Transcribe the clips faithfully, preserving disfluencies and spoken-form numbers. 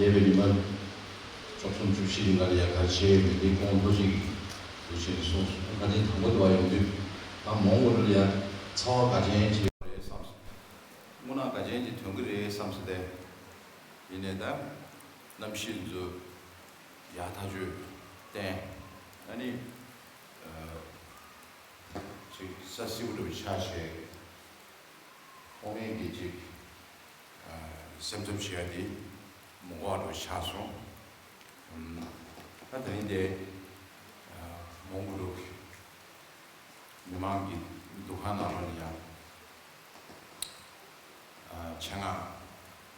འདས་པའི་ཉི་མ་བཅུ་གསུམ་བཅུ་བཞི་རིང་ལ་ཡ་ག་རེ་བྱས་ཡོད་མེད་འདི་ཁོང་ལྷོད་ཅིག་འདུག་བྱས་ནས་གསུངས་སོང་། བཀའ་དྲིན་དང་པོ་དེ་བ་ཡོང་དུས་ད་མོང་གོ་ལི་ལ་ཡ་ཚ་བ་ག་ཅན་ཅིག་རེད་བསམ་སོང་། དངོས་གནས་ག་ཅན་ཅིག་ཐོན་གི་རེད་བསམ་སོང་སྟེ། ཡིན་ནའི་ད་གནམ་གཤིས་ཚོ་ཡག་ཐག་ཆོད་བསྟན། ཨ་ནི་ཅིག་ས་བསིལ་པོ་འདྲ་བོ་ཆགས་བྱས། ཐོག་མའི་གི་ཅིག་སེམས་འཚབ་བྱེད་ཡ་དེ་མི་དགོས་པ་ཆགས་སོང་། ད་དེ་རིང་དེ་མོང་གོ་ལི་མི་མང་གི་འདུ་ཁང་ནང་ལོགས་ནས་ཡང་ཆེད་མངགས་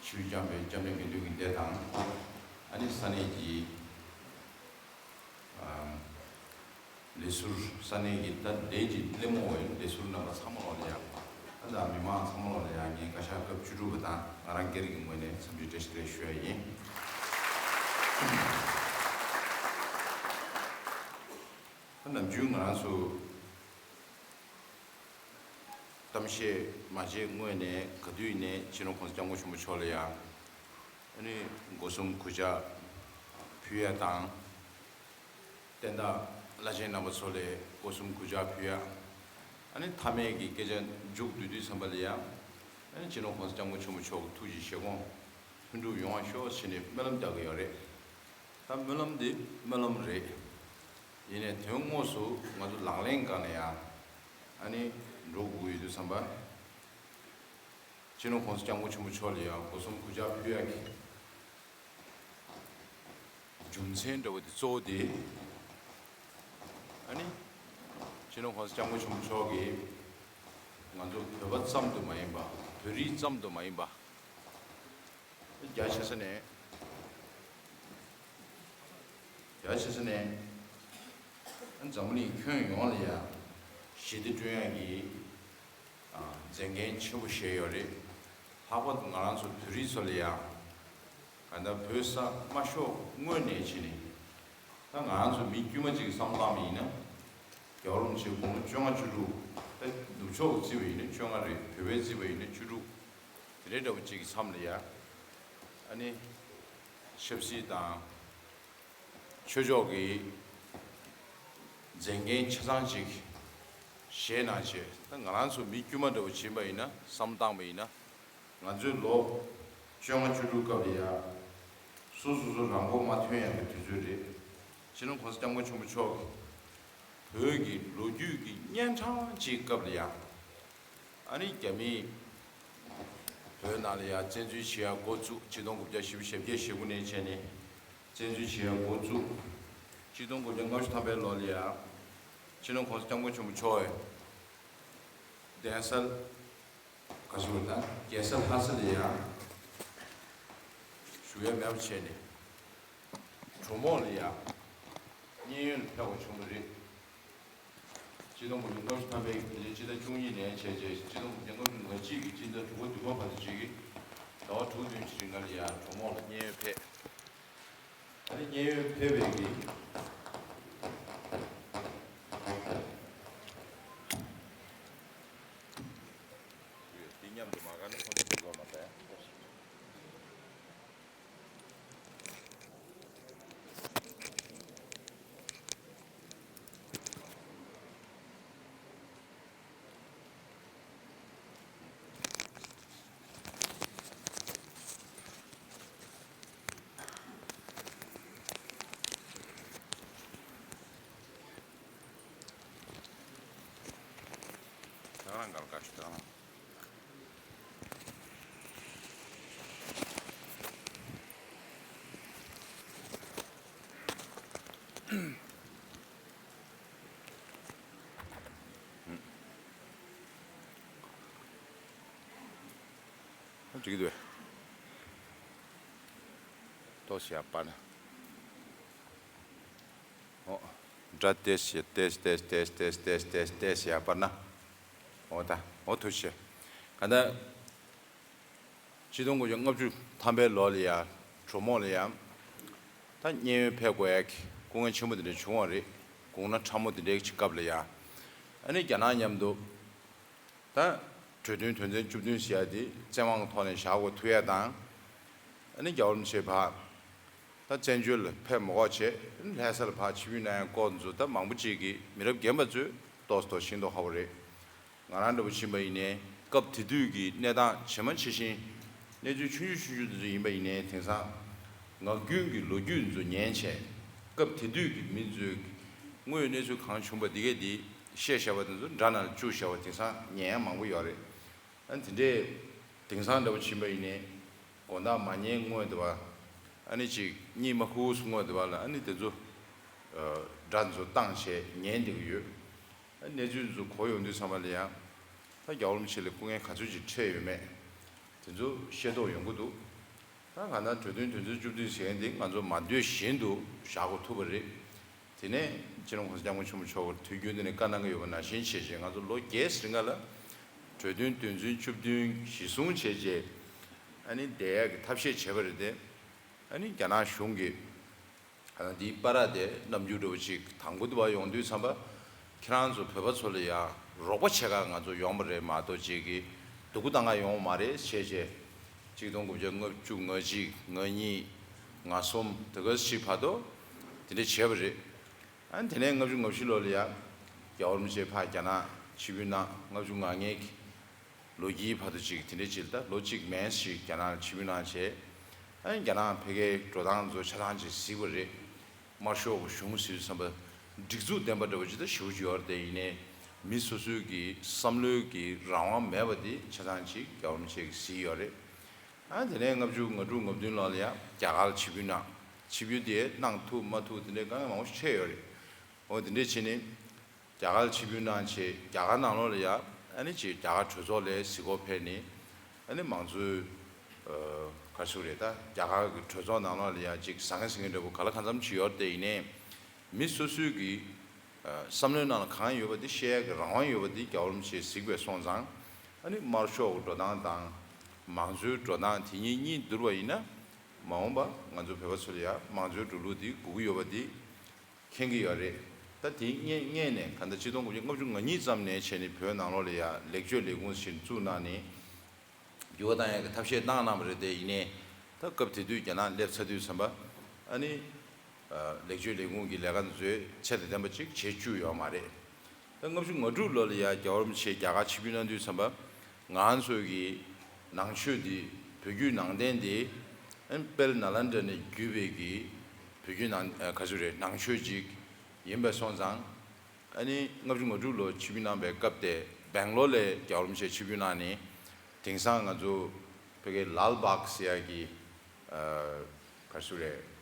ཆིབས་བསྒྱུར་བསྐྱངས་པའི་སྐྱབས་གནས་དགེ་འདུན་གྱི་སྡེ་དང་། ཨ་ནི་ས་གནས་ཀྱི་ལས་ཟུར་ས་གནས་ཀྱི་ད་ལས་ཀྱི་སླེ་མོ་བའི་ལས་ཟུར་རྣམ་པ་ཚང་མ་ལོག་ལ་ཡང་ཨ་ད་མི་མང་ཚང་མ་ལོག་ལ་ཡང་ངས་བཀའ་ཤག་སྐབས་བཅུ་དྲུག་པ་དང་ང་རང་སྒེར་གྱི་ངོས་ནས་འཚམས་འདྲི་བཀྲ་ཤིས་བདེ་ལེགས་ཞུ་ཡ་ཡིན། ད་ནམ་རྒྱུན་ང་རང་ཚོ་གཏམ་བཤད་མ་བྱས་སྔོན་ནས་ག་དུས་ནས་སྤྱི་ནོར་༸གོང་ས་༸སྐྱབས་མགོན་ཆེན་པོ་མཆོག་ལ་ཡང་ཨ་ནི་སྒོ་གསུམ་གུས་ཕྱག་ཕུལ་ཡ་དང་། བསྟན་བདག་བླ་ཆེན་རྣམ་པ་ཚོ་ལ་སྒོ་གསུམ་གུས་ཕྱག་ཕུལ་ཡ། ཨ་ནི་མཐའ་མའི་གི་སྐད་ཆ་མཇུག་བསྡུ་དུས་ཙམ་པ་ལ་ཡང་ཨ་ནི་སྤྱི་ནོར་༸གོང་ས་༸སྐྱབས་མགོན་ཆེན་པོ་མཆོག་གི་ཐུགས་ཀྱི་བཞེད་དགོངས་ལྷུན་གྲུབ་ཡོང་བ་ཤོག་ཟེར་ནས་སྨོན་ལམ་རྒྱག་གི་ཡོད་རེད། ད་སྨོན་ལམ་འདི་སྨོན་ལམ་རེད། ཡིན་ནའི་དོན་དངོས་སུ་ང་ཚོ་ལག་ལེན་སྒང་ལ་ཡང་ཨ་ནི་འགྲོ་དགོས་ཀྱི་ཡོད་དུས་ཙམ་པ། སྤྱི་ནོར་༸གོང་ས་༸སྐྱབས་མགོན་ཆེན་པོ་མཆོག་ལ་ཡང་སྒོ་གསུམ་གུས་ཕྱག་ཕུལ་ཡག་གི་རྒྱུ་མཚན་འདྲ་བོ་དེ་གཙོ་བོ་དེ། ཨ་ནི་སྤྱི་ནོར་༸གོང་ས་༸སྐྱབས་མགོན་ཆེན་པོ་མཆོག་གིས་ང་ཚོ་བོད་པ་ཙམ་དུ་མ་ཡིན་པ། བོད་རིགས་ཙམ་དུ་མ་ཡིན་པ། རྒྱ་ཆེ་ས་ནས། རྒྱ་ཆེ་ས་ནས་འཛམ་བུ་གླིང་ཁྱོན་ཡོངས་ལ་ཡང་ཞི་བདེ་བསྐྲུན་ཡག་གི་མཛད་འགན་ཆེན་པོ་བཞེས་ཡོད་རེད། ལྷག་པར་དུ་ང་རང་ཚོ་བོད་རིགས་ཚོ་ལ་ཡང་གང་ལྟར་བོད་ས་མ་ཤོར་སྔོན་ནས་བྱས་ནས། ད་ང་རང་ཚོ་མི་དཀྱུས་མ་གཅིག་གི་བསམ་བློ་བཏང་བ་ཡིན་ན། རྒྱལ་བ་རིན་པོ་ཆེ་དགུང་ལོ་བཅོ་ལྔ་བཅུ་དྲུག་ད་ནུབ་ཕྱོགས་ཀྱིས་བརྩིས་པ་ཡིན་ན་བཅོ་ལྔ་རེད། བོད་པས་བརྩིས་པ་ཡིན་ན་བཅུ་དྲུག་དེ་འདྲའི་འདྲ་བོ་གཅིག་གི་མཚམས་ལ་ཡ། ཨ་ནི་ཆབ་སྲིད་དང་ཆོས་ཕྱོགས་ཀྱི་མཛད་འགན་ཆ་ཚང་ཅིག་བཞེས་གནང་བྱས། ད་ང་རང་ཚོ་མི་དཀྱུས་མ་འདྲ་བོ་བྱིན་པ་ཡིན་ན། བསམ་བཏང་བ་ཡིན་ན། ང་ཚོའི་ལོ་བཅོ་ལྔ་བཅུ་དྲུག་སྐབས་ལ་ཡ། སོ་སོ་སོ་རང་མགོ་མ་ཐོན་ཡག་གི་དུས་ཚོད་རེད། སྤྱི་ནོར་༸གོང་ས་༸སྐྱབས་མགོན་ཆེན་པོ་མཆོག་གིས་བོད་ཀྱི་ལོ་རྒྱུས་ཀྱི་གཉན་འཕྲང་གཅིག་སྐབས་ལ་ཡ། ཨ་ནི་རྒྱ་མིས་བོད་ནང་ལ་ཡ་བཙན་འཛུལ་བྱེད་ཡ་འགོ་བཙུགས། ཆིག་སྟོང་དགུ་བརྒྱ་བཞི་བཅུ་ཞེ་བརྒྱད་ཞེ་དགུ་ནས་བྱས་ནས་བཙན་འཛུལ་བྱེད་ཡ་འགོ་བཙུགས། ཆིག་སྟོང་དགུ་བརྒྱ་ལྔ་བཅུ་ཐམ་པའི་ལོ་ལ་ཡ། སྤྱི་ནོར་༸གོང་ས་༸སྐྱབས་མགོན་ཆེན་པོ་མཆོག་གིས་གདན་ས་ག་ཚོད་དང་རྒྱལ་ས་ལྷ་ས་ལ་ཡང་བཞུགས་ཡ་མེད་པ་བྱས་ནས། གྲོ་མོག་ལ་ཡང་མཉན་ཡོད་ལ་ཕེབས་པ་བྱུང་བ་རེད། ཆིག་སྟོང་དགུ་བརྒྱ་ལྔ་བཅུ་ཐམ་པའི་དེ་ནས་སྤྱི་ཟླ་བཅུ་གཉིས་ནས་བྱས་རྗེས་སྤྱི་ལོ་ཉིས་སྟོང་ཉི་ཤུ་རྩ་གཅིག་གི་སྤྱི་ཟླ་དྲུག་པ་བདུན་པ་བར་དུ་ཅིག་གི་ཟླ་བ་དྲུག་བདུན་ཅིག་རིང་ལ་ཡང་གྲོ་མོག་ལ་མཉན་ཡོད་ཕེབས། ཨ་ནི་མཉན་ཡོད་ཕེབས་པའི་གི། འདི་མཉམ་དུ་མ་ག་ནི་ཁོང་ཚོ་འགྲོ་མ་ད། འགྲིག་གི་འདུག་ཏོག་ཙམ་ཡར་སྤར་ན། ཨོ། སྒྲ་ཏོག་ཙམ་ཏོག་ཙམ་ཡར་སྤར་ན། ཨོ་ད། ཨོ་ཐུགས་རྗེ་ཆེ། གང་ལྟར། ཆིག་སྟོང་དགུ་བརྒྱ་ལྔ་བཅུ་ཐམ་པའི་ལོ་ལ་ཡ། གྲོ་མོག་ལ་ཡ། ད་མཉན་ཡོད་ཕེབས་དགོས་ཡ་གི་སྐུ་ངལ་ཆེན་པོ་དེ་འདྲ་བྱུང་བ་རེད། དགུང་ན་ཕྲ་མོ་དེ་འདྲའི་ཅིག་སྐབས་ལ་ཡ། ཨ་ནི་རྒྱ་ནག་མཉམ་དུ། ད་གྲོས་མཐུན་དོན་ཚན་བཅུ་བདུན་ཟེར་ཡ་དེ་བཙན་དབང་གི་ཐོག་ནས་བཞག་དགོས་ཐུག་ཡ་དང་། ཨ་ནི་རྒྱལ་བ་རིན་པོ་ཆེ་ཕར་ ད་བཙན་བྱོལ་ལ་ཕེབས་མ་དགོས་བྱས་ལྷ་ས་ལ་ཕར་ཆིབས་བསྒྱུར་གནང་ཡ་སྐོར་ཚོ་ད་མང་པོ་ཅིག་གིས་མི་རབས་རྒན་པ་ཚོས་ཏོག་ཙམ་ཤེས་མདོག་ཁ་པོ་རེད། ང་རང་འདྲ་པོ་ཕྱིན་པ་ཡིན་ནའི་སྐབས་དེ་དུས་ཀྱི་གནས་སྟངས་ཇི་མ་ཇི་བཞིན་གནས་ཚུལ་ཆུང་ཆུང་ཆུང་ཆུང་དེ་ཚོ་ཡིན་པ་ཡིན་ནའི་དེང་སང་ངག་རྒྱུན་གྱི་ལོ་རྒྱུས་ཚོ་ཉན་བྱས་སྐབས་དེ་དུས་ཀྱི་མི་ཚོས་དངོས་ཡོད་གནས་ཚུལ་གང་བྱུང་པ་འདི་གས་འདི་བཤད་བཞག་པ་དེ་ཚོ་འདྲ་ནང་ལ་བཅུག་བཞག་པ་དེང་སང་ཉན་ཡ་མང་པོ་ཡོད་རེད། ཨ་ནི་དེ་འདྲས་དེང་སང་འདྲ་པོ་ཕྱིན་པ་ཡིན་ནའི་དགོང་དག་མ་ཉལ་སྔོན་དུ་བ་ཨ་ནི་ཅིག་གཉིད་མ་ཁུག་སྔོན་དུ་བ་ལ་ཨ་ནི་དེ་ཚོ་སྒྲ་ཚོ་བཏང་བྱས་ཉན་བསྡད་ཀྱི་ཡོད། ཨ་ནི་གནས་ཚུལ་ཚོ་གོ་ཡོང་དུས་ཙམ་པ་ལ་ཡང་ད་རྒྱལ་བ་རིན་པོ་ཆེ་ལ་སྐུ་ངལ་ག་ཚོད་ཅིག་འཕྲད་ཡོད་མེད་དེ་ཚོ་ཤེས་རྟོགས་ཡོང་གི་འདུག་ད་གང་ལྟར་གྲོས་མཐུན་དོན་ཚན་བཅུ་བདུན་ཟེར་མཁན་འདི་ང་ཚོ་མ་འདོད་བཞིན་དུ་བཞག་དགོས་ཐུག་པ་རེད། དེ་ནས་སྤྱི་ནོར་༸གོང་ས་༸སྐྱབས་མགོན་ཆེན་པོ་མཆོག་གིས་དུས་རྒྱུན་དུ་ནས་བཀའ་གནང་གི་ཡོད་པ་ནང་བཞིན་བྱས་རྗེས་ང་ཚོ་ལོ་བརྒྱད་རིང་ག་ལ་གྲོས་མཐུན་དོན་ཚན་བཅུ་བདུན་གཞི་བཟུང་བྱས་རྗེས་ཨ་ནི་བསྡད་ཡག་གི་ཐབས་ཤེས་བྱས་པ་རེད་དེ། ཨ་ནི་རྒྱ་ནག་གཞུང་གིས་ཨ་ནི་འདིའི་བར་དེ་རྣམ་འགྱུར་འདྲ་བོ་ཅིག་དང་པོ་དུ་བ་ཡོང་དུས་ཙམ་པ་ཁྱེད་རང་ཚོ་བོད་པ་ཚོ་ལ་ཡང་རོགས་པ་བྱེད་ག་ང་ཚོ་ཡོང་བ་རེད་མ་གཏོགས་ཅིག་གི་སྡུག་པོ་བཏང་ག་ཡོང་བ་མ་རེད་བྱས་རྗེས། གཅིག་སྟོང་དགུ་བརྒྱ་ལྔ་བཅུ་ང་གཅིག་ང་གཉིས་ང་གསུམ་དེ་ག་ཞིག་བར་དུ་དེ་འདྲ་བྱས་པ་རེད། ཨ་ནི་དེ་ནས་ལྔ་བཅུ་ང་བཞི་ལོ་ལ་ཡ་རྒྱལ་བ་རིན་པོ་ཆེ་ཕར་རྒྱ་ནག་ཆིབས་བསྒྱུར་གནང་། ལྔ་བཅུ་ང་ལྔའི་ལོ་དཀྱིལ་བར་དུ་ཅིག་དེ་འདྲ་ཅིག་ད་ལོ་གཅིག་མན་ཞིག་རྒྱ་ནག་ལ་ཆིབས་བསྒྱུར་གནང་བྱས། ཨ་ནི་རྒྱ་ནག་ཕ་གིའི་འགྲོ་སྟངས་ཚོ་ཆ་ཚང་ཅིག་གཟིགས་པ་རེད། དམར་ཤོག་གི་གཞུང་ཟེར་དུས་ཙམ་པ་སྒྲིག་འཛུགས་ལྡན་པ་འདྲ་བོ་ཅིག་ད་ཞེ་པོ་ཅིག་ཡོད་རེད་དེ། ཡིན་ནའི་མི་སོ་སོའི་གི་བསམ་བློའི་གི་རང་དབང་མེད་པ་དེ་ཆ་ཚང་ཅིག་རྒྱལ་བ་རིན་པོ་ཆེ་གིས་གཟིགས་ཡོད་རེད། ཨ་དེ་ནས་ལྔ་བཅུ་ང་དྲུག་ང་བདུན་ལོ་ལ་ཡ་རྒྱ་གར་ལ་ཆིབས་བསྒྱུར་གནང་། ཆིབས་བསྒྱུར་དེ་གནང་ཐུབ་མ་ཐུབ་དེ་འདྲའི་དཀའ་ངལ་མང་པོ་ཞིག་འཕྲད་ཡོད་རེད། འོ་དེ་འདྲས་བྱས་ནས་རྒྱ་གར་ལ་ཆིབས་བསྒྱུར་གནང་བྱས་རྒྱ་གར་ནང་ལོགས་ལ་ཡ་ཨ་ནི་ཅིག་རྒྱ་གར་གྲོས་ཚོགས་ལ་གཟིགས་སྐོར་ཕེབས་ནས་ཨ་ནི་མང་གཙོའི་ཨ་ག་རེ་ཟེར་དགོས་རེད། ད་རྒྱ་གར་གྱི་གྲོས་ཚོགས་ནང་ལོགས་ལ་ཡ་ཅིག་ཟང་ངེ་ཟིང་ངེ་འདྲ་པོ་ག་ལ་གང་འཚམ་ཅིག་ཡོད་རེད་དེ། ཡིན་ནའི་མི་སོ་སོའི་གི་ཨ་བསམ་བློའི་ནང་ལ་གང་ཡོད་པ་དེ་བཤད་ཡག་གི་རང་དབང་ཡོད་པ་དེ་རྒྱལ་བ་རིན་པོ་ཆེས་གཟིགས་པས་སོང་ཙང་། ཨ་ནི་དམར་ཤོག་གི་འགྲོ་སྟངས་དང་མང་གཙོའི་འགྲོ་སྟངས་དེ་གཉིས་གཉིས་བསྡུར་བ་ཡིན་ན། མ་འོངས་པ་ང་ཚོ་བོད་པ་ཚོ་ལ་ཡང་མང་གཙོའི་འགྲོ་ལུགས་དེ་དགོས་ཀྱི་ཡོད་པ་དེ་མཁྱེན་གྱི་ཡོད་རེད། ད་དེ་སྔས་སྔས་ནས་གང་ལྟར་ཆིག་སྟོང་དགུ་བརྒྱ་ལྔ་བཅུ་ང་གཉིས་ཙམ་ནས་བྱས་ནས་བོད་ནང་ལོགས་ལ་ཡང་ལེགས་བཅོས་ལས་ཁུངས་ཤིག་བཙུགས་གནང་ནས་འགྱུར་བ་བཏང་ཡག་གི་ཐབས་ཤེས་གནང་གནང་བ་རེད་དེ། ཡིན་ནའི་ད་སྐབས་དེ་དུས་རྒྱ་ནག་སླེབས་ཚར་དུས་ཙམ་པ་ཨ་ནི་ལེགས་བཅོས་ལས་ཁུངས་ཀྱི་ལས་ཀ་འདི་ཚོའི་ཚད་དང་ལྡན་པ་ཅིག་བྱེད་བཅུག་ཡོད་མ་རེད། ད་ལྔ་བཅུ་ང་དྲུག་ལོ་ལ་ཡང་རྒྱལ་བ་རིན་པོ་ཆེ་རྒྱ་གར་ཆིབས་བསྒྱུར་གནང་དུས་ཙམ་པ་ང་ཚོ་གི་ནང་ཆོས་འདི་བོད་བརྒྱུད་ནང་བསྟན་འདི་ཨ་ནི་དཔལ་ནཱ་ལེནྡྲ་ནས་བརྒྱུད་པའི་གི་བོད་བརྒྱུད་ནང་ཨ་ག་ཚོད་རེད། ནང་ཆོས་ཅིག་ཡིན་པ་སོང་ཙང་། ཨ་ནི་ལྔ་བཅུ་ང་དྲུག་ལོ་ཆིབས་བསྒྱུར་གནང་པའི་སྐབས་དེ་སྦེང་ལོར་ལ་རྒྱལ་བ་རིན་པོ་ཆེ་ཆིབས་བསྒྱུར་གནང་ནས་དེང་སང་ང་ཚོ་བོད་ཀྱི་ལཱལ་བྷག་ཟེར་ཡག་གི་ཨ་ག་ཚོད་རེད།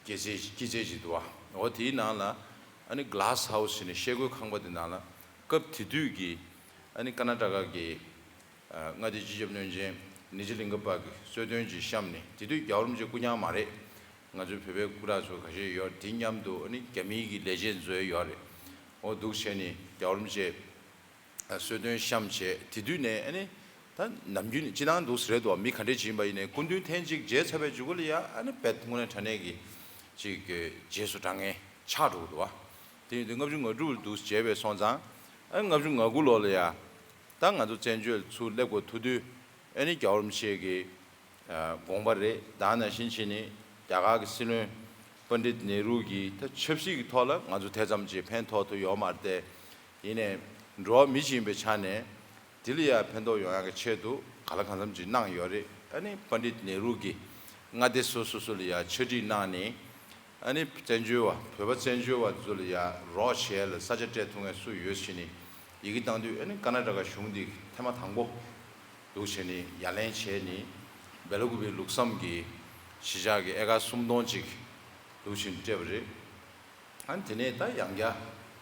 སྐྱེད་ཚལ་སྐྱེད་ཚལ་ཅིག་འདུག་བ། འོ་དེའི་ནང་ལ་ཨ་ནི་གྷ་ལ་སི་ཧའུ་སི་ཟེར་ནས་ཤེལ་སྒོའི་ཁང་པ་དེ་ནང་ལ་སྐབས་དེ་དུས་ཀྱི་ཨ་ནི་ཀར་ནཱ་ཊ་ཀ་གི་ཨ་མངའ་སྡེའི་སྤྱི་ཁྱབ་བློན་ཆེན་ནི་ཇི་ལིང་ག་པ་གིས་གསོལ་སྟོན་ཅིག་བཤམས་ནས། དེ་དུས་རྒྱལ་བ་རིན་པོ་ཆེ་སྐུ་རྐྱང་མ་རེད། ང་ཚོའི་བོད་པའི་སྐུ་དྲག་ཚོ་ཁ་ཤས་ཡོད། དེ་མཉམ་དུ་ཨ་ནི་རྒྱ་མིའི་གི་ལས་བྱེད་ཚོ་ཡོད་རེད། འོ་འདུག་བྱས་ནས་རྒྱལ་བ་རིན་པོ་ཆེ་གསོལ་སྟོན་བཤམས་བྱས། དེ་དུས་ནས་ཨ་ནི་ད་ནམ་རྒྱུན་ནས་སྤྱིར་བཏང་འདུག་ཟེར་རེད་དོ། མི་ག་འདྲས་ཅིག་ཡིན་པ་ཡིན་ནའི་སྐུ་མདུན་ཐེངས་གཅིག་མཇལ་ཚར་བའི་རྗེས་ལ་ཡ་ཨ་ནི་རྦད་དངོས་གནས་དྲང་གནས་ཀྱི་ཅིག་རྗེས་སུ་འབྲང་མཁན་ཆགས་འགྲོ་གི་འདུག་བ། དེ་ཡིན་དུས་ལྔ་བཅུ་ང་དྲུག་ལ་འདུག་མཇལ་བས་སོང་ཙང་། ཨ་ནི་ལྔ་བཅུ་ང་དགུ་ལོ་ལ་ཡ་ད་ང་ཚོ་བཙན་བྱོལ་ཚུར་སླེབས་དགོས་ཐུག་དུས་ཨ་ནི་རྒྱལ་བ་རིན་པོ་ཆེ་གི་དགོངས་པ་རེད། ད་ནང་བཞིན་བྱས་ནས་རྒྱ་གར་གྱི་སྲིད་བློན་པཎྜི་ཏ་ནེ་རུ་གྱིས་ད་ཆབ་སྲིད་ཀྱི་ཐོག་ལ་ང་ཚོ་དེ་ཙམ་གྱིས་ཕན་ཐོགས་ཐུབ་ཡོད་མ་རེད་དེ། ཡིན་ནའི་འགྲོ་བ་མི་ཞིག་ཡིན་པའི་ཆ་ནས་དེ་ལ་ཡང་ཕན་ཐོགས་ཡོང་ཡག་གི་ཆེད་དུ་ག་ལ་གང་འཚམ་ཅིག་གནང་ཡོད་རེད། ཨ་ནི་པཎྜི་ཏ་ནེ་རུ་གྱིས་མངའ་སྡེ་སོ་སོ་སོ་ལ་ཡང་ཕྱག་བྲིས་གནང་ནས། ཨ་ནི་བཙན་བྱོལ་བ་བོད་པ་བཙན་བྱོལ་བ་ཚོ་ལ་ཡང་རོགས་བྱས་ལ་ས་ཆ་སྤྲད་ཐུབ་མཁན་སུ་ཡོད་ཟེར་ནས་ཡི་གེ་བཏང་དུས། ཨ་ནི་ཀར་ནཱ་ཊ་ཀ་གཞུང་འདི་ཐེངས་མ་དང་པོ་འདུག་བྱས་ནས་ཡ་ལན་བྱས་ནས་སྦེ་ལ་ཀུ་པེ་ལུགས་བསམ་གྱི་གཞིས་ཆགས་ཀྱི་ཨེ་ཀར་སུམ་སྟོང་ཅིག་འདུག་བྱས་ནས་སྤྲད་པ་རེད། ཨ་ནི་དེ་ནས་ད་ཡང་བསྐྱར་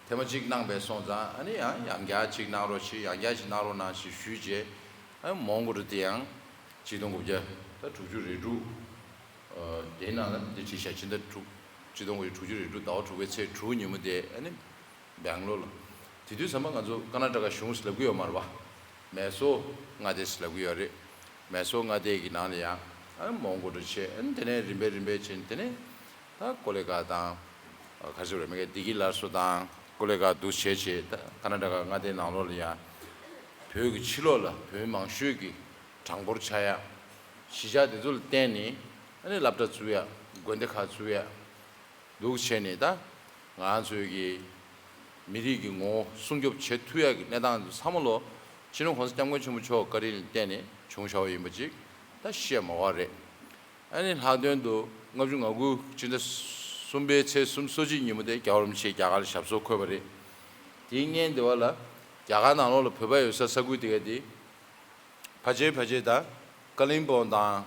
ཐེངས་མ་གཅིག་གནང་བས་སོང་ཙང་། ཨ་ནི་ཡང་ཡང་བསྐྱར་གཅིག་གནང་རོགས་བྱེད། ཡང་བསྐྱར་གཅིག་གནང་རོགས་གནང་ཞེས་ཞུས་རྗེས། ཨ་ནི་མོན་གྷོ་རུ་དེ་ཡང་ཆིག་སྟོང་དགུ་བརྒྱ་ད་དྲུག་ཅུ་རེ་དྲུག་ཨ་དེའི་ནང་ལ་འདི་བྲིས་ཤག་ཕྱི་ཟླ་དྲུག་ཆིག་སྟོང་དགུ་བརྒྱ་དྲུག་ཅུ་རེ་དྲུག་ཟླ་བ་དྲུག་པའི་ཚེས་དྲུག་ཉིན་མོ་དེ་ཨ་ནི་སྦེང་ལོར་ལ། དེ་དུས་ཙམ་པ་ང་ཚོ་ཀར་ནཱ་ཊ་ཀ་གཞུང་ཟེར་ལབ་ཀྱི་ཡོད་མ་རེད་པ། མེ་སོར་མངའ་སྡེ་ཟེར་ལབ་ཀྱི་ཡོད་རེད། མེ་སོར་མངའ་སྡེ་གི་ནང་ལ་ཡང་ཨ་མོན་གྷོ་རུ་བྱས། ཨ་ནི་དེ་ནས་རིམ་པས་རིམ་པས་བྱས། དེ་ནས་ད་ཀོ་ལི་གྷལ་དང་། ཨ་ག་རེ་ཟེར་དགོས་རེད། མ་གི་བདེ་སྐྱིད་སླར་གསོ་དང་ཀོ་ལི་གྷལ་འདུག་བྱས་བྱས། ད་ཀར་ནཱ་ཊ་ཀ་མངའ་སྡེའི་ནང་ལོགས་ལ་ཡང་བོད་ཀྱི་ཕྱི་ལོགས་ལ་བོད་མི་མང་ཤོས་ཀྱི་གྲངས་འབོར་ཆགས་ཡག་གཞིས་ཆགས་དེ་ཚོ་ལ་བརྟེན་ནས་ ཨ་ནི་སློབ་གྲྭ་བཙུགས་ཡ། དགོན་སྡེ་ཁག་བཙུགས་ཡ། འདུག་བྱས་ནས་ད་ང་ཚོའི་གི་མི་རིགས་ཀྱི་ངོ་བོ་སྲུང་སྐྱོབ་བྱེད་ཐུབ་ཡ་གི་གནས་སྟངས་འདི་ཚང་མ་ལོ་སྤྱི་ནོར་༸གོང་ས་༸སྐྱབས་མགོན་ཆེན་པོ་མཆོག་བཀའ་དྲིན་ལ་བརྟེན་ནས་བྱུང་བཞག་པ་ཡིན་པ་ཅིག་ད་བཤད་མ་དགོས་རེད། ཨ་ནི་ལྷག་དོན་དུ་ལྔ་བཅུ་ང་དགུ་ཕྱི་ཟླ་གསུམ་པའི་ཚེས་སོ་གཅིག་ཉིན་མོ་དེ་རྒྱལ་བ་རིན་པོ་ཆེས་རྒྱ་གར་ལ་ཞབས་སོར་འཁོད་པ་རེད། དེའི་སྔོན་དེ་བ་ལ་རྒྱ་གར་ནང་ལོགས་ལ་བོད་པ་ཡོད་ས་ས་ཁུལ་དེ་ག་དེ། ཕལ་ཆེར་ཕལ་ཆེར་ད་ཀ་ལིང་པོང་དང་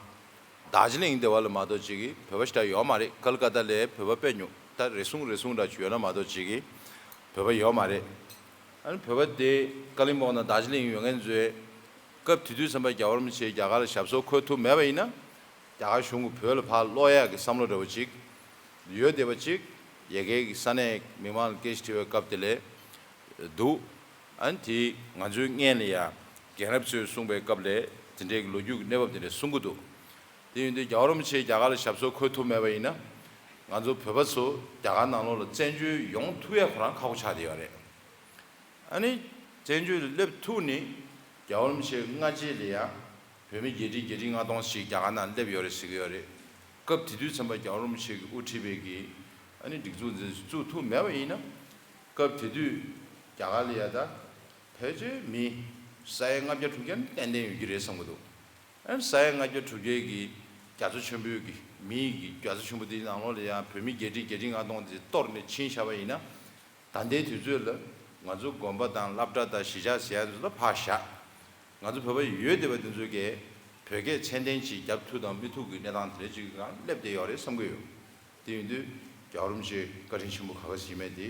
རྡོ་རྗེ་གླིང་དེ་བ་ལ་མ་གཏོགས་ཅིག་གི་བོད་པ་ཞེ་དྲག་ཡོད་མ་རེད། ཀལ་ཀ་ཏ་ལ་བོད་པ་དཔེ་ཉུང་། ད་རེ་ཟུང་རེ་ཟུང་འདྲ་ཅིག་ཡོད་ན་མ་གཏོགས་ཅིག་གི་བོད་པ་ཡོད་མ་རེད། ཨ་ནི་བོད་པ་དེ་ཀ་ལིང་པོང་དང་རྡོ་རྗེ་གླིང་ཡོད་མཁན་ཚོས་སྐབས་དེ་དུས་ཙམ་པ་རྒྱལ་བ་རིན་པོ་ཆེ་རྒྱ་གར་ལ་ཞབས་སོར་འཁོད་ཐུབ་མེད་པ་ཡིན་ན། རྒྱ་གར་གཞུང་གིས་བོད་ལ་ཕར་སློག་ཡག་གི་བསམ་བློ་འདྲ་བོ་ཅིག་ཡོད་བསྡད་པ་ཅིག་ཡ་གིའི་ས་གནས་མི་མང་ལ་སྐད་ཆ་དྲི་བའི་སྐབས་དེ་ལ་འདུག་ཨ་ནི་དེ་ང་ཚོའི་སྔོན་ལ་ཡ་རྒན་རབས་ཚོས་གསུངས་པའི་སྐབས་ལ་དེ་འདྲའི་གི་ལོ་རྒྱུས་ཀྱི་གནས་བབ་དེ་འདྲ་གསུང་གི་འདུག་དེ་ཡིན་དུས་རྒྱལ་བ་རིན་པོ་ཆེ་རྒྱ་གར་ལ་ཞབས་སོར་འཁོད་ཐུབ་མེད་པ་ཡིན་ན། ང་ཚོ་བོད་པ་ཚོ་རྒྱ་གར་ནང་ལོགས་ལ་བཙན་བྱོལ་ཡོང་ཐུབ་ཡ་ཁོ་རང་ཁག་པོ་ཆགས་བསྡད་ཡོད་རེད། ཨ་ནི་བཙན་བྱོལ་ལ་སླེབས་ཐུབ་ནས་རྒྱལ་བ་རིན་པོ་ཆེ་སྔ་རྗེས་ལ་ཡ་བོད་མི་བརྒྱད་ཁྲི་བརྒྱད་ཁྲི་ལྔ་སྟོང་ཞིག་རྒྱ་གར་ནང་སླེབས་ཡོད་རེད་ཟེར་གྱི་ཡོད་རེད། སྐབས་དེ་དུས་ཙམ་པ་རྒྱལ་བ་རིན་པོ་ཆེ་གིས་དབུ་ཁྲིད་པའི་གི་ཨ་ནི་སྒྲིག་འཛུགས་འཛིན་བཙུགས་ཐུབ་མེད་པ་ཡིན་ན། སྐབས་དེ་དུས་རྒྱ་གར་ལ་ཡ་ད་ཕལ་ཆེར་མི་ས་ཡ་ལྔ་བརྒྱ་དྲུག་བརྒྱ་ནི་ཏན་ཏན་ཡོད་ཀྱི་རེད་བསམ་གྱི་འདུག་ཨ་ནི་ས་ཡ་ལྔ་བརྒྱ་དྲུག་བརྒྱའི་གི་རྒྱ་མཚོ་ཆེན་པོའི་གི་མིའི་གི་རྒྱ་མཚོ་ཆེན་པོ་དེའི་ནང་ལོགས་ལ་ཡང་བོད་མི་བརྒྱད་ཁྲི་བརྒྱད་ཁྲི་ལྔ་སྟོང་དེ་གཏོར་ནས་ཕྱིན་བཞག་པ་ཡིན་ན། ད་ལྟའི་དུས་ཚོད་ལ་ང་ཚོ་དགོན་པ་དང་སློབ་གྲྭ་དང་གཞིས་ཆགས་ཟེར་ཡ་ཚོ་ལ་ཕར་བཞག་ང་ཚོ་བོད་པ་ཡོད་བསྡད་པ་དེ་ཚོ་གིས་བོད་སྐད་ཚད་ལྡན་ཅིག་རྒྱབ་ཐུབ་དང་མི་ཐུབ་ཀྱི་གནས་སྟངས་དེ་འདྲ་ཅིག་སྒང་སླེབས་བསྡད་ཡོད་རེད་བསམ་གྱི་ཡོད། དེ་ཡིན་དུས་རྒྱལ་བ་རིན་པོ་ཆེ་བཀའ་དྲིན་ཆེན་པོ་ག་ག་ཞིག་མེད་དེ།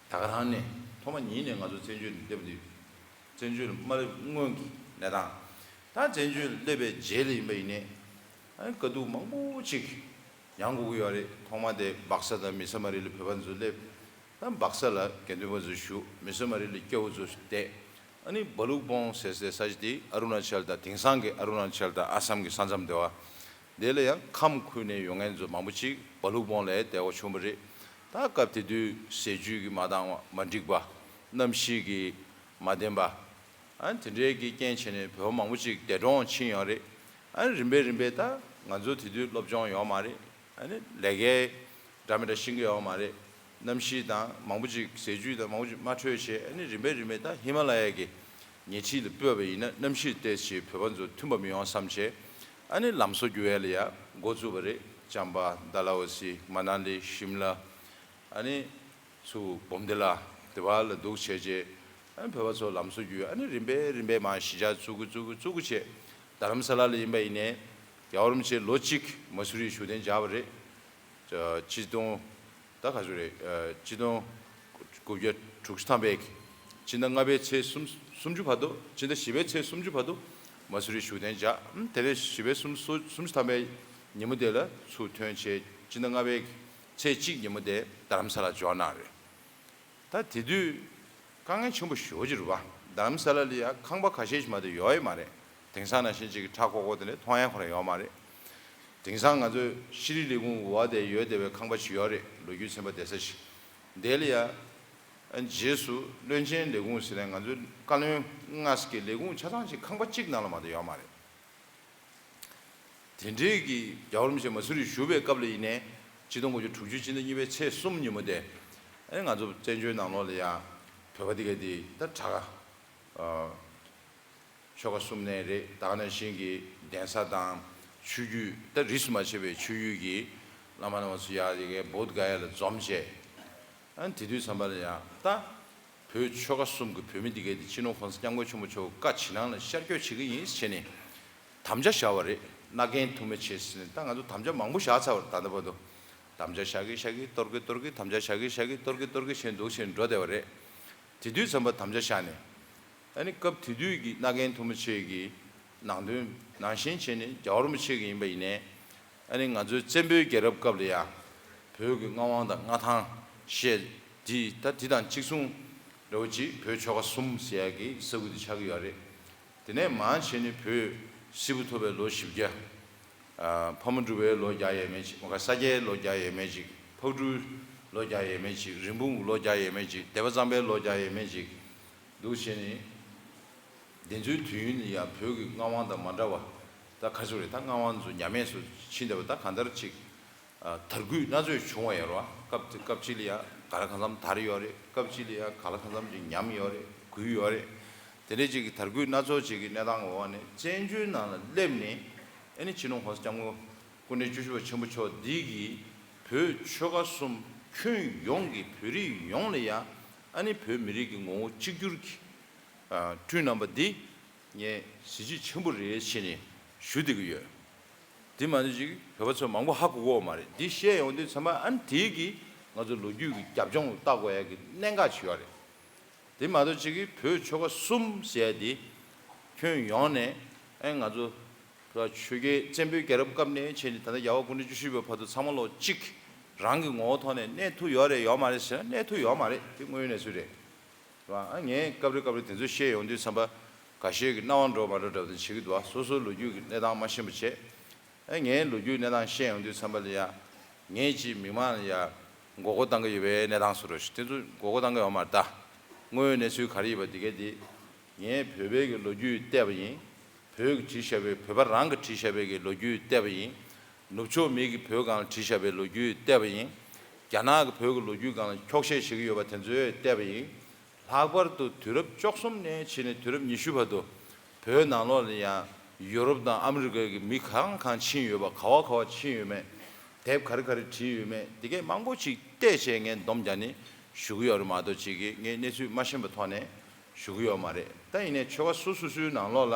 ད་ག་རང་ནས་ཐོག་མ་ཉིད་ནས་ང་ཚོ་བཙན་བྱོལ་ནས་སླེབས་དུས། བཙན་བྱོལ་མ་སླེབས་སྔོན་གྱི་གནས་སྟངས། ད་བཙན་བྱོལ་སླེབས་པའི་རྗེས་ལ་ཡིན་པ་ཡིན་ནའི། ཨ་ནི་དཀའ་སྡུག་མང་པོ་ཅིག་མྱངས་དགོས་ཀྱི་ཡོད་རེད། ཐོག་མ་དེ་སྦག་ས་དང་མི་ས་མ་རི་ལ་བོད་པ་ཚོ་སླེབས། ད་སྦག་ས་ལ་དགེ་འདུན་པ་ཚོ་བཞུགས། མི་ས་མ་རི་ལ་སྐྱ་བོ་ཚོ་བསྡད། ཨ་ནི་སྦ་ལུག་སྦོང་ཟེར་སའི་ས་ཆ་དེ་ཨ་རུ་ན་ཅལ་དང་དེང་སང་གི་ཨ་རུ་ན་ཅལ་དང་ཨ་སམ་གྱི་ས་མཚམས་དེ་བ། དེ་ལ་ཡང་ཁམས་ཁུལ་ནས་ཡོང་མཁན་ཚོ་མང་པོ་ཅིག་སྦ་ལུག་སྦོང་ལ་བསྡད་དགོས་བྱུང་བ་རེད། ད་སྐབས་དེ་དུས་ཟས་བཅུད་ཀྱི་མ་འདང་བ། མ་འགྲིག་པ། གནམ་གཤིས་ཀྱི་མ་བདེན་པ། ཨ་དེ་འདྲའི་གི་རྐྱེན་བྱས་ནས་བོད་པ་མང་པོ་ཅིག་འདས་གྲོངས་ཕྱིན་ཡོད་རེད། ཨ་རིམ་པས་རིམ་པས་ད་ང་ཚོ་དེ་དུས་སློབ་སྦྱོང་ཡོད་མ་རེད། ཨ་ནི་ལས་ཀའི་འདྲ་མི་འདྲ་ཤེས་ཀྱི་ཡོད་མ་རེད། གནམ་གཤིས་དང་མང་པོ་ཅིག་ཟས་བཅུད་དང་མང་པོ་ཅིག་མ་འཕྲོད་བྱས། ཨ་ནི་རིམ་པས་རིམ་པས་ད་ཧི་མ་ལ་ཡ་གི་ཉེ་འཁྲིས་ལ་སྤོས་པ་ཡིན་ན་གནམ་གཤིས་ཏོག་ཙམ་བོད་པ་ཚོ་མཐུན་པ་མི་ཡོང་བསམ་བྱས། ཨ་ནི་ལམ་བཟོ་རྒྱུ་བས་ལ་ཡ་འགོ་བཙུགས་པ་རེད། ཅམ་པ། ཌལ་ཧོ་སི། མ་ན་ལི། ཤིམ་ལ། ཨ་ནི་ཚུར་སྦོམ་སྡེ་ལ་དེ་བ་ལ་འདུག་བྱས་རྗེས། ཨ་ནི་བོད་པ་ཚོ་ལམ་བཟོ་རྒྱུ། ཨ་ནི་རིམ་པས་རིམ་པས་མར་གཞིས་ཆགས་བཙུགས་ཀྱི་བཙུགས་ཀྱི་བཙུགས་ཀྱི་བྱས། རྡ་རམ་ས་ལ་ལ་ཡིན་པ་ཡིན་ནའི་རྒྱལ་བ་རིན་པོ་ཆེ་ལོ་གཅིག་མ་སུ་རི་བཞུགས་གདན་འཇགས་པ་རེད། ཆིག་སྟོང་། ད་ག་ཚོད་རེད། ཆིག་སྟོང་དགུ་བརྒྱ་དྲུག་ཅུ་ཐམ་པའི་ཕྱི་ཟླ་ལྔ་པའི་ཚེས་སུམ་སུམ་ཅུ་བར་དུ། ཕྱི་ཟླ་བཞི་པའི་ཚེས་སུམ་ཅུ་བར་དུ་མ་སུ་རི་བཞུགས་གདན་འཇགས། དེ་ནས་བཞི་པའི་སུམ་སུམ་ཅུ་ཐམ་པའི་ཉིན་མོ་དེ་ལ་ཚུར་ཐོན་བྱས། ཕྱི་ཟླ་ལྔ་པའི་ཚེས་གཅིག་ཉིན་མོ་དེ་རྡ་རམ་ས་ལ་འབྱོར་གནང་རེད། ད་དེ་དུས་དཀའ་ངལ་ཆེན་པོ་ཞེ་པོ་ཅིག་རེད་པ། རྡ་རམ་ས་ལ་ལ་ཡ་ཁང་པ་ཁ་ཤས་ཤིག་མ་གཏོགས་ཡོད་ཡོད་མ་རེད། དེང་སང་ནང་བཞིན་ཅིག་གི་ཁྲ་ཁོག་ཁོག་དེ་འདྲ་མཐོང་ཡ་ཁོ་རང་ཡོད་མ་རེད། དེང་སང་ང་ཚོའི་ཤེས་རིག་ལས་ཁུངས་འོག་དེ་ཡོད་བསྡད་པའི་ཁང་པ་ཅིག་ཡོད་རེད། ལོ་རྒྱུས་ཚན་པ་བསྡད་ས་ཞིག་དེ་ལ་ཡ། ཨ་རྗེས་སུ་བློན་ཆེན་ལས་ཁུངས་ཟེར་ནས་ང་ཚོའི་བཀའ་བློན་མངའ་ཟེར་གྱི་ལས་ཁུངས་ཆ་ཚང་ཅིག་ཁང་པ་གཅིག་ནང་ལ་མ་གཏོགས་ཡོད་མ་རེད། དེ་འདྲའི་གི་རྒྱལ་བ་རིན་པོ་ཆེ་མ་སུ་རི་བཞུགས་པའི་སྐབས་ལ་ཡིན་ནའི། ཆིག་སྟོང་དགུ་བརྒྱ་དྲུག་ཅུ་ཕྱི་ཟླ་གཉིས་པའི་ཚེས་གསུམ་ཉིན་མོ་དེ། ཨ་ནི་ང་ཚོ་བཙན་བྱོལ་ནང་ལོགས་ལ་ཡ་བོད་པ་དེ་ག་དེ་ད་དྲག་ག་ཆོལ་ཁ་གསུམ་ནས་རེད། ད་ག་ནང་བཞིན་གྱི་གདན་ས་དང་ཆོས་བརྒྱུད། ད་རིས་སུ་མ་ཆད་པའི་ཆོས་བརྒྱུད་ཀྱི་བླ་མ་རྣམ་པ་ཚོ་ཡ་དེ་གའི་བོད་ག་ཡ་ལ་འཛོམས་བྱས། ཨ་ནི་དེ་དུས་ཙམ་པ་ལ་ཡ་ད་བོད་ཆོལ་ཁ་གསུམ་གྱི་བོད་མི་དེ་གའི་དེ་སྤྱི་ནོར་༸གོང་ས་༸སྐྱབས་མགོན་ཆེན་པོ་མཆོག་བཀའ་ཇི་གནང་ལ་ཤར་བསྐྱོད་བྱེད་ཀྱི་ཡིན་ཟེར་བྱས་ནས་དམ་བཅའ་བཞག་པ་རེད། མནའ་གན་ཐུང་མི་ཆེ་ཟེར་ནས། ད་ང་ཚོ་དམ་བཅའ་མང་པོ་བཞག་ཚར་བ་རེད། ད་ལྟ་བར་དུ་དམ་བཅའ་བཞག་གི་བཞག་གི་གཏོར་གི་གཏོར་གི། དམ་བཅའ་བཞག་གི་བཞག་གི་གཏོར་གི་གཏོར་གི་བྱས་འདུག་བྱས་འགྲོ་བསྡད་པ་རེད། དེ་དུས་ཙམ་པ་དམ་བཅའ་བཞག་ནས། ཨ་ནི་སྐབས་དེ་དུས་ཀྱི་མནའ་གན་ཐུང་མི་ཆེ་གི་ནང་དོན་ནང་བཞིན་བྱས་ནས་རྒྱལ་བ་རིན་པོ་ཆེ་གི་ཡིན་པ་ཡིན་ནའི། ཨ་ནི་ང་ཚོའི་བཙན་པོའི་རྒྱལ་རབས་སྐབས་ལ་ཡ་བོད་ཀྱི་མངའ་དབང་དང་མངའ་ཐང་བཤད་དེ། ད་དེ་དང་གཅིག་མཚུངས་འདྲ་བོ་ཅིག་བོད་ཆོལ་ཁ་གསུམ་ཟེར་ཡ་གི་ས་ཁུལ་དེ་ཆགས་ཀྱི་ཡོད་རེད། དེ་ནས་མར་བྱས་ནས་བོད་སིལ་བུ་ཐོར་བའི་ལོ་བཞི་བརྒྱ། ཨ་ཕ་མ་གྲུ་པའི་ལོ་བརྒྱ་ཡས་མས་ཅིག་མ་ག་ས་སྐྱའི་ལོ་བརྒྱ་ཡས་མས་ཅིག་ཕག་གྲུའི་ལོ་བརྒྱ་ཡས་མས་ཅིག་རིན་སྤུངས་ལོ་བརྒྱ་ཡས་མས་ཅིག་སྡེ་པ་གཙང་པའི་ལོ་བརྒྱ་ཡས་མས་ཅིག་འདུག་བྱས་ནས། དེ་ཚོའི་དུས་ཡུན་ལ་ཡང་བོད་ཀྱི་མངའ་དབང་དང་མ་འདྲ་བ། ད་ག་ཚོད་རེད། ད་མངའ་དབང་ཚོ་ཉམས་ཡས་སུ་ཕྱིན་བསྡད་པ། ད་གང་ལྟར་ཅིག་ཨ་དར་རྒུད་སྣ་ཚོགས་བྱུང་བ་ཡོད་རེད་བ། སྐབས་དེ་སྐབས་གཅིག་ལ་ཡ་ག་ལ་གང་འཚམ་དར་ཡོད་རེད། སྐབས་གཅིག་ལ་ཡ་ག་ལ་གང་འཚམ་ཅིག་ཉམས་ཡོད་རེད། རྒུད་ཡོད་རེད། དེ་འདྲའི་ཅིག་གི་དར་རྒུད་སྣ་ཚོགས་ཅིག་གི་གནས་སྟངས་འོག་ནས་བཙན་བྱོལ་ནང་ལ་སླེབས་ནས། ཨ་ནི་སྤྱི་ནོར་༸གོང་ས་༸སྐྱབས་མགོན་སྐུ་ཕྲེང་བཅུ་བཞི་པ་ཆེན་པོ་མཆོག་འདི་གིས་བོད་ཆོལ་ཁ་གསུམ་ཁྱོན་ཡོངས་ཀྱི་བོད་རིགས་ཡོངས་ལ་ཡ། ཨ་ནི་བོད་མི་རིགས་ཀྱི་ངོ་བོ་གཅིག་གྱུར་གྱི་ཨ་བསྐྲུན་གནང་པ་འདི་ངས་གཟི་བརྗིད་ཆེན་པོ་རེད་ཟེར་ནས་ཞུ་བསྡད་ཀྱི་ཡོད། དེ་མ་གཏོགས་ཅིག་བོད་པ་ཚོ་མང་པོ་ཧ་གོ་གི་ཡོད་མ་རེད། འདི་བཤད་ཡོང་དུས་ཙམ་པ། ཨ་ནི་དེ་གིས་ང་ཚོ་ལོ་རྒྱུས་ཀྱི་རྒྱབ་ལྗོངས་ལ་བལྟ་དགོས་ཡ་གི་གནད་འགག་ཅིག་ཡོད་རེད། དེ་མ་གཏོགས་ཅིག་གི་བོད་ཆོལ་ཁ་གསུམ་ཟེར་ཡ་དེ་ཁྱོན་ཡོངས་ནས། ཨ་ནི་ང་ཚོ་ཆོས་རྒྱལ་བཙན་པོའི་རྒྱལ་རབས་སྐབས་ནས་བྱས་ནས་ད་ལྟ་རྒྱལ་བ་སྐུ་ཕྲེང་བཅུ་བཞི་པའི་བར་དུ་ཚང་མ་ལོག་གཅིག་རང་གི་ངོ་བོ་ཐོག་ནས་གནས་ཐུབ་ཡོད་རེད་ཡོད་མ་རེད་ཟེར་ན། གནས་ཐུབ་ཡོད་མ་རེད། དེ་དངོས་ཡོད་གནས་ཚུལ་རེད། རེད་བ། ཨ་ངས་སྐབས་རེ་སྐབས་རེ་དེ་ཚོ་བཤད་ཡོང་དུས་ཙམ་པ། འགའ་ཤས་ཀྱིས་སྣང་བ་འགྲོ་མ་འགྲོ་འདྲ་བ་དེ་བྱེད་ཀྱི་འདུག་བ། སོ་སོའི་ལོ་རྒྱུས་ཀྱི་གནས་སྟངས་མ་ཤེས་པ་བྱས། ཨ་ངའི་ལོ་རྒྱུས་གནས་སྟངས་བཤད་ཡོང་དུས་ཙམ་པ་ལ་ཡ། ངས་ཅིག་མི་མང་ལ་ཡ་མགོ་སྐོར་བཏང་གི་ཡོད་པའི་གནས་སྟངས་བཟོ་འདྲ་ཞིག་དེ་ཚོ་མགོ་སྐོར་བཏང་གི་ཡོད་མ་རེད་ད། དངོས་ཡོད་གནས་ཚུལ་ག་རེ་ཡིན་པ་དེ་གས་དེ། ངས་བོད་པའི་གི་ལོ་རྒྱུས་བལྟས་པ་ཡིན། བོད་ཀྱིས་བྲིས་བཞག་པའི། བོད་པ་རང་གིས་བྲིས་བཞག་པའི་གི་ལོ་རྒྱུས་བལྟས་པ་ཡིན། ནུབ་ཕྱོགས་མི་གིས་བོད་སྒང་ལ་བྲིས་བཞག་པའི་ལོ་རྒྱུས་བལྟས་པ་ཡིན། རྒྱ་ནག་གིས་བོད་ཀྱི་ལོ་རྒྱུས་སྒང་ལ་འཁྱོག་བཤད་བྱེད་ཀྱི་ཡོད་པ་དེ་ཚོ་བལྟས་པ་ཡིན། ལྷག་པར་དུ་དུས་རབས་བཅུ་གསུམ་ནས་ཕྱིན་ནས་དུས་རབས་ཉི་ཤུ་བར་དུ་བོད་ནང་ལོགས་ལ་ཡང་ཡུ་རོབ་དང་ཨ་མི་རི་ཀ་གི་མི་གང་གང་ཕྱིན་ཡོད་པ། ག་བ་ག་བ་ཕྱིན་ཡོད་མེད། དེབ་ག་རེ་ག་རེ་བྲིས་ཡོད་མེད། དེ་གས་མང་པོ་ཅིག་བལྟས་བྱས་ངས་སྡོམ་རྒྱག་ནས་ཞུ་གི་ཡོད་རེད་མ་གཏོགས་ཅིག་གི་ངས་གནས་ཚུལ་མ་ཤེས་པའི་ཐོག་ནས་ཞུ་གི་ཡོད་མ་རེད། ད་ཡིན་ནའི་ཆོལ་ཁ་སོ་སོ་སོའི་ནང་ལོགས་ལ་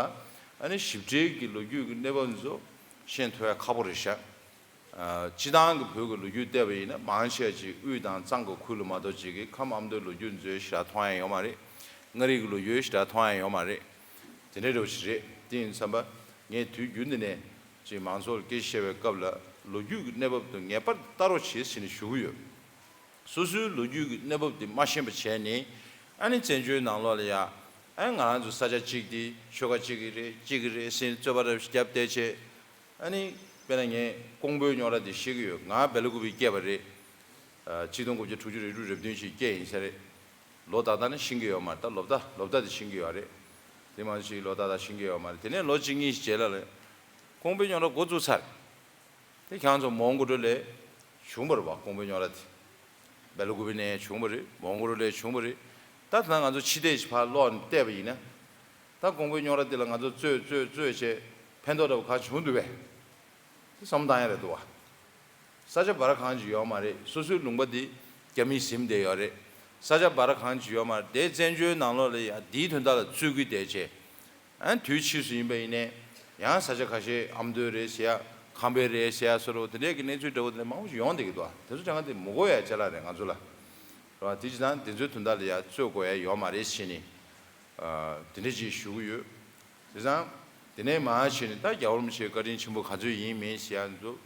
ཨ་ནི་ཞིབ་ཕྲའི་གི་ལོ་རྒྱུས་ཀྱི་གནས་བབ་འདི་ཚོ་ཤེས་ཐུབ་ཡ་ཁག་པོ་རེད་ཤག་ཨ་སྤྱི་བཏང་གི་བོད་ཀྱི་ལོ་རྒྱུས་བལྟས་པ་ཡིན་ན། མང་ཆེ་བ་ཅིག་དབུས་དང་གཙང་གི་ཁུལ་ལ་མ་གཏོགས་ཅིག་གི་ཁམས་ཨ་མདོའི་ལོ་རྒྱུས་འདི་ཚོ་ཞེ་དྲག་མཐོང་ཡ་ཡོད་མ་རེད། མངའ་རིས་ཀྱི་ལོ་རྒྱུས་ཞེ་དྲག་མཐོང་ཡ་ཡོད་མ་རེད། དེ་འདྲའི་འདྲ་བོ་ཞིག་རེད། དེ་ཡིན་དུས་ཙམ་པ་ངས་དུས་རྒྱུན་འདི་ནས་ཅིག་མང་ཚོགས་ལ་སྐད་ཆ་བཤད་པའི་སྐབས་ལ་ལོ་རྒྱུས་ཀྱི་གནས་བབ་དེ་ངེས་པར་དུ་ལྟ་རོགས་བྱེད་ཟེར་ནས་ཞུ་གི་ཡོད། སོ་སོའི་ལོ་རྒྱུས་ཀྱི་གནས་བབ་དེ་མ་ཤེས་པ་བྱས་ནས། ཨ་ནི་བཙན་བྱོལ་ནང་ལོགས་ལ་ཡ། ཨ་ནི་ང་རང་ཚོ་ས་ཆ་གཅིག་དེ་ཆོལ་ཁ་གཅིག་གི་རེད། གཅིག་གི་རེད་ཟེར་ནས་རྩོད་པ་རབ་ཞིག་བརྒྱབ་བསྡད་བྱས། ཨ་ནི་དཔེར་ན་ངས་ཀོང་པོའི་རྙོག་དྲ་དེ་ཤེས་ཀྱི་ཡོད། ང་སྦེ་ལ་ཀུ་པེ་སྐྱེས་པ་རེད། ཨ་ཆིག་སྟོང་དགུ་བརྒྱ་དྲུག་ཅུ་རེ་དྲུག་རེ་བདུན་ཞིག་སྐྱེས་ཡིན་ས་རེད། ལོ་ཏག་ཏག་ནི་ཤེས་ཀྱི་ཡོད་མ་རེད། ད་ལོ་ཏག་ལོ་ཏག་དེ་ཤེས་ཀྱི་ཡོད་རེད། དེ་མ་ཞིག་ལོ་ཏག་ཏག་ཤེས་ཀྱི་ཡོད་མ་རེད། དེ་ནས་ལོ་གཅིག་གཉིས་ཤིག་རྗེས་ལ་ལ་ཀོང་པོའི་རྙོག་དྲ་འགོ་བཙུགས་ཚར། དེ་ཁྱེད་རང་ཚོ་མོན་གྷོ་ལ་བྱུང་བ་རེད་བ། ཀོང་པོའི་རྙོག་དྲ་དེ་སྦེ་ལ་ཀུ་པེ་ནས་བྱུང་བ་རེད། མོན་གྷོ་ལ་བྱུང་བ་རེད། ད་ད་ང་ཚོ་ཕྱི་བལྟས་ཤིག་ཕར་ལོག་ནས་བལྟས་པ་ཡིན་ན། ད་ཀོང་པོའི་རྙོག་དྲ་དེ་ལ་ང་ཚོ་རྩོད་རྩོད་རྩོད་བྱས་ཕན་ཐོགས་འདྲ་བོ་ག་བྱུང་འདུག་པས། དེ་བསམ་བློ་བཏང་ཡ་རེད་འདུག་བ། ས་ཆ་བར་གང་ཅིག་ཡོད་མ་རེད། སོ་སོའི་ལུང་པ་འདི་རྒྱ་མིས་ཟིན་བསྡད་ཡོད་རེད། ས་ཆ་བར་གང་ཅིག་ཡོད་མ་རེད། དེ་བཙན་བྱོལ་ནང་ལོགས་ལ་ཡ་འདིའི་དོན་དག་ལ་རྩོད་ཀྱི་བསྡད་བྱས། ཨ་དུས་ཕྱིས་སུ་ཡིན་པ་ཡིན་ནའི་ཡང་ས་ཆ་ཁ་ཤས་ཨ་མདོའི་རེད་ཟེར་ཡ། ཁམས་པའི་རེད་ཟེར་ཡ་བཟོ་འདྲ་བོ་དེ་འདྲའི་གི་གནས་ཚུལ་འདྲ་བོ་དེ་འདྲ་མང་པོ་ཞིག་ཡོང་བསྡད་ཀྱི་འདུག་དེ་ཚོ་དྲན་ག་དེ་མི་དགོས་ཡ་ཅ་ལག་རེད་ང་ཚོ་ལ། རེད་བ། དེ་བྱས་ཙང་དེ་ཚོའི་དོན་དག་ལ་ཡ་རྩོད་དགོས་ཡ་ཡོད་མ་རེད་ཟེར་ནས། ཨ་དེ་འདྲ་ཅིག་ཞུ་གི་ཡོད། བྱས་ཙང་དེ་ནས་མར་བྱས་ནས་ད་རྒྱལ་བ་རིན་པོ་ཆེའི་བཀའ་དྲིན་ཆེན་པོ་ག་ཚོད་ཡིན་མིན་ཟེར་ཡ་འདུག་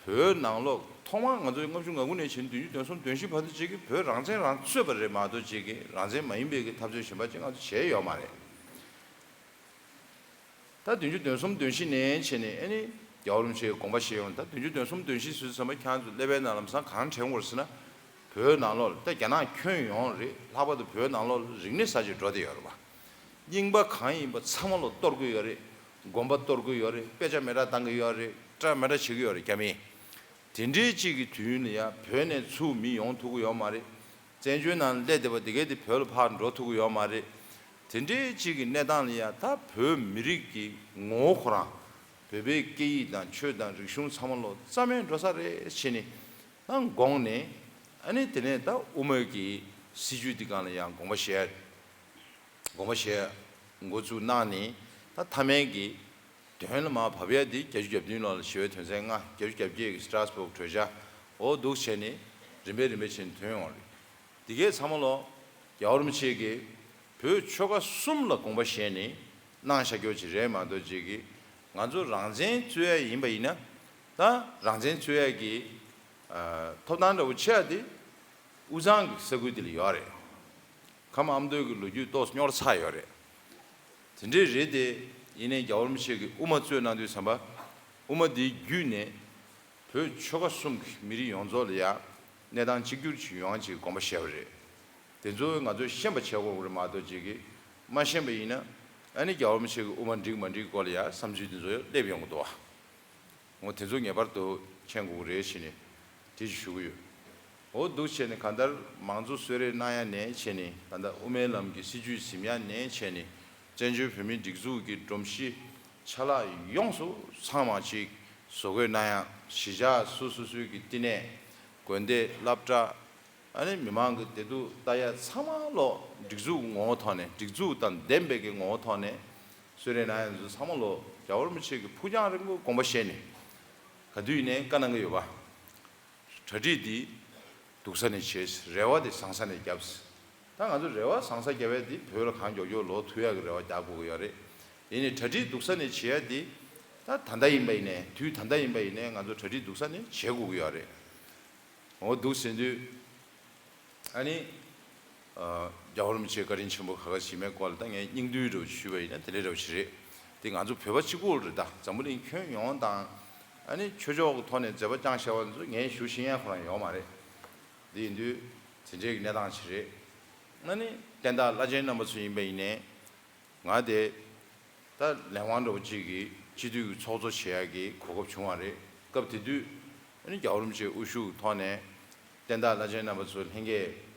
བོད་ནང་ལོགས་ཐོག་མར་ང་ཚོ་ལྔ་བཅུ་ང་དགུ་ནས་བྱས་ནས་བདུན་ཅུ་དོན་གསུམ་དོན་བཞི་བར་དུ་ཅིག་གིས་བོད་རང་བཙན་རང་རྩོད་པ་རེད་མ་གཏོགས་ཅིག་གིས་རང་བཙན་མ་ཡིན་པའི་གི་འཐབ་རྩོད་གཞན་པ་ཅིག་ང་ཚོ་བྱས་ཡོད་མ་རེད། ད་བདུན་ཅུ་དོན་གསུམ་དོན་བཞི་ནས་བྱས་ནས་ཨ་ནི་རྒྱལ་བ་རིན་པོ་ཆེའི་དགོངས་པ་བཞེས་ཡོང་། ད་བདུན་ཅུ་དོན་གསུམ་དོན་བཞི་ཟེར་དུས་ཙམ་པ་ཁྱེད་རང་ཚོ་ཀླད་པའི་ནང་ལམ་སང་གང་དྲན་དགོས་ཟེར་ན། བོད་ནང་ལོགས་ལ་ད་རྒྱ་ནག་ཁྱོན་ཡོངས་རེད། ལྷག་པར་དུ་བོད་ནང་ལོགས་ལ་རིག་གནས་གསར་བརྗེ་འགྲོ་བསྡད་ཡོད་རེད་བ། རྙིང་པ་གང་ཡིན་པ་ཚང་མ་ལོག་གཏོར་གི་ཡོད་རེད། དགོན་པ་གཏོར་གི་ཡོད་རེད། དཔེ་ཆ་མེ་སྲེག་བཏང་གི་ཡོད་རེད། འདྲ་མི་འདྲ་བྱེད་ཀྱི་ཡོད་རེད་རྒྱ་མིས། དེ་འདྲའི་གཅིག་གི་དུས་ཡུན་ལ་ཡང་བོད་ནས་ཚུར་མི་ཡོང་ཐུབ་ཀྱི་ཡོད་མ་རེད། བཙན་བྱོལ་ནང་སླེབས་བསྡད་པ་དེ་གས་དེ་བོད་ལ་ཕར་འགྲོ་ཐུབ་ཀྱི་ཡོད་མ་རེད། དེ་འདྲའི་གཅིག་གི་གནས་སྟངས་ལ་ཡང་ད་བོད་མི་རིགས་ཀྱི་ངོ་བོ་ཁོ་རང་། བོད་པའི་སྐད་ཡིག་དང་ཆོས་དང་རིག་གཞུང་ཚང་མ་ལོག་རྩ་མེད་འགྲོ་ས་རེད་ཟེར་ནས་ད་དགོངས་ནས། ཨ་ནི་དེ་ནས་ད་དབུ་མའི་གི་སྲིད་བྱུས་འདི་སྒང་ལ་ཡང་དགོངས་པ་བཞེས། དགོངས་པ་བཞེས་འགོ་བཙུགས་གནང་ནས། ད་མཐའ་མའི་གི་དོན་ལ་མར་བབས་ཡ་འདི་བརྒྱད་ཅུ་གྱ་བདུན་ལོ་ལ་ཞི་བའི་དོན་ཚན་ལྔ། བརྒྱད་ཅུ་གྱ་བརྒྱད་ཀྱི་སི་ཏྲ་སི་བྷོག་གྲོས་འཆར་འོ་འདུག་བྱས་ནས་རིམ་པས་རིམ་པས་བྱས་ནས་ཐོན་ཡོང་བ་རེད། འདི་གས་ཚང་མ་ལོ་རྒྱལ་བ་རིན་པོ་ཆེ་གིས་བོད་ཆོལ་ཁ་གསུམ་ལ་དགོངས་པ་བཞེས་ནས་གནང་བཞག་རྒྱུ་ཅིག་རེད་མ་གཏོགས་ཅིག་གིས་ང་ཚོ་རང་བཙན་རྩོད་ཡ་ཡིན་པ་ཡིན་ན། ད་རང་བཙན་རྩོད་ཡ་གི་ཐོབ་ཐང་འདྲ་བོ་ཆེ་བ་དེ་དབུས་གཙང་གི་ས་ཁུལ་དེ་ལ་ཡོད་རེད། ཁམས་ཨ་མདོའི་གི་ལོ་རྒྱུས་ཏོག་ཙམ་རྙོག་དྲ་ཚ་ཡོད་རེད། དེ་འདྲས་རེད་དེ། ཡིན་ནའི་རྒྱལ་བ་རིན་པོ་ཆེ་གིས་དབུ་མ་རྩོད་གནང་དུས་ཙམ་པ། དབུ་མ་འདི་བརྒྱུད་ནས་བོད་ཆོལ་ཁ་གསུམ་གྱི་མི་རིགས་ཡོངས་རྫོགས་ལ་ཡང་གནས་སྟངས་གཅིག་གྱུར་ཅིག་ཡོང་ཡ་ཅིག་དགོངས་པ་བཞེས་པ་རེད། དེ་ཚོ་ང་ཚོས་ཤེས་པ་བྱེད་དགོས་རེད་མ་གཏོགས་ཅིག་གིས་མ་ཤེས་པ་ཡིན་ན། ཨ་ནི་རྒྱལ་བ་རིན་པོ་ཆེ་གི་དབུ་མ་འགྲིག་མ་འགྲིག་སྐོར་ལ་ཡང་བསམ་ཚུལ་དེ་ཚོ་ཡང་སླེབས་ཡོང་གི་འདུག་བ། འོ་དེ་ཚོ་ངེས་པར་དུ་མཁྱེན་དགོས་ཀྱི་རེད་ཞེས་ནས་དེ་ཞིག་ཞུ་གི་ཡོད། འོ་འདུག་བྱས་ནས་གང་ལྟར་མང་གཙོ་གསོལ་རས་གནང་ཡ་ནས་བྱས་ནས། ད་ལྟ་དབུ་མའི་ལམ་གྱི་སྲིད་བྱུས་འཛིན་ཡ་ནས་བྱས་ནས། བཙན་བྱོལ་བོད་མིའི་སྒྲིག་འཛུགས་ཀྱི་སྒྲོམ་གཞི་ཆ་ལག་ཡོངས་སུ་ཚང་མ་ཅིག་བཟོ་འགོད་གནང་ཡ། གཞིས་ཆགས་སོ་སོ་སོའི་གི་བསྟི་གནས། དགོན་སྡེ། སློབ་གྲྭ། ཨ་ནི་མི་མང་གི་བདེ་སྡུག་ལྟ་ཡ་ཚང་མ་ལོག་སྒྲིག་འཛུགས་ངོ་བོ་ཐོག་ནས། སྒྲིག་འཛུགས་དང་ལྡན་པའི་གི་ངོ་བོ་ཐོག་ནས་གསོལ་རས་གནང་ཡ་ཚོ་ཚང་མ་ལོག་རྒྱལ་བ་རིན་པོ་ཆེ་གི་ཕུགས་རྒྱང་རིང་པོའི་དགོངས་པ་བཞེས་ནས་ག་དུས་ཡིན་ནའི་བཀའ་གནང་གི་ཡོད་པ། གྲ་སྒྲིག་འདི་སྡུག་ས་ནས་བྱེད། རེ་བ་འདི་བཟང་ས་ནས་རྒྱབ། ད་ང་ཚོ་རེ་བ་བཟང་ས་རྒྱབ་ཡ་འདི་བོད་ལ་གང་མགྱོགས་མགྱོགས་ལོག་ཐུབ་ཡ་གི་རེ་བ་རྒྱག་དགོས་ཀྱི་ཡོད་རེད། ཡིན་ནའི་གྲ་སྒྲིག་སྡུག་ས་ནས་བྱེད་ཡ་འདི་ད་ད་ལྟ་ཡིན་པ་ཡིན་ནའི། དུས་ད་ལྟ་ཡིན་པ་ཡིན་ནའི་ང་ཚོ་གྲ་སྒྲིག་སྡུག་ས་ནས་བྱེད་དགོས་ཀྱི་ཡོད་རེད། འོ་འདུག་ཟེར་དུས། ཨ་ནི། ཨ། རྒྱལ་བ་རིན་པོ་ཆེ་བཀའ་དྲིན་ཆེན་པོ་ག་ག་ཞིག་མའི་སྐོར་ལ་ད་ངས་སྙིང་བསྡུས་འདྲ་བོ་ཞུས་པ་ཡིན་ན་དེ་འདྲའི་འདྲ་བོ་ཞིག་རེད། དེ་ང་ཚོ་བོད་པ་གཅིག་པོ་རེད། ད་འཛམ་བུ་གླིང་ཁྱོན་ཡོངས་དང་། ཨ་ནི་ཆོས་ཕྱོགས་ཀྱི་ཐོག་ནས་མཛད་པ་བསྐྱངས་བཞག་པ་ཚོ་ངས་ཞུ་ཤེས་ཡ་ཁོ་རང་ཡོད་མ་རེད། འདི་ཡིན་དུས་དེ་འདྲའི་གི་གནས་སྟངས་ཤིག་རེད། ཨ་ནི་བསྟན་བདག་བླ་ཆེན་རྣམ་པ་ཚོ་ཡིན་པ་ཡིན་ནའི། ང་དེ་ད་ལས་དབང་འདྲ་བོ་གཅིག་གིས་སྤྱི་འཐུས་ཀྱི་ཚོགས་གཙོ་བྱེད་ཡག་གི་གོ་སྐབས་བྱུང་བ་རེད། སྐབས་དེ་དུས་ཨ་ནི་རྒྱལ་བ་རིན་པོ་ཆེའི་དབུ་བཞུགས་ཐོག་ནས་བསྟན་བདག་བླ་ཆེན་རྣམ་པ་ཚོ་ལྷན་རྒྱས་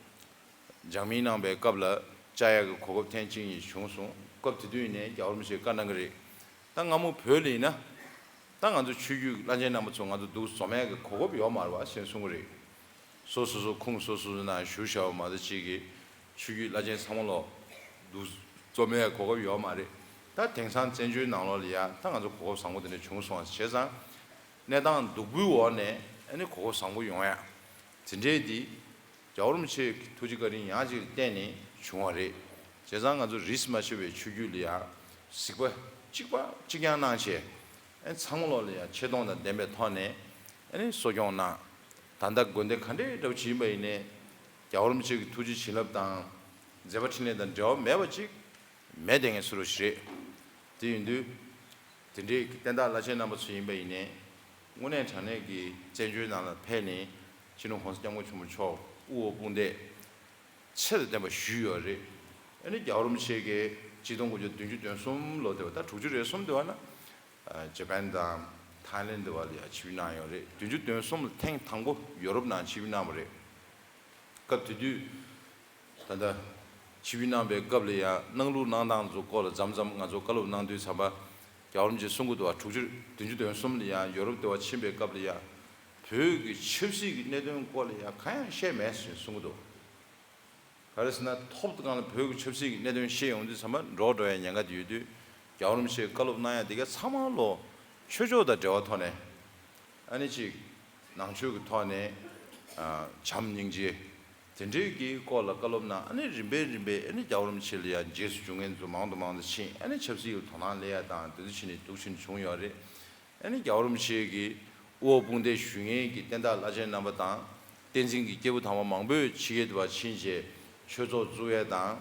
མཇལ་མོལ་གནང་པའི་སྐབས་ལ་བཅར་ཡག་གི་གོ་སྐབས་ཐེངས་གཅིག་གཉིས་བྱུང་སོང་། སྐབས་དེ་དུས་ནས་རྒྱལ་བ་རིན་པོ་ཆེས་བཀའ་གནང་གི་རེད། ད་སྔ་མོ་བོད་ལ་ཡིན་ན། ད་ང་ཚོ་ཆོས་བརྒྱུད་བླ་ཆེན་རྣམ་པ་ཚོ་ང་ཚོ་འདུག་འཛོམས་ཡག་གི་གོ་སྐབས་ཡོད་མ་རེད་པ་ཞེས་གསུང་གི་རེད། སོ་སོ་སོ་ཁུངས་སོ་སོ་སོ་ནང་བཞུགས་བཞག་པ་མ་གཏོགས་གཅིག་གི་ཆོས་བརྒྱུད་བླ་ཆེན་ཚང་མ་ལོག་འདུག་འཛོམས་ཡག་གོ་སྐབས་ཡོད་མ་རེད། ད་དེང་སང་བཙན་བྱོལ་ནང་ལོགས་ལ་ཡ་ད་ང་ཚོ་གོ་སྐབས་བཟང་པོ་དེ་འདྲ་བྱུང་སོང་བ། བྱས་ཙང་གནས་སྟངས་སྡུག་པོའི་འོག་ནས་ཨ་ནི་གོ་སྐབས་བཟང་པོ་ཡོང་ཡ། དེ་འདྲའི་འདི་རྒྱལ་བ་རིན་པོ་ཆེའི་ཐུགས་རྗེ་བཀའ་དྲིན་ཡང་ཅིག་བརྟེན་ནས་བྱུང་བ་རེད། བྱས་ཙང་ང་ཚོ་རིས་མ་ཆད་པའི་ཆོས་བརྒྱུད་ལ་ཡ་གཟིགས་པ་གཅིག་པ་གཅིག་རྐྱང་གནང་བྱས། ཨ་ནི་ཚང་མ་ལོག་ལ་ཡ་ཆེ་མཐོང་དང་ལྡན་པའི་ཐོག་ནས་ཨ་ནི་གསོ་སྐྱོང་གནང་། ད་ལྟ་དགོན་སྡེ་ག་འདྲའི་འདྲ་བོ་ཅིག་ཡིན་པ་ཡིན་ནའི་རྒྱལ་བ་རིན་པོ་ཆེ་གི་ཐུགས་རྗེ་བྱིན་རླབས་དང་མཛད་པ་འཕྲིན་ལས་དང་འབྲེལ་བ་མེད་པ་ཅིག་མེད་བསྡད་མཁན་བཟོ་འདྲ་ཞིག་རེད། དེ་ཡིན་དུས། དེ་འདྲའི་བསྟན་བདག་བླ་ཆེན་རྣམ་པ་ཚོ་ཡིན་པ་ཡིན་ནའི། དངོས་གནས་དྲང་གནས་ཀྱི་བཙན་བྱོལ་ནང་ལ་ཕེབས་ནས་སྤྱི་ནོར་༸གོང་ས་༸སྐྱབས་མགོན་ཆེན་པོ་མཆོག་དབུ་འོག་དཔུང་འདེགས་ཚད་དང་ལྡན་པ་ཞུས་ཡོད་རེད། ཨ་ནི་རྒྱལ་བ་རིན་པོ་ཆེ་གིས་ཆིག་སྟོང་དགུ་བརྒྱ་བདུན་ཅུ་དོན་གསུམ་ལོ་དེ་བ། ད་དྲུག་ཅུ་རེ་གསུམ་དེ་བ་ན། ཨ། ཇ་པན་དང་ཐའི་ལེན་དེ་བ་ལ་ཡ་ཆིབས་བསྒྱུར་གནང་ཡོད་རེད། བདུན་ཅུ་དོན་གསུམ་ལ་ཐེངས་དང་པོ་ཡོ་རོབ་ནང་ཆིབས་བསྒྱུར་གནང་བ་རེད། སྐབས་དེ་དུས། ད་ལྟ་ཆིབས་བསྒྱུར་གནང་པའི་སྐབས་ལ་ཡང་གནང་ལུགས་གནང་སྟངས་ཚོ་སྐོར་ལ་མཚམས་མཚམས་ང་ཚོ་བཀའ་སློབ་གནང་དུས་ཙམ་པ། རྒྱལ་བ་རིན་པོ་ཆེས་གསུང་གི་འདུག་བ། དྲུག་ཅུ། བདུན་ཅུ་དོན་གསུམ་ལ་ཡང་ཡོ་རོབ་དེ་བ་ཕྱིན་པའི་སྐབས་ལ་ཡང་བོད་ཀྱི་ཆབ་སྲིད་ཀྱི་གནད་དོན་སྐོར་ལ་ཡང་གང་ཡང་བཤད་མེད་ཟེར་གསུང་གི་འདུག་ག་རེ་ཟེར་ན། ཐོག་དང་སྒང་ལ་བོད་ཀྱི་ཆབ་སྲིད་ཀྱི་གནད་དོན་བཤད་ཡོང་དུས་ཙམ་པ་འདྲོག་འགྲོ་ཡ་ཉེན་ཁ་དེ་ཡོད་དུས། རྒྱལ་བ་རིན་པོ་ཆེས་བཀའ་སློབ་གནང་ཡ་དེ་ག་ཚང་མ་ལོ་ཆོས་ཕྱོགས་དང་འབྲེལ་བ་ཐོག་ནས། ཨ་ནི་གཅིག་ནང་ཆོས་ཀྱི་ཐོག་ནས། ཨ། བྱམས་སྙིང་རྗེ། དེ་འདྲའི་གི་སྐོར་ལ་བཀའ་སློབ་གནང་། ཨ་ནི་རིམ་པས་རིམ་པས་ཨ་ནི་རྒྱལ་བ་རིན་པོ་ཆེ་ལ་ཡང་རྗེས་སུ་འཇུག་མཁན་ཚོ་མང་དུ་མང་དུ་ཕྱིན། ཨ་ནི་ཆབ་སྲིད་ལ་དོ་སྣང་སླེབས་ཡ་དང་དེ་ཚོ་ཕྱིན་ནས་འདུག་ཕྱིན་བྱུང་ཡོད་རེད། ཨ་ནི་རྒྱལ་བ་རིན་པོ་ཆེ་གི་དབུ་འོག་དཔུང་འདེགས་ཞུ་མཁན་གྱི་བསྟན་བདག་བླ་ཆེན་རྣམ་པ་དང་། བསྟན་འཛིན་གྱི་སྐྱེས་བུ་དམ་པ་མང་པོས་ཕྱི་རྒྱལ་དུ་བ་ཕྱིན་བྱས་ཆོས་ཚོགས་བཙུགས་ཡས་དང་།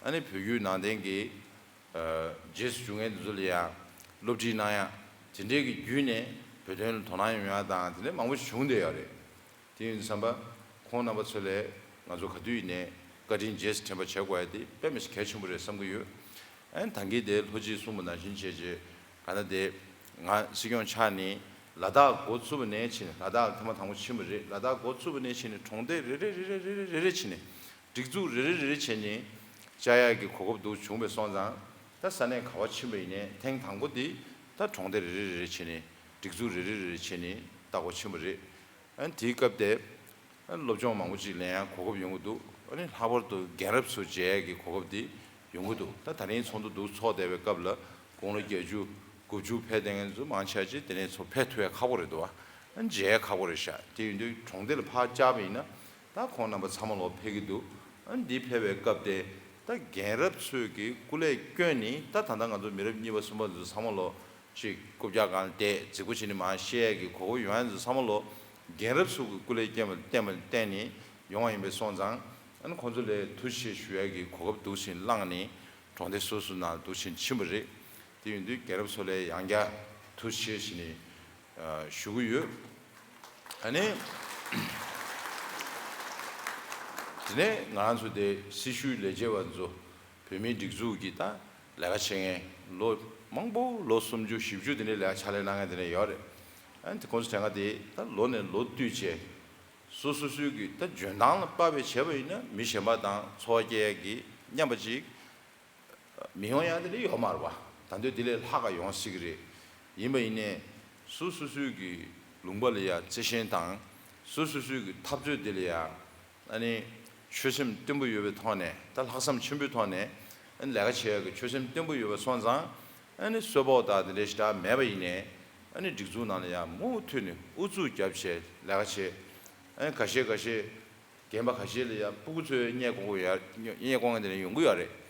ཨ་ནི་བོད་བརྒྱུད་ནང་བསྟན་གྱི་ཨ། རྗེས་སུ་འཇུག་མཁན་དེ་ཚོ་ལ་ཡང་སློབ་ཁྲིད་གནང་ཡ། དེ་འདྲའི་གི་བརྒྱུད་ནས་བོད་དོན་ལ་དོ་སྣང་ཡོང་ཡ་དང་དེ་འདྲའི་མང་པོ་ཞིག་བྱུང་བསྡད་ཡོད་རེད། དེ་ཡིན་དུས་ཙམ་པ་ཁོང་རྣམ་པ་ཚོ་ལས་ང་ཚོ་ག་དུས་ཡིན་ནའི་བཀའ་དྲིན་རྗེས་སུ་དྲན་པ་བྱེད་དགོས་ཡ་དེ་དཔེ་མི་སྲིད་གལ་ཆེན་པོ་རེད་བསམ་གྱི་ཡོད། ཨ་ནི་ད་གིན་དེ་ལྷོ་སྤྱིས་གསུངས་པ་ནང་བཞིན་བྱས་རྗེས་ག་ན་དེ་ང་སྲིད་སྐྱོང་ཆགས་ནས་ལ་དྭགས་འགོ་བཙུགས་པ་ནས་ཕྱིན་ནས། ལ་དྭགས་ཐེངས་མ་དང་པོ་ཕྱིན་པ་རེད། ལ་དྭགས་འགོ་བཙུགས་པ་ནས་ཕྱིན་ནས་གྲོང་སྡེ་རེ་རེ་རེ་རེ་རེ་རེ་རེ་ཕྱིན་ནས། སྒྲིག་འཛུགས་རེ་རེ་རེ་རེ་བྱས་ནས་བཅར་ཡག་གི་གོ་སྐབས་འདུག་བྱུང་བས་སོང་ཙང་། ད་ས་གནས་ག་བ་ཕྱིན་པ་ཡིན་ནའི་ཐེངས་དང་པོ་དེ་ད་གྲོང་སྡེ་རེ་རེ་རེ་རེ་བྱས་ནས་སྒྲིག་འཛུགས་རེ་རེ་རེ་རེ་བྱས་ནས་ལྟ་སྐོར་ཕྱིན་པ་རེད། ཨ་ནི་དེའི་སྐབས་དེ་ཨ་ནི་སློབ་སྦྱོང་མང་པོ་ཅིག་ལེན་ཡག་གོ་སྐབས་ཡོང་གི་འདུག་ཨ་ནི་ལྷག་པར་དུ་རྒན་རབས་ཚོ་མཇལ་ཡག་གི་གོ་སྐབས་དེ་ཡོང་གི་འདུག་ད་ད་རིང་ཚོགས་འདུ་འདུག་ཚོགས་བསྡད་པའི་སྐབས་ལ་དགུང་ལོ་བརྒྱད་ཅུ་དགུ་བཅུ་ཕེབས་བསྡད་མཁན་ཚོ་མང་ཆེ་ཅིག་དེ་ནས་ཚོ་ཕེབས་ཐུབ་ཡག་ཁག་པོ་རེད་འདུག་ཨ་ནི་མཇལ་ཡག་ཁག་པོ་རེད་ཤག་དེ་ཡིན་དུས་གྲོང་སྡེ་ལ་ཕར་བཅར་བ་ཡིན་ན། ད་ཁོང་རྣམ་པ་ཚང་མ་ལོག་ཕེབས་ཀྱི་འདུག་ཨ་ནི་འདི་ཕེབས་པའི་སྐབས་དེ་ད་རྒན་རབས་ཚོས་ཀྱི་སྐུ་ལས་བསྐྱོན་ནས། ད་ད་ལྟ་ང་ཚོ་མི་རབས་གཉིས་པ་གསུམ་པ་ཚོ་ཚང་མ་ལོག་ཅིག་རྐུབ་བཀྱག་སྒང་བསྡད་རྫིག་པོ་བྱས་ནས་མར་བཤད་ཡས་ཀྱི་གོ་སྐབས་ཡོང་ཡས་ཚོ་ཚང་མ་ལོག་རྒན་རབས་ཚོ་གི་སྐུ་ལས་བསྐྱོན་པ་བསྟེན་པ་བརྟེན་ནས་ཡོང་བ་ཡིན་པས་སོང་ཙང་། ཨ་ནི་ཁོང་ཚོ་ལ་ཐུགས་རྗེ་ཆེ་ཞུ་ཡས་ཀྱི་གོ་སྐབས་འདུག་སེ་བླངས་ནས་གྲོང་སྡེ་སོ་སོ་ནང་འདུག་སེ་ཕྱིན་པ་རེད། དེ་ཡིན་དུས་རྒན་རབས་ཚོ་ལ་ཡང་བསྐྱར་ཐུགས་རྗེ་ཆེ་ཞུས་ནས་ཨ་ཞུ་གི་ཡོད། ཨ་ནི། དེ་ནས་ང་རང་ཚོ་དེ་སྲི་ཞུའི་ལས་བྱེད་པ་ཚོ་བོད་མིའི་སྒྲིག་འཛུགས་ཀྱི་ད་ ལས་ཀ་བྱེད་མཁན་ལོ་མང་པོ་ལོ་སུམ་ཅུ་བཞི་བཅུ་དེ་འདྲའི་ལས་ཀ་ཕྱག་ལས་གནང་མཁན་དེ་འདྲ་ཡོད་རེད། ཨ་ནི་ཁོང་ཚོ་དྲན་ག་དེ་ད་ལོ་ནས་ལོ་བསྟུད་བྱས་སོ་སོ་སོའི་གི་ད་འཇོན་ཐང་ལ་དཔག་པའི་བྱས་པ་ཡིན་ན་མི་གཞན་པ་དང་འཚོ་བ་སྐྱེལ་ཡ་གི་མཉམ་པ་ཅིག་མི་ཡོང་ཡ་དེ་འདྲ་ཡོད་མ་རེད་བ། ད་དུང་དེ་ལས་ལྷག་ག་ཡོང་སྲིད་གི་རེད། ཡིན་པ་ཡིན་ནའི་སོ་སོ་སོའི་གི་ལུང་པ་ལ་ཡ་བརྩེ་ཞེན་དང་སོ་སོ་སོའི་གི་འཐབ་རྩོད་དེ་ལ་ཡ་ཨ་ནི་ཆོད་སེམས་བརྟན་པོ་ཡོད་པའི་ཐོག་ནས་ད་ལྷག་བསམ་ཆེན་པོའི་ཐོག་ནས་ཨ་ནི་ལས་ཀ་བྱེད་ཡ་གི་ཆོད་སེམས་བརྟན་པོ་ཡོད་པ་སོང་ཙང་ཨ་ནི་གསོལ་ཕོགས་དང་དེ་འདྲ་ཞེ་དྲག་མེད་པ་ཡིན་ནའི་ཨ་ནི་སྒྲིག་འཛུགས་ནང་ལ་ཡ་མུ་མཐུད་ནས་ཨུ་ཚུགས་རྒྱབ་བྱས་ལས་ཀ་བྱེད། ཨ་ནི་ཁ་ཤས་ཁ་ཤས་རྒན་པ་ཁ་ཤས་ལ་ཡ་སྤུ་གུ་ཚོས་བརྙས་སྐོང་ཡ་བརྙས་སྐོང་མཁན་དེ་འདྲ་ཡོང་གི་ཡོད་རེད།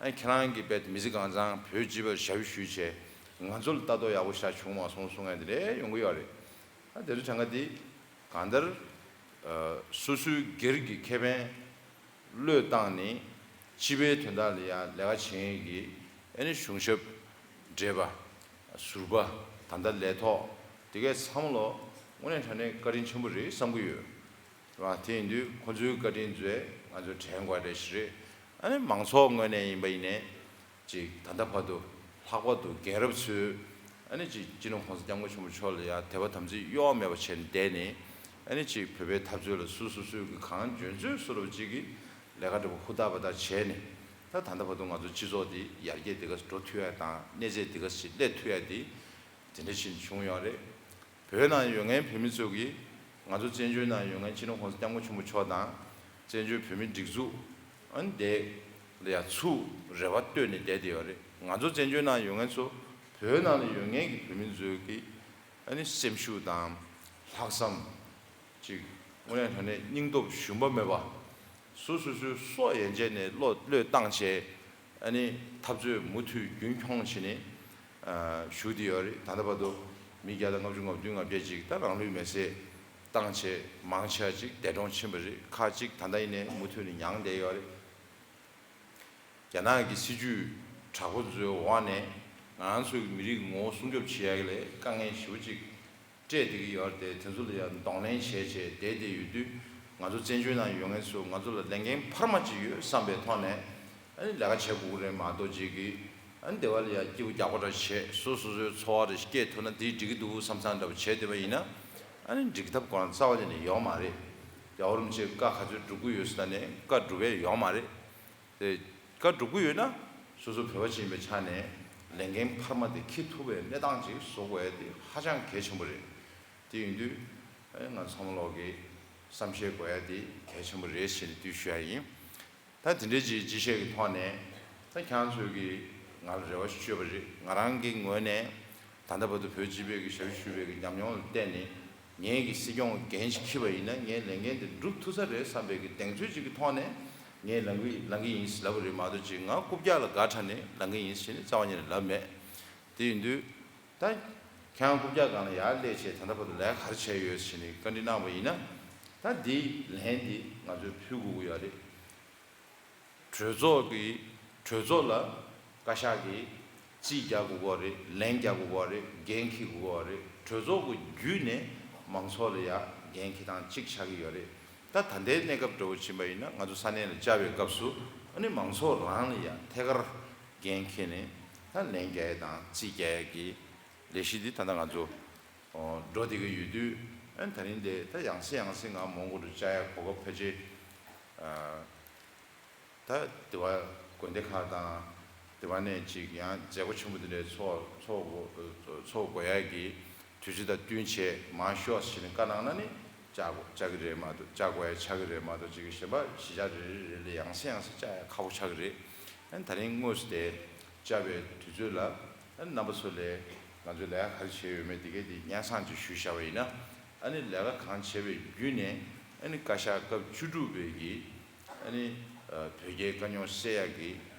ཨ་ཁྱེད་རང་གིས་དཔེ་མི་ཚེ་གང་ཚང་བོད་སྤྱི་པར་ཞབས་ཞུ་བྱས་ང་ཚོ་ལ་ལྟ་རྟོག་ཡག་པོ་ཞིག་བྱུང་མ་སོང་གསུང་མཁན་དེ་འདྲ་ཡོང་གི་ཡོད་རེད། ཨ་དེ་ཚོ་དྲན་ག་དེ་གང་ལྟར་ཨ་སོ་སོའི་སྒེར་གྱི་ཁེ་ཕན་བློས་བཏང་ནས་སྤྱི་པའི་དོན་དག་ལ་ཡང་ལས་ཀ་བྱེད་མཁན་གྱི་ཨ་ནི་གཞུང་ཞབས་བགྲེས་པ་ཟུར་པ་ད་ལྟ་ལས་ཐོག་དེ་གའི་བསམ་བློ་དངོས་གནས་དྲང་གནས་བཀའ་དྲིན་ཆེན་པོ་རེད་བསམ་གྱི་ཡོད། རེད་བ། དེ་ཡིན་དུས་ཁོ་ཚོའི་བཀའ་དྲིན་ཚོས་ང་ཚོ་དྲན་དགོས་རེད་ཞིག་རེད། ཨ་ནི་མང་ཚོགས་ངོས་ནས་ཡིན་པ་ཡིན་ནའི་ཅིག་ད་ལྟ་བར་དུ་ལྷག་པར་དུ་རྒན་རབས་ཚོས་ཨ་ནི་ཅིག་སྤྱི་ནོར་༸གོང་ས་༸སྐྱབས་མགོན་ཆེན་པོ་མཆོག་ལ་ཡང་དད་པ་དམ་ཚིག་གཡོ་བ་མེད་པ་བྱས་ནས་བསྡད་ནས་ཨ་ནི་ཅིག་བོད་པའི་འཐབ་རྩོད་ལ་སོ་སོ་སོའི་གི་གང་འཇོན་ཚོད་བཟོ་འདྲ་ཅིག་གི་ལས་ཀ་འདྲ་པོ་ཧུར་ཐག་པ་ཐག་བྱས་ནས་ད་ད་ལྟ་བར་དུ་ང་ཚོ་སྤྱི་ཚོགས་འདི་ཡར་རྒྱས་འདི་ག་འགྲོ་ཐུབ་ཡ་དང་གནས་ཚད་འདི་ག་ཞིག་སླེབས་ཐུབ་ཡ་འདི་དེ་འདྲ་ཞིག་བྱུང་ཡོད་རེད། བོད་ནང་ཡོད་མཁན་བོད་མི་ཚོ་གིས་ང་ཚོ་བཙན་བྱོལ་ནང་ཡོད་མཁན་སྤྱི་ནོར་༸གོང་ས་༸སྐྱབས་མགོན་ཆེན་པོ་མཆོག་དང་བཙན་བྱོལ་བོད་མིའི་སྒྲིག་འཛུགས་ཨ་ནི་དེ་ལ་ཡང་ཚུར་རེ་བ་བཏོན་ནས་བསྡད་དེ་ཡོད་རེད། ང་ཚོ་བཙན་བྱོལ་ནང་ཡོད་མཁན་ཚོ་བོད་ནང་ལ་ཡོད་མཁན་གྱི་བོད་མི་ཚོ་གིས་ཨ་ནི་སེམས་ཤུགས་དང་ལྷག་བསམ་ཅིག་དངོས་གནས་དྲང་གནས་སྙིང་སྟོབས་ཞུམ་པ་མེད་པ། སོ་སོ་སོའི་སྲོག་ཡན་ཆད་ནས་བློས་བློས་བཏང་བྱས་ཨ་ནི་འཐབ་རྩོད་མུ་མཐུད་རྒྱུན་འཁྱོངས་བྱས་ནས་ཨ་ཞུགས་བསྡད་ཡོད་རེད། ད་ལྟ་བར་དུ་མི་བརྒྱ་དང་ལྔ་བཅུ་ང་བདུན་ང་བརྒྱད་ཅིག་ད་རང་ལུས་མེར་སྲེག་བཏང་བྱས་མང་ཆེ་བ་ཅིག་འདས་གྲོངས་ཕྱིན་པ་རེད། ཁག་ཅིག་ད་ལྟ་ཡིན་ནའི་མུ་མཐུད་ནས་མྱངས་བསྡད་ཡོད་རེད། རྒྱ་ནག་གི་སྲིད་ཇུས་དྲག་པོ་ཚོའི་འོག་ནས་ང་རང་ཚོའི་མི་རིགས་ངོ་བོ་སྲུང་སྐྱོབ་བྱེད་ཡག་ལ་དཀའ་ངལ་ཞེ་པོ་ཅིག་སྤྲད་བསྡད་ཀྱི་ཡོད་རེད། དེ་ཚོ་ལ་ཡང་གདོང་ལེན་བྱས་བྱས་བསྡད་བསྡད་ཡོད་དུས་ང་ཚོ་བཙན་བྱོལ་ནང་ཡོད་མཁན་ཚོ་ང་ཚོ་ལ་ལས་འགན་འཕར་མ་ཅིག་ཡོད་བསམ་པའི་ཐོག་ནས་ཨ་ནི་ལས་ཀ་བྱེད་དགོས་ཀྱི་རེད་མ་གཏོགས་ཅིག་གིས་ཨ་ནི་སྡེ་བ་ལ་ཡང་སྐྱིད་པོ་རྒྱག་པ་འདྲ་བྱས་སོ་སོ་སོའི་འཚོ་བ་རེ་སྐྱེལ་ཐུབ་ན་དེ་འགྲིག་གི་འདུག་བསམ་བསམ་འདྲ་པོ་བྱས་བསྡད་པ་ཡིན་ན་ཨ་ནི་འགྲིག་ཐབས་ཁོ་རང་རྩ་བ་ཉིད་ནས་ཡོད་མ་རེད། རྒྱལ་བ་རིན་པོ་ཆེས་བཀའ་ག་ཚོད་སྒྲུབ་ཀྱི་ཡོད་ཟེར་ན་ནས་བཀའ་སྒྲུབ་པའི་ཡོད་མ་རེད། དེ་བཀའ་སྒྲུབ་ཀྱི་ཡོད་ན་སོ་སོ་བོད་པ་ཅིག་ཡིན་པའི་ཆ་ནས་ལས་འགན་འཕར་མ་དེ་འཁྱེར་ཐུབ་པའི་གནས་སྟངས་ཅིག་བཟོ་དགོས་ཡ་དེ་ཧ་ཅང་གལ་ཆེན་པོ་རེད། དེ་ཡིན་དུས་ཨ་ང་ཚོ་ཚང་མ་ལོག་གི་བསམ་ཤེས་དགོས་ཡ་དེ་གལ་ཆེན་པོ་རེད་ཟེར་ནས་འདུག་ཞུ་ཡ་ཡིན། ད་དེ་འདྲའི་ཅིག་སྤྱི་བཤད་ཀྱི་ཐོག་ནས་ད་ཁྱེད་རང་ཚོས་ཀྱིས་ང་ལ་རེ་བ་ཞིག་བཅོལ་བ་རེད། ང་རང་གི་ངོས་ནས་ད་ལྟ་བར་དུ་བོད་སྤྱི་པའི་གི་ཞབས་ཞུ་བའི་གི་ཉམས་མྱོང་ལ་བརྟེན་ནས་ངས་ཀྱི་སྲིད་སྐྱོང་འགན་ཞིག་འཁྱེར་བ་ཡིན་ན་ངས་ལས་འགན་དེ་འགྲུབ་ཐུབ་ས་རེད་བསམ་པའི་གི་གདེང་ཚོད་ཅིག་གི་ཐོག་ནས་ངས་ལངས་གི་ལངས་གི་ཡིན་ལབ་པ་རེད་མ་གཏོགས་ཅིག་ང་རྐུབ་བཀྱག་ལ་དགའ་དྲགས་ནས་ལངས་གི་ཡིན་ཟེར་ནས་རྩ་བ་ཉིད་ནས་ལབ་མེད། དེ་ཡིན་དུས་ད་ཁྱེད་རང་རྐུབ་བཀྱག་སྒང་ལ་ཡར་སླེབས་བྱས་ད་ལྟ་བར་དུ་ལས་ཀ་ག་རེ་བྱས་ཡོད་ཟེར་ནས་བཀའ་འདྲི་གནང་བ་ཡིན་ན་ད་འདིའི་ལན་འདི་ང་ཚོས་ཕུལ་དགོས་ཀྱི་ཡོད་རེད། གྲོས་ཚོགས་ཀྱི་གྲོས་ཚོགས་ལ་བཀའ་ཤག་གིས་རྩིས་རྒྱག་དགོས་ཀྱི་རེད། ལན་རྒྱག་དགོས་ཀྱི་རེད། འགན་འཁྱེར་དགོས་ཀྱི་རེད། གྲོས་ཚོགས་ཀྱི་བརྒྱུད་ནས་མང་ཚོགས་ལ་ཡང་འགན་འཁྱེར་སྟངས་གཅིག་ཆགས་ཀྱི་ཡོད་རེད། ད་ད་ལྟའི་གནས་སྐབས་འདྲ་བོ་ཕྱིན་པ་ཡིན་ན་ང་ཚོ་ས་གནས་ལ་བཅར་བའི་སྐབས་སུ་ཨ་ནི་མང་ཚོགས་རང་ལ་ཡང་ཐད་ཀར་འགན་འཁྱེར་ནས་ད་ལན་རྒྱག་ཡས་དང་རྩིས་རྒྱག་ཡས་ཀྱི་ལས་གཞི་འདི་ད་ལྟ་ང་ཚོ་འགྲོ་བསྡད་ཀྱི་ཡོད་དུས་ཨ་ནི་ད་རིང་འདི་ད་ཡང་སེ་ཡང་སེ་ང་མོན་གྷོ་རུ་བཅར་ཡ་གོ་སྐབས་ཕལ་ཆེར། ད་དེ་བ་དགོན་སྡེ་ཁག་དང་དེ་བ་ནས་ཅིག་ཡང་མཛད་སྒོ་ཆེན་པོ་དེ་འདྲའི་ཚོགས་ཚོགས་དགོས་ཚོགས་དགོས་ཡ་གི་དུས་ཚོད་དང་བསྟུན་བྱས་མང་ཤོས་ཞིག་ནས་བཀའ་གནང་ན་ནི་བཅར་དགོས་བཅར་གི་རེད་མ་གཏོགས་བཅར་དགོས་ཡ་ཆགས་གི་རེད་མ་གཏོགས་ཅིག་གི་གཞན་པ་གཞིས་ཆགས་རེ་རེ་རེ་ལ་ཡང་སེ་ཡང་སེ་བཅར་ཡ་ཁག་པོ་ཆགས་གི་རེད། ཨ་ནི་ད་རིང་དངོས་སུ་དེ་བཅར་བའི་དུས་ཚོད་ལ་ཨ་ནི་རྣམ་པ་ཚོ་ལས་ང་ཚོས་ལས་ཀ་ག་རེ་བྱས་ཡོད་མེད་དེ་གས་དེ་སྙན་སེང་ཅིག་ཞུས་བཞག་པ་ཡིན་ན་ཨ་ནི་ལས་ཀ་གང་བྱས་པའི་བརྒྱུད་ནས་ཨ་ནི་བཀའ་ཤག་སྐབས་བཅུ་དྲུག་པའི་གི་ཨ་ནི་ཨ་བོད་རྒྱའི་དཀའ་རྙོག་སེལ་ཡག་གི་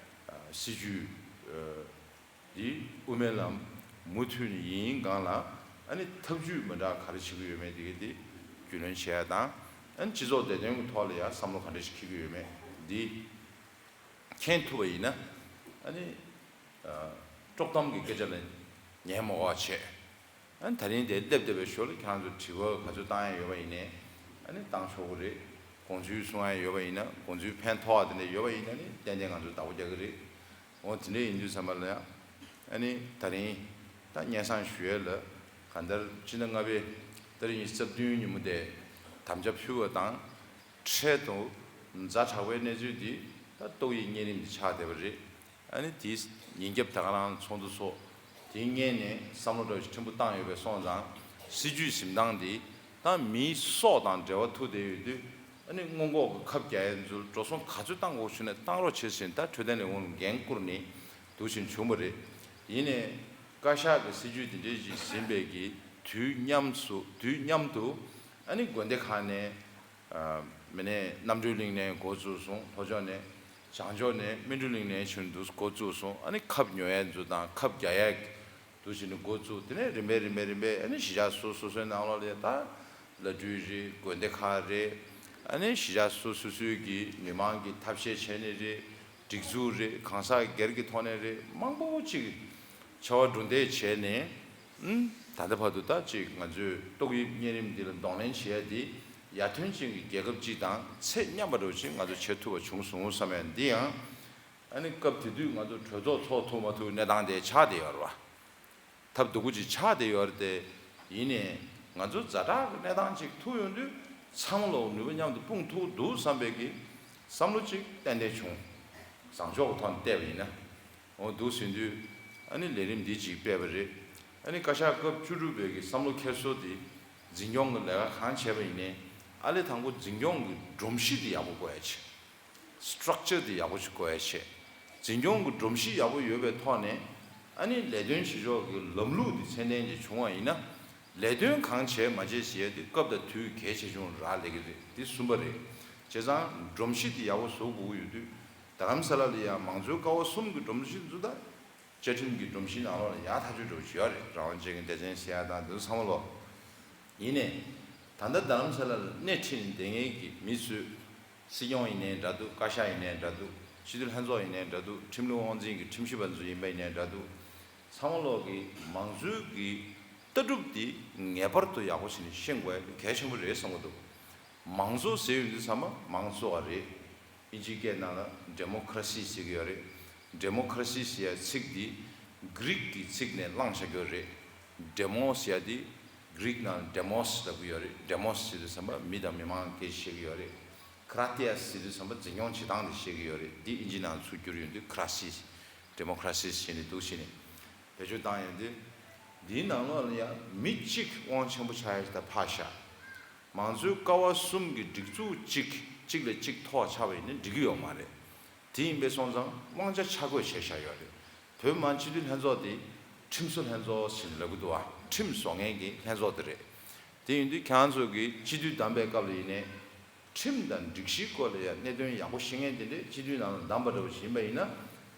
ཨ་སྲིད་ཇུས་ཨ་འདི་དབུ་མའི་ལམ་མུ་མཐུད་ནས་ཡིན་སྒང་ལ་ཨ་ནི་ཐབས་ཇུས་མི་འདྲ་ག་རེ་བྱེད་ཀྱི་ཡོད་མེད་དེ་གི་དེ་རྒྱུས་ལོན་བྱེད་ཡ་དང་ཨ་ནི་སྤྱི་ཚོགས་བདེ་དོན་གྱི་ཐོག་ལ་ཡ་བསམ་བློ་ག་འདྲ་ཞིག་འཁྱེར་གྱི་ཡོད་མེད་འདི་མཁྱེན་ཐུབ་པ་ཡིན་ན་ཨ་ནི་ཨ་དཀྲོག་གཏམ་གྱི་སྐད་ཆ་ལ་ཉན་མ་དགོས་པ་བྱས། ཨ་ནི་ད་རིང་དེ་སླེབས་བསྡད་པའི་ཞོར་ལ་ཁྱེད་རང་ཚོ་དྲི་བ་ག་ཚོད་བཏང་ཡ་ཡོད་པ་ཡིན་ནའི་ཨ་ནི་བཏང་ཆོག་གི་རེད། དགོངས་ཚུལ་གསུང་ཡ་ཡོད་པ་ཡིན་ན་དགོངས་ཚུལ་ཕན་ཐོགས་པ་དེ་འདྲ་ཡོད་པ་ཡིན་ན་ནི་ཏན་ཏན་ང་ཚོ་བདག་པོ་རྒྱག་གི་རེད། འོ་དེ་འདྲ་ཡིན་དུས་ཙམ་པ་ལ་ཡང་ཨ་ནི་ད་རིང་ད་སྙན་སེང་ཞུ་ཡས་ལ་གང་ལྟར་སྤྱི་ཟླ་ལྔ་པའི་ཏ་རིག་ཉི་ཤུ་རྩ་བདུན་ཉིན་མོ་དེ་དམ་བཅའ་ཕུལ་བ་དང་འཕྲལ་དུ་ཛ་དྲག་པའི་གནས་ཚུལ་འདི་ད་ཏོག་དབྱིབས་གཉན་རིམས་འདི་ཆགས་བསྡད་པ་རེད། ཨ་ནི་དེའི་ཉིན་རྒྱབ་ད་ག་རང་ཚོགས་འདུ་ཚོགས། དེའི་སྔོན་ནས་བསམ་བློ་འདྲ་བོ་ཞིག་ཕྲན་བུ་བཏང་ཡོད་པས་སོང་ཙང་སྲིད་ཇུས་འཛིན་སྟངས་འདི་ད་མིའི་སྲོག་དང་འབྲེལ་བ་ཐུག་བསྡད་ཡོད་དུས། ཨ་ནི་སྔོན་འགོག་གི་ཁབ་རྒྱག་ཡས་ཚུར་འགྲོ་སོང་ག་ཚོད་བཏང་དགོས་བྱུང་ན་བཏང་རོགས་བྱེད་ཟེར་ད་འཕྲོད་བསྟེན་ལས་ཁུངས་ལ་འགན་བསྐུར་ནས་འདུག་བཞིན་བྱུང་བ་རེད། ཡིན་ནའི་བཀའ་ཤག་གི་སྲིད་ཇུས་འདི་འདྲའི་ཞིག་ཟིན་པའི་གི་དུས་མཉམ་སུ་དུས་མཉམ་དུ་ཨ་ནི་དགོན་སྡེ་ཁག་ནས་ཨ་མི་ནས་རྣམ་གྲོལ་གླིང་ནས་འགོ་བཙུགས་སོང་། ལྷོ་ཕྱོགས་ནས་བྱང་ཕྱོགས་ནས་སྨིན་གྲོལ་གླིང་ནས་ཕྱིན་འདུག་འགོ་བཙུགས་སོང་། ཨ་ནི་ཁབ་ཉོ་ཡས་ཚུར་དང་ཁབ་རྒྱག་ཡས་འདུག་བཞིན་དུ་འགོ་བཙུགས། དེ་ནས་རིམ་པས་རིམ་པས་རིམ་པས་ཨ་ནི་གཞིས་ཆགས་སོ་སོ་སོའི་ནང་ལོགས་ལ་ད་བླ་སྤྲུལ་རེད། དགོན་སྡེ་ཁག་རེད། ཨ་ནི་གཞིས་ཆགས་སོ་སོ་སོའི་གི་མི་མང་གི་ཐབས་ཤེས་བྱས་ནས་རེད། སྒྲིག་འཛུགས་རེད། གང་ཟག་སྒེར་གྱི་ཐོག་ནས་རེད། མང་པོ་ཅིག་ཕྱར་བ་གྲུ་འདེགས་བྱས་ནས་ཨུམ་ད་ལྟ་བར་དུ་ད་ཅིག་ང་ཚོས་ཏོག་དབྱིབས་གཉན་རིམས་འདི་ལ་གདོང་ལེན་བྱེད་ཡ་འདི་ཡར་ཐོན་ཅན་གྱི་རྒྱལ་ཁབ་ཅིག་དང་ཚད་མཉམ་པ་འདྲ་བོ་ཅིག་ང་ཚོ་བྱེད་ཐུབ་པ་བྱུང་སོང་བསམ་ཡ་འདི་ཡང་། ཨ་ནི་སྐབས་དེ་དུས་ང་ཚོ་གྲོས་ཚོགས་ཚོགས་ཐུབ་མ་ཐུབ་གནས་སྟངས་དེ་ཆགས་བསྡད་ཡོད་རེད་བ། ཐབས་སྡུག་པོ་ཅིག་ཆགས་བསྡད་ཡོད་རེད་དེ། ཡིན་ནའི་ང་ཚོ་ཛ་དྲག་གི་གནས་སྟངས་ཅིག་ཐུག་ཡོང་དུས་ཚང་མ་ལོག་ནུས་པ་མཉམ་དུ་སྤུངས་ཐུབ་འདུག་བསམ་པའི་གི་བསམ་བློ་ཅིག་ཏན་ཏན་བྱུང་། བཟང་ཕྱོགས་ཀྱི་ཐོག་ནས་བལྟས་པ་ཡིན་ན། འོ་འདུག་ཟིན་དུས་ཨ་ནི་ལས་རིམ་འདི་ཅིག་སྤེལ་བ་རེད། ཨ་ནི་བཀའ་ཤག་སྐབས་བཅུ་དྲུག་པའི་གི་བསམ་བློ་འཁྱེར་སོ་དེ་འཛིན་སྐྱོང་གི་ལས་ཀ་གང་བྱས་པ་ཡིན་ནའི་ཨ་ལས་དང་པོ་འཛིན་སྐྱོང་གི་སྒྲོམ་གཞི་དེ་ཡག་པོ་དགོས་ཡ་ཆེ། སི་ཊྲག་ཅར་དེ་ཡག་པོ་ཞིག་དགོས་ཡ་ཆེ། འཛིན་སྐྱོང་གི་སྒྲོམ་གཞི་ཡག་པོ་ཡོད་པའི་ཐོག་ནས་ཨ་ནི་ལས་དོན་བྱེད་ཕྱོགས་ཀྱི་ལམ་ལུགས་དེ་ཚད་ལྡན་ཅིག་བྱུང་བ་ཡིན་ན། ལས་དོན་གང་བྱས་མ་བྱས་ཟེར་ཡ་དེ་སྐབས་དང་དུས་གལ་ཆེ་ཆུང་རག་ལས་ཀྱི་རེད། དེ་གསུམ་པ་རེད། བྱས་ཙང་སྒྲོམ་གཞི་དེ་ཡག་པོ་བཟོ་དགོས་ཀྱི་ཡོད་དུས། རྡ་རམ་ས་ལ་ལ་ཡང་མང་གཙོའི་ཀ་བ་གསུམ་གྱི་སྒྲོམ་གཞི་ཚོ་ད་བཅའ་ཁྲིམས་ཀྱི་སྒྲོམ་གཞིའི་ནང་ལོགས་ལ་ཡག་ཐག་ཆོད་འདྲ་བོ་ཞིག་ཡོད་རེད། རང་དབང་ཅན་གྱི་སྡེ་ཚན་ཟེར་ཡ་དང་དེ་ཚོ་ཚང་མ་ལོག་ཡིན་ནའི། ད་ལྟ་རྡ་རམ་ས་ལ་ལ་སྣེ་ཁྲིད་ནས་བསྡད་མཁན་གྱི་མི་ཚོས། སྲིད་སྐྱོང་ཡིན་ནའི་འདྲ་འདུག་བཀའ་ཤག་ཡིན་ནའི་འདྲ་འདུག་སྤྱི་འཐུས་ལྷན་ཚོགས་ཡིན་ནའི་འདྲ་འདུག་ཁྲིམས་ལུགས་དབང་འཛིན་གྱི་ཁྲིམས་ཞིབ་པ་ཚོ་ཡིན་པ་ཡིན་ནའི་འདྲ་འདུག་ཚང་མ་ལོག་གི་མང་གཙོའི་གི་ལྟ་གྲུབ་དེ་ངེས་པར་དུ་ཡག་པོ་བྱས་ནས་ཤེས་དགོས་ཡ་གལ་ཆེན་པོ་རེད་བསམ་གྱི་འདུག་མང་གཙོ་ཟེར་ཡོང་དུས་ཚང་མ་མང་གཙོ་བ་རེད། ཨིན་ཇིའི་སྐད་ནང་ལ་ཌེ་མོ་ཀ་ར་སི་ཟེར་གྱི་ཡོད་རེད། ཌེ་མོ་ཀ་ར་སི་ཟེར་ཡ་ཚིག་འདི་གྷི་རིག་གི་ཚིག་ནས་བླངས་བཞག་གི་ཡོད་རེད། ཌེ་མོ་ཟེར་ཡ་འདི་གྷི་རིག་ནང་ཌེ་མོ་སི་ལབ་ཀྱི་ཡོད་རེད། ཌེ་མོ་སི་ཟེར་དུས་ཙམ་པ་མི་དང་མི་མང་སྐད་ཆ་བཤད་ཀྱི་ཡོད་རེད། ཀ་ར་ཏི་ཡ་སི་ཟེར་དུས་ཙམ་པ་འཛིན་སྐྱོང་བྱེད་སྟངས་དེ་བཤད་ཀྱི་ཡོད་རེད། འདི་ཨིན་ཇི་ནང་ཚུར་བསྒྱུར་ཡོང་དུས་ཀ་ར་སི་ཌེ་མོ་ཀ་ར་སི་ཟེར་ནས་འདུག་བྱས་ནས་བེད་སྤྱོད་བཏང་ཡོང་དུས། འདིའི་ནང་ལོགས་ལ་ཡང་མི་གཅིག་དབང་ཆེན་པོ་ཆགས་ཡ་ཞིག་ད་ཕར་བཞག་མང་གཙོའི་ཀ་བ་གསུམ་གྱི་སྒྲིག་འཛུགས་གཅིག་གཅིག་ལས་གཅིག་མཐོ་ཆགས་པ་ཡིན་ན་འགྲིག་གི་ཡོད་མ་རེད། དེ་ཡིན་པས་སོང་ཙང་དབང་ཆ་ཆ་བགོས་བྱས་བཞག་ཡོད་རེད། བོད་མི་མང་སྤྱི་འཐུས་ལྷན་ཚོགས་དེ་ཁྲིམས་བཟོ་ལྷན་ཚོགས་ཟེར་ནས་ལབ་ཀྱི་འདུག་བ། ཁྲིམས་བཟོ་མཁན་གྱི་ལྷན་ཚོགས་དེ་རེད། དེ་ཡིན་དུས་ཁྱེད་རང་ཚོ་གིས་སྤྱི་འཐུས་བདམས་པའི་སྐབས་ལ་ཡིན་ནའི་ཁྲིམས་དང་སྒྲིག་གཞིའི་སྐོར་ལ་ཡང་གནད་དོན་ཡག་པོ་ཤེས་མཁན་དེ་འདྲས་སྤྱི་འཐུས་ནང་ལ་བདམས་པ་འདྲ་བོ་ཞིག་ཡིན་པ་ཡིན་ན།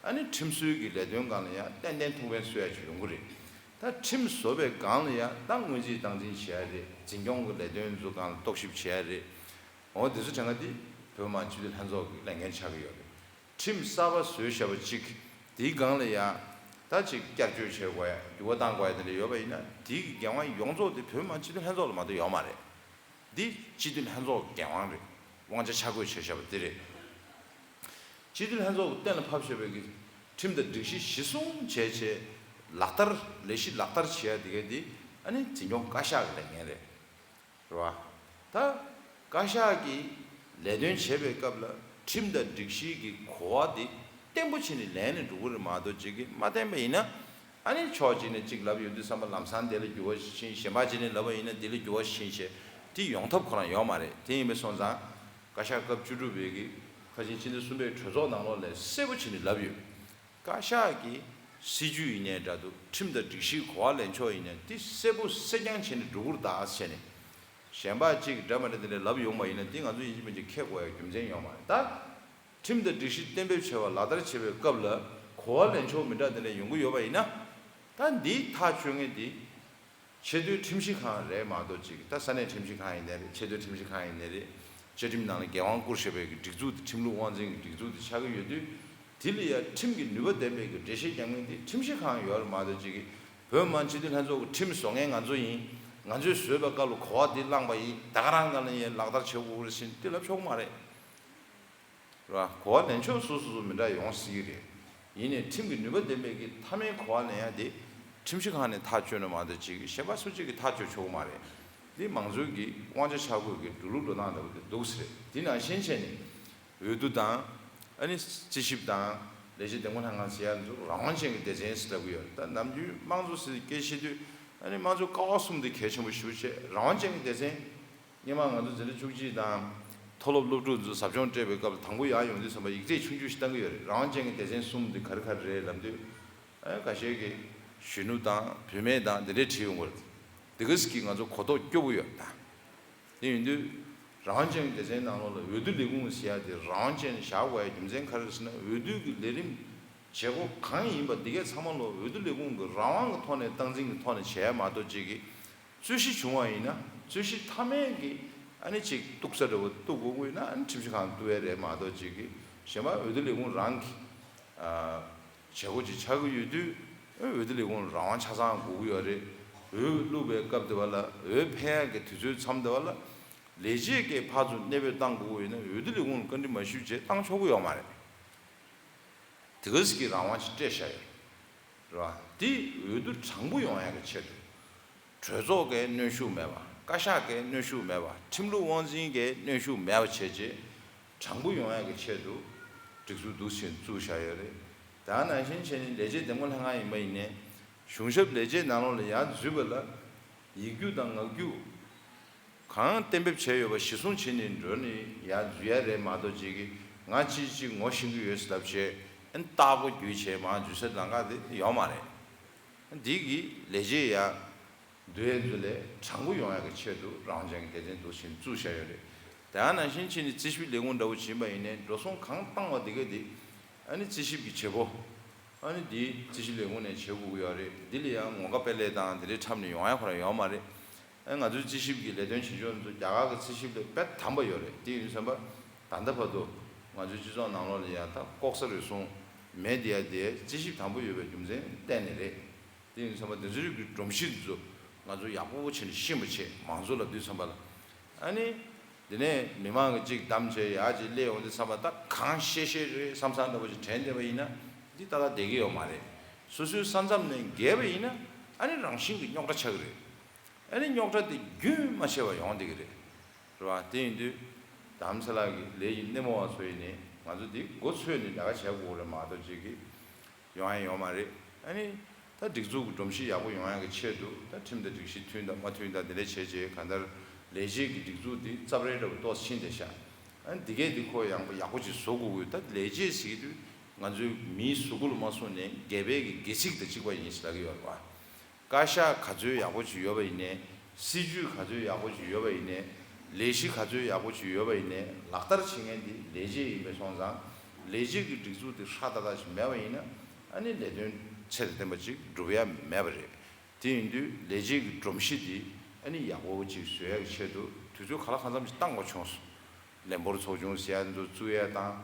ཨ་ནི་ཁྲིམས་བཟོའི་གི་ལས་དོན་སྒང་ལ་ཡང་ཏན་ཏན་ཐུགས་ཕན་གསོས་ཡ་ཅིག་ཡོང་གི་རེད། ད་ཁྲིམས་བཟོ་བའི་སྒང་ལ་ཡང་ད་སྔོན་རྩིས་སྟངས་འཛིན་བྱེད་ཡ་རེད། འཛིན་སྐྱོང་གི་ལས་དོན་ཚོ་སྒང་ལ་རྟོག་ཞིབ་བྱེད་ཡ་རེད། འོ་དེ་ཚོ་དྲན་ག་དེ་བོད་མི་མང་སྤྱི་འཐུས་ལྷན་ཚོགས་ཀྱི་ལས་འགན་ཆགས་ཀྱི་ཡོད་རེད། ཁྲིམས་གསར་པ་བཟོས་བཞག་པ་གཅིག་དེའི་སྒང་ལ་ཡང་ད་ཅིག་བསྐྱར་བཅོས་བྱེད་དགོས་ཡ། འགྱུར་བ་གཏང་དགོས་ཡ་དེ་འདྲ་ཡོད་པ་ཡིན་ན་དེའི་གི་འགན་དབང་ཡོངས་རྫོགས་དེ་བོད་མི་མང་སྤྱི་འཐུས་ལྷན་ཚོགས་ལ་མ་གཏོགས་ཡོད་མ་རེད། འདི་སྤྱི་འཐུས་ལྷན་ཚོགས་ཀྱི་འགན་དབང་རེད། དབང་ཆ་ཆ་བགོས་བྱས་བཞག་པ་འདི་རེད། སྤྱི་འཐུས་ལྷན་ཚོགས་ཀྱིས་གཏན་ལ་ཕབ་བཞག་པའི་གི་ཁྲིམས་དང་སྒྲིག་གཞི་གཞི་བཟུང་བྱས་བྱས་ལག་བསྟར་ལས་གཞི་ལག་བསྟར་བྱེད་ཡ་དེ་ག་དེ་ཨ་ནི་འཛིན་སྐྱོང་བཀའ་ཤག་གི་ལས་འགན་རེད། རེད་བ། ད་བཀའ་ཤག་གིས་ལས་དོན་བྱེད་པའི་སྐབས་ལ་ཁྲིམས་དང་སྒྲིག་གཞི་གི་གོ་བ་དེ་བརྟན་པོ་བྱས་ནས་ལེན་ནས་འགྲོ་གི་རེད་མ་གཏོགས་གཅིག་གིས་མ་བརྟན་པ་ཡིན་ན། ཨ་ནི་ཕྱོགས་གཅིག་ནས་གཅིག་ལབ་ཡོང་དུས་ཙམ་པ་ལམ་སང་དེ་ལ་འགྱུར་བ་ཕྱིན། གཞན་པ་གཅིག་ནས་ལབ་པ་ཡིན་ན་དེ་ལ་འགྱུར་བ་ཕྱིན་བྱས་དེ་ཡོང་ཐབས་ཁོ་རང་ཡོད་མ་རེད། དེ་ཡིན་པས་སོང་ཙང་བཀའ་ཤག་སྐབས་བཅུ་དྲུག་པའི་གི་ཁ་ཆེན་སྤྱི་ཟླ་གསུམ་པའི་གྲོས་ཚོགས་ནང་ལོགས་ལ་གསལ་པོ་བྱས་ནས་ལབ་ཡོད། བཀའ་ཤག་གིས་སྲིད་ཇུས་ཡིན་ནའི་འདྲ་འདུག་ཁྲིམས་དང་སྒྲིག་གཞིའི་གོ་བ་ལེན་ཕྱོགས་ཡིན་ནའི་དེ་གསལ་པོ་གསལ་རྐྱང་བྱས་ནས་འགྲོ་གི་རེད་ད་ཟེར་ནས། གཞན་པ་གཅིག་འདྲ་མི་འདྲ་དེ་འདྲ་ལབ་ཡོང་བ་ཡིན་ན་དེ་ང་ཚོ་ཡིན་གཅིག་མིན་གཅིག་ཁེགས་དགོས་ཡ་རྒྱུ་མཚན་ཡོད་མ་རེད་ད། ཁྲིམས་དང་སྒྲིག་གཞི་གཏན་འབེབས་བྱས་པ་ལག་བསྟར་བྱེད་པའི་སྐབས་ལ་གོ་བ་ལེན་ཕྱོགས་མི་འདྲ་དེ་འདྲ་ཡོང་གི་ཡོད་པ་ཡིན་ན། ད་འདིའི་ཐག་གཅོད་མཁན་དེ་ཆེས་མཐོའི་ཁྲིམས་ཞིབ་ཁང་རེད་མ་གཏོགས་ཅིག་ད་ས་གནས་ཁྲིམས་ཞིབ་ཁང་ཡིན་ནའི་རེད། ཆེས་མཐོའི་ཁྲིམས་ཞིབ་ཁང་ཡིན་ནའི་རེད། བཅའ་ཁྲིམས་ནང་ལ་འགན་དབང་བསྐུར་བཞག་པའི་གི་སྒྲིག་འཛུགས་དེ་ཁྲིམས་ལུགས་དབང་འཛིན་གྱི་སྒྲིག་འཛུགས་དེ་ཆགས་ཀྱི་ཡོད་དུས། དེ་ལ་ཡ་ཁྲིམས་ཀྱི་ནུས་པ་ལྡན་པའི་གི་འགྲེལ་བཤད་རྒྱག་མཁན་དེ་ཁྲིམས་ཞིབ་ཁང་ཡོད་རེད་མ་གཏོགས་ཅིག་གི་བོད་མི་མང་སྤྱི་འཐུས་ལྷན་ཚོགས་ཀྱི་ཁྲིམས་བཟོ་མཁན་ང་ཚོ་ཡིན། ང་ཚོས་བཟོས་པའི་སྐབས་ལ་གོ་བ་འདི་བླངས་པ་ཡིན། ད་ག་རང་སྒང་ལ་ཡ་ལག་བསྟར་བྱེད་དགོས་རེད་ཟེར་ནས་དེ་ལབ་ཆོག་གི་མ་རེད། རེད་བ། གོ་བ་ལེན་ཕྱོགས་སོ་སོ་སོ་མི་འདྲ་ཡོང་སྲིད་ཀྱི་རེད། ཡིན་ནའི་ཁྲིམས་ཀྱི་ནུས་པ་ལྡན་པའི་གི་མཐའ་མའི་གོ་བ་ལེན་ཡ་དེ་ཁྲིམས་ཞིབ་ཁང་ནས་ཐག་གཅོད་ན་མ་གཏོགས་ཅིག་གཞན་པ་སུ་གཅིག་གིས་ཐག་གཅོད་ཆོག་གི་མ་རེད། འདི་མང་གཙོའི་གི་དབང་ཆ་ཆག་སྒོའི་གི་འགྲོ་ལུགས་འགྲོ་སྟངས་འདྲ་པོ་དེ་འདུག་ཟེར། དེ་ནང་བཞིན་བྱས་ནས་འོས་བསྡུ་དང་། ཨ་ནི་རྩིས་ཞིབ་དང་། ལས་བྱེད་འདེམས་བསྐོ་ལྷན་ཁང་ཟེར་ཡ་ཚོ་རང་དབང་ཅན་གྱི་སྡེ་ཚན་ཟེར་ལབ་ཀྱི་ཡོད་རེད། ད་ནམ་རྒྱུན་དམངས་གཙོ་ཟེར་སྐད་བཤད་དུས་ཨ་ནི་དམངས་གཙོ་ཀ་བ་གསུམ་དེ་གལ་ཆེན་པོ་ཞེ་པོ་བྱས། རང་དབང་ཅན་གྱི་སྡེ་ཚན། སྔོན་མ་ང་ཚོ་འཛིན་གྲྭ་བཅུ་གཅིག་དང་། མཐོ་སློབ་སློབ་ཕྲུག་ཚོ་ཟབ་སྦྱོང་སྤྲད་པའི་སྐབས་ལ་དང་པོ་ཡར་ཡོང་དུས་ཙམ་པ་ཡིག་ཚད་ཆུང་ཆུང་ཞིག་བཏང་གི་ཡོད་རེད། རང་དབང་ཅན་གྱི་སྡེ་ཚན་གསུམ་དེ་ག་རེ་ག་རེ་རེད་ལབ་དུས། ཨ། ཁ་ཤས་ཀྱིས་གཞོན་ནུ་དང་བུད་མེད་དང་དེ་འདྲས་བྲིས་ཡོང་གི་རེད། དེ་ག་ཙམ་གྱིས་ང་ཚོ་གོ་རྟོགས་སྐྱོ་པོ་ཡོད་ད། དེ་ཡིན་དུས་རང་དབང་ཅན་གྱི་སྡེ་ཚན་ནང་ལོགས་ལ་འོས་བསྡུ་ལས་ཁུངས་ཟེར་ཡ་དེ་རང་དབང་ཅན་བཞག་དགོས་ཡ་རྒྱུ་མཚན་ག་རེ་རེད་ཟེར་ན། འོས་བསྡུ་གི་ལས་རིམ་བྱེད་སྒོ་གང་ཡིན་པ་འདི་གའི་ཚང་མ་ལོ་འོས་བསྡུ་ལས་ཁུངས་ཀྱི་རང་དབང་གི་ཐོག་ནས་སྟངས་འཛིན་གྱི་ཐོག་ནས་བྱས་ཡ་མ་གཏོགས་ཅིག་གི། རྩོད་གཞི་བྱུང་བ་ཡིན་ན་རྩོད་གཞི་མཐའ་མའི་གི་ཨ་ནི་ཅིག་གཏུག་ས་འདྲ་བོ་གཏུག་དགོས་ཀྱི་ཡོད་ན་ཨ་ནི་ཁྲིམས་ཞིབ་ཁང་གཏུག་ཡ་རེད་མ་གཏོགས་ཅིག་གི། གཞན་པ་འོས་བསྡུ་ལས་ཁུངས་རང་གི་ཨ་བྱེད་སྒོ་ཅིག་ཆགས་ཀྱི་ཡོད་དུས། འོས་བསྡུ་ལས་ཁུངས་རང་དབང་ཆ་ཚང་དགོས་ཀྱི་ཡོད་རེད། འོས་བླུགས་པའི་སྐབས་དེ་བ་ལ། འོས་འཕེན་ཡ་གི་དུས་ཚོད་མཚམས་དེ་བ་ལ་ལས་བྱེད་ཀྱིས་ཕར་ཚུར་གནས་སྤོས་བཏང་དགོས་ཀྱི་ཡོད་ན་འོས་བསྡུ་ལས་ཁུངས་ལ་བཀའ་འདྲི་མ་ཞུས་བྱས་བཏང་ཆོག་གི་ཡོད་མ་རེད། དེ་ག་ཙམ་གྱི་རང་དབང་ཞིག་སྤྲད་བཞག་ཡོད་རེད་བ། དེ་འོས་བསྡུ་དྲང་པོ་ཡོང་ཡག་གི་ཆེད་དུ། གྲོས་ཚོགས་ཀྱི་གནོན་ཤུགས་མེད་པ། བཀའ་ཤག་གི་གནོན་ཤུགས་མེད་པ། ཁྲིམས་ལུགས་དབང་འཛིན་གྱི་གནོན་ཤུགས་མེད་པ་བྱས་རྗེས་དྲང་པོ་ཡོང་ཡག་གི་ཆེད་དུ་སྒྲིག་འཛུགས་འདུག་སེ་བཙུགས་བཞག་ཡོད་རེད། ད་ནང་བཞིན་བྱས་ནས་ལས་བྱེད་འདེམས་བསྐོ་ལྷན་ཁང་ཡིན་པ་ཡིན་ནའི་གཞུང་ཞབས་ལས་བྱེད་ནང་ལོགས་ལ་ཡར་འཛུལ་བ་ལ་ཡིག་རྒྱུགས་དང་ངག་རྒྱུགས་གང་གཏན་འབེབས་བྱས་ཡོད་པ་གཞི་བཟུང་བྱས་ནས་འགྲོ་ནས་ཡར་འཛུལ་ཡ་རེད་མ་གཏོགས་ཅིག་གིས་ང་ཅིག་ཅིག་ངོ་ཤེས་ཀྱི་ཡོད་ཟེར་ལབ་བྱས་ཨ་ནི་རྟགས་མགོ་བརྒྱུད་བྱས་མར་འཛུལ་སའི་ལམ་ཁ་དེ་ཡོད་མ་རེད། འདི་གིས་ལས་བྱེད་ཡར་འདུལ་ཡ་ཚོ་ལས་དྲང་པོ་ཡོང་ཡ་གི་ཆེད་དུ་རང་དབང་ཅན་གྱི་སྡེ་ཚན་འདུག་སེ་བཙུགས་བཞག་ཡོད་རེད། དེ་ནང་བཞིན་བྱས་ནས་རྩིས་ཞིབ་ལས་ཁུངས་འདྲ་བོ་ཕྱིན་པ་ཡིན་ནའི་འགྲོ་སོང་གང་བཏང་བ་དེ་ག་དེ་ཨ་ནི་རྩིས་ཞིབ་ཀྱི་བྱེད་སྒོ་ཨ་ནི་འདི་རྩིས་ཞིབ་ལས་ཁུངས་ནས་བྱེད་དགོས་ཀྱི་ཡོད་རེད། འདི་ལ་ཡང་ངོ་དགའ་དཔལ་ལས་དང་དེ་འདྲའི་འཁྲབ་ནས་ཡོང་ཡ་ཁོ་རང་ཡོད་མ་རེད། ཨ་ང་ཚོའི་རྩིས་ཞིབ་ཀྱི་ལས་དོན་བྱེད་ཕྱོགས་ཚོ་རྒྱ་གར་གྱི་རྩིས་ཞིབ་ལས་དཔེ་དམ་པ་ཡོད་རེད། དེ་ཡིན་དུས་ཙམ་པ་ད་ལྟ་བར་དུ་ང་ཚོའི་སྤྱི་ཚོགས་ནང་ལོགས་ལ་ཡང་ད་ལྐོག་ཟ་རུལ་སུངས་མེད་བསྡད་ཡ་དེ་རྩིས་ཞིབ་དམ་པོ་ཡོད་པའི་རྒྱུ་མཚན་གཏན་ནས་རེད། དེ་ཡིན་དུས་ཙམ་པ་དེ་ཚོའི་གི་སྒྲོམ་གཞི་ཚོ་ང་ཚོ་ཡག་པོ་བྱས་ནས་ཤེས་པ་བྱས། མང་གཙོ་ལབ་དུས་ཙམ་པ་ལ་ཨ་ནི་དེ་ནས་མི་མང་གི་གཅིག་བདམས་བྱས་ཡར་གཅིག་སླེབས་ཡོང་དུས་ཙམ་པ་ད་གང་བཤད་བཤད་རེད་བསམ་བསམ་འདྲ་པོ་ཅིག་དྲན་བསྡད་པ་ཡིན་ན་འདི་ཏག་ཏག་བསྡད་ཀྱི་ཡོད་མ་རེད། སོ་སོའི་ས་མཚམས་ནས་བརྒལ་བ་ཡིན་ན་ཨ་ནི་རང་བཞིན་གྱི་རྙོག་དྲ་ཆགས་ཀྱི་རེད། ཨ་ནི་རྙོག་དྲ་དེ་རྒྱུན་མ་ཆད་པ་ཡོང་བསྡད་ཀྱི་རེད། རེད་བ། དེ་ཡིན་དུས་དྷ་རམ་ས་ལ་གི་ལས་ཀྱི་སྣེ་མོ་བ་ཚོ་ཡིན་ནའི་ང་ཚོ་འདི་འགོ་ཚུགས་ནས་ལས་ཀ་བྱེད་དགོས་རེད་མ་གཏོགས་ཅིག་གི་ཡོང་ཡ་ཡོད་མ་རེད། ཨ་ནི་ད་སྒྲིག་འཛུགས་ཀྱི་སྒྲོམ་གཞི་ཡག་པོ་ཡོང་ཡ་གི་ཆེད་དུ་ད་ཁྲིམས་དང་སྒྲིག་གཞི་མཐུན་དང་མ་མཐུན་དང་དེ་འདྲ་བྱས་རྗེས་གང་ལྟར་ལས་བྱེད་ཀྱི་སྒྲིག་འཛུགས་འདི་རྩབ་ཧྲལ་འདྲ་བོ་ཏོག་ཙམ་ཕྱིན་བསྡད་ཤག་ཨ་ནི་འདི་གས་འདི་ཁོ་ཡང་པོ་ཡག་པོ་ཅིག་བཟོ་དགོས་ཀྱི་ཡོད། ད་ལས་བྱེད་ཟེར་གྱི་དུས་ང་ཚོའི་མིའི་གཟུགས་པོ་ལ་མ་སོང་ནས་སྒལ་པའི་གི་སྒལ་ཚིགས་དང་གཅིག་པ་ཡིན་ཟེར་ལབ་ཀྱི་ཡོད་རེད་བ། བཀའ་ཤག་ག་ཚོད་ཡག་པོ་ཅིག་ཡོད་པ་ཡིན་ནའི། སྲིད་ཇུས་ག་ཚོད་ཡག་པོ་ཅིག་ཡོད་པ་ཡིན་ནའི། ལས་གཞི་ག་ཚོད་ཡག་པོ་ཅིག་ཡོད་པ་ཡིན་ནའི། ལག་བསྟར་བྱེད་མཁན་དེ་ལས་བྱེད་ཡིན་པས་སོང་ཙང་། ལས་བྱེད་ཀྱི་སྒྲིག་འཛུགས་དེ་ཧྲ་ཏག་ཏག་ཅིག་མེད་པ་ཡིན་ན་ཨ་ནི་ལས་དོན་ཚད་དང་ལྡན་པ་ཅིག་སྒྲུབ་ཡ་མེད་པ་རེད། དེ་ཡིན་དུས་ལས་བྱེད་ཀྱི་སྒྲོམ་གཞི་དེ་ཨ་ནི་ཡག་པོ་ཅིག་བཟོ་ཡ་གི་ཆེད་དུ་དུས་ཚོད་ག་ལ་གང་འཚམ་ཅིག་བཏང་དགོས་བྱུང་སོང་། ལས་འབོར་ཚོགས་ཆུང་ཟེར་ཡ་འདུག་བཙུགས་ཡ་དང་།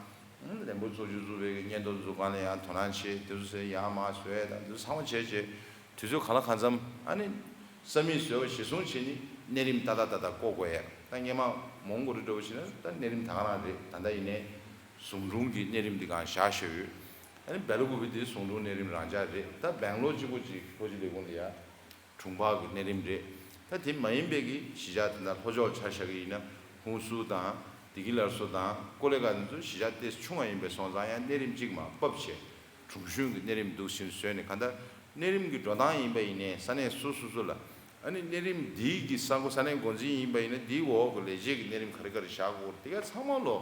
ལས་འབོར་ཚོགས་ཆུང་བཙུགས་པའི་སྙན་ཐོ་འཛུགས་སྒང་ལ་ཡང་དོ་སྣང་བྱེད། དེ་ཚོ་ཟེར་ཡར་མར་བཟོ་ཡ་དང་དེ་ཚོ་ཚང་མ་བྱས་རྗེས་དུས་ཚོད་གང་ལ་གང་འཚམ་ཨ་ནི་ས་མིག་བཟོས་པ་གཞིར་བཟུང་བྱས་ནས་གནས་རིམ་ཏག་ཏག་ཏག་ཏག་བསྐོ་དགོས་ཡ། ད་སྔོན་མ་མོན་གྷོ་རུ་འདྲ་བོ་བྱས་ན་ད་གནས་རིམ་ད་ག་རང་རེད། ད་ལྟ་ཡིན་ནའི་ཟུང་དྲུང་གི་གནས་རིམ་འདི་གང་བཞག་བཞག་ཡོད། ཨ་ནི་སྦེལ་ཀོབ་འདི་ཟུང་དྲུང་གནས་རིམ་རང་འཇགས་རེད། ད་སྦེང་ལོར་གཅིག་པོ་གཅིག་ལྷོ་སྤྱི་ལས་ཁུངས་ལ་ཡ། དྲུང་འཕར་གྱི་གནས་རིམ་རེད། ད་དེ་མ་ཡིན་པའི་གི་གཞིས་ཆགས་དེ་འདྲ་ལྷོ་ཕྱོགས་ཆ་བཞག་གི་ཡིན་ན་ཧུན་སུར་དང་དེ་གི་ལར་སོ་དང་ཀོ་ལེ་གྷལ་འདི་ཚོ་གཞིས་ཆགས་ཏོག་ཙམ་ཆུང་བ་ཡིན་པས་སོང་ཙང་ཡང་གནས་རིམ་གཅིག་མར་ཕབ་བྱས། དྲུང་གཞོན་གྱི་གནས་རིམ་འདུག་སེ་བཟོས་ནས་གང་ལྟར་གནས་རིམ་གྱི་འགྲོ་སྟངས་ཡིན་པ་ཡིན་ནའི་ས་གནས་སོ་སོ་སོ་ལ་ཨ་ནི་གནས་རིམ་འདིའི་གི་ས་འགོ་ས་གནས་འགོ་འཛིན་ཡིན་པ་ཡིན་ན་འདིའི་འོག་གི་ལས་བྱེད་ཀྱི་གནས་རིམ་ག་རེ་ག་རེ་བཞག་དགོས་དེ་ག་ཚང་མ་ལོ་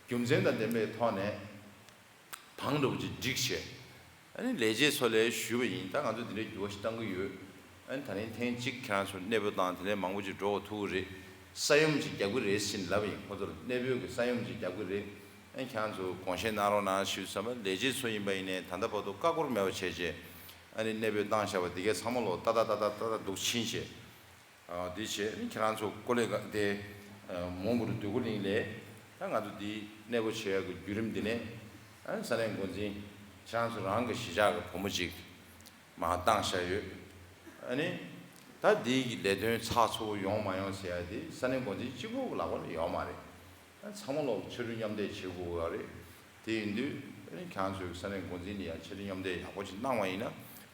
རྒྱུ་མཚན་དང་ལྡན་པའི་ཐོག་ནས། བང་འདྲ་པོ་ཅིག་བསྒྲིགས་བྱས། ཨ་ནི་ལས་བྱེད་ཚོ་ལ་ཞུས་པ་ཡིན། ད་ང་ཚོ་འདི་འདྲའི་འགྱུར་བ་ཞིག་གཏང་གི་ཡོད། ཨ་ནི་ད་རིང་ཐེངས་གཅིག་ཁྱེད་རང་ཚོ་གནས་སྤོས་བཏང་དེ་ལས་མང་པོ་ཅིག་འགྲོ་དགོས་ཐུག་གི་རེད། ས་ཡོམ་ཅིག་རྒྱག་གི་རེད་ཟེར་ནས་ལབ་པ་ཡིན། ཁོ་ཚོར་གནས་སྤོས་ཀྱི་ས་ཡོམ་ཅིག་རྒྱག་གི་རེད། ཨ་ནི་ཁྱེད་རང་ཚོ་དགོངས་བཞེས་གནང་རོགས་གནང་ཞུས་ཙམ་པ་ལས་བྱེད་ཚོ་ཡིན་པ་ཡིན་ནའི་ད་ལྟ་བར་དུ་ཀ་ཀོར་མེད་པ་བྱས་བྱས། ཨ་ནི་གནས་སྤོས་བཏང་བཞག་པ་འདི་གས་ཚང་མ་ལོ་ཏག་ཏག་ཏག་ཏག་ཏག་ཏག་འདུག་ཕྱིན་བྱས། ཨ། དེ་བྱས་ཁྱེད་རང་ཚོ་ཀོ་ལེ་གྷལ་དེ་ཨ་མོན་གྷོ་རུ་འདོད་རྒུ་གླིང་ལ་ད་ང་ཚོ་འདི་གནས་སྤོ་བྱེད་ཡག་གི་བརྒྱུད་རིམ་འདི་ནས་ཨ་ས་གནས་འགོ་འཛིན་ཁྱེད་རང་ཚོ་རང་གི་གཞིས་ཆགས་ཀྱི་བུ་མོ་ཅིག་མར་བཏང་བཞག་ཡོད། ཨ་ནི་ད་འདི་གི་ལས་དོན་ཚགས་ཚུད་པོ་ཡོང་མ་ཡོང་ཟེར་ཡག་དེ་ས་གནས་འགོ་འཛིན་གཅིག་པོ་གི་ལག་པ་ལ་ཡོད་མ་རེད། ཨ་ཚང་མ་ལོག་ཕྱི་དྲོ་མཉམ་འདེགས་བྱེད་དགོས་ཡོད་རེད། དེ་ཡིན་དུས་ ཁྱེད་རང་ཚོའི་ས་གནས་འགོ་འཛིན་ནས་ཡང་ཕྱི་དྲིལ་མཉམ་འདེགས་ཡག་པོ་ཅིག་གནང་བ་ཡིན་ན།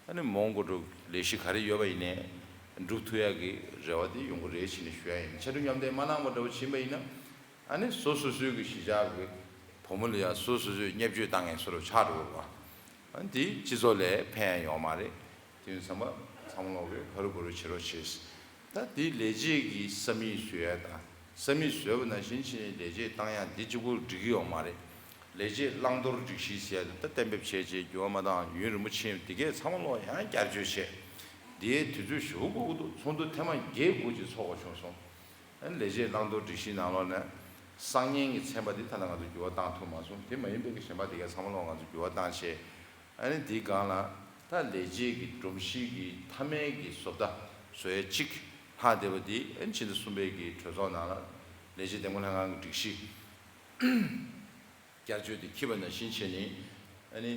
ཨ་ནི་མོན་གྷོ་འགྲོ་ལས་གཞི་ག་རེ་ཡོད་པ་ཡིན་ནའི་འགྲུབ་ཐུབ་ཡག་གི་རེ་བ་དེ་ཡོང་གི་རེད་ཅེས་ནས་ཞུ་ཡ་ཡིན། ཕྱི་དྲིལ་མཉམ་འདེགས་མ་གནང་པ་འདྲ་བོ་ཕྱིན་པ་ཡིན་ན། ཨ་ནི་སོ་སོ་སོའི་གི་གཞིས་ཆགས་ཀྱི་བུ་མོ་ལ་ཡང་སོ་སོ་སོས་བརྙས་བཅོས་བཏང་མཁན་བཟོ་འདྲ་ཆགས་འགྲོ་གི་རེད་པ། ཨ་ནི་དེ་སྤྱི་ཚོགས་ལ་ཕན་ཡང་ཡོད་མ་རེད། དེ་ཡིན་ཙང་མ་ཚང་མ་ལོག་གི་ཧ་རུ་བུ་རུ་བྱེད་རོགས་བྱེད། ད་དེ་ལས་བྱེད་ཀྱི་ས་མིག་བཟོ་ཡ་དང་། ས་མིག་བཟོས་པ་ནང་བཞིན་བྱས་ནས་ལས་བྱེད་བཏང་ཡ་འདི་གཅིག་པུ་འགྲིག་གི་ཡོད་མ་རེད། ལས་བྱེད་བླང་དོར་སྒྲིག་གཞི་ཟེར་ཡ་དེ་ད་གཏན་འབེབས་བྱས་རྗེས་འགྱུར་བ་མ་བཏང་ཡུན་རིང་པོ་ཕྱིན། འདི་གས་ཚང་མ་ལོག་ཡང་བསྐྱར་བཅོས་བྱས། འདིའི་དུས་ཚོད་ཞེ་པོ་འགོར་གི་འདུག་ཚོགས་འདུ་ཐེངས་མ་བརྒྱད་དགུ་ཅིག་ཚོགས་དགོས་བྱུང་སོང་། ཨ་ནི་ལས་བྱེད་བླང་དོར་སྒྲིག་གཞིའི་ནང་ལོགས་ནས་གསང་ཉན་གྱི་ཚན་པ་འདི་ད་ལྟ་ང་ཚོ་འགྱུར་བ་བཏང་ཐུབ་མ་སོང་། དེ་མ་ཡིན་པའི་གི་གཞན་པ་འདི་གས་ཚང་མ་ལོག་ང་ཚོ་འགྱུར་བ་བཏང་བྱས། ཨ་ནི་འདིའི་སྒང་ལ་ད་ལས་བྱེད་ཀྱི་སྒྲོམ་གཞི་གི་མཐའ་མའི་གི་བཟོ་ལྟ་བཟོ་ཡ་གཅིག་ལྷག་བསྡད་པ་འདི། ཨ་ནི་ཕྱི་ཟླ་གསུམ་པའི་གི་གྲོས་ཚོགས་ནང་ལ་ལས་བྱེད་འདེམས་བསྐོ་ལྷན་ཁང་གི་སྒྲིག་གཞི་བསྐྱར་བཅོས་དེ་འཁྱེར་བ་ནང་བཞིན་བྱས་ནས། ཨ་ནི་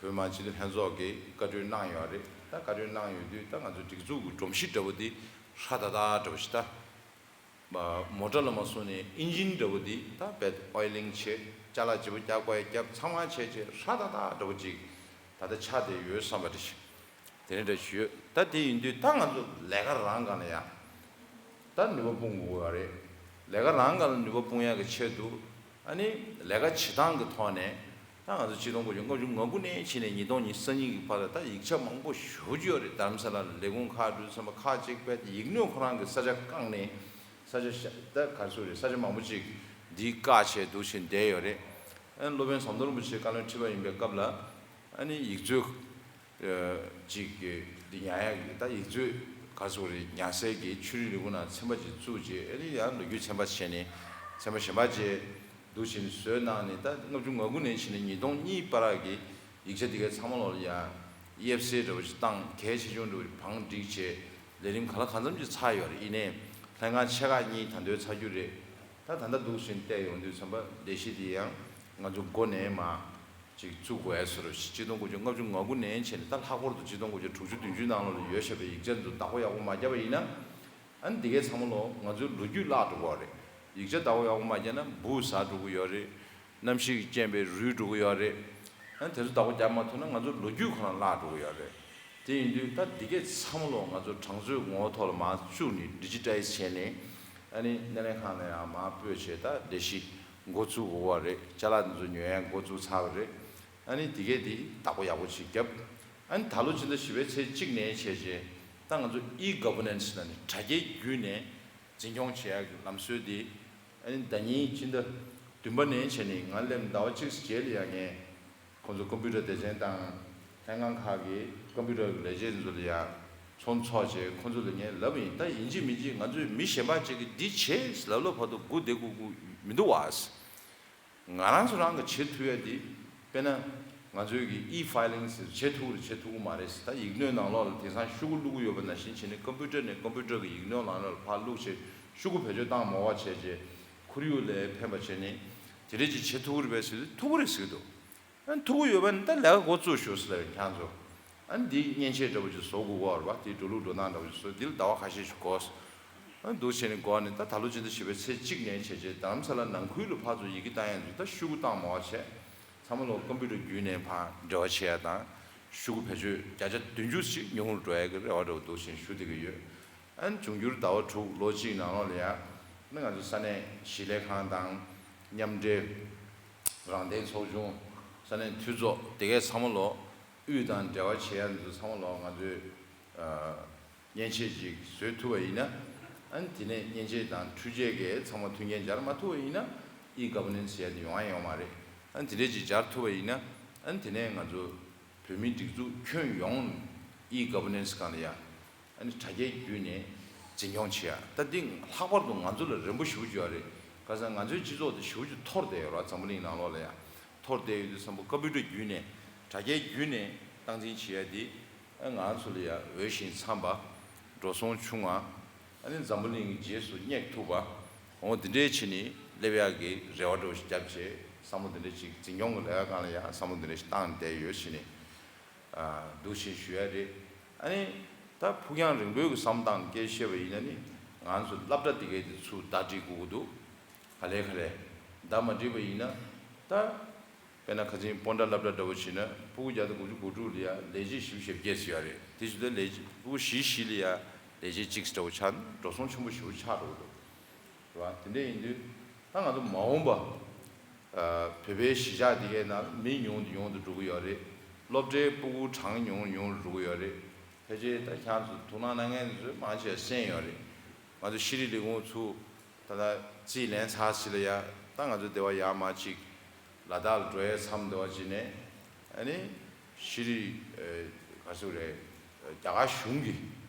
བོད་མི་མང་སྤྱི་འཐུས་ལྷན་ཚོགས་ཀྱིས་བཀའ་འཁྲོལ་གནང་ཡོད་རེད། ད་བཀའ་འཁྲོལ་གནང་ཡོད་དུས་ད་ང་ཚོ་སྒྲིག་འཛུགས་ཀྱི་སྒྲོམ་གཞི་འདྲ་བོ་འདི་ཧྲ་ཏག་ཏག་འདྲ་བོ་ཞིག་ད། མ་མོ་ཊ་ལ་མ་སོང་ནས་ཨིན་ཇིན་འདྲ་བོ་འདི་ད་བེད་ཨོའི་ལིང་བྱས། ཅ་ལག་ལྗིད་པོ་རྒྱག་དགོས་ཡ་རྒྱབ། ཚང་མ་བྱས་བྱས་ཧྲ་ཏག་ཏག་འདྲ་བོ་ཅིག་ད་ལྟ་ཆགས་བསྡད་ཡོད་བསམ་པ་འདྲ་ཞིག་དེ་འདྲ་འདྲ་ཞིག་ཡོད། ད་དེ་ཡིན་དུས་ད་ང་ཚོ་ལས་ཀ་རང་སྒང་ལ་ཡ་ད་ནུས་པ་སྤུངས་དགོས་ཀྱི་ཡོད་རེད། ལས་ཀ་རང་སྒང་ལ་ནུས་པ་སྤུངས་ཡ་གི་ཆེད་དུ། ཨ་ནི་ལས་ཀ་བྱེད་སྟངས་ཀྱི་ཐོག་ནས་ད་ང་ཚོ་ཆིག་སྟོང་དགུ་བརྒྱ་ལྔ་བཅུ་ང་དགུ་ནས་ཕྱིན་ནས་ཉིས་སྟོང་ཉི་ཤུ་རྩ་གཉིས་ཀྱི་བར་ལ་ད་ཡིག་ཆ་མང་པོ་ཞེ་པོ་ཅིག་ཡོད་རེད། རྡ་རམ་ས་ལ་ལས་ཁུངས་ཁག་འགྲོ་ཙམ་པ་ཁག་ཅིག་པས་ཡིག་སྣོད་ཁོ་རང་གི་ས་ཆ་བཀང་ནས། ས་ཆ་ཤ་ད་ག་རེ་ཟེར་རེད། ས་ཆ་མང་པོ་ཅིག་འདི་བཀག་བྱས་འདུག་བཞིན་བསྡད་ཡོད་རེད། ཨ་ནི་སློབ་དཔོན་ཟམ་གདོང་རིན་པོ་ཆེ་བཀའ་བློན་ཁྲི་པ་ཡིན་པའི་སྐབས་ལ། ཨ་ནི་ཡིག་མཛོད་ཅིག་གི་འདི་ཉར་ཡག་གི་ད་ཡིག་མཛོད་ག་རེ་ཟེར་རེད། ཉར་སའི་གི་ཆོས་རིག་ལས་ཁུངས་ནང་ཚན་པ་ཅིག་བཙུགས་རྗེས། ཨ་ནི་ཡང་ལོ་རྒྱུས་ཚན་པ་བྱས་ནས་ཚན་པ་གཞན་པ་བཅས་འདུག་བྱས་ནས་བཟོས་གནང་ནས། ད་ལྔ་བཅུ་ང་དགུ་ནས་བྱས་ནས་ཉིས་སྟོང་གཉིས་བར་གྱི་ཡིག་ཆ་འདི་གའི་ཚང་མ་ལོག་ལ་ཡང་དབྱེ་བསལ་འདྲ་བོ་ཞིག་བཏང་། གལ་ཆེ་ཆུང་འདྲ་བོ་ཞིག་བང་བསྒྲིགས་བྱས། ལས་རིམ་གང་ལ་གང་འཚམ་ཅིག་ཚར་ཡོད་རེད། ཡིན་ནའི་ལྷན་ཁང་ཆེ་ཁག་གཉིས་ད་དུང་ཚར་རྒྱུ་རེད། ད་ད་ལྟ་འདུག་བཞིན་བལྟས་ཡོང་དུས་ཙམ་པ་ལས་གཞི་འདི་ཡང་ང་ཚོ་འགོ་ནས་མར་ཅིག་བཙུགས་དགོས་ཡ་བཟོ་འདྲ་ཞིག་ཆིག་སྟོང་དགུ་བརྒྱ་ལྔ་བཅུ་ང་དགུ་ནས་བྱས་ནས་ད་ལྷག་པར་དུ་ཆིག་སྟོང་དགུ་བརྒྱ་དྲུག་ཅུ་བདུན་ཅུ་ནང་ལོགས་ལ་ཡོད་བཞག་པའི་ཡིག་ཆ་ཚོ་བདག་པོ་ཡག་པོ་མ་བརྒྱབ་པ་ཡིན་ན། ཨ་ནི་འདི་གའི་ཚང་མ་ལོག་ང་ཚོའི་ལོ་རྒྱུས་བརླག་འགྲོ་གི་ཡོད་རེད། ཡིག་ཆ་བདག་པོ་ཡག་པོ་མ་བརྒྱབ་ན་འབུ་ཟ་འགྲོ་གི་ཡོད་རེད། གནམ་གཤིས་ཀྱི་རྐྱེན་པས་རུལ་འགྲོ་གི་ཡོད་རེད། ཨ་ནི་དེ་ཚོ་བདག་པོ་རྒྱབ་མ་ཐུབ་ན་ང་ཚོ་ལོ་རྒྱུས་ཁོ་རང་བརླག་འགྲོ་གི་ཡོད་རེད། དེ་ཡིན་དུས་ད་འདི་གས་ཚང་མ་ལོག་ང་ཚོ་གྲངས་མཛོད་ངོ་བོ་ཐོག་ལ་མར་བཅུག་ནས་ཌི་ཇི་ཊའི་ཛི་བྱས་ནས། ཨ་ནི་སྣེ་ལེན་ཁང་ལ་ཡང་མར་སྤོས་བྱས། ད་ལས་གཞི་འགོ་བཙུགས་དགོས་པ་རེད། ཅ་ལག་འདི་ཚོ་ཉོ་ཡ་འགོ་བཙུགས་ཚར་བ་རེད། ཨ་ནི་འདི་གས་འདི་བདག་པོ་ཡག་པོ་ཅིག་བརྒྱབ། ཨ་ནི་ད་ལོ་ཕྱི་ཟླ་བཞི་པའི་ཚེས་གཅིག་ནས་བྱས་རྗེས་ད་ང་ཚོ་ཨི་གྷ་ཝར་ནན་སི་ལ་ནི་དྲ་རྒྱའི་བརྒྱུད་ནས་འཛིན་སྐྱོང་བྱེད་ཡག་གི་ལམ་སྲོལ་འདི། ཨ་ནི་ཟླ་ཉིན་ཕྱི་ཟླ་བདུན་པ་ནས་བྱས་ནས་ང་སླེབས་ཟླ་བ་གཅིག་རྗེས་ལ་ཡང་ངས་ཁོང་ཚོ་ཀམ་པུ་ཊར་སྡེ་ཚན་དང་ལྷན་ཁང་ཁག་གི་ཀམ་པུ་ཊར་གྱི་ལས་བྱེད་ཚོ་ལ་ཡང་ཚོགས་འདུ་ཚོགས་བྱས། ཁོང་ཚོ་ལ་ངས་ལབ་པ་ཡིན། ད་ཡིན་གཅིག་མིན་གཅིག་ང་ཚོས་མི་གཞན་པ་ཅིག་གིས་འདི་བྱས་ལབ་ལབ་བར་དུ་སྒུག་བསྡད་དགོས་ཀྱི་མི་འདུག་བ། ང་རང་ཚོ་རང་གིས་བྱེད་ཐུབ་ཡ་འདི། དཔེར་ན་ང་ཚོའི་གི་ཨི་ཕའི་ལིང་ཟེར་བྱེད་ཐུབ་རེད། བྱེད་ཐུབ་ཀྱི་མ་རེད། ད་ཡིག་སྣོད་ནང་ལོགས་ལ་དེང་སང་ཤོག་གུ་བླུགས་ཀྱི་ཡོད་པ་ནང་བཞིན་བྱས་ནས་ཀམ་པུ་ཊར་ནས་ཀམ་པུ་ཊར་གྱི་ཡིག་སྣོད་ནང་ལོགས་ལ་ཕར་བླུགས་བྱས་ཤོག་གུ་བེད་སྤྱོད་བཏང་མ་བ་བྱས་རྗེས་ཁོར་ཡུག་ལ་ཕན་པ་བྱས་ནས་དེ་འདྲས་ཅིག་བྱེད་ཐུབ་ཀྱི་རེད་པས་ཟེར་དུས་ཐུབ་ཀྱི་རེད་ཟེར་གྱི་འདུག་ཨ་ཐུག་གི་ཡོད་པ་ནི་ད་ལས་ཀ་འགོ་བཙུགས་ཤོག་ཟེར་ལབ་ཡོད་ཁྱེད་ཚོ། ཨ་འདི་མཉེན་ཆས་འདྲ་པོ་ཅིག་བཟོ་དགོས་ཀྱི་ཡོད་རེད་པ། དེའི་འགྲོ་ལུགས་འགྲོ་སྟངས་འདྲ་པོ་ཅིག་བཟོ། འདི་ལ་ཟླ་བ་ཁ་ཤས་ཤིག་འགོར། ཨ་འདུག་བྱས་ནས་འགོར་ནས་ད་ད་ལོ་ཕྱི་ཟླ་བཞི་པའི་ཚེས་གཅིག་ནས་བྱས་རྗེས་རྡ་རམ་ས་ལ་ནང་ཁུལ་ལ་ཕར་ཚུར་ཡི་གེ་བཏང་ཡ་འདུག་ད་ཤོག་གུ་བཏང་མ་བ་བྱས། ཚང་མ་ལོག་ཀམ་པུ་ཊར་བརྒྱུད་ནས་ཕར་འབྲེལ་བ་བྱེད་ཡ་དང་། ཤོག་གུ་བེད་སྤྱོད་བརྒྱ་ཆ་བདུན་ཅུ་ཞིག་ཉུང་རུ་འགྲོ་ཡ་གི་རེ་བ་འདྲ་པོ་འདུག་བྱས་ནས་ཞུ་བསྡད་ཀྱི་ཡོད། ཨ་ནི་འབྱུང་འགྱུར་ཟླ་བ་དྲུག་ལོ་གཅིག་ནང་ལོགས་ལ་ཡ། ཨ་ནི་ང་ཚོ་ས་གནས་གཞིས་ལས་ཁང་དང་མཉམ་འབྲེལ། རང་བདེན་ཚོགས་ཆུང་། ས་གནས་འཐུས་ཚོགས་དེ་གས་ཚང་མ་ལོག་དབུས་དང་འབྲེལ་བ་བྱེད་ཡ་འདི་ཚོ་ཚང་མ་ལོག་ང་ཚོས་ཨ་མཉེན་ཆས་ཅིག་བཟོས་ཐུབ་པ་ཡིན་ན། ཨ་ནི་དེ་ནས་མཉེན་ཆས་དང་འཕྲུལ་ཆས་གས་ཚང་མ་མཐུན་རྐྱེན་སྦྱར་མ་ཐུབ་པ་ཡིན་ན། ཨི་གྷ་ཝར་ནན་སི་ཟེར་ཡ་དེ་ཡོང་ཡ་ཡོད་མ་རེད། ཨ་ནི་དེ་འདྲས་ཅིག་སྦྱར་ཐུབ་པ་ཡིན་ན། ཨ་ནི་དེ་ནས་ང་ཚོ་བོད་མིའི་སྒྲིག་འཛུགས་ཁྱོན་ཡོངས་ཨི་གྷ་ཝར་ནན་སི་སྒང་ལ་ཡ། ཨ་ནི་དྲ་རྒྱའི་བརྒྱུད་ནས་འཛིན་སྐྱོང་བྱེད་ཡ། ད་འདི་ལྷག་པར་དུ་ང་ཚོ་ལ་རན་པོ་ཞེ་པོ་ཅིག་ཡོད་རེད། ག་ཟེར་ན་ང་ཚོའི་སྤྱི་ཚོགས་དེ་ཞེ་པོ་ཅིག་འཐོར་བསྡད་ཡོད་རེད་པ། འཛམ་བུ་གླིང་ནང་ལོགས་ལ་ཡ་འཐོར་བསྡད་ཡོད་དུས་ཙམ་པ་ཀམ་པུ་ཊར་བརྒྱུད་ནས་དྲ་རྒྱའི་བརྒྱུད་ནས་སྟངས་འཛིན་བྱེད་ཡ་འདི། ཨ་ང་ཚོ་ལ་ཡ་འོས་ཤིང་འཚམས་པ། འགྲོ་སོང་ཆུང་བ། ཨ་ནི་འཛམ་བུ་གླིང་གི་རྗེས་སུ་སྙེག་ཐུབ་པ། འོ་འདི་འདྲའི་བྱས་ནས་སླེབས་ཡག་གི་རེ་བ་འདྲ་པོ་ཞིག་བརྒྱབ་བྱས་བསམ་བློ་འདི་འདྲ་ཞིག་འཛིན་སྐྱོང་གི་ལས་ཀ་སྒང་ལ་ཡ་བསམ་བློ་འདི་འདྲ་ཞིག་བཏང་བསྡད་ཡོད་བྱས་ནས། ཨ་འདུག་བྱས་ཞུ་ཡ་རེད། ཨ་ནི་ད་ཕུགས་རྒྱང་རིང་པོའི་གི་བསམ་སྟངས་སྐད་བཤད་པ་ཡིན་ན་ནི། ང་ཚོ་སློབ་གྲྭ་འདི་གའི་དེ་ཚུར་ཟླ་སྒྲིལ་དགོས་ཀྱི་འདུག་ག་ལེ་ག་ལེ་ཟླ་མ་སྒྲིལ་བ་ཡིན་ན། ད་ དཔེར་ན་ཁ་སང་སྤོན་ཊ་སློབ་གྲྭ་འདྲ་བོ་བྱས་ན་སྤུ་གུ་བརྒྱ་དང་དགུ་བཅུ་གོ་དྲུག་ལ་ཡ་ལས་བྱེད་བཞི་བཅུ་ཞེ་བརྒྱད་ཙམ་ཡོད་རེད། དེ་བཞིན་དུ་ལས་བྱེད་སྤུ་གུ་བཞི་བཞི་ལ་ཡ་ལས་བྱེད་གཅིག་འདྲ་བོ་ཆགས་ན་འགྲོ་སོང་ཆེན་པོ་ཞེ་པོ་ཆགས་འགྲོ་གི་འདུག་རེད་བ། དེ་འདྲ་ཡིན་དུས་ད་ང་ཚོ་མ་འོངས་པ་ཨ་བོད་པའི་གཞིས་ཆགས་དེ་གའི་ནང་མི་ཉུང་དུ་ཉུང་དུ་འགྲོ་གི་ཡོད་རེད། སློབ་གྲྭའི་སྤུ་གུ་གྲངས་ཉུང་ཉུང་དུ་འགྲོ་གི་ཡོད་རེད། ཕལ་ཆེར་ད་ཁྱེད་ཚོ་ཐུགས་སྣང་གནང་མཁན་ཚོས་མང་ཆེ་བ་གསན་ཡོད་རེད། ང་ཚོ་ཤེས་རིག་ལས་ཁུངས་ཚུར་ད་ལྟ་རྩིས་ལེན་ཚར་ཟིན་ལ་ཡ། ད་ང་ཚོ་སྡེ་བ་ཡར་མར་ཅིག་ལ་དྭགས་ལ་འགྲོ་ཡའི་མཚམས་འདི་བ་ཅིག་ནས་ཨ་ནི་ཤེས་རིག་ཨ་ག་ཚོད་རེད། རྒྱ་གར་གཞུང་གི་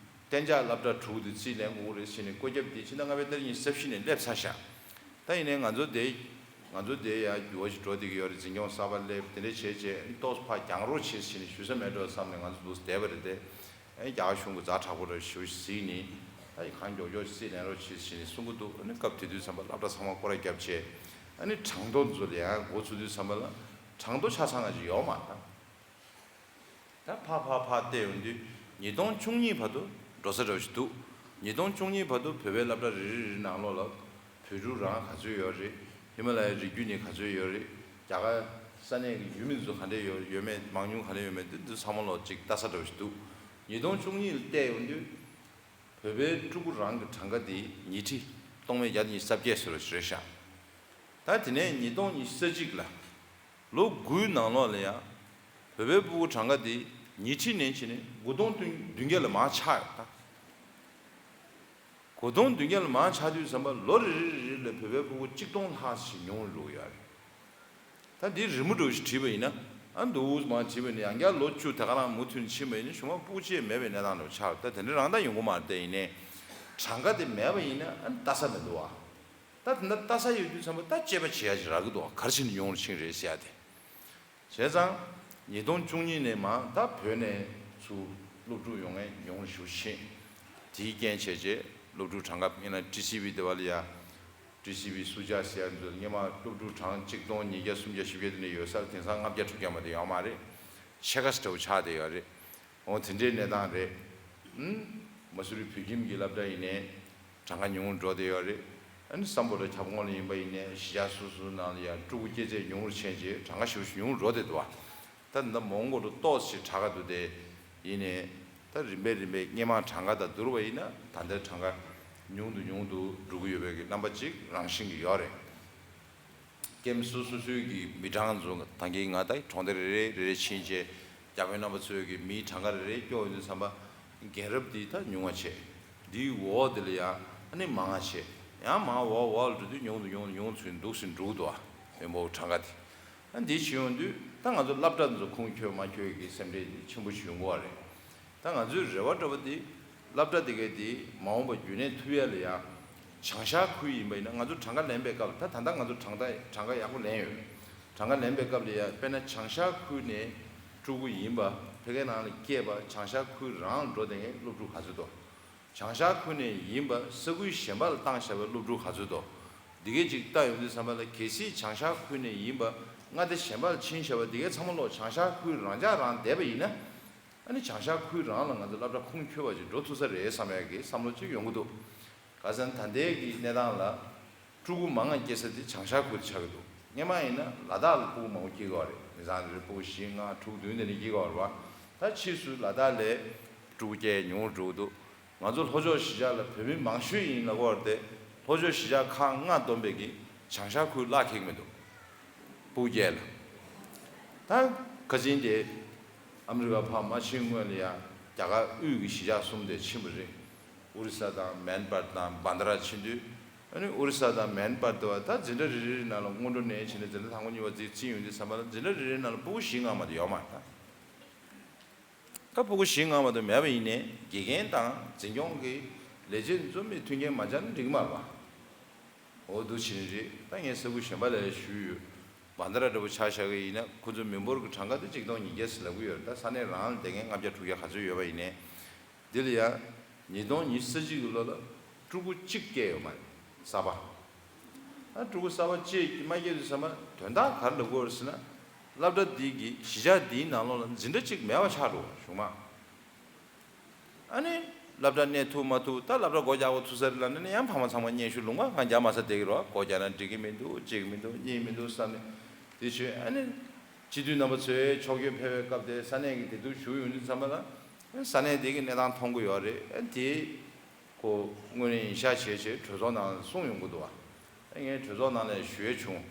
གཏན་འཇགས་སློབ་གྲྭ་དྲུག་དེ་རྩིས་ལེན་དགོས་རེད་ཟེར་ནས་བཀོད་ཁྱབ་དེ་ཕྱི་ཟླ་ལྔ་པའི་ཏ་རིག་ཉི་ཤུ་རྩ་བཞི་ནས་སླེབས་ཚར་ཤག་ད་ཡིན་ནའི་ང་ཚོ་དེ་ང་ཚོ་དེ་ཡར་འགྱུར་བ་ཞིག་འགྲོ་བསྡད་ཀྱི་ཡོད་རེད། འཛིན་སྐྱོང་གསར་པ་སླེབས་དེ་འདྲ་བྱས་བྱས་ཏོག་ཙམ་ཕར་རྒྱང་རོགས་བྱེད་ཟེར་ནས་ཞུ་ས་མེད་འགྲོ་བསམ་ནས་ང་ཚོ་འདུག་བསྡད་པ་རེད་དེ། ཨ་ནི་རྒྱ་གར་གཞུང་གི་ཛ་དྲག་པོ་རེད་ཞུ་ཞིག་གཟིགས་ནས་ཨ་ནི་གང་མགྱོགས་མགྱོགས་རྩིས་ལེན་རོགས་བྱེད་ཟེར་ནས་གསུང་གི་འདུག་ཨ་ནི་སྐབས་དེ་དུས་ཙམ་པ་སློབ་གྲྭ་ཚང་མ་སྐོར་ར་བརྒྱབ་བྱས་ཨ་ནི་གྲངས་ཐོ་ཚོ་ལ་ཡང་འགོ་ཚུགས་དུས་ཙམ་པ་ལ་གྲངས་ཐོ་ཆ་ཚང་ང་ཅིག་ཡོད་མ་རེད། ད་ཕར་ཕར་ཕར་བལྟས་ཡོང་དུས་ཉིས་སྟོང་བཅུ་གཉིས་བར་དུ་འགྲོ་ས་འདྲ་བོ་ཞིག་འདུག་ཉིས་སྟོང་བཅུ་གཉིས་བར་དུ་བོད་པའི་སློབ་གྲྭ་རེ་རེ་རེ་ནང་ལོགས་ལ་བོད་ཕྲུག་རང་ག་ཚོད་ཡོད་རེད། ཧི་མ་ལ་ཡའི་རི་རྒྱུད་ནས་ག་ཚོད་ཡོད་རེད། རྒྱ་གར་ས་གནས་ཀྱི་ཡུལ་མི་ཚོ་ག་འདྲས་ཡོད་ཡོད་མེད་མང་ཉུང་ག་འདྲས་ཡོད་མེད་འདི་འདི་ཚང་མ་ལོག་ཅིག་ལྟ་ས་འདྲ་བོ་ཞིག་འདུག་ཉིས་སྟོང་བཅུ་གཉིས་ལ་བལྟས་ཡོང་དུས་བོད་པའི་ཕྲུ་གུ་རང་གི་གྲངས་ཀ་དེ་ཉིས་ཁྲི་སྟོང་མེད་བརྒྱ་དང་ཉི་ཤུ་རྩ་བརྒྱད་ཟེར་བ་ཞིག་རེད་ཤག་ད་དེ་ནས་ཉིས་སྟོང་ཉི་ཤུ་རྩ་གཅིག་ལ་ལོ་དགུའི་ནང་ལོགས་ལ་ཡང་བོད་པའི་ཕྲུ་གུ་གྲངས་ཀ་དེ་ཉིས་ཁྲི་ནས་བྱས་ནས་དགུ་སྟོང་བདུན་བདུན་བརྒྱ་ལ་མར་ཆག་ཡོད་ད། དགུ་སྟོང་བདུན་བརྒྱ་ལ་མར་ཆག་དུས་ཙམ་པ་ལོ་རེ་རེ་རེ་རེ་ལ་བོད་པའི་ཕྲུ་གུ་གཅིག་སྟོང་ལྷག་ཞིག་ཉུང་རུ་འགྲོ་གི་ཡོད་རེད། ད་འདི་རི་མོ་འདྲ་བོ་ཞིག་བྲིས་པ་ཡིན་ན་ཨ་འདུག་མར་བྲིས་པ་ཡིན་ན་ཡང་བསྐྱར་ལོ་བཅུ་དེ་ག་རང་མུ་མཐུད་ནས་ཕྱིན་པ་ཡིན་ན་གཞུང་མ་སྤུ་ཅེས་མེད་པའི་གནས་སྟངས་འདྲ་བོ་ཆགས་ད་དེ་འདྲ་རང་ད་ཡོང་གི་མ་རེད་དེ། ཡིན་ནའི་གྲངས་ཀ་དེ་མེད་པ་ཡིན་ན་ཨ་ལྟ་ས་མི་འདུག་བ། ད་དེ་འདྲ་ལྟ་ས་ཡོད་དུས་ཙམ་པ་ད་དཔྱད་པ་བྱེད་ཡ་ཞིག་རག་གི་འདུག་བ། ག་རེ་བྱས་ནས་ཉུང་རུ་ཕྱིན་རེད་ཟེར་ཡ་དེ། བྱས་ཙང་ཉིས་སྟོང་བཅུ་གཉིས་ནས་མར་ད་བོད་ནས་ཚུར་སློབ་ཕྲུག་ཡོང་མཁན་ཉུང་རུ་ཞེ་པོ་ཕྱིན། དེའི་རྐྱེན་བྱས་རྗེས་སློབ་ཕྲུག་གྲངས་ཀ་ཡིན་ན་ཊི་སི་ཝི་དེ་བ་ལ་ཡ། ཊི་སི་ཝི་སུ་ཇཱ་ཟེར་ཡ་འདི་ཚོ་སྔོན་མ་སློབ་ཕྲུག་གྲངས་གཅིག་སྟོང་ཉིས་བརྒྱ་སུམ་བརྒྱ་བཞི་བརྒྱ་དེ་འདྲ་ཡོད་ས་ལ་དེང་སང་ལྔ་བརྒྱ་དྲུག་བརྒྱ་མ་གཏོགས་ཡོད་མ་རེད། ཕྱེད་ཀ་ཙམ་འདྲ་བོ་ཆགས་བསྡད་ཡོད་རེད། འོ་དེ་འདྲའི་གནས་སྟངས་རེད། ཨུམ། མ་སུ་རི་བོད་ཁྱིམ་གྱི་སློབ་གྲྭ་ཡིན་ནའི་གྲངས་ཀ་ཉུང་རུ་འགྲོ་བསྡད་ཡོད་རེད། ཨ་ནི་སམ་བྷོ་ཊ་ཁྱབ་ཁོངས་ལ་ཡིན་པ་ཡིན་ནའི་གཞིས་ཆགས་སོ་སོའི་ནང་ལ་ཡང་ཕྲུ་གུ་སྐྱེས་ཚད་ཉུང་རུ་ཕྱིན་རྗེས་གྲངས་ཀ་ཞེ་པོ་ཞིག་ཉུང་རུ་འགྲོ་བསྡད་འདུག་བ། ད་ད་མོང་གོ་རུ་ཏོག་ཙམ་ཞིག་དྲག་ག་འདུག་སྟེ། ཡིན་ནའི་ད་རིམ་པས་རིམ་པས་སྔོན་མ་གྲངས་ཀ་དང་བསྡུར་བ་ཡིན་ན་ད་ལྟའི་གྲངས་ཀ་ཉུང་དུ་ཉུང་དུ་འགྲོ་གི་ཡོད་པའི་གི་རྣམ་པ་ཅིག་རང་བཞིན་གྱི་ཡོད་རེད། ཀེམ་སོ་སོ་སོའི་གི་མི་གྲངས་ཚོ་ད་གིན་ང་ད་གྲོང་སྡེ་རེ་རེ་རེ་རེ་ཕྱིན་རྗེས་རྒྱ་དཔོན་རྣམ་པ་ཚོའི་གི་མིའི་གྲངས་ཀ་རེ་རེ་སྐྱོར་ཡོང་དུས་ཙམ་པ་རྒན་རབས་འདི་ད་ཉུང་བ་བྱས། འདིའི་འོག་འདི་ལ་ཡང་ཨ་ནི་མང་བ་བྱས། ཡང་མང་འོག་འོག་ལ་འགྲོ་དུས་ཉུང་དུ་ཉུང་དུ་ཉུང་དུ་ཚུར་འདུག་སེ་འགྲོ་གི་འདུག་ཨ། བེམ་པོ་གྲངས་ཀ་དེ། ཨ་འདི་བྱེད་ཡོང་དུས་ད་ང་ཚོ་སློབ་གྲྭ་འདི་ཚོ་ཁུངས་འཁྱོལ་མ་འཁྱོལ་གི་སེམས་ཁྲལ་འདི་ཆེན་པོ་ཞིག་ཡོང་གི་ཡོད་རེད། ད་ང་ཚོའི་རེ་བ་འདྲ་བོ་འདི་སློབ་གྲྭ་འདི་གའི་འདི་མ་འོངས་པ་རྒྱུན་གནས་ཐུབ་ཡ་ལ་ཡང་བྱང་ཤར་ཁུལ་ཡིན་པ་ཡིན་ན་ང་ཚོ་གྲངས་ཀ་ལེན་པའི་སྐབས་ད་ད་ལྟ་ང་ཚོ་གྲངས་ཀ་གྲངས་ཀ་ཡག་པོ་ལེན་ཡོད། གྲངས་ཀ་ལེན་པའི་སྐབས་ལ་ཡང་དཔེར་ན་བྱང་ཤར་ཁུལ་ནས་ཕྲུ་གུ་ཡིན་པ་ཕ་གིའི་ནང་ལ་སྐྱེས་པ་བྱང་ཤར་ཁུལ་རང་ལ་འགྲོ་བསྡད་མཁན་སློབ་ཕྲུག་ག་ཚོད་འདུག་བྱང་ཤར་ཁུལ་ནས་ཡིན་པ་ས་ཁུལ་གཞན་པ་ལ་བཏང་བཞག་པའི་སློབ་ཕྲུག་ག་ཚོད་འདུག་འདི་གས་ཅིག་བལྟ་ཡོང་དུས་ཙམ་པ་ལ་གལ་སྲིད་བྱང་ཤར་ཁུལ་ནས་ཡིན་པ་མངའ་སྡེ་གཞན་པ་ལ་ཕྱིན་བཞག་པ་འདི་གས་ཚང་མ་ལོག་བྱང་ཤར་ཁུལ་རང་འཇགས་རང་བསྡད་པ་ཡིན་ན། ཨ་ནི་བྱང་ཤར་ཁུལ་རང་ལ་ང་ཚོ་སློབ་གྲྭ་ཁུངས་འཁྱོལ་བ་ཅིག་འགྲོ་ཐུབ་ས་རེད་བསམ་ཡག་གི་བསམ་བློ་ཅིག་ཡོང་གི་འདུག་ག་ཟེར་ན་ད་ལྟའི་གི་གནས་སྟངས་ལ་ཕྲུ་གུ་མང་ང་སྐྱེ་ས་དེ་བྱང་ཤར་ཁུལ་དུ་ཆགས་ཀྱི་འདུག་སྔོན་མ་ཡིན་ན་ལ་དྭགས་ལ་ཕྲུ་གུ་མང་པོ་སྐྱེ་གི་ཡོད་རེད། མི་ཚང་རེ་རེ་ཕྲུ་གུ་བཞི་ལྔ་དྲུག་བདུན་དེ་འདྲ་སྐྱེ་གི་ཡོད་རེད་བ། ད་ཕྱིས་སུ་ལ་དྭགས་ལ་ཕྲུ་གུ་སྐྱེ་ཉུང་རུ་འགྲོ་གི་འདུག་ང་ཚོ་ལྷོ་ཕྱོགས་གཞིས་ཆགས་ལ་བོད་མི་མང་ཤོས་ཡིན་ལབ་ཀྱི་ཡོད་རེད་དེ། ལྷོ་ཕྱོགས་གཞིས་ཆགས་ཁག་ལྔ་བསྡོམས་པའི་གི་བྱང་ཤར་ཁུལ་གླ་འཁེལ་གི་མི་འདུག་ཕྲུ་གུ་སྐྱེ་ལ། ད་ཁ་སང་དེ་ཨ་མི་རི་ཀ་ཕར་མ་ཕྱིན་སྔོན་ལ་ཡང་རྒྱ་གར་དབུས་ཀྱི་གཞིས་ཆགས་གསུམ་དེ་ཕྱིན་པ་རེད། ཨོ་རི་ས་དང་མན་པར་དང་བན་དྷ་ར་ཕྱིན་དུས། ཨ་ནི་ཨོ་རི་ས་དང་མན་པར་དེ་བ་ད་འཛིན་གྲྭ་རེ་རེའི་ནང་ལ་སྔོན་འགྲོ་ནས་བྱས་ནས་འཛིན་གྲྭ་དང་པོ་གཉིས་པ་རྩིས་རྩིས་ཡོང་དུས་ཙམ་པ་ལ་འཛིན་གྲྭ་རེ་རེའི་ནང་ལ་ཕྲུ་གུ་བཞི་ལྔ་མ་གཏོགས་ཡོད་མ་རེད་ད། ད་ཕྲུ་གུ་བཞི་ལྔ་མ་གཏོགས་མེད་པ་ཡིན་ནའི་དགེ་རྒན་དང་འཛིན་སྐྱོང་གི་ལས་བྱེད་འཛོམས་པའི་མཐུན་རྐྱེན་མ་སྦྱར་ན་འགྲིག་གི་མ་རེད་པ། འོ་འདུག་བྱས་ནས་རེད། ད་ངས་ས་ཁུལ་གཞན་པ་ལ་ཞུས་ཡོད། བན་དྷ་ར་འདྲ་པོ་ཆ་བཞག་གི་ཡིན་ན་ཁོ་ཚོ་མི་འབོར་གྱི་གྲངས་ཀ་དེ་གཅིག་སྟོང་ཉིས་བརྒྱ་ཟེར་ལབ་ཀྱི་ཡོད་རེད། ད་ས་གནས་རང་ལ་བསྡད་མཁན་ལྔ་བརྒྱ་དྲུག་བརྒྱ་ག་ཚོད་ཡོད་པ་ཡིན་ནའི། འདི་ལ་ཡང་ཉིས་སྟོང་ཉི་ཤུ་རྩ་གཅིག་གི་ལོ་ལ་ཕྲུ་གུ་གཅིག་སྐྱེས་ཡོད་མ་རེད། གསར་པ། ཨ་ཕྲུ་གུ་གསར་པ་གཅིག་མ་སྐྱེས་དུས་ཙམ་པ་དོན་དག་ག་རེ་ལབ་དགོས་རེད་ཟེར་ན། སློབ་གྲྭ་འདི་གི་གཞིས་ཆགས་འདིའི་ནང་ལོགས་ལ་འཛིན་གྲྭ་གཅིག་མེད་པ་ཆགས་འགྲོ་བ་གཞུང་མང་། ཨ་ནི་སློབ་གྲྭ་གནས་ཐུབ་མ་ཐུབ་ད་སློབ་གྲྭ་སྒོ་རྒྱག་དགོས་ཐུག་ས་རེད་ལབ་ན་ནི་ཡང་ཕ་མ་ཚང་མ་སྙན་ཞུ་ལུང་པ་གང་རྒྱག་མ་ཚར་བསྡད་ཀྱི་རེད་བ། སྒོ་རྒྱག་ན་འགྲིག་གི་མི་འདུག་འགྲིག་གི་མི་འདུག་གཉིད་མི་འདུག་བསམ་ནས། དེ་བྱས་ཨ་ནི། སྤྱི་འཐུས་རྣམ་པ་ཚོས་ཕྱོགས་བསྐྱོད་ཕེབས་པའི་སྐབས་དེ་ས་གནས་ཀྱི་བདེ་སྡུག་ཞུ་ཡོང་དུས་ཙམ་པ་ལ་ས་གནས་དེ་གི་གནས་སྟངས་མཐོང་གི་ཡོད་རེད། དེ་ཁོ་དངོས་གནས་ཡིན་ཤག་བྱས་བྱས་གྲོས་ཚོགས་ནང་གསུངས་ཡོང་གི་འདུག་བ། ངས་གྲོས་ཚོགས་ནང་ནས་ཞུ་ཡས་བྱུང་།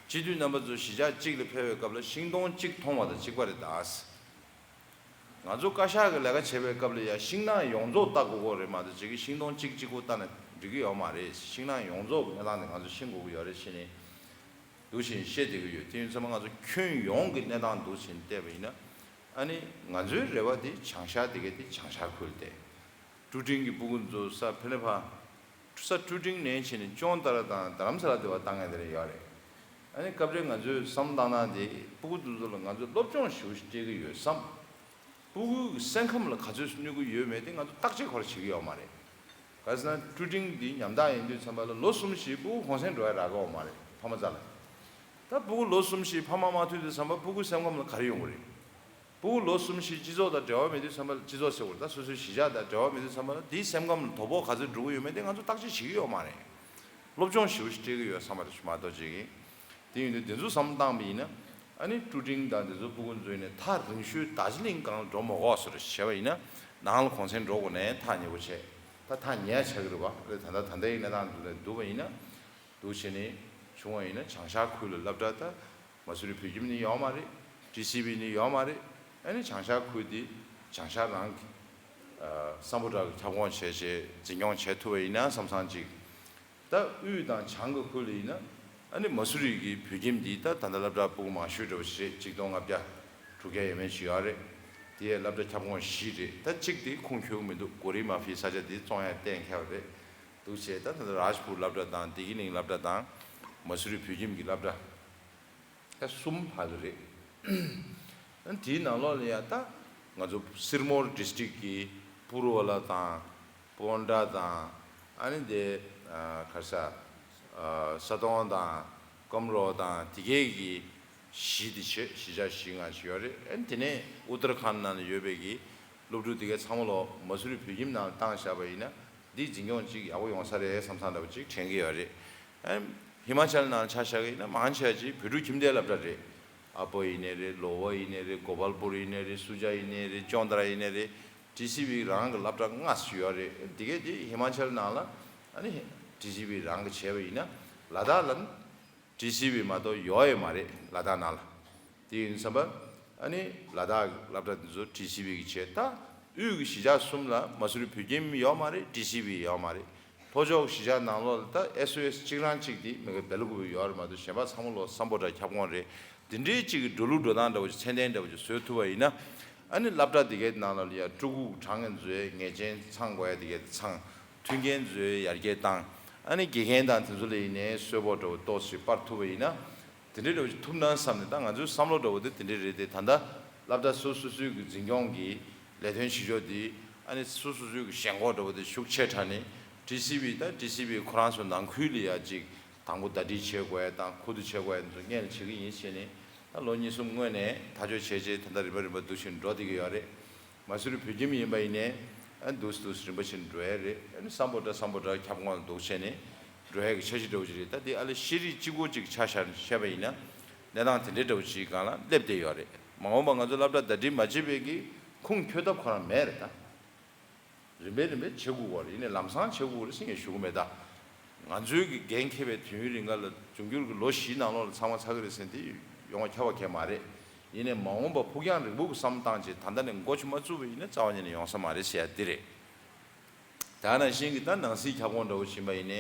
སྤྱི་འཐུས་རྣམ་པ་ཚོ་གཞིས་ཆགས་གཅིག་ལ་ཕེབས་པའི་སྐབས་ལ་ཤིང་སྡོང་གཅིག་མཐོང་བ་དང་གཅིག་པ་རེད་ད། ང་ཚོ་བཀའ་ཤག་གི་ལས་ཀ་བྱེད་པའི་སྐབས་ལ་ཡང་ཤིང་ནགས་ཡོངས་རྫོགས་ལྟ་དགོས་ཀྱི་རེད་མ་གཏོགས་ཅིག་གི་ཤིང་སྡོང་གཅིག་གཅིག་པོ་ལྟ་ན་འགྲིག་གི་ཡོད་མ་རེད། ཤིང་ནགས་ཡོངས་རྫོགས་ཀྱི་གནས་སྟངས་དེ་ང་ཚོ་ཤེས་དགོས་ཀྱི་ཡོད་རེད་ཟེར་ནས་འདུག་བཞིན་བཤད་བསྡད་ཀྱི་ཡོད། དེ་ཡིན་ཙང་ང་ཚོ་ཁྱོན་ཡོངས་ཀྱི་གནས་སྟངས་འདུག་བཞིན་བལྟས་པ་ཡིན་ན། ཨ་ནི་ང་ཚོའི་རེ་བ་དེ་བྱང་ཤར་དེ་གའི་དེ་བྱང་ཤར་ཁུལ་དེ། ཀྲུ་ཀྲིང་གི་སྤུ་གུ་ཚོ་ས་ཕེ་ནེ་ཕ། ས་ཀྲུ་ཀྲིང་ནས་ཕྱིན་ནས་ཅོང་ཏ་ར་དང་རྡ་རམ་ས་ལ་དེ་བ་བཏང་མཁན་དེ་རེ་ཡོད་རེད། ཨ་ནི་སྐབས་རེ་ང་ཚོས་བསམ་བློ་བཏང་ན་དེ་སྤུ་གུ་དེ་ཚོ་ལ་ང་ཚོས་སློབ་སྦྱོང་ཞེ་པོ་ཞིག་སྤྲད་ཀྱི་ཡོད་བསམ། སྤུ་གུ་གི་སེམས་ཁམས་ལ་ག་ཚོད་གནོད་ཀྱི་ཡོད་མེད་དེ་ང་ཚོ་བརྟག་དཔྱད་ཁོ་ར་བྱེད་ཀྱི་ཡོད་མ་རེད། ག་ཟེར་ན་ཀྲུ་ཀྲིང་འདི་ཉམ་ཐག་ཡིན་དུས་ཙམ་པ་ལ་ལོ་གསུམ་བཞི་སྤུ་གུ་གུང་སེང་འགྲོ་ཡ་རག་གི་ཡོད་མ་རེད་ཕ་མ་རྩ་ལ། ད་སྤུ་གུ་ལོ་གསུམ་བཞི་ཕ་མ་མ་ཐུག་དུས་ཙམ་པ་སྤུ་གུ་སེམས་ཁམས་ལ་ག་རེ་ཡོང་གི་རེད། སྤུ་གུ་ལོ་གསུམ་བཞི་སྤྱི་ཚོགས་དང་འབྲེལ་བ་མེད་དུས་ཙམ་པ་ལ་སྤྱི་ཚོགས་ཟེར་བ་རེད་ད། སོ་སོའི་གཞིས་ཆགས་དང་འབྲེལ་བ་མེད་དུས་ཙམ་པ་ལ་དེའི་སེམས་ཁམས་ལ་དོ་ཕོག་ག་ཚོད་འགྲོ་གི་ཡོད་མེད་དེ་ང་ཚོ་བརྟག་དཔྱད་བྱེད་ཀྱི་ཡོད་མ་རེད། སློབ་སྦྱོང་ཞེ་པོ་ཞིག་སྤྲད་ཀྱི་ཡོད་བསམ་པ་རེད་མ་གཏོགས་ཅིག་གིས། དེ་ཡིན་དུས་དེ་ཚོ་བསམ་བློ་བཏང་བ་ཡིན་ན། ཨ་ནི་ཀྲུ་ཀྲིང་དང་དེ་ཚོ་སྤུ་གུ་ཚོ་ཡིན་ནའི་ཐག་རིང་ཤོས་རྡོ་རྗེ་གླིང་སྒང་ལ་འགྲོ་མ་དགོས་བཟོ་འདྲ་བྱས་པ་ཡིན་ན། ནང་ལ་གུང་སེང་འགྲོ་དགོས་ནའི་ཐག་ཉེ་པོ་བྱས། ད་ཐག་ཉེ་ཡ་ཆགས་ཀྱི་རེད་བ། ད་ད་ལྟ་ད་ལྟའི་གནས་སྟངས་འདི་ལ་འདུག་པ་ཡིན་ན། འདུག་བྱས་ནས་བྱུང་བ་ཡིན་ན་བྱང་ཤར་ཁུལ་ལ་སློབ་གྲྭ་ད་མ་སུ་རི་བོད་ཁྱིམ་ནི་ཡོད་མ་རེད། ཀྲི་སི་བི་ནི་ཡོད་མ་རེད། ཨ་ནི་བྱང་ཤར་ཁུལ་འདི་བྱང་ཤར་རང་གི་ཨ་སམ་བྷོ་ཊ་གི་ཁྱབ་ཁོངས་བྱས་བྱས་འཛིན་སྐྱོང་བྱེད་ཐུབ་པ་ཡིན་ན་བསམ་བསམ་ཅིག་ད་དབུས་དང་བྱང་གི་ཁུལ་ལ་ཡིན་ན་ཨ་ནི་མ་སུ་རི་གི་བོད་ཁྱིམ་འདི་ད་ད་ལྟ་སློབ་གྲྭ་སྤུ་གུ་མང་ཤོས་འདྲ་བོ་ཞིག་རེད། ཆིག་སྟོང་ལྔ་བརྒྱ་དྲུག་བརྒྱ་ཡས་མས་ཅིག་ཡོད་རེད། དེ་ཡས་སློབ་གྲྭ་ཁྱབ་ཁོངས་བཞི་རེད། ད་གཅིག་དེ་ཁུངས་འཁྱོལ་གི་མི་འདུག་གོ་རི་མ་ཕི་ས་ཆ་དེ་བཙོང་ཡ་གཏན་འཁེལ་བ་རེད། འདུག་བྱས་ད་ད་ལྟ་རཱཇ་པུར་སློབ་གྲྭ་དང་བདེ་སྐྱིད་གླིང་སློབ་གྲྭ་དང་མ་སུ་རི་བོད་ཁྱིམ་གྱི་སློབ་གྲྭ་ད་གསུམ་ཕ་གི་རེད། ཨ་ནི་དེའི་ནང་ལོགས་ལ་ཡ་ད་ང་ཚོ་སིར་མོར་ཌི་སི་ཊིག་གི་པུར་བ་ལ་དང་པོན་ཏྲ་དང་ཨ་ནི་དེ་ཨ་ག་རེ་ཟ་ཨ་ས་དོང་དང་ཀམ་རོ་དང་དེ་གའི་གི་གཞིས་དེ་བྱས་གཞིས་ཆགས་བཞི་ལྔ་ཞིག་ཡོད་རེད། ཨ་ནི་དེ་ནས་ཨུ་ཏར་ཁཱན་ནང་ལ་ཡོད་པའི་གི་སློབ་ཕྲུག་དེ་གའི་ཚང་མ་ལོ་མ་སུ་རི་བོད་ཁྱིམ་ནང་བཏང་བཞག་པ་ཡིན་ན་འདི་འཛིན་སྐྱོང་ཅིག་ཡག་པོ་ཡོང་ས་རེད་བསམ་བསམ་འདྲ་པོ་ཅིག་དྲན་གྱི་ཡོད་རེད། ཨ་ཧི་མ་ཅལ་ནང་ཆ་བཞག་གི་ཡིན་ན་མང་ཆེ་བ་ཅིག་བོད་ཕྲུག་ཁྱིམ་སྡེའི་སློབ་གྲྭ་རེད། ཨ་པོ་ཡིན་ནའི་རེད། ལོ་ཝ་ཡིན་ནའི་རེད། གོ་པལ་པུར་ཡིན་ནའི་རེད། སུ་ཇ་ཡིན་ནའི་རེད། ཅོང་ཏ་ར་ཡིན་ནའི་རེད། ཊི་སི་བི་རང་གི་སློབ་གྲྭ་ལྔ་ཞིག་ཡོད་རེད། འདི་གས་དེ་ཧི་མ་ཅལ་ནང་ལ་ཨ་ནི་ཊི་སི་བི་རང་གི་བྱས་པ་ཡིན་ན་ལ་དྭགས་ལ་ཊི་སི་བི་མ་གཏོགས་ཡོད་ཡོད་མ་རེད་ལ་དྭགས་ནང་ལ། དེ་ཡིན་ཙམ་པ་ཨ་ནི་ལ་དྭགས་སློབ་གྲྭ་འདི་ཚོ་ཊི་སི་བི་གི་བྱས། ད་དབུས་ཀྱི་གཞིས་ཆགས་གསུམ་ལ་མ་སུ་རི་བོད་ཁྱིམ་ཡོད་མ་རེད། ཊི་སི་བི་ཡོད་མ་རེད། ལྷོ་ཕྱོགས་གཞིས་ཆགས་ནང་ལོགས་ལ་ད་ཨེས་ཨོ་ཨེས་གཅིག་རང་གཅིག་དེ་མི་ག་བེ་ལ་ཀུ་པེ་ཡོད་རེད་མ་གཏོགས་གཞན་པ་ཚང་མ་ལོ་སམ་བྷོ་ཊ་ཁྱབ་ཁོངས་རེད། དེ་འདྲའི་གཅིག་གི་འགྲོ་ལུགས་འགྲོ་སྟངས་འདྲ་བོ་ཅིག་ཚད་ལྡན་འདྲ་བོ་ཅིག་བཟོས་ཐུབ་པ་ཡིན་ན། ཨ་ནི་སློབ་གྲྭ་དེ་གའི་ནང་ལ་ཡ་ཕྲུ་གུ་གྲངས་ངན་བཟོས་ངེས་ཅན་ཚང་དགོས་ཡ་དེ་གའི་ཚང་། མཐུན་རྐྱེན་བཟོས་ཡར་རྒྱས་བཏང་། ཨ་ནི་དགེ་རྒན་དང་དེ་ཚོ་ལ་ཡིན་ནའི་གསོལ་ཕོགས་འདྲ་བོ་ཏོག་ཙམ་སྤར་ཐུབ་པ་ཡིན་ན། དེ་འདྲའི་འདྲ་བོ་ཞིག་ཐུབ་ན་བསམ་ནས་ད་ང་ཚོའི་བསམ་བློ་འདྲ་བོ་དེ་དེ་འདྲའི་རེད་དེ། ད་ལྟ་སློབ་གྲྭ་སོ་སོ་སོའི་གི་འཛིན་སྐྱོང་གི་ལས་དོན་བྱེད་ཕྱོགས་དེ་ཨ་ནི་སོ་སོ་སོའི་གི་ཞེན་ཁོག་འདྲ་བོ་དེ་ཤུགས་ཆེ་དྲགས་ནས་ཊི་སི་བི་ད་ཊི་སི་བི་ཁོ་རང་ཚོ་ནང་ཁུལ་ལ་ཡ་ཅིག་དང་པོ་ཟླ་སྒྲིལ་བྱེད་དགོས་ཡ་དང་ཁུ་བསྡུ་བྱེད་དགོས་ཡ་དེ་ཚོ་སྔོན་ལ་བྱེད་ཀྱི་ཡིན་ཞེས་ནས་ད་ལོ་གཉིས་གསུམ་སྔོན་ནས་ཐག་གཅོད་བྱས་རྗེས་ད་ལྟ་རིམ་པ་རིམ་པ་འདུག་བཞིན་འགྲོ་བསྡད་ཀྱི་ཡོད་རེད། མ་སུ་རི་བོད་ཁྱིམ་ཡིན་པ་ཡིན་ནའི་ཨ་འདུག་སེ་འདུག་སེ་རིམ་པ་བཞིན་འགྲོ་ཡ་རེད། ཨ་ནི་སམ་བྷོ་ཊ་སམ་བྷོ་ཊ་ཁྱབ་ཁོངས་ལ་འདུག་བྱས་ནས་འགྲོ་ཡ་གི་འཆར་གཞི་འདྲ་བོ་ཅིག་རེད། ད་དེ་ཨ་ལེ་ཤེས་རིག་གཅིག་པོ་ཅིག་ཆ་བཞག་བཤད་པ་ཡིན་ན་གནས་སྟངས་དེ་འདྲའི་འདྲ་བོ་ཅིག་སྒང་ལ་སླེབས་བསྡད་ཡོད་རེད། མ་འོངས་པ་ང་ཚོ་སློབ་གྲྭ་ཟླ་སྒྲིལ་མ་བྱེད་པའི་གི་ཁུངས་འཁྱོལ་ཐབས་ཁོ་རང་མེད་རེད་ད། རིམ་པས་རིམ་པས་བྱེད་དགོས་པ་རེད། ཡིན་ནའི་ལམ་སང་བྱེད་དགོས་རེད་ཟེར་ངས་ཞུ་གི་མེད་ད། ང་ཚོའི་གི་འགན་འཁྱེར་བའི་དུས་ཡུན་རིང་ག་ལ་འབྱུང་འགྱུར་གི་ལོ་བཞིའི་ནང་ལོགས་ལ་ཚང་མ་ཚར་གི་རེད་ཟེར་འདི་ཡོང་བ་ཁྱབ་པ་གང་ཡང་མ་རེད། ཡིན་ནའི་མ་འོངས་པ་ཕུགས་རྒྱང་རིང་པོ་གི་བསམ་བློ་བཏང་བྱས་ད་ལྟ་ནས་འགོ་ཆུ་མ་བཙུགས་པ་ཡིན་ན་རྩ་བ་ཉིད་ནས་ཡོང་ས་མ་རེད་ཟེར་ཡ་འདི་རེད། ད་ནང་བཞིན་གི་ད་ནང་སྲིད་ཁྱབ་ཁོངས་འདྲ་བོ་ཕྱིན་པ་ཡིན་ནའི་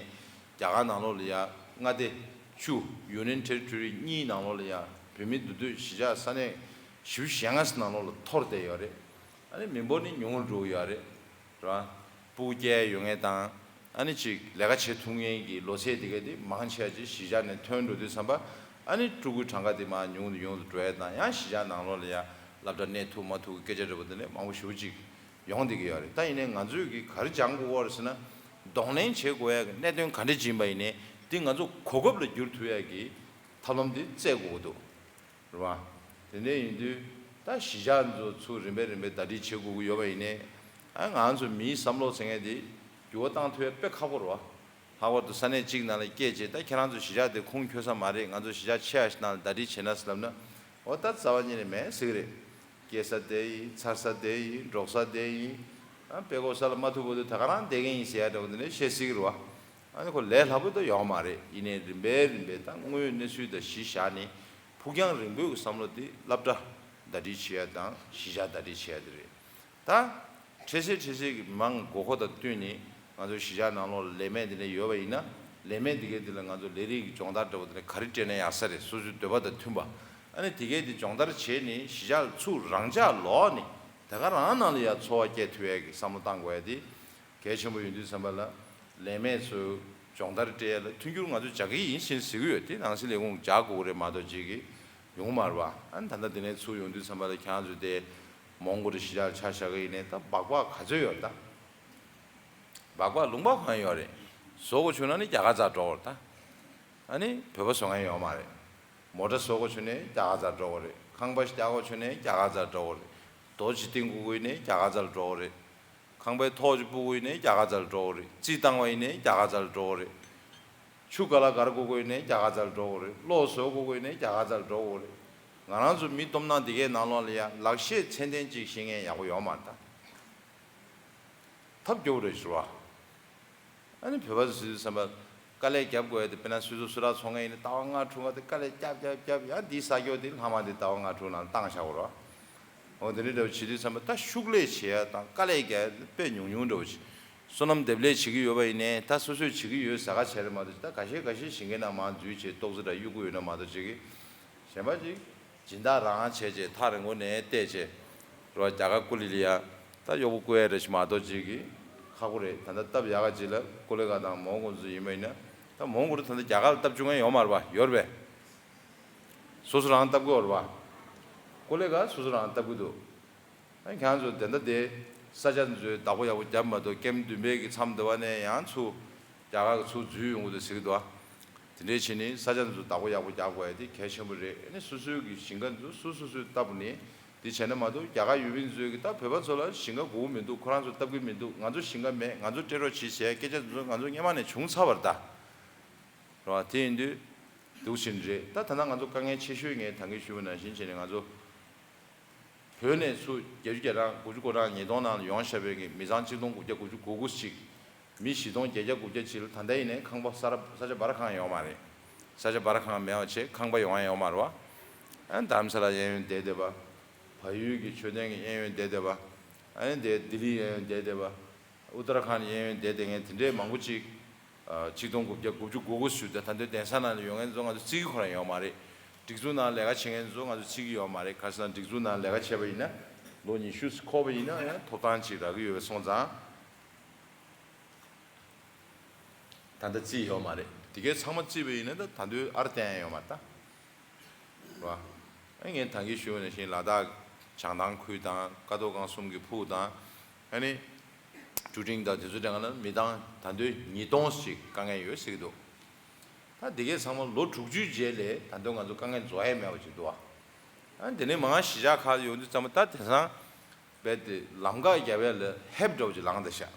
རྒྱ་གར་ནང་ལོགས་ལ་ཡ་མངའ་སྡེ་བཅུ་Union Territory་གཉིས་ནང་ལོགས་ལ་ཡ་བོད་མི་འདུས་སྡོད་གཞིས་ཆགས་ས་གནས་བཞི་བཅུ་ཞེ་ལྔ་ཙམ་ནང་ལོགས་ལ་འཐོར་བསྡད་ཡོད་རེད། ཨ་ནི་མི་འབོར་ནི་ཉུང་རུ་འགྲོ་གི་ཡོད་རེད། རེད་བ། སྤུ་གུ་སྐྱེ་ཡ་ཡོད་མཁན་དང་། ཨ་ནི་ཅིག་ལས་ཀ་བྱེད་ཐུབ་མཁན་གྱི་ལོ་ཚད་དེ་ག་དེ་མང་ཆེ་བ་ཅིག་གཞིས་ཆགས་ནས་ཐོན་འགྲོ་དུས་ཙམ་པ། ཨ་ནི་ཕྲུ་གུའི་གྲངས་ཀ་དེ་མར་ཉུང་དུ་ཉུང་དུ་འགྲོ་ཡ་དང་། ཡང་གཞིས་ཆགས་ནང་ལོགས་ལ་ཡ་སློབ་གྲྭ་གནས་ཐུབ་མ་ཐུབ་ཀྱི་སྐད་ཆ་འདྲ་པོ་དེ་འདྲ་མང་པོ་ཞེ་པོ་ཅིག་ཡོང་བསྡད་ཀྱི་ཡོད་རེད། ད་ཡིན་ནའི་ང་ཚོས་ཀྱི་ག་རེ་སྦྱང་དགོས་ཀྱི་ཡོད་རེད་ཟེར་ན། གདོང་ལེན་བྱེད་དགོས་ཡ་གི་གནད་དོན་ག་འདྲ་ཅིག་ཡིན་པ་ཡིན་ནའི་དེ་ང་ཚོ་གོ་སྐབས་ལ་བསྒྱུར་ཐུབ་ཡ་གི་ཐབས་ལམ་དེ་བཙལ་དགོས་ཀྱི་འདུག་རེད་བ། དེ་འདྲ་ཡིན་དུས་ད་གཞིས་ཆགས་ཚོ་ཚུར་རིམ་པས་རིམ་པས་ཟླ་སྒྲིལ་བྱེད་དགོས་ཀྱི་ཡོད་པ་ཡིན་ནའི། ཨ་ང་ཚོ་མིའི་བསམ་བློ་ཟེར་མཁན་དེ་འགྱུར་བ་བཏང་ཐུབ་ཡ་དཔེ་ཁག་པོ་རེད་བ། ལྷག་པར་དུ་ས་གནས་གཅིག་ནང་ལ་སྐྱེས་རྗེས་ད་ཁྱེད་རང་ཚོ་གཞིས་ཆགས་དེ་ཁུངས་འཁྱོལ་ས་མ་རེད། ང་ཚོ་གཞིས་ཆགས་ཆེ་ཡ་ཞིག་ནང་ལ་ཟླ་སྒྲིལ་བྱེད་ན་ཟེར་ལབ་ན། འོ་ད་རྩ་བ་ཉིད་ནས་མེད་ཟེར་གི་རེད། སྐྱེ་ས་དེ་ཡིན། འཚར་ས་དེ་ཡིན། འགྲོགས་ས་དེ་ཡིན། ཨ་དཔེ་ཀོ་ས་ལ་མ་ཐུག་པ་དུས་ད་ག་རང་བསྡད་མཁན་ཡིན་ཟེར་ཡ་འདྲ་བོ་འདི་ནས་བཤད་སྲིད་ཀྱི་རེད་བ། ཨ་ནི་ཁོ་ལས་སླ་པོ་ད་ཡོད་མ་རེད། ཡིན་ནའི་རིམ་པས་རིམ་པས་ད་དངོས་ཡོད་གནས་ཚུལ་དང་གཞི་བཞག་ནས་ཕུགས་རྒྱང་རིང་པོའི་བསམ་བློ་འདི་སློབ་གྲྭ་ཟླ་སྒྲིལ་བྱེད་ཡ་དང་གཞིས་ཆགས་ཟླ་སྒྲིལ་བྱེད་ཡ་དེ་རེད། ད་འཕྲལ་སེལ་འཕྲལ་སེལ་གྱི་མི་མང་དགོས་མཁོ་དང་བསྟུན་ནས་ང་ཚོ་གཞིས་ཆགས་ནང་ལོགས་ལས་མེད་འདི་འདྲ་ཡོད་པ་ཡིན་ན། ལས་མེད་འདི་གའི་འདི་ལ་ང་ཚོ་ལས་རིགས་ཀྱི་སྦྱོང་བརྡར་འདྲ་བོ་འདི་འདྲ་ག་རེ་སྤྲད་ན་ཡག་ས་རེད། སོ་སོའི་འདོད་པ་དང་མཐུན་པ། ཨ་ནི་དེ་གའི་འདི་སྦྱོང་བརྡར་བྱས་ནས་གཞིས་ཆགས་ཚུར་རང་འཇགས་ལོག་ནས་དེ་ག་རང་ནང་ལ་ཡ་འཚོ་བ་སྐྱེལ་ཐུབ་ཡས་ཀྱི་བསམ་བློ་བཏང་དགོས་ཡ་དེ་གལ་ཆེན་པོ་ཡོང་དུས་ཙམ་པ་ལ། ལས་མེད་ཚོས་སྦྱོང་བརྡར་སྤྲད་ཡ་ལ་མཐུན་འགྱུར་ང་ཚོ་རྒྱག་གི་ཡིན་ཞེས་ཟེར་གྱི་ཡོད། དེ་ནང་སྲིད་ལས་ཁུངས་རྒྱག་དགོས་ཀྱི་རེད་མ་གཏོགས་ཅིག་གི་ཡོང་མ་རེད་བ། ཨ་ནི་ད་ལྟ་དེ་ནས་ཚུར་ཡོང་དུས་ཙམ་པ་ལ་ཁྱེད་རང་ཚོས་དེ་མོན་གྷོ་རུ་གཞིས་ཆགས་ཆ་བཞག་གི་ཡིན་ནའི་ད་སྦག་སྦག་ག་ཚོད་ཡོད་རེད་ད། སྦག་སྦག་ལུང་པ་གང་ཡོད་རེད། བཟོ་དགོས་བྱུང་ན་ནི་རྒྱ་གར་རྩར་འགྲོ་དགོས་རེད་ད། ཨ་ནི་བོད་པ་བཟོ་མཁན་ཡོད་མ་རེད། མོ་ཊ་བཟོ་དགོས་བྱུང་ནའི་རྒྱ་གར་རྩར་འགྲོ་དགོས་རེད། ཁང་པ་ཞིག་རྒྱག་དགོས་བྱུང་ནའི་རྒྱ་གར་རྩར་འགྲོ་དགོས་རེད། རྡོ་ཅིག་བཏིང་དགོས་ཀྱི་ཡིན་ནའི་རྒྱ་གར་རྩར་འགྲོ་དགོས་རེད། ཁང་པའི་ཐོག་ཅིག་སྤུ་དགོས་ཡིན་ནའི་རྒྱ་གར་རྩར་འགྲོ་དགོས་རེད། རྩིག་བཏང་བ་ཡིན་ནའི་རྒྱ་གར་རྩར་འགྲོ་དགོས་རེད། ཆུ་ག་ལ་གར་དགོས་དགོས་ཡིན་ནའི་རྒྱ་གར་རྩར་འགྲོ་དགོས་རེད། གློག་བཟོ་དགོས་དགོས་ཡིན་ནའི་རྒྱ་གར་རྩར་འགྲོ་དགོས་རེད། ང་རང་ཚོ་མི་སྟོབས་ནང་འདི་གའི་ནང་ལོགས་ལ་ཡ་ལག་ཤེས་ཚད་ལྡན་ཅིག་ཤེས་མཁན་ཡག་པོ་ཡོད་མ་རེད་ད། ཐབས་སྐྱོ་བོ་རེད་ཟེར་བ། ཨ་ནི་བོད་པ་ཚོ་ཟེར་དུས་ཙམ་པ་དཀའ་ལས་རྒྱབ་དགོས་ཡ་དེ། དཔེར་ན་སོ་སོ་སུ་རག་འཚོ་མཁན་ཡིན་ན་ཟླ་བ་ལྔ་དྲུག་ལྔ་དེ་དཀའ་ལས་རྒྱབ་རྒྱབ་རྒྱབ། ཡང་འདིའི་ས་སྐྱོ་དེ་ལྷག་མ་དེ་ཟླ་བ་ལྔ་དྲུག་ནང་བཏང་བཞག་པ་རེད་བ། འོ་དེ་འདྲ་འདྲ་བོ་བྱེད་དུས་ཙམ་པ་ད་ཤུགས་ལས་བྱེད་ཡ་དང་དཀའ་ལས་རྒྱག་ཡ་དཔེ་ཉུང་ཉུང་འདྲ་བོ་བྱེད། བསོད་ནམས་འདེབས་ལས་བྱེད་ཀྱི་ཡོད་པ་ཡིན་ནའི་ད་སོ་སོས་བྱེད་ཀྱི་ཡོད་ཟེར་ག་བྱས་རེད་མ་གཏོགས། ད་ག་ཤེད་ག་ཤེད་ཞིང་ཁའི་ནང་མར་འཛུལ་བྱས་ཏོག་ཙི་འདྲ་གཡུག་གི་ཡོད་ན་མ་གཏོགས་ཅིག་གི་གཞན་པ་ཅིག་སྦྱིན་བདག་རང་བྱས་བྱས་ཐག་རིང་པོ་ནས་བལྟས་བྱས་རོ། རྒྱ་གར་ཀུ་ལི་ལི་ཡ་ད་གཡོག་པོ་བསྐོ་ཡ་རེ་ཞིག་མ་གཏོགས་ཅིག་གི་ཁག་པོ་རེད། ད་ལྟ་སྟབས་ཡག་ག་ཅིག་ལ་ཀུ་ལི་ག་དང་མོན་གྷོ་ཚོ་ཡིན་པ་ཡིན་ན། ད་མོན་གྷོ་རུ་ད་ལྟ་རྒྱ་གར་ལ་སྟབས་བཅུག་མཁན་ཡོད་མ་རེད་པ། ཡོད་རེད་པས། སོ་སོ་རང་སྟབས་ཀྱི་ཡོད་རེད་པ། ཀུ་ལི་ག་སོ་སོ་རང་སྟབས་ཀྱི་འདུག་ཨ་ཁྱེད་རང་ཚོ་དེ་འདྲ་དེ་ས་ཆ་ཚོའི་བདག་པོ་ཡག་པོ་རྒྱབ་མ་གཏོགས། ཀེམ་བདུན་པའི་གི་མཚམས་དེ་བ་ནས་ཡང་ཚུར་རྒྱ་གར་གི་ཚུར་འཛུལ་ཡོང་གི་འདུག་ཟེར་གི་འདུག་ཨ། དེ་འདྲའི་བྱས་ནས་ས་ཆ་ཚོ་བདག་པོ་ཡག་པོ་རྒྱག་དགོས་ཡ་དེ་གལ་ཆེན་པོ་རེད། ཨ་ནི་སོ་སོའི་གི་ཞིང་ཁ་ཚོ་སོ་སོ་སོས་བཏབ་ནས་དེ་བྱས་ན་མ་གཏོགས། རྒྱ་གར་ཡུལ་མི་ཚོས་གི་ད་བོད་པ་ཚོ་ལ་ཞིང་ཁ་དགོས་མི་འདུག་ཁོ་རང་ཚོ་བཏབ་གི་མི་འདུག་ང་ཚོ་ཞིང་ཁ་མེད། ང་ཚོ་སྤྲད་རོགས་བྱེད་ཟེར་སྐད་ཆ་དེ་ཚོ་ང་ཚོ་སྔོན་མ་ནས་བྱུང་ཚར་བ་རེད་ད། རེད་བ། དེ་ཡིན་དུས་འདུག་བཞིན་རེད། ད་ད་ལྟ་ང་ཚོ་དཀའ་ངལ་ཆེ་ཤོས་ངས་ད་གིན་ཞུས་པ་ནང་བཞིན་བྱས་ནས་ང་ཚོ་བོད་ནས་ཚུར་བརྒྱད་ཅུ་གྱ་གྲངས་དགུ་བཅུ་གོ་གྲངས་ཉིས་སྟོང་ནང་ལ་ཡོང་བཞག་པའི་གི་མི་ཚང་ཆིག་སྟོང་དགུ་བརྒྱ་དགུ་བཅུ་གོ་དགུ་ཅིག་མི་བཞི་སྟོང་བརྒྱད་བརྒྱ་དགུ་བརྒྱ་ཅིག་ལ་ད་ལྟ་ཡིན་ནའི་ཁང་པ་ས་ར་ས་ཆ་སྦ་ར་ཁང་ཡོད་མ་རེད། ས་ཆ་སྦ་ར་ཁང་མེད་པ་བྱས་ཁང་པ་ཡོང་ཡ་ཡོད་མ་རེད་བ། ཨ་ནི་རྡ་རམ་ས་ལ་གཡས་གཡོན་བསྡད་བསྡད་པ། བལ་ཡུལ་གྱི་མཆོད་རྟེན་གྱི་གཡས་གཡོན་བསྡད་བསྡད་པ། ཨ་ནི་དེ་ལྡི་ལི་གཡས་གཡོན་བསྡད་བསྡད་པ། ཨུ་ཏར་ཁཱན་གཡས་གཡོན་བསྡད་བསྡད་མཁན་དེ་འདྲའི་མང་པོ་ཅིག་ཨ་ཆིག་སྟོང་དགུ་བརྒྱ་དགུ་བཅུ་གོ་དགུ་ཞུ་དེ་ད་ལྟའི་གདན་ས་ནང་ལ་ཡོད་མཁན་ཚོ་ང་ཚོ་བརྩི་གི་ཁོ་རང་ཡོད་མ་རེད། སྒྲིག་འཛུགས་ནང་ལས་ཀ་བྱེད་མཁན་ཚོ་ང་ཚོ་བརྩི་གི་ཡོད་མ་རེད། ཁ་སང་སྒྲིག་འཛུགས་ནང་ལས་ཀ་བྱས་པ་ཡིན་ན་ལོ་ཉི་ཤུ་འཁོར་བ་ཡིན་ན་ཡང་ཐོབ་ཐང་ཅིག་རག་གི་ཡོད་པ་སོང་ཙང་། ད་ལྟ་བརྩིས་ཡོད་མ་རེད། དེ་གའི་ཚང་མ་བརྩིས་པ་ཡིན་ན་ད་ད་དུང་ཨར་བསྟན་ཡོད་མ་རེད་ད། རེད་བ། ཨ་ངས་ད་གིན་ཞུས་པ་ནང་བཞིན་ལ་དྭགས་བྱང་ཐང་ཁུལ་དང་ཀ་རྡོར་སྒང་གསུམ་གྱི་ཕུག་དང་། ཨ་ནི་ཀྲུ་ཀྲིང་དང་དེ་ཚོ་དྲན་ག་ན་མི་ཐང་ད་དུང་ཉིས་སྟོང་ཞིག་དཀའ་ངལ་ཡོད་ཟེར་གྱི་འདུག་ད་དེ་གའི་ཚང་མ་ལོ་དྲུག་ཅུའི་རྗེས་ལས་ད་དུང་ང་ཚོ་དཀའ་ངལ་རྫོགས་ཡས་མེད་པ་ཅིག་འདུག་བ། ཨ་དེ་ནས་མང་གཞིས་ཆགས་ཁག་ཡོང་དུས་ཙམ་པ་ད་དེང་སང་རྦད་དེ་ལམ་ཁ་རྒྱབ་ཡ་ལ་ཧེབ་འདྲ་བོ་ཅིག་ལངས་བསྡད་ཤག་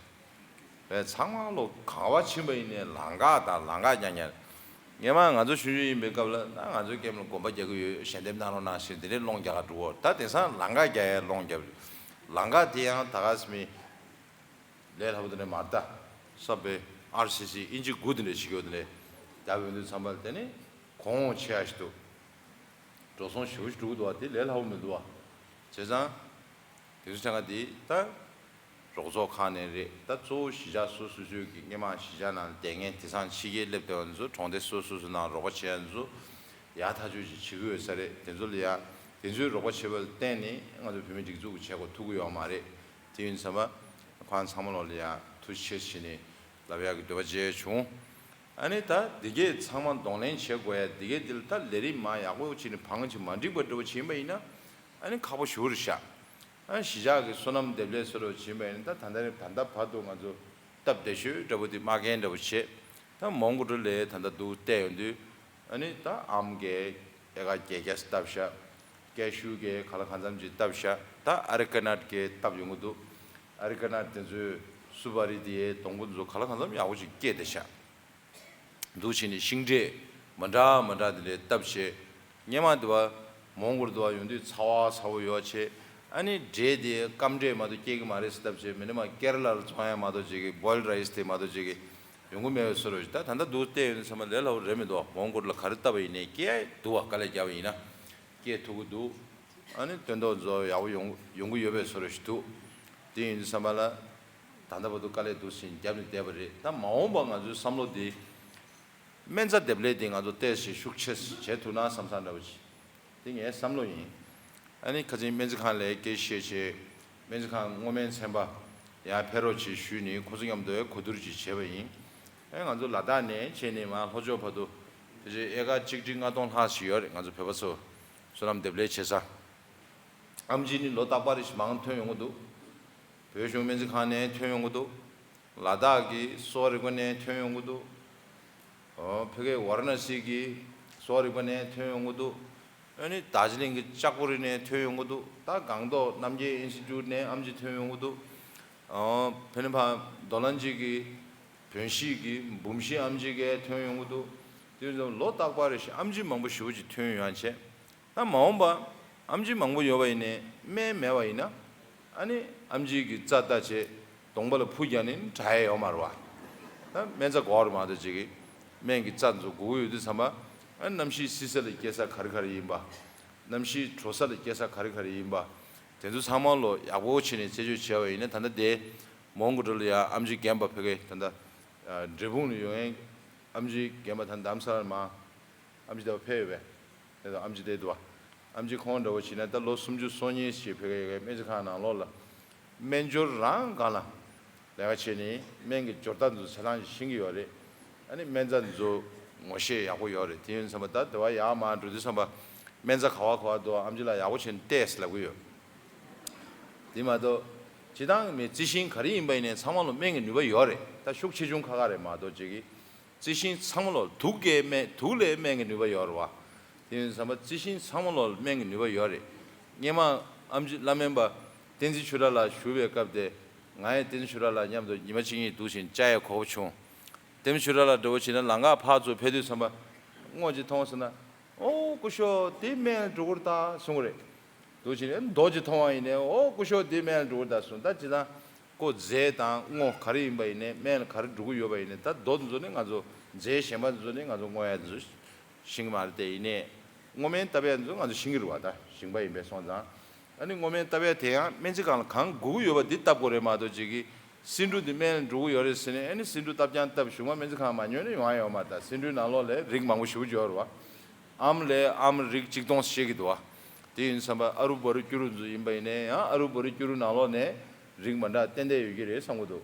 རྦད་ཚང་མ་ལོ་གང་བ་ཕྱིན་པ་ཡིན་ནའི་ལམ་ཁ་དང་ལམ་ཁ་རྐྱང་རྐྱང་། སྔོན་མ་ང་ཚོ་ཆུང་ཆུང་ཡིན་པའི་སྐབས་ལ་ད་ང་ཚོའི་ཀེམ་ལ་དགོན་པ་རྒྱག་གི་ཡོད། ཞལ་འདེབས་གནང་རོགས་གནང་ཞེས་དེ་འདྲའི་སློང་རྒྱག་ག་འགྲོ་གོ། ད་དེང་སང་ལམ་ཁ་རྒྱག་ཡ་སློང་རྒྱབ་རེད། ལམ་ཁ་དེ་ཡང་ད་ག་སེ་མི་ལས་སླ་པོ་དེ་འདྲ་མ་རེད་ད། ས་པའི་ཨར་སི་སི་ཨིན་ཅི་དགུ་དེ་འདྲ་ཞིག་ཡོད་དེ་འདྲ་རྒྱབ་ཡོང་དུས་ཙམ་པ་ལ་དེ་ནི་གོང་འོག་ཕྱེ་ཡ་ཞིག་འདུག་འགྲོ་སོང་ཞེ་པོ་ཞིག་འགྲོ་གི་འདུག་བ། དེ་ལས་སླ་པོ་མི་འདུག་བ། བྱས་ཙང་དེ་ཚོ་ཆ་ང་དེ་ད་རོགས་ཚོགས་ཁག་ནས་རེད། ད་གཙོ་བོ་གཞིས་ཆགས་སོ་སོ་སོའི་གི་སྔོན་མ་གཞིས་ཆགས་ནང་ལ་བསྡད་མཁན་དེང་སང་ཕྱི་རྒྱལ་སླེབས་བསྡད་པ་ཚོ་གྲོང་སྡེ་སོ་སོ་སོ་ནང་རོགས་པ་བྱེད་ཡ་ཚོ་ཡག་ཐག་ཆོད་ཅིག་བྱེད་ཀྱི་ཡོད་ས་རེད། དེ་ཚོ་ལ་ཡ་དེ་ཚོའི་རོགས་པ་བྱེད་པ་ལ་བརྟེན་ནས་ང་ཚོ་བོད་མི་སྒྲིག་འཛུགས་ཀྱི་བྱེད་སྒོ་ཐུབ་ཀྱི་ཡོད་མ་རེད། དེ་ཡིན་ཙང་མ་ཁོང་ཚང་མ་ལོག་ལ་ཡ་ཐུགས་རྗེ་ཆེ་ཞུས་ནས་ལབ་ཡག་གི་འདོད་པ་བྱས་བྱུང་། ཨ་ནི་ད་འདི་གས་ཚང་མ་གདོང་ལེན་བྱེད་དགོས་ཡ། འདི་གས་འདི་ལ་ད་ལས་རིམ་མ་ཡག་པོ་བྱས་ནས་བང་ཅིག་མ་འགྲིག་པ་འདྲ་བོ་བྱས་པ་ཡིན་ན་ཨ་ནི་ཁག་པོ་ཞེ་པོ་རེད་ཤག་ཨ་གཞིས་ཆགས་ཀྱི་བསོད་ནམས་འདེབས་ལས་བཟོ་འདྲ་བོ་བྱས་པ་ཡིན་ན་ད་ད་ལྟ་ད་ལྟ་བར་དུ་ང་ཚོ་སྟབས་བདེ་ཤོས་འདྲ་བོ་དེ་མ་རྒན་འདྲ་བོ་བྱས། ད་མོན་གྷོ་ལ་ད་ལྟ་འདུག་བལྟས་ཡོང་དུས་ཨ་ནི་ད་ཨམ་གས་ཨེ་ཀར་བརྒྱད་བརྒྱ་བཏབ་ཤག་ཀེ་ཤུ་གས་ག་ལ་གང་འཚམ་ཅིག་བཏབ་ཤག་ད་ཨ་རི་ཀ་ནཊ་གས་བཏབ་ཡོང་གི་འདུག་ཨ་རི་ཀ་ནཊ་དེ་ཚོའི་སུ་པ་རི་དེའི་སྡོང་པོ་དེ་ཚོ་ག་ལ་གང་འཚམ་ཡག་པོ་ཅིག་སྐྱེས་བསྡད་ཤག་འདུག་བྱས་ནས་ཤིང་འབྲས་མི་འདྲ་མི་འདྲ་དེ་འདྲའི་བཏབ་བྱས། སྔོན་མ་དེ་བ་ མོང་གོལ་དུ་བ་ཡོང་དུས་ཚ་བ་ཚ་བོ་ཡོད་བྱས། ཨ་ནི་འབྲས་དེ་སྐམ་འབྲས་མ་གཏོགས་སྐྱེ་གི་མ་རེད་ཟེར་སྟབས་བྱས། མི་ནི་མ་ཀེ་ར་ལ་ལ་བཙོང་ཡ་མ་གཏོགས་བྱེད་ཀྱི་བོའིལ་རའི་སི་དེ་མ་གཏོགས་བྱེད་ཀྱི་ཡོང་གི་མེད་པའི་བཟོ་འདྲ་ཞིག་ད་ད་ལྟ་འདུག་བལྟས་ཡོང་དུས་ཙམ་པ་ལས་སླ་བོ་རེད་མི་འདུག་མོང་གོལ་ལ་ག་རེ་བཏབ་པ་ཡིན་ནའི་སྐྱེ་འདུག་བ། དཀའ་ལས་བརྒྱབ་པ་ཡིན་ན་སྐྱེ་ཐུབ་ཀྱི་འདུག་ཨ་ནི་སྟོན་ཐོག་བཟོ་ཡག་པོ་ཡོང་ཡོང་གི་ཡོད་པའི་བཟོ་འདྲ་ཞིག་འདུག་དེ་ཡིན་དུས་ཙམ་པ་ལ་ད་ལྟ་བར་དུ་དཀའ་ལས་འདུག་སེ་བརྒྱབ་ནས་བསྡད་པ་རེད། ད་མ་འོངས་པ་ང་ཚོའི་བསམ་བློ་འདི་སྨན་རྩྭ་འདེབས་ལས་འདི་ང་ཚོ་ཏོག་ཙམ་ཤུགས་ཆེ་བྱེད་ཐུབ་ན་བསམ་བསམ་འདྲ་བོ་ཅིག་འདི་ངའི་བསམ་བློ་ཡིན། ཨ་ནི་ཁ་སང་སྨན་རྩིས་ཁང་ལ་སྐད་ཆ་བཤད་བྱས། སྨན་རྩིས་ཁང་སྔོ་སྨན་ཚན་པ་ཡར་ཕེབས་རོགས་བྱེད་ཞུས་ནས་ཁོ་ཚོ་མཉམ་དུ་གོ་བསྡུར་ཅིག་བྱས་པ་ཡིན། ཨ་ང་ཚོ་ལ་དྭགས་ནས་བྱས་ནས་མར་ལྷོ་ཕྱོགས་བར་དུ་ཕལ་ཆེར་ཨེ་ཀར་གཅིག་ཁྲི་ལྔ་སྟོང་ལྷག་ཞིག་ཡོད་རེད། ང་ཚོ་བོད་པ་ཚོ་སོ་ནམ་འདེབས་ལས་བྱེད་ས། ཨེམ་ཆི་ནི་ལོ་རྟག་པར་རེ་བཞིན་མང་ཐོན་ཡོང་གི་འདུག་བོད་གཞུང་སྨན་རྩིས་ཁང་ནས་ཐོན་ཡོང་གི་འདུག་ལ་དྭགས་ཀྱི་གསོ་བ་རིག་པ་ནས་ཐོན་ཡོང་གི་འདུག་ཨོ་ཕ་གིའི་ཝཱ་ར་ཎ་སི་གི་གསོ་བ་རིག་པ་ནས་ཐོན་ཡོང་གི་འདུག་ཨ་ནི་དར་ཇི་ལིང་གི་ལྕགས་པོ་རི་ནས་ཐོན་ཡོང་གི་འདུག་ད་སྒང་ཏོག་རྣམ་རྒྱལ་ཨིན་སི་ཊི་ཊུཊ་ནས་ཨེམ་ཆི་ཐོན་ཡོང་གི་འདུག་ཨོ་ཕ་ནི་ཕ་རྡོ་ལན་ཇི་གི་བོན་གཞིས་ཀྱི་འབུམ་གཞིས་ཨེམ་ཆི་གས་ཐོན་ཡོང་གི་འདུག་དེ་ཚོ་ལོ་རྟག་པར་རེ་བཞིན་ཨེམ་ཆི་མང་པོ་ཞེ་པོ་ཅིག་ཐོན་ཡོང་བྱས། ད་མ་འོངས་པ་ཨེམ་ཆི་མང་པོ་ཡོད་པ་ཡིན་ནའི་སྨན་མེད་པ་ཡིན་ན། ཨ་ནི་ཨེམ་ཆི་གི་རྩ་བཏབ་བྱས་གདོང་པ་ལ་ཕུ་རྒྱག་ནས་དྲག་ཡས་ཡོད་མ་རེད་བ། ད་སྨན་རྩྭ་དགོས་རེད་མ་གཏོགས་ཅིག་གི་སྨན་གྱི་རྩྭ་ཚོ་དགོས་ཀྱི་ཡོད་དུས་ཙམ་པ། ཨ་གནམ་གཤིས་བསིལ་ས་ལ་སྐྱེ་ས་ག་རེ་ག་རེ་ཡིན་པ། གནམ་གཤིས་དྲོ་ས་ལ་སྐྱེ་ས་ག་རེ་ག་རེ་ཡིན་པ། དེ་ཚོ་ཚང་མ་ལོ་ཡག་པོ་བྱས་ནས་རྩད་གཅོད་བྱས་པ་ཡིན་ན། ད་ལྟ་དེ་མོན་གྷོ་འགྲོ་ལ་ཡ་ཨེམ་ཆི་རྒན་པ་ཕ་གི་ད་ལྟ་འབྲས་སྤུངས་ལ་ཡོད་མཁན་ཨེམ་ཆི་རྒན་པ་ད་རྡ་རམ་ས་ལ་མ། ཨེམ་ཆི་དེ་བ་ཕེབས་ཡོད་པས། དེ་དང་ཨེམ་ཆི་དེ་འདུག་བ། ཨེམ་ཆི་ཁོང་འདྲ་བོ་བྱས་ན་ད་ལོ་སུམ་ཅུ་སོ་གཉིས་ཞིག་ཕ་གིའི་སྨན་རྩིས་ཁང་ནང་ལོགས་ལ་སྨན་སྦྱོར་རང་སྒང་ལ་ལས་ཀ་བྱས་ནས་སྨན་གྱི་སྦྱོར་རྟགས་འདི་ཚོ་ཆ་ཚང་ཞིག་ཤེས་ཀྱི་ཡོད་རེད། ཨ་ནི་སྨན་རྩྭ་འདི་ཚོ་ངོ་ཤེས་ཡག་པོ་ཡོད་རེད། དེ་ཡིན་ཙམ་པ་ད་དེ་བ་ཡར་མར་འགྲོ་དུས་ཙམ་པ་སྨན་རྩྭ་ག་བ་ག་བ་འདུག་ཨེམ་ཆི་ལགས་ཡག་པོ་བྱས་ནས་ལྟས་ལབ་ཀྱི་ཡོད། དེ་མ་གཏོགས་སྤྱིར་བཏང་མི་རྩི་ཤིང་ག་རེ་ཡིན་པ་ཡིན་ནའི་ཚང་མ་ལ་སྨན་གྱི་ནུས་པ་ཡོད་རེད། ད་ཤུགས་ཆེ་ཆུང་ཁ་ཁ་རེད་མ་གཏོགས་ཅིག་གི་རྩི་ཤིང་ཚང་མ་ལོ་དུག་གི་སྨན་དུག་ལས་སྨན་གྱི་ནུས་པ་ཡོད་རེད་བ། དེ་ཡིན་ཙམ་པ་རྩི་ཤིང་ཚང་མ་ལོ་སྨན་གྱི་ནུས་པ་ཡོད་རེད། སྔོན་མ་ཨེམ་ཆི་བླ་སྨན་པ་བསྟན་འཛིན་ཆོས་གྲགས་ལགས་བཞུགས་པའི་སྐབས་དེ། ང་ཡང་བསྟན་འཛིན་ཆོས་གྲགས་ལགས་མཉམ་དུ་ཉི་མ་གཅིག་གཉིས་འདུག་བཞིན་བཅར་ཡས་གོ་སྐབས་བྱུང་། བསྟན་འཛིན་ཆོས་གྲགས་ལགས་འདྲ་བོ་བྱས་ན་ལམ་ཁ་ཕར་ཚུར་ཕེབས་དུས་ཙམ་པ་སྔོ་ཅིག་མཐོང་ཟེར་ན། ཨོ་སྐུ་ཞབས་དེ་སྨན་འགྲོ་གི་རེད་ད་གསུང་གི་རེད། འདུག་བྱས་ནས་རྡོ་ཅིག་མཐོང་བ་ཡིན་ནའི་ཨོ་སྐུ་ཞབས་དེ་སྨན་འགྲོ་གི་རེད་ད་གསུང་། ད་ཅི་ད། ཀོ་རྫས་དང་སྔོ་ག་རེ་ཡིན་པ་ཡིན་ནའི་སྨན་ལ་ག་རེ་འགྲོ་གི་ཡོད་པ་ཡིན་ནའི་ད་རྡོ་འདི་ཚོ་ནི་ང་ཚོ་རྫས་གཞན་པ་འདི་ཚོ་ནི་ང་ཚོ་སྔོ་ཡ་འདི་ཚོ་ཤེས་ཀྱི་མ་རེད་དེ། ཡིན་ནའི་སྔོ་སྨན་བཏབ་ཡ་འདི་ཚོ་ང་ཚོ་ཤེས་ཀྱི་རེད་བ། ད་ཞིང་པ་ཡིན་པས་སོང་ཙང་། ཨ་ནི་སྔོ་སྨན་བཏབ་ཡ་དེ་ཡང་སྨན་རྩིས་ཁང་ལ་གང་དགོས་ཀྱི་ཡོད་པ་འདི་བཏབ་དགོས་རེད་མ་གཏོགས་ཅིག་གིས་སེ་འབྲུ་འདི་སྨན་ལ་འགྲོ་གི་ཡོད་རེད་ཟེར་ནས། ཨ་ནི་སེ་འབྲུ་བཏབ་ཀྱང་བཏབ་གཞུག་མ་སྨན་རྩིས་ཁང་མ་ཉོས་ན་ཡོང་ཡ་ཡོད་མ་རེད། ད་སེ་འབྲུའི་ནང་ལོགས་ལ་རིགས་མང་པོ་ཞེ་པོ་ཅིག་ཡོད་རེད་བ། ཨམ་ལས་ཨམ་རིགས་གཅིག་སྟོང་བཤད་ཀྱི་འདུག་བ། དེ་ཡིན་ཙམ་པ་ཨ་རུ་བ་རུ་སྐྱུ་རུ་ཚོ་ཡིན་པ་ཡིན་ནའི་ཡང་ཨ་རུ་བ་རུ་སྐྱུ་རུ་ནང་ལོགས་ནས་རིགས་མི་འདྲ་ཏན་ཏན་ཡོད་ཀྱི་རེད་བསམ་གྱི་འདུག་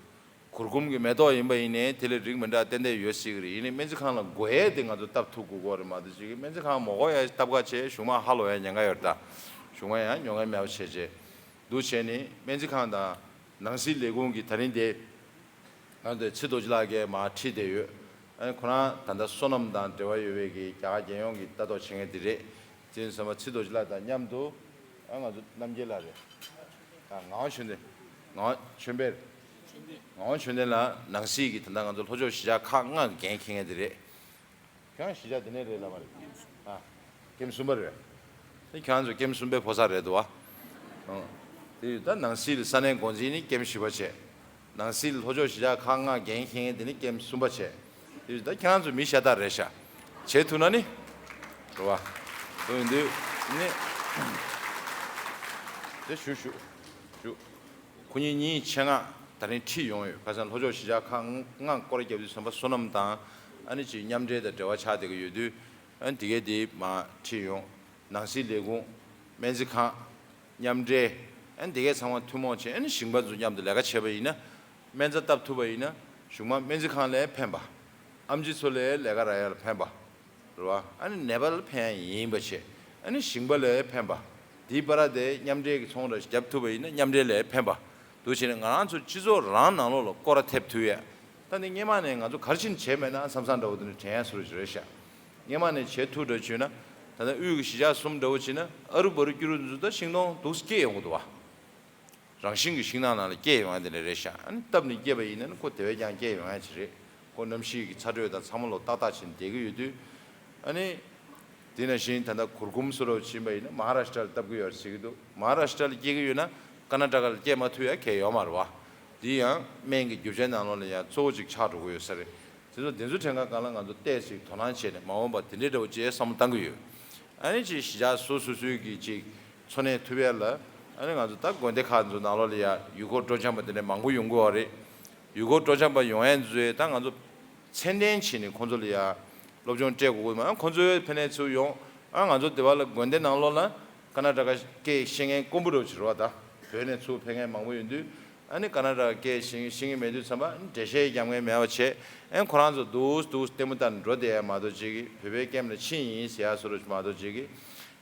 གུར་གུམ་གྱི་མེ་ཏོག་ཡིན་པ་ཡིན་ནའི་དེ་ལས་རིགས་མི་འདྲ་ཏན་ཏན་ཡོད་སྲིད་ཀྱི་རེད། ཡིན་ནའི་སྨན་རྩིས་ཁང་ལ་དགོས་ཡས་དེ་ང་ཚོ་བཏབ་ཐུབ་དགོས་ཀྱི་ཡོད་རེད་མ་གཏོགས་ཅིག་གིས་སྨན་རྩིས་ཁང་མ་དགོས་ཡ་བཏབ་ག་བྱས་གཞུག་མ་ཧ་ལོ་ཡ་ཉེན་ཁ་ཡོད་རེད། ད་གཞུག་མ་ཡང་ཉོ་མཁན་མེད་པ་བྱས་བྱས་འདུག་བྱས་ནས་སྨན་རྩིས་ཁང་དང་ནང་སྲིད་ལས་ཁུངས་ཀྱི་ད་རིང་དེ། ང་ཚོའི་ཚེ་རྡོ་རྗེ་ལགས་ཀྱིས་མར་ཁྲིད་བསྡད་ཡོད། ཨ་ནི་ཁོ་རང་ད་ལྟ་སོ་ནམ་དང་འབྲེལ་བ་ཡོད་པའི་གི་རྒྱ་གར་རྒྱལ་ཡོངས་ཀྱི་ལྟ་རྟོག་བྱེད་མཁན་དེ་རེད། དེ་ཡིན་ཙང་ཚེ་རྡོ་རྗེ་ལགས་དང་མཉམ་དུ་ཨ་ང་ཚོ་རྣམ་རྒྱལ་ལགས་རེད། ཨ་ངག་དབང་ཆོས་ལྡན། ངག་དབང་ཆོས་འཕེལ། ངག་དབང་ཆོས་ལྡན་ལགས་ནང་སྲིད་ཀྱི་ད་ལྟ་ང་ཚོ་ལྷོ་ཕྱོགས་གཞིས་ཆགས་ཁག་ལྔ་གི་འགན་འཁྱེར་མཁན་དེ་རེད། ཁྱོད་གཞིས་ཆགས་དེ་ནས་རེད་ལབ་པ་རེད། ཨ། ཀེམ་གསུམ་པ་རེད། དེ་ཁྱོད་ཚོ་ཀེམ་གསུམ་པའི་ཕོ་གསར་རེད་འདུག་བ། ཨང་། དེ་ཡོད་ད་ནང་སྲིད་ལ་ས་གནས་འགོ་འཛིན་ནི་ཀེམ་བཞི་པ་བྱས། ནང་སྲིད་ལ་ལྷོ་ཕྱོགས་གཞིས་ཆགས་ཁག་ལྔ་འགན་འཁྱེར་མཁན་དེ་ནི་ཀེམ་གསུམ་པ་བྱས། དེ་ཡོད་ད་ཁྱོད་ཚོ་མི་ཤ་སྟག་རེད་ཤག་བྱེད་ཐུབ་ན་ནི། རེད་བ། དེ་ཡིན་དུས་ནི། དེ་ཞུ་ཞུ། ཞུ། ཁོ་གཉིས་ཉིན་ཕྱེད་ཀ་ད་རིང་ཁྲིད་ཡོང་ཡོད། ཁ་སང་ལྷོ་ཕྱོགས་གཞིས་ཆགས་ཁག་ལྔ་སྐོར་ར་བརྒྱབ་དུས་ཙམ་པ་སོ་ནམ་དང་ཨ་ནི་ཅིག་མཉམ་འབྲེལ་དང་འབྲེལ་བ་ཆགས་བསྡད་ཀྱི་ཡོད་དུས། ཨ་ནི་དེ་གས་དེ་མར་ཁྲིད་ཡོང་། ནང་སྲིད་ལས་ཁུངས། སྨན་རྩིས་ཁང་། མཉམ་འབྲེལ། ཨ་ནི་དེ་གས་ཚང་མ་ཐུན་མོང་བྱས། ཨ་ནི་ཞིང་པ་ཚོ་མཉམ་དུ་ལས་ཀ་བྱས་པ་ཡིན་ན། སྨན་རྩྭ་བཏབ་ཐུབ་པ་ཡིན་ན་གཞུག་མ་སྨན་རྩིས་ཁང་ལ་ཕན་པ། ཨེམ་ཆི་ཚོ་ལ་ལས་ཀ་རག་ཡ་ལ་ཕན་པ། རེད་བ། ཨ་ནི་ནད་པ་ལ་ཕན་ཡ་ཡིན་པ་བྱས། ཨ་ནི་ཞིང་པ་ལ་ཕན་པ། དེའི་བར་དེ་མཉམ་འབྲེལ་གྱི་ཚོང་ར་ཞིག་བརྒྱབ་ཐུབ་པ་ཡིན་ན་མཉམ་འབྲེལ་ལ་ཕན་པ། འདུག་བྱས་ནས་ང་རང་ཚོ་སྤྱི་ཚོགས་རང་ནང་ལོགས་ལ་སྐོར་ར་ཐེབས་ཐུབ་ཡས། ད་ནི་སྔོན་མ་ནས་ང་ཚོ་ག་རེ་བྱས་ནས་བྱས་མེད་ན་བསམ་བསམ་འདྲ་བོ་དེ་ནི་དྲན་ཡ་བཟོ་འདྲ་ཅིག་རེད་ཤག་སྔོན་མ་ནས་བྱེད་ཐུབ་འདྲ་བྱུང་ན། ད་ལྟ་དབུས་ཀྱི་གཞིས་ཆགས་གསུམ་འདྲ་བོ་བྱས་ན་ཨ་རུ་བ་རུ་སྐྱུ་རུ་འདི་ཚོ་ད་ཤིང་སྡོང་འདུག་སེ་སྐྱེས་ཡོང་གི་འདུག་བ། རང་བཞིན་གྱི་ཤིང་ནགས་ནང་ལ་སྐྱེས་ཡོང་ཡ་དེ་འདྲ་རེད་ཤག་ཨ་ནི་བཏབ་ནས་སྐྱེས་པ་ཡིན་ན་ནི་ཁོ་དེ་བས་ཀྱང་སྐྱེས་ཡོང་ཡ་ཅིག་རེད། ཁོ་གནམ་གཤིས་ཀྱི་ཚ་དྲོད་དང་ཚང་མ་ལོ་ཏག་ཏག་བྱས་ནས་བསྡད་ཀྱི་ཡོད་དུས། ཨ་ནི། དེ་ནང་བཞིན་ད་ལྟ་གུར་གུམ་བཟོ་འདྲ་བྱེད་པ་ཡིན་ན་མ་ཧཱ་རཱ་ཤི་ཊ་ལ་བཏབ་ཀྱི་ཡོད་ཟེར་གྱི་འདུག་མ་ཧཱ་རཱ་ཤི་ཊ་ལ་སྐྱེལ་གྱི་ཡོད་ན་ཀར་ནཱ་ཊ་ཀ་ལ་སྐྱེལ་མ་ཐུབ་ཡ་གང་ཡང་ཡོད་མ་རེད་བ། འདི་ཡང་སྨན་གྱི་རྒྱུ་ཆའི་ནང་ལོགས་ལ་ཡང་གཙོ་བོ་གཅིག་ཆགས་འགྲོ་གི་ཡོད་ས་རེད། དེ་ཚོ་དེ་ཚོ་དྲན་ག་སྒང་ལ་ང་ཚོ་ཏོག་ཙམ་དོ་སྣང་བྱས་ནས་མ་འོངས་པ་དེ་འདྲའི་འདྲ་བོ་ཅིག་བསམ་བློ་བཏང་གི་ཡོད། ཨ་ནི་ཅིག་གཞིས་ཆགས་སོ་སོ་སོའི་གི་ཅིག་འཚོ་གནས་ཐུབ་ཡ་ལ་ཨ་ནི་ང་ཚོ་ད་དགོན་སྡེ་ཁག་ཚོ་ནང་ལོགས་ལ་ཡ་ཡུལ་སྐོར་སྤྲོ་འཆམ་པ་དེ་འདྲ་མང་པོ་ཡོང་གི་ཡོད་རེད། ཡུལ་སྐོར་སྤྲོ་འཆམ་པ་ཡོང་ཡ་ཚོས་ད་ང་ཚོ་མཚན་ལྡན་བྱས་ནས་ཁོང་ཚོ་ལ་ཡ་སློབ་སྦྱོང་སྤྲད་དགོས་ཀྱི་མ་ཁོང་ཚོའི་ཕན་ནས་ཚུར་ཡོང་། ཨ་ང་ཚོ་དེ་བ་ལ་དགོན་སྡེ་ནང་ལོགས་ལ་ཀར་ནཱ་ཊ་ཀ་སྐད་ཤེས་མཁན་དཀོན་པོ་འདྲ་བོ་ཅིག་རེད་བ། ད་བོད་ནས་ཚུར་ཕེབས་མཁན་མང་པོ་ཡོང་དུས་ཨ་ནི་ཀར་ནཱ་ཊ་ཀ་སྐད་ཤེས་ཤེས་ཀྱི་མེད་དུས་ཙམ་པ་འགྲེལ་བཤད་རྒྱབ་མཁན་མེད་པ་བྱས། ཨ་ཁོ་རང་ཚོ་འདུག་འདུག་ལྟད་མོ་ལྟ་ནས་འགྲོ་བསྡད་ཡ་མ་གཏོགས་ཅིག་བོད་པའི་ཀེམ་ལ་ཕྱིན་ཡིན་ཟེར་ཡ་བཟོ་འདྲ་ཅིག་མ་གཏོགས་ཅིག་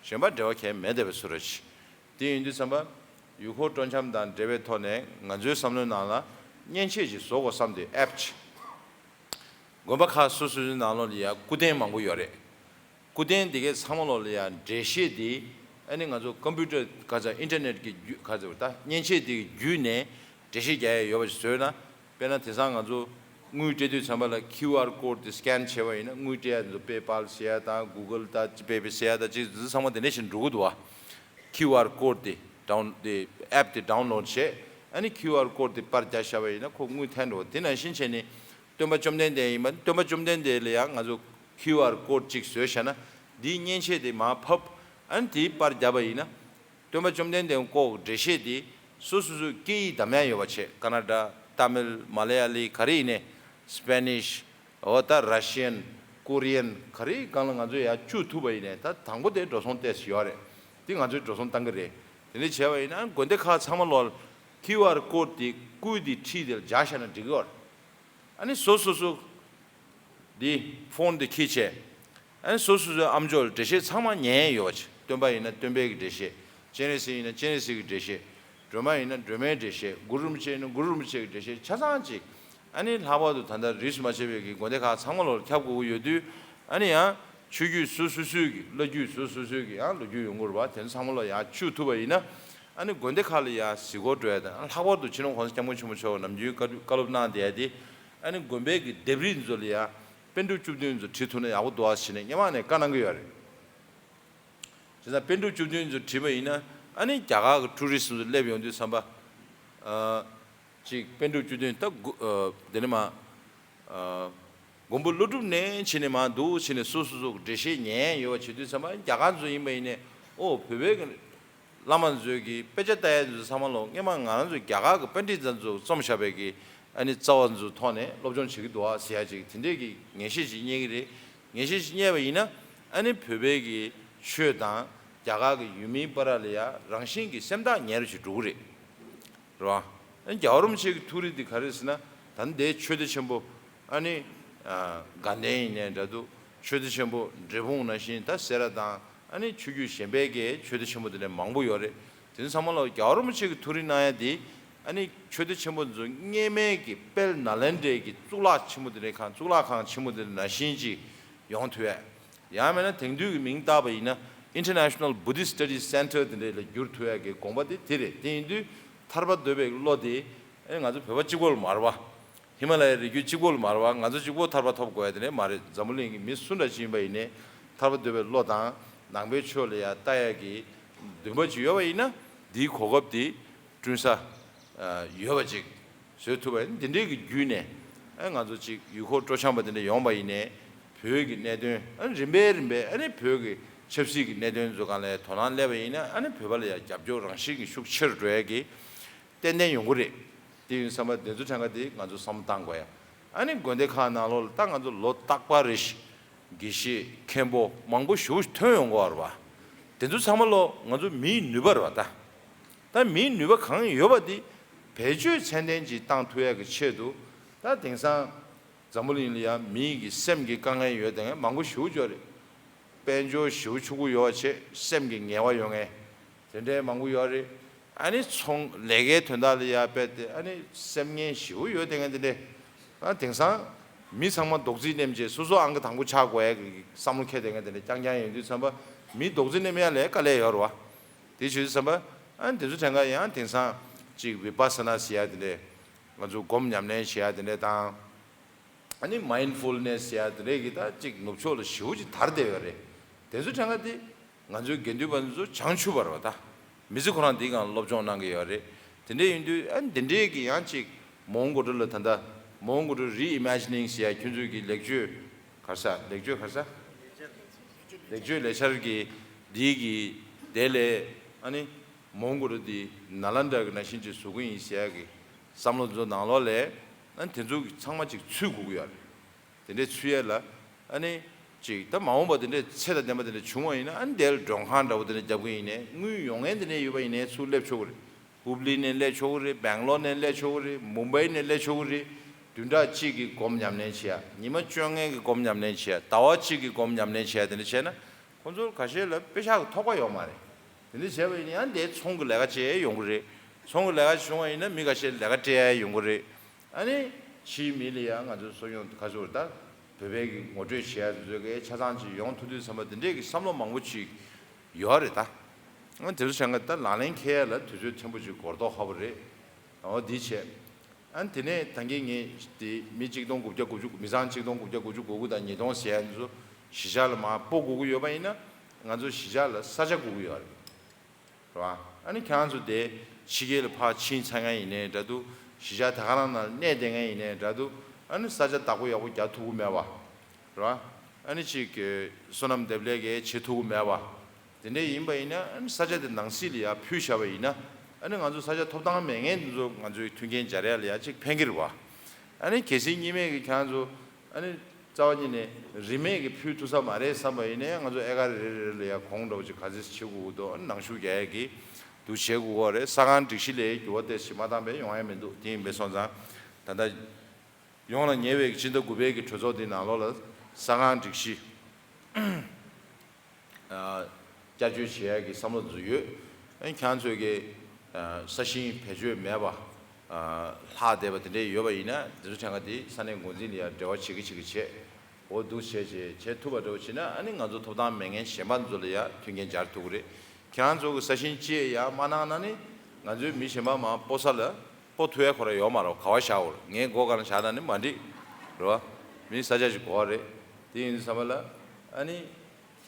གཞན་པ་འབྲེལ་བ་གང་ཡང་མེད་བསྡད་པའི་བཟོ་འདྲ་ཅིག་དེ་ཡིན་དུས་ཙམ་པ་ཡུལ་སྐོར་སྤྲོ་འཆམ་དང་འབྲེལ་བའི་ཐོག་ནས་ང་ཚོའི་བསམ་བློའི་ནང་ལ་མཉེན་ཆས་ཅིག་བཟོ་དགོས་བསམ་དུས་ཨེབ་ཅིག་དགོན་པ་ཁག་སོ་སོའི་ནང་ལོགས་ལ་ཡ་སྐུ་རྟེན་མང་པོ་ཡོད་རེད། སྐུ་རྟེན་དེ་གའི་ཚང་མ་ལོགས་ལ་ཡ་འགྲེལ་བཤད་དེ་ཨ་ནི་ང་ཚོ་ཀམ་པུ་ཊར་ག་ཚོད་ཨིན་ཊར་ནེཊ་གི་བརྒྱུད་ག་ཚོད་ད་མཉེན་ཆས་དེ་གི་བརྒྱུད་ནས་འགྲེལ་བཤད་རྒྱག་ཡ་ཡོད་པ་ཞིག་བཟོས་ན། དཔེར་ན་དེང་སང་ང་ཚོ་དངུལ་སྤྲད་དུས་ཙམ་པ་ལ་ཁིའུ་ཨར་ཀོཌ་དེ་སི་ཀེན་བྱས་པ་ཡིན་ན་དངུལ་སྤྲད་ཡ་ཚོ་པེ་པཱལ་ཟེར་ཡ་དང་གུ་གལ་དང་པེ་པེ་ཟེར་ཡ་དང་ཅིག་ཚང་མ་དེ་འདྲ་ཞིག་འགྲོ་གི་འདུག་བ། ཁིའུ་ཨར་ཀོཌ་དེ་ཌའུན་དེ་ཨེབ་དེ་ཌའུན་ལོཌ་བྱས། ཨ་ནི་ཁིའུ་ཨར་ཀོཌ་དེ་པར་རྒྱག་བཞག་པ་ཡིན་ན་ཁོ་དངུལ་ཐོན་འགྲོ་བ། དེ་ནང་བཞིན་བྱས་ནས་སྟོན་པ་བཅོམ་ལྡན་འདས་ཡིན་པ་སྟོན་པ་བཅོམ་ལྡན་འདས་ལ་ཡང་ང་ཚོ་ཁིའུ་ཨར་ཀོཌ་གཅིག་བཟོས་བཞག་ན་འདིའི་མཉེན་ཆས་དེ་མར་ཕབ། ཨ་ནི་དེའི་པར་བརྒྱབ་པ་ཡིན་ན་སྟོན་པ་བཅོམ་ལྡན་འདས་ཀྱི་འགྲེལ་བཤད་དེ་སོ་སོ་སོའི་སྐད་ཡིག་གདམ་ཡ་ཡོད་པ་བྱས། ཀ་ན་ཌ། ཏཱ་མིལ། མ་ལ་ཡ་ལི། ག་རེ་ཡིན་ནའི། སི་པེ་ནིཤ། འོ་ད་ར་ཤི་ཡན། ཀོ་རི་ཡན། ག་རེའི་སྒང་ལ་ང་ཚོ་ཡར་བཅུག་ཐུབ་པ་ཡིན་ནའི་ད་དང་པོ་དེ་འགྲོ་སོང་ཏོག་ཙམ་ཡོད་རེད། དེ་ང་ཚོས་འགྲོ་སོང་བཏང་གི་རེད། དེ་འདྲ་བྱས་པ་ཡིན་ན་དགོན་སྡེ་ཁག་ཚང་མ་ལོགས་ཁིའུ་ཨར་ཀོཌ་དེ་སྐུའི་དེ་འཁྲིས་དེ་ལ་སྦྱར་བཞག་ན་འགྲིག་གི་ཡོད་རེད། ཨ་ནི་སོ་སོ་སོ་དེ་ཕོན་དེ་འཁྱེར་བྱས། ཨ་ནི་སོ་སོ་སོའི་ཨམ་ཅོག་ལ་འགྲེལ་བཤད་ཚང་མ་ཉན་ཡོད་པ་བྱས། སྟོན་པ་ཡིན་ན་སྟོན་པའི་གི་འགྲེལ་བཤད། སྤྱན་རས་གཟིགས་ཡིན་ན་སྤྱན་རས་གཟིགས་ཀྱི་འགྲེལ་བཤད། སྒྲོལ་མ་ཡིན་ན་སྒྲོལ་མའི་འགྲེལ་བཤད། གུ་རུ་རིན་པོ་ཆེ་ཡིན་ན་གུ་རུ་རིན་པོ་ཆེ་གི་འགྲེལ་བཤད་ཆ་ཚང་ཅིག་ཨ་ནི་ལྷག་པར་དུ་ད་ལྟ་རིས་སུ་མ་ཆད་པའི་གི་དགོན་སྡེ་ཁག་ཚང་མ་ལོགས་ལ་ཁྱབ་དགོས་ཀྱི་ཡོད་དུས། ཨ་ནི་ཡང་ཆོས་བརྒྱུད་སོ་སོ་སོའི་གི་བླ་བརྒྱུད་སོ་སོ་སོའི་གི་ཡང་ལོ་རྒྱུས་ཡོང་གི་རེད་བ། དེ་ཚོ་ཚང་མ་ལོགས་ཡར་བཅུག་ཐུབ་པ་ཡིན་ན། ཨ་ནི་དགོན་སྡེ་ཁག་ལ་ཡར་གཟིགས་སྐོར་འགྲོ་ཡ་དང་། ལྷག་པར་དུ་སྤྱི་ནོར་༸གོང་ས་༸སྐྱབས་མགོན་ཆེན་པོ་མཆོག་ནམ་རྒྱུན་བཀའ་བཀའ་སློབ་གནང་བསྡད་ཡ་དེ། ཨ་ནི་དགོན་པའི་གི་ལྡེབས་རིས་ཚོ་ལ་ཡར་པཎ་གྲུབ་བཅུ་བདུན་ཚོ་བྲིས་ཐུབ་ན་ཡག་པོ་འདུག་ཨ་ཟེར་ནས་སྔོན་མ་ནས་བཀའ་གནང་གི་ཡོད་རེད། བྱས་ཙང་པཎ་གྲུབ་བཅུ་བདུན་ཚོ་བྲིས་པ་ཡིན་ན་ཨ་ནི་རྒྱ་གར་གྱི་ཊུ་རི་སི་ཊི་ཚོ་སླེབས་ཡོང་དུས་ཙམ་པ། ཨ། ཅིག་པཎ་གྲུབ་བཅུ་བདུན་ད་དགུ་ཨ་དེ་ནས་མར་ཨ་མགོན་པོ་ཀླུ་སྒྲུབ་ནས་ཕྱིན་ནས་མར་འདུག་ཕྱིན་ནས་སོ་སོ་སོ་གི་འགྲེལ་བཤད་ཉན་ཡོད་པ་བྱེད་དུས་ཙམ་པ་རྒྱ་གར་ཚོ་ཡིན་པ་ཡིན་ནས་ཨོ་བོད་པའི་གི་བླ་མ་ཚོས་ཀྱི་དཔེ་ཆ་ལྟ་ཡ་ཚོ་ཚང་མ་ལོགས་སྔོན་མ་ང་རང་ཚོ་རྒྱ་གར་གྱི་པཎ་ཌི་ཏ་ཚོ་རྩོམ་བཞག་པའི་གི་ཨ་ནི་རྩ་བ་ཚོ་ཐོག་ནས་སློབ་སྦྱོང་བྱེད་ཀྱི་འདུག་ཨ་ཟེར་ཡ་ཅིག་དེ་འདྲས་ཀྱི་ངེས་ཤེས་ཤིག་རྙེད་ཀྱི་རེད། ངེས་ཤེས་ཤིག་རྙེད་པ་ཡིན་ན་ཨ་ནི་བོད་པའི་གི་ཆོས་དང་རྒྱ་གར་གྱི་ཡུལ་མིའི་བར་ལ་ཡ་རང་བཞིན་གྱི་སེམས་ཐག་ཉེ་རུ་ཞིག་འགྲོ་གི་རེད། རེད་བ། ཨ་ནི་རྒྱལ་བ་རིན་པོ་ཆེ་གི་ཐུགས་རེ་འདི་ག་རེ་ཟེར་ན་ད་ནི་དེའི་ཆོས་སྡེ་ཆེན་པོ་ཨ་ནི་ཨ་དགའ་ལྡན་ཡིན་ནའི་འདྲ་འདུག་ཆོས་སྡེ་ཆེན་པོ་འབྲས་སྤུངས་ནང་བཞིན་ད་སེ་ར་དང་ཨ་ནི་ཆོས་བརྒྱུད་གཞན་པའི་གི་ཆོས་སྡེ་ཆེན་པོ་དེ་འདྲ་མང་པོ་ཡོད་རེད། དེ་ཚོ་ཚང་མ་ལ་རྒྱལ་བ་རིན་པོ་ཆེ་གི་ཐུགས་རེ་གནང་ཡ་དེ་ཨ་ནི་ཆོས་སྡེ་ཆེན་པོ་ཚོ་སྔས་མའི་གི་དཔལ་ནཱ་ལེནྡྲའི་གི་གཙུག་ལག་ཆེན་པོ་དེ་འདྲའི་ཁང་གཙུག་ལག་ཁང་ཆེན་པོ་དེ་འདྲ་ནང་བཞིན་ཅིག་ཡོང་ཐུབ་ཡ། ཡང་མིན་ན་དེང་དུས་ཀྱི་མིང་བཏགས་པ་ཡིན་ན་International Buddhist Studies Center དེ་འདྲ་ལ་འགྱུར་ཐུབ་ཡ་གི་དགོངས་པ་དེ་དེ་རེད། དེ་ཡིན་དུས་ཐར་པ་འདོད་པའི་བློ་དེ་ཨེ་ང་ཚོ་བོད་པ་གཅིག་པོ་ལ་མ་རེད་བ། ཧི་མ་ལ་ཡའི་རི་རྒྱུད་གཅིག་པོ་ལ་མ་རེད་བ། ང་ཚོ་གཅིག་པོ་ཐར་པ་ཐོབ་དགོས་ཡ་དེ་འདྲ་མ་རེད། འཛམ་བུ་གླིང་གི་མི་སུ་འདྲ་ཞིག་ཡིན་པ་ཡིན་ནའི་ཐར་པ་འདོད་པའི་བློ་དང་ནང་པའི་ཆོས་ལ་ཡ་ལྟ་ཡ་གི་འདུན་པ་ཅིག་ཡོད་པ་ཡིན་ན་འདིའི་གོ་སྐབས་དེ་བསྐྲུན་ས་ཡོད་པ་ཅིག་བཟོས་ཐུབ་པ་ཡིན། འདི་འདྲའི་གི་བརྒྱུད་ནས་ཨ་ང་ཚོ་ཅིག་ཡུལ་སྐོར་སྤྲོ་འཆམ་པ་དེ་འདྲ་ཡོང་བ་ཡིན་ནའི་བོད་ཀྱི་གནད་དོན་ཨ་རིམ་པས་རིམ་པས་ཨ་ནི་བོད་ཀྱི་ཆབ་སྲིད་ཀྱི་གནད་དོན་ཚོ་སྒང་ལ་དོ་སྣང་སླེབས་པ་ཡིན་ན་ཨ་ནི་བོད་པ་ལ་ཡང་རྒྱབ་སྐྱོར་རང་བཞིན་གྱི་ཤུགས་ཆེ་རུ་འགྲོ་ཡ་གི་ཏན་ཏན་ཡོང་གི་རེད། དེ་ཡིན་བསམ་པ་དེ་ཚོ་དྲན་ག་དེ་ང་ཚོ་བསམ་བློ་བཏང་དགོས་ཡ། ཨ་ནི་དགོན་སྡེ་ཁག་ནང་ལོགས་ལ་ད་ང་ཚོ་ལོ་རྟག་པར་རེ་བཞིན་དགེ་བཤེས་མཁན་པོ་མང་པོ་ཞེ་པོ་ཐོན་ཡོང་གི་ཡོད་རེད་བ། དེ་ཚོ་ཚང་མ་ལོ་ང་ཚོ་མིའི་ནུས་པ་རེད་བ་ད། ད་མིའི་ནུས་པ་གང་ཡོད་པ་དེ་བེད་སྤྱོད་ཚད་ལྡན་ཅིག་བཏང་ཐུབ་ཡ་གི་ཆེད་དུ་ད་དེང་སང་འཛམ་བུ་གླིང་ལ་ཡང་མིའི་གི་སེམས་ཀྱི་དཀའ་ངལ་ཡོད་དེ་ངས་མང་པོ་ཞེ་པོ་ཅིག་ཡོད་རེད། དཔལ་འབྱོར་ཞེ་པོ་ཕྱུག་པོ་ཡོད་པ་བྱས་སེམས་ཀྱི་ངལ་བ་ཡོད་མཁན་དེ་འདྲའི་མང་པོ་ཡོད་རེད། ཨ་ནི་ཚོང་ལས་ཀའི་དོན་དག་ལ་ཡ་དཔེ་དེ་ཨ་ནི་སེམས་ངན་ཞེ་པོ་ཡོད་དེ་ངས་དེ་འདྲའི་ཨ་དེང་སང་མི་ཚང་མ་རྡོག་རྫིས་མནན་བྱས་སོ་སོ་ཨང་ཀི་དང་པོ་ཆགས་དགོས་ཡ་གི་བསམ་བློ་འཁྱེར་དེ་ངས་དེ་འདྲ་རྐྱང་རྐྱང་ཡོང་དུས་ཙམ་པ་མི་རྡོག་རྫིས་མནན་ཡ་ལས་དཀའ་ལས་ཡོད་རེད་བ། དེ་བྱེད་དུས་ཙམ་པ་ཨ་ནི་དེ་ཚོ་དྲན་ག་ཡང་དེང་སང་ཅིག་བི་པ་ས་ན་ཟེར་ཡ་དེ་འདྲའི་ང་ཚོ་སྒོམ་ཉམས་ལེན་བྱེད་ཡ་དེ་འདྲའི་དང་། ཨ་ནི་མའིན་ཌ་ཕུལ་ནེས་ཟེར་ཡ་དེ་འདྲས་ཀྱི་ད་ཅིག་ནུབ་ཕྱོགས་ལ་ཞེ་པོ་ཅིག་དར་བསྡད་ཡོད་རེད། དེ་ཚོ་གྲངས་ཀ་དེ་ང་ཚོའི་དགེ་འདུན་པ་ཚོ་བྱང་ཆུབ་པ་རེད་བ། ད་མི་ཚེ་ཁོ་རང་འདིའི་སྒང་སློབ་སྦྱོང་གནང་གི་ཡོད་རེད། དེ་འདྲ་ཡིན་དུས་ཨ་འདི་འདྲའི་གི་ཡང་ཅིག་མོན་གྷོ་ཊི་ལ་ད་ལྟ་མོན་གྷོ་ཊི་རི་ཨི་མེ་ཇི་ནིང་ཟེར་ཡ་ཁྱོད་ཚོའི་གི་ལེགས་བཅོས་ག་རེ་ཟ། ལེགས་བཅོས་ག་རེ་ཟ། ལེགས་བཅོས་ལས་འཆར་གི་འདིའི་གི་དེ་ལས་ཨ་ནི་མོན་གྷོ་ཊི་འདི་ནཱ་ལནྡཱ་གི་ནང་བཞིན་ཅིག་བཟོ་གི་ཡིན་ཟེར་ཡ་གི་བསམ་བློ་ཚོ་ནང་ལོགས་ལ་ཨ་ནི་དེ་ཚོ་གི་ཚང་མ་ཅིག་ཚུད་དགོས་ཀྱི་ཡོད་རེད། དེ་འདྲའི་ཚུད་ཡས་ལ་ཨ་ནི་ཅིག་ད་མ་འོངས་པ་དེ་འདྲའི་ཚད་དང་ལྡན་པ་དེ་འདྲ་བྱུང་བ་ཡིན་ན་ཨ་ནི་དེ་ལ་མགྲོན་ཁང་འདྲ་བོ་དེ་འདྲ་རྒྱབ་ཀྱི་ཡིན་ནའི་དངུལ་ཡོང་མཁན་དེ་འདྲ་ཡོད་པ་ཡིན་ནའི་ཚུར་སླེབས་ཆོག་གི་རེད། ཧུབ་ལི་ནས་སླེབས་ཆོག་གི་རེད། སྦེང་ལོར་ནས་སླེབས་ཆོག་གི་རེད། མུམ་བྷའི་ནས་སླེབས་ཆོག་གི་རེད། བདུན་ཕྲག་གཅིག་གི་སྒོམ་ཉམས་ལེན་བྱེད་ཡ། ཉི་མ་བཅོ་ལྔའི་གི་སྒོམ་ཉམས་ལེན་བྱེད་ཡ། ཟླ་བ་གཅིག་གི་སྒོམ་ཉམས་ལེན་བྱེད་ཡ། དེ་འདྲ་བྱས་ན་ཁོང་ཚོར་ཁ་ཤས་ལ་པེ་ཤག་གི་ཐོགས་པ་ཡོད་མ་རེད། དེ་འདྲ་བྱས་པ་ཡིན་ན་ཡང་དེའི་ཚོང་གི་ལས་ཀ་བྱས་ཡོང་གི་རེད། ཚོང་གི་ལས་ཀ་བྱུང་བ་ཡིན་ན་མི་ཁ་ཤས་ལས་ཀ་སྤྲད་ཡ་ཡོང་གི་རེད། ཨ་ནི་ཕྱིའི་མི་ལ་ཡང་ང་ཚོའི་གསོ་སྐྱོང་ཁ་ཕྱོགས་ད་བོད་པའི་གི་ངོ་སྤྲོད་བྱེད་ཡ་དེ་ཚོ་གི་ཆ་ཚང་ཅིག་ཡོང་ཐུབ་དུས་ཙམ་པ་དེ་འདྲས་ཀྱི་བསམ་བློ་མང་པོ་ཅིག་ཡོད་རེད་ད། ཨ་དེ་ཚོ་བྱས་ན་ད་ལག་ལེན་འཁེལ་ཡ་ལ་དུས་ཚོད་ཕྲན་བུ་ཅིག་འགོར་མདོག་ཁ་པོ་རེད། འོ་འདི་བྱས། ཨ་ནི་དེ་ནས་ད་གིན་ངས་དེ་མི་གཅིག་སྟོང་དགུ་བརྒྱ་དགུ་བཅུ། མི་ཚང་གཅིག་སྟོང་དགུ་བརྒྱ་དགུ་བཅུ་གོ་དགུ་དང་ཉིས་སྟོང་ཟེར་ཡ་འདི་ཚོ་གཞིས་ཆགས་ལ་མར་སྤོ་དགོས་ཀྱི་ཡོད་པ་ཡིན་ན་ང་ཚོ་གཞིས་ཆགས་ལ་ས་ཆ་དགོས་ཀྱི་ཡོད་རེད། རེད་བ། ཨ་ནི་ཁྱེད་རང་ཚོ་དེ་ཕྱི་རྒྱལ་ལ་ཕར་ཕྱིན་ཚར་མཁན་ཡིན་ནའི་འདྲ་འདུག་གཞིས་ཆགས་དེ་ག་རང་ནང་ལ་གནས་བསྡད་མཁན་ཡིན་ནའི་འདྲ་འདུག་ཨ་ནི་ས་ཆ་བདག་པོ་ཡག་པོ་རྒྱག་ཐུབ་ཀྱི་མེད་པ། རེད་བ། ཨ་ནི་ཅིག་གི་བསོད་ནམས་འདེབས་ལས་ཀྱི་བྱེད་ཐུབ་ཀྱི་མེད་པ། དེ་འདྲ་ཡིན་པ་ཡིན་ན་ཨ་ནི་ས་ཆ་དེ་ནང་སྲིད་ལ་ཡར་ཕུལ་བཞག་པ་ཡིན་ན་ཨ་ནི་ང་ཚོ་ས་ཆ་ཐོབ་ཐང་མེད་མཁན་དེ་ཚོ་ང་ཚོའི་མཐུན་རྐྱེན་སྦྱར་ཡ་ལ་ཡ་ཅིག་ཕན་གྱི་རེད་བ། ཨ་ནི་གལ་སྲིད་གཉིས་མེད་ཀྱི་ཁྱེད་རང་ཚོ་ཨ་ནི་རྩ་བ་ཉིད་ནས་རིན་མེད་ཀྱི་ཕུལ་ཐུབ་ས་མ་རེད་བསམ་པ་ཡིན་ནའི་ང་ཚོ་ཨེ་ཀར་རེ་རེ་ལ་ཡ་གོང་འདྲ་བོ་ཅིག་ག་ཚོད་བྱེད་དགོས་ཀྱི་འདུག་ཨ་ནི་ནང་ཞུགས་རྒྱག་ཡ་གི་འདུག་བྱེད་དགོས་ཀྱི་རེད། ས་ཁང་སྒྲིག་གཞི་ལ་འགྱུར་བ་ཏོག་ཙམ་མ་བཏང་པའི་ཡོང་ཡ་མི་འདུག་དེ་ཡིན་པས་སོང་ཙང་ད་ལྟ་ཡོངས་ལ་ཉེ་བའི་སྤྱི་ཟླ་དགུ་པའི་གི་གྲོས་ཚོགས་འདི་ནང་ལོགས་ལ་ས་ཁང་སྒྲིག་གཞི་བསྐྱར་བཅོས་བྱེད་ཡ་གི་བསམ་བློ་འདི་ཚོ་ཡོད། ཨ་ནི་ཁྱེད་རང་ཚོས་གི་ས་ཞིང་བེད་སྤྱོད་མེད་པ་ལྷག་བསྡད་པ་དེ་འདྲས་ཡོད་པ་ཡིན་ན་འདི་ཚོ་ཕྲན་ག་དེ་ས་གནས་འགོ་འཛིན་ལ་ཡ་འབྲེལ་བ་བྱེད་གི་བྱེད་གི་བྱེད། འོ་འདུག་བྱས་བྱས་བྱས་ཐུབ་པ་འདྲ་བོ་བྱས་ན་ཨ་ནི་ང་ཚོ་ཐོབ་ཐང་མེད་མཁན་གཞན་པ་ཚོ་ལ་ཡ་མཐུན་རྐྱེན་སྦྱར་ཐུབ་ཀྱི་རེད། ཁྱེད་རང་ཚོ་གི་ས་ཞིང་ཅི་ཡང་མ་གནང་ན་ནི་ང་ཚོའི་མི་གཞན་པ་མར་སྤོ་ས་ལ་སྤོ་ཐུབ་ཡ་ཁོ་རང་ཡོད་མ་རེད། ག་བ་བཞག་འོར་ངའི་སྒོ་སྒང་ལ་བཞག་ན་ནི་མ་འགྲིག་རེད་བ། མི་ས་ཆ་ཞིག་དགོས་པ་རེད། དེ་ཡིན་དུས་ཙམ་པ་ལ་ཨ་ནི་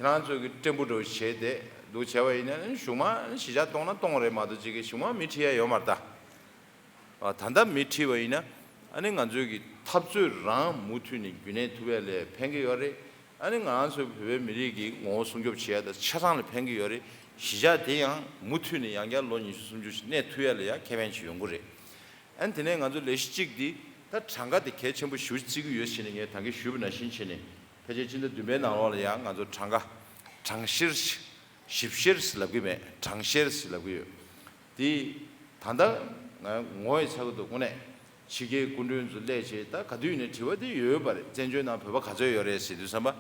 ཁྱེད་རང་ཚོ་གི་སྤྲན་བུ་འདྲ་བོ་བྱས་ཏེ་འདུག་བྱས་པ་ཡིན་ན་ནི་གཞུག་མ་ཨ་ནི་གཞིས་ཆགས་གཏོང་ན་གཏོང་རེད་མ་གཏོགས་ཅིག་གི་གཞུག་མ་མི་ཁྲིད་ཡ་ཡོད་མ་རེད་ད། ཨ་ད་ལྟ་མི་ཁྲིད་པ་ཡིན་ན་ཨ་ནི་ང་ཚོའི་གི་འཐབ་རྩོད་རང་མུ་མཐུད་ནས་རྒྱུན་གནས་ཐུབ་ཡ་ལ་ཕན་གི་ཡོད་རེད། ཨ་ནི་ང་རང་ཚོའི་བོད་པའི་མི་རིགས་ཀྱི་ངོ་བོ་སྲུང་སྐྱོབ་བྱེད་ཡ་དང་ཆ་ཚང་ལ་ཕན་གི་ཡོད་རེད། གཞིས་ཆགས་དེ་ཡང་མུ་མཐུད་ནས་ཡང་བསྐྱར་ལོ་ཉི་ཤུ་སུམ་ཅུ་ཞིག་གནས་ཐུབ་ཡ་ལ་ཡང་ཁེ་ཕན་ཅིག་ཡོང་གི་རེད། ཨ་ནི་དེ་ནས་ང་ཚོ་ལས་གཞི་གཅིག་འདི་ད་གྲངས་ཀ་དེ་གལ་ཆེན་པོ་ཞེ་པོ་བརྩི་གི་ཡོད་ཟེར་ནས་ངས་ད་གིན་ཞུས་པ་ནང་བཞིན་བྱས་ནས་ཕལ་ཆེར་སྤྱི་ཟླ་བདུན་པའི་ནང་ལོགས་ལ་ཡང་ང་ཚོ་གྲངས་ཀ་གྲངས་བཤེར་ཞིབ་བཤེར་ཟེར་ལབ་གི་མེད། གྲངས་བཤེར་ཟེར་ལབ་གི་ཡོད། དེ་ད་ལྟ་ང་ངོ་ཡི་ཚ་གི་འདུག་དངོས་གནས་ཕྱི་རྒྱལ་སྐུ་མགྲོན་ཚོ་སླེབས་བྱས་ད་ག་དུས་ཡིན་ནའི་དྲི་བ་དེ་ཡོད་པ་རེད། བཙན་བྱོལ་ནང་བོད་པ་ག་ཚོད་ཡོད་རེད་ཟེར་དུས་ཙམ་པ་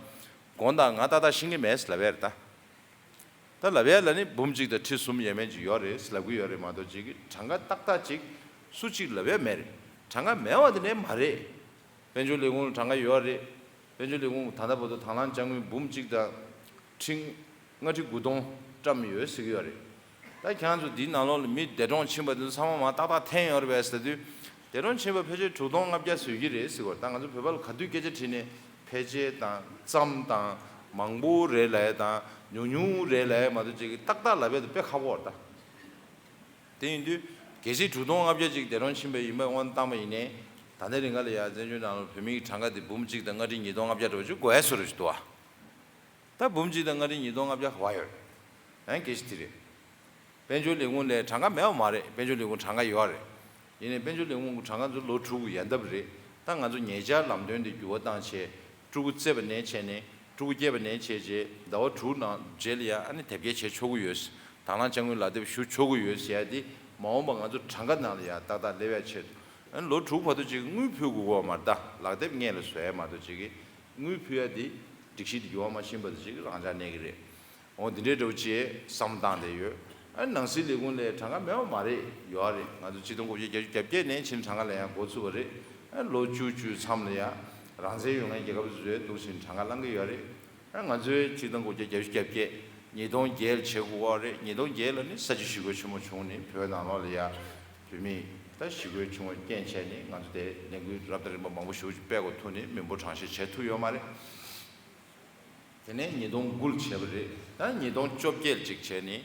དགོངས་དག་ང་ཏག་ཏག་ཤེས་ཀྱི་མེད་ཟེར་ལབ་ཡ་རེད་ད། ད་ལབ་ཡ་ལ་ནི་འབུམ་གཅིག་དང་ཁྲི་གསུམ་ཡས་མས་ཅིག་ཡོད་རེད་ཟེར་ལབ་གི་ཡོད་རེད་མ་གཏོགས་ཅིག་གི་གྲངས་ཀ་ཏག་ཏག་ཅིག་སུ་གཅིག་ལབ་ཡ་མེད་རེད། གྲངས་ཀ་མེད་པ་དེ་ནས་མ་རེད། དཔལ་འབྱོར་ལས་ཁུངས་ལ་གྲངས་ཀ་ཡོད་རེད། དཔལ་འབྱོར་ལས་ཁུངས་ད་ལྟ་བར་དུ་དང་བླངས་དཔྱ་དངུལ་འབུམ་གཅིག་དང་ཁྲི་ལྔ་ཁྲི་དགུ་སྟོང་བཀྲམ་ཡོད་ཟེར་གི་ཡོད་རེད། ད་ཁྱེད་རང་ཚོ་འདིའི་ནང་ལོགས་ལ་མི་འདས་གྲོངས་ཕྱིན་པ་དེ་ཚོ་ཚང་མ་མར་ཏག་ཏག་འཐེན་ཡོད་རེད་པས་ཟེར་དུས། འདས་གྲོངས་ཕྱིན་པ་ཕལ་ཆེར་དྲུག་སྟོང་ལྔ་བརྒྱ་ཟེར་གྱི་རེད་ཟེར་གི་ཡོད་རེད། ད་ང་ཚོ་བོད་པ་ལ་ག་དུས་སྐད་ཆ་དྲིས་ནས་ཕལ་ཆེར་དང་ཙམ་དང་མང་པོ་རེད་ལབ་ཡ་དང་ཉུང་ཉུང་རེད་ལབ་ཡ་མ་གཏོགས་ཅིག་གི་ཏག་ཏག་ལབ་ཡ་དེ་དཔེ་ཁག་པོ་རེད་ད། དེ་ཡིན་དུས་གལ་སྲིད་དྲུག་སྟོང་ལྔ་བརྒྱ་ཅིག་འདས་གྲོངས་ཕྱིན་པ་ཡིན་པ་དབང་བཏང་པ་ཡིན་ནའི་ད་ལྟའི་རིང་ག་ལ་ཡ་བཙན་བྱོལ་ནང་ལ་བོད་མིའི་གྲངས་ཀ་དེ་འབུམ་གཅིག་དང་ལྔ་ཁྲི་ཉིས་སྟོང་ལྔ་བརྒྱ་འདྲ་བོ་ཅིག་འགོར་ཡ་བཟོ་འདྲ་ཞིག་འདུག་ཨ། ད་འབུམ་གཅིག་དང་ལྔ་ཁྲི་ཉིས་སྟོང་ལྔ་བརྒྱ་ག་པར་ཡོད་རེད། ཡང་སྐད་ཆ་དེ་རེད། དཔལ་འབྱོར་ལས་ཁུངས་ལ་གྲངས་ཀ་མེད་པ་མ་རེད། དཔལ་འབྱོར་ལས་ཁུངས་གྲངས་ཀ་ཡོད་རེད། ཡིན་ནའི་དཔལ་འབྱོར་ལས་ཁུངས་ཀྱི་གྲངས་ཀ་ཚོ་ལོ་དྲུག་གི་ཡན་འདབས་རེད། ད་ང་ཚོ་ཉེ་ཆར་ལམ་སྟོན་དེ་འགྱུར་བ་བཏང་བྱས་ཕྲུ་གུ་བཙས་པ་ནས་བྱས་ནས་ཕྲུ་གུ་སྐྱེས་པ་ནས་བྱས་རྗེས་ཟླ་བ་དྲུག་ནང་རྗེས་ལ་ཡ་ཨ་ནི་དེབ་སྐྱེལ་བྱེད་ཆོག་གི་ཡོད། དང་བླངས་དཔྱ་དངུལ་ལག་དེབ་ཞུ་ཆོག་གི་ཡོད་ཟེར་ཡ་དེ་མ་འོངས་པ་ང་ཚོ་གྲངས་ཀ་ནང་ལ་ཡ་ཏག་ཏག་སླེབས་ཡ་ཆེད་དུ་ཨ་ནི་ལོ་དྲུག་བར་དུ་ཅིག་དངུལ་ཕུལ་དགོས་པ་མ་རེད། ད་ལག་དེབ་སྔོན་ལ་བཟོ་ཡ་མ་གཏོགས་ཅིག་གི་དངུལ་ཕུལ་ཡ་དེ་སྒྲིག་གཞི་དེ་འགྱུར་བ་མ་ཕྱིན་བར་དུ་ཅིག་རང་འཇགས་གནས་ཀྱི་རེད། འོ་འདི་འདྲའི་འདྲ་བོ་ཅིག་བསམ་བཏང་བསྡད་ཡོད། ཨ་ནང་སྲིད་ལས་ཁུངས་ལ་གྲངས་ཀ་མེད་པ་མ་རེད། ཡོད་རེད། ང་ཚོ་ཆིག་སྟོང་དགུ་བརྒྱ་བརྒྱད་ཅུ་གྱ་བརྒྱད་ནས་ཕྱིན་གྲངས་ཀ་ལེན་ཡ་འགོ་ཚུགས་པ་རེད། ཨ་ལོ་བཅུ་བཅུའི་མཚམས་ལ་ཡ་རང་བཙན་ཡོད་མཁན་རྒྱལ་ཁབ་ཚོས་འདུག་ཕྱིན་གྲངས་ཀ་བླང་གི་ཡོད་རེད། ཨ་ང་ཚོའི་ཆིག་སྟོང་དགུ་བརྒྱ་བརྒྱད་ཅུ་གྱ་བརྒྱད་ཉིས་སྟོང་བརྒྱད་ལ་བྱེད་དགོས་པ་རེད། ཉིས་སྟོང་བརྒྱད་ལ་ནི་ས་བྱི་ཞི་རྒོལ་ཆེན་མོ་བྱུང་ནས་བོད་ནང་ལོགས་ལ་ཡ་བོད་མིས་ད་ཞི་རྒོལ་བྱུང་བ་རྐྱེན་བྱས་ནས་ང་ཚོ་དེ་ལས་འགུལ་རབ་དང་རིམ་པ་མང་པོ་ཞེ་པོ་ཅིག་སྤེལ་དགོས་ཐུག་ནས་མི་འབོར་གྲངས་བཤེར་བྱེད་ཐུབ་ཡོད་མ་རེད། དེ་ནས་ཉིས་སྟོང་དགུ་ལ་བྱས་པ་རེད། ད་ཉིས་སྟོང་བཅོ་བརྒྱད་ཅིག་བྱས་ནས་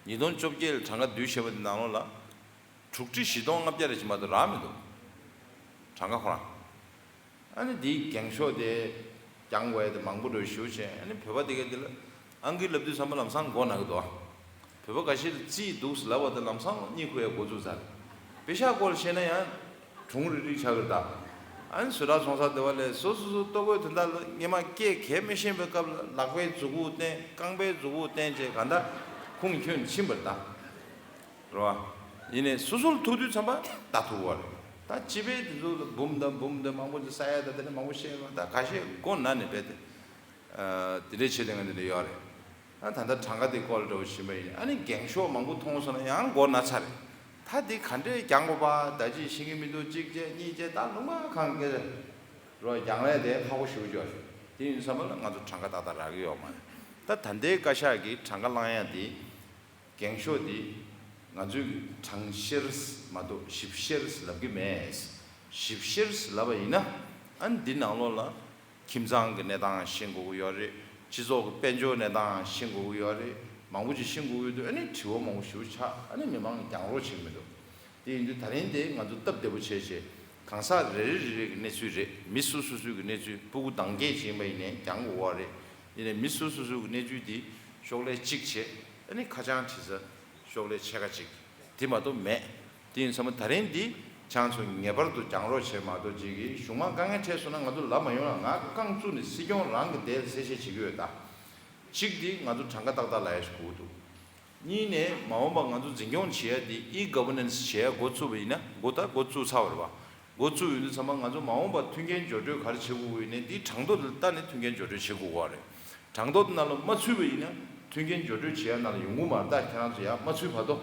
ཉིས་སྟོང་བཅོ་བརྒྱད་ལ་གྲངས་ཀ་བསྡུས་བྱས་པ་དེ་ནང་ལོགས་ལ་དྲུག་ཁྲི་བཞི་སྟོང་ལྔ་བརྒྱ་རེ་ཅིག་མ་གཏོགས་རག་མི་འདུག་གྲངས་ཀ་ཁོ་རང་། ཨ་ནི་འདིའི་འགེངས་ཤོག་དེ་བརྒྱངས་དགོས་ཡ་དེ་མང་པོ་འགྲོ་ཞུ་བྱས། ཨ་ནི་བོད་པ་དེ་ག་དེ་ལ་ཨང་ཀི་ལབ་དུས་ཙམ་པ་ལམ་སང་མགོ་ན་གི་འདུག་བོད་པ་འགའ་ཤས་ལ་རྩིས་འདུག་ལབ་པ་དེ་ལམ་སང་གཉིད་ཁུག་ཡ་འགོ་བཙུགས་ཚར། པེ་ཤག་སྐོར་བཤད་ན་ཡང་གྲུང་རིག་རིག་ཆགས་ཀྱི་རེད་ད། ཨ་ནི་བཟོ་གྲྭ་ཚོང་ས་དེ་བ་ལས་སོ་སོ་སོ་ལྟོ་གོས་དོན་དག་ལ་སྔས་མ་སྐད་གས་མི་ཤེས་པའི་སྐབས་ལ་ལག་པའི་མཛུ་གུ་བསྟན། རྐང་པའི་མཛུ་གུ་བསྟན་བྱས་ག་འདྲ་ཁུངས་འཁྱོལ་ཕྱིན་པ་རེད་ད། རེད་བ། ཡིན་ནའི་སོ་སོ་ལ་ཐུག་དུས་ཙམ་པ་ད་ཐུག་པ་རེད། ད་སྤྱི་པའི་དེ་ཚོ་ལ་འབུམ་དང་འབུམ་དེ་མང་པོ་ཅིག་ས་ཡ་ད་དེ་ནས་མང་པོ་བཤད་ཡོད་ད། ཁ་ཤས་མགོ་ན་ནས་བསྡད་དེ། དེ་འདྲའི་བྱེད་དེ་ང་འདི་འདྲ་ཡོད་རེད། ཨ་ད་ལྟ་གྲངས་ཀ་དེ་སྐོར་འདྲ་བོ་ཞུས་པ་ཡིན། ཨ་ནི་འགེངས་ཤོག་མང་པོ་མཐོང་སོང་ན་ཡང་མགོ་ན་ཚར་རེད། ད་འདི་ག་འདྲས་རྒྱག་དགོས་པ་ད་ཅི་ཤེས་ཀྱི་མི་འདུག་གཅིག་བྱས་གཉིས་བྱས་ད་ལུང་པ་གང་ག་རེད། རོ་རྒྱག་ལས་དེ་ཁག་པོ་ཞེ་པོ་ཅིག་ཡོད་རེད། དེ་ཡིན་ཙམ་པ་ལ་ང་ཚོ་གྲངས་ཀ་ཏག་ཏག་རག་གི་ཡོད་མ་རེད། ད་ད་ལྟའི་བཀའ་ཤག་གིས་གྲངས་ཀ་བླང་ཡ་དེ། འགེངས་ཤོག་འདི་ང་ཚོས་གྲངས་བཤེར་མ་གཏོགས་ཞིབ་བཤེར་ལབ་ཀྱི་མེད། ཞིབ་བཤེར་ལབ་པ་ཡིན་ན་ཨ་ནི་འདི་ནང་ལོགས་ལ་ཁྱིམ་ཚང་གི་གནས་སྟངས་ཤེས་དགོས་ཀྱི་ཡོད་རེད། སྤྱི་ཚོགས་ཀྱི་དཔལ་འབྱོར་གནས་སྟངས་ཤེས་དགོས་ཀྱི་ཡོད་རེད། མང་པོ་ཅིག་ཤེས་དགོས་ཀྱི་འདུག་ཨ་ནི་དྲི་བ་མང་པོ་ཞེ་པོ་ཆགས། ཨ་ནི་མི་མང་གིས་རྒྱང་རོགས་བྱེད་མི་འདུག་དེ་ཡིན་དུས་ད་རིང་དེ་ང་ཚོ་སྟབས་བདེ་པོ་བྱས་བྱས་གང་ཟག་རེ་རེ་རེ་རེ་གི་གནས་ཚུལ་རེད། མི་སོ་སོ་སོའི་གི་གནས་ཚུལ་སྤུ་གུ་འདང་སྐྱེས་ཅིག་ཡིན་པ་ཡིན་ནའི་རྒྱང་དགོས་པ་རེད། ཡིན་ནའི་མི་སོ་སོ་སོའི་གི་གནས་ཚུལ་འདི་ཤོག་ལྷེ་གཅིག་བྱས། ཨ་ནི་ཁ་བྱང་བྲིས་ས་ཤོག་ལྷེ་ཕྱེད་ཀ་གཅིག་དེ་མ་གཏོགས་མེད། དེ་ཡིན་ཙང་ད་རིང་འདི་ཁྱེད་ཚོ་ངེས་པར་དུ་རྒྱང་རོགས་བྱས་མ་གཏོགས་ཅིག་གིས་གཞུང་མང་དཀའ་ངལ་འཕྲད་སོང་ན་ང་ཚོ་ལབ་མ་ཡོང་ལ། ང་རྐང་བཙུགས་ནས་སྲིད་སྐྱོང་རང་གི་འདས་གསལ་བཤད་བྱེད་ཀྱི་ཡོད་ད། གཅིག་འདི་ང་ཚོ་གྲངས་ཀ་ཏག་ཏག་ལབ་ཡ་ཞིག་དགོས་ཀྱི་འདུག་གཉིས་ནས་མ་འོངས་པ་ང་ཚོ་འཛིན་སྐྱོང་བྱེད་ཡ་འདི་e-governance་བྱེད་ཡ་འགོ་བཙུགས་པ་ཡིན་ན། འགོ་ད་འགོ་བཙུགས་ཚར་བ་རེད་བ། འགོ་བཙུགས་ཡོང་དུས་ཙམ་པ་ང་ཚོ་མ་འོངས་པ་མཐུན་རྐྱེན་སྦྱོར་སྤྲོད་ག་རེ་བྱེད་དགོས་ཀྱི་ཡོད་ནའི་འདི་གྲངས་ཐོ་འདི་ལྟ་ནས་མཐུན་རྐྱེན་སྦྱོར་སྤྲོད་བྱེད་དགོས་ཀྱི་རེད། གྲངས་ཐོ་འདི་ནང་ལ་མ་ཚུད་པ་ཡིན་ན་མཐུན་རྐྱེན་སྦྱོར་སྤྲོད་བྱེད་ཡ་ནང་ལ་ཡོང་གི་མ་རེད། ད་ཁྱེད་རང་ཚོ་ཡར་མ་ཚུད་བར་དུ།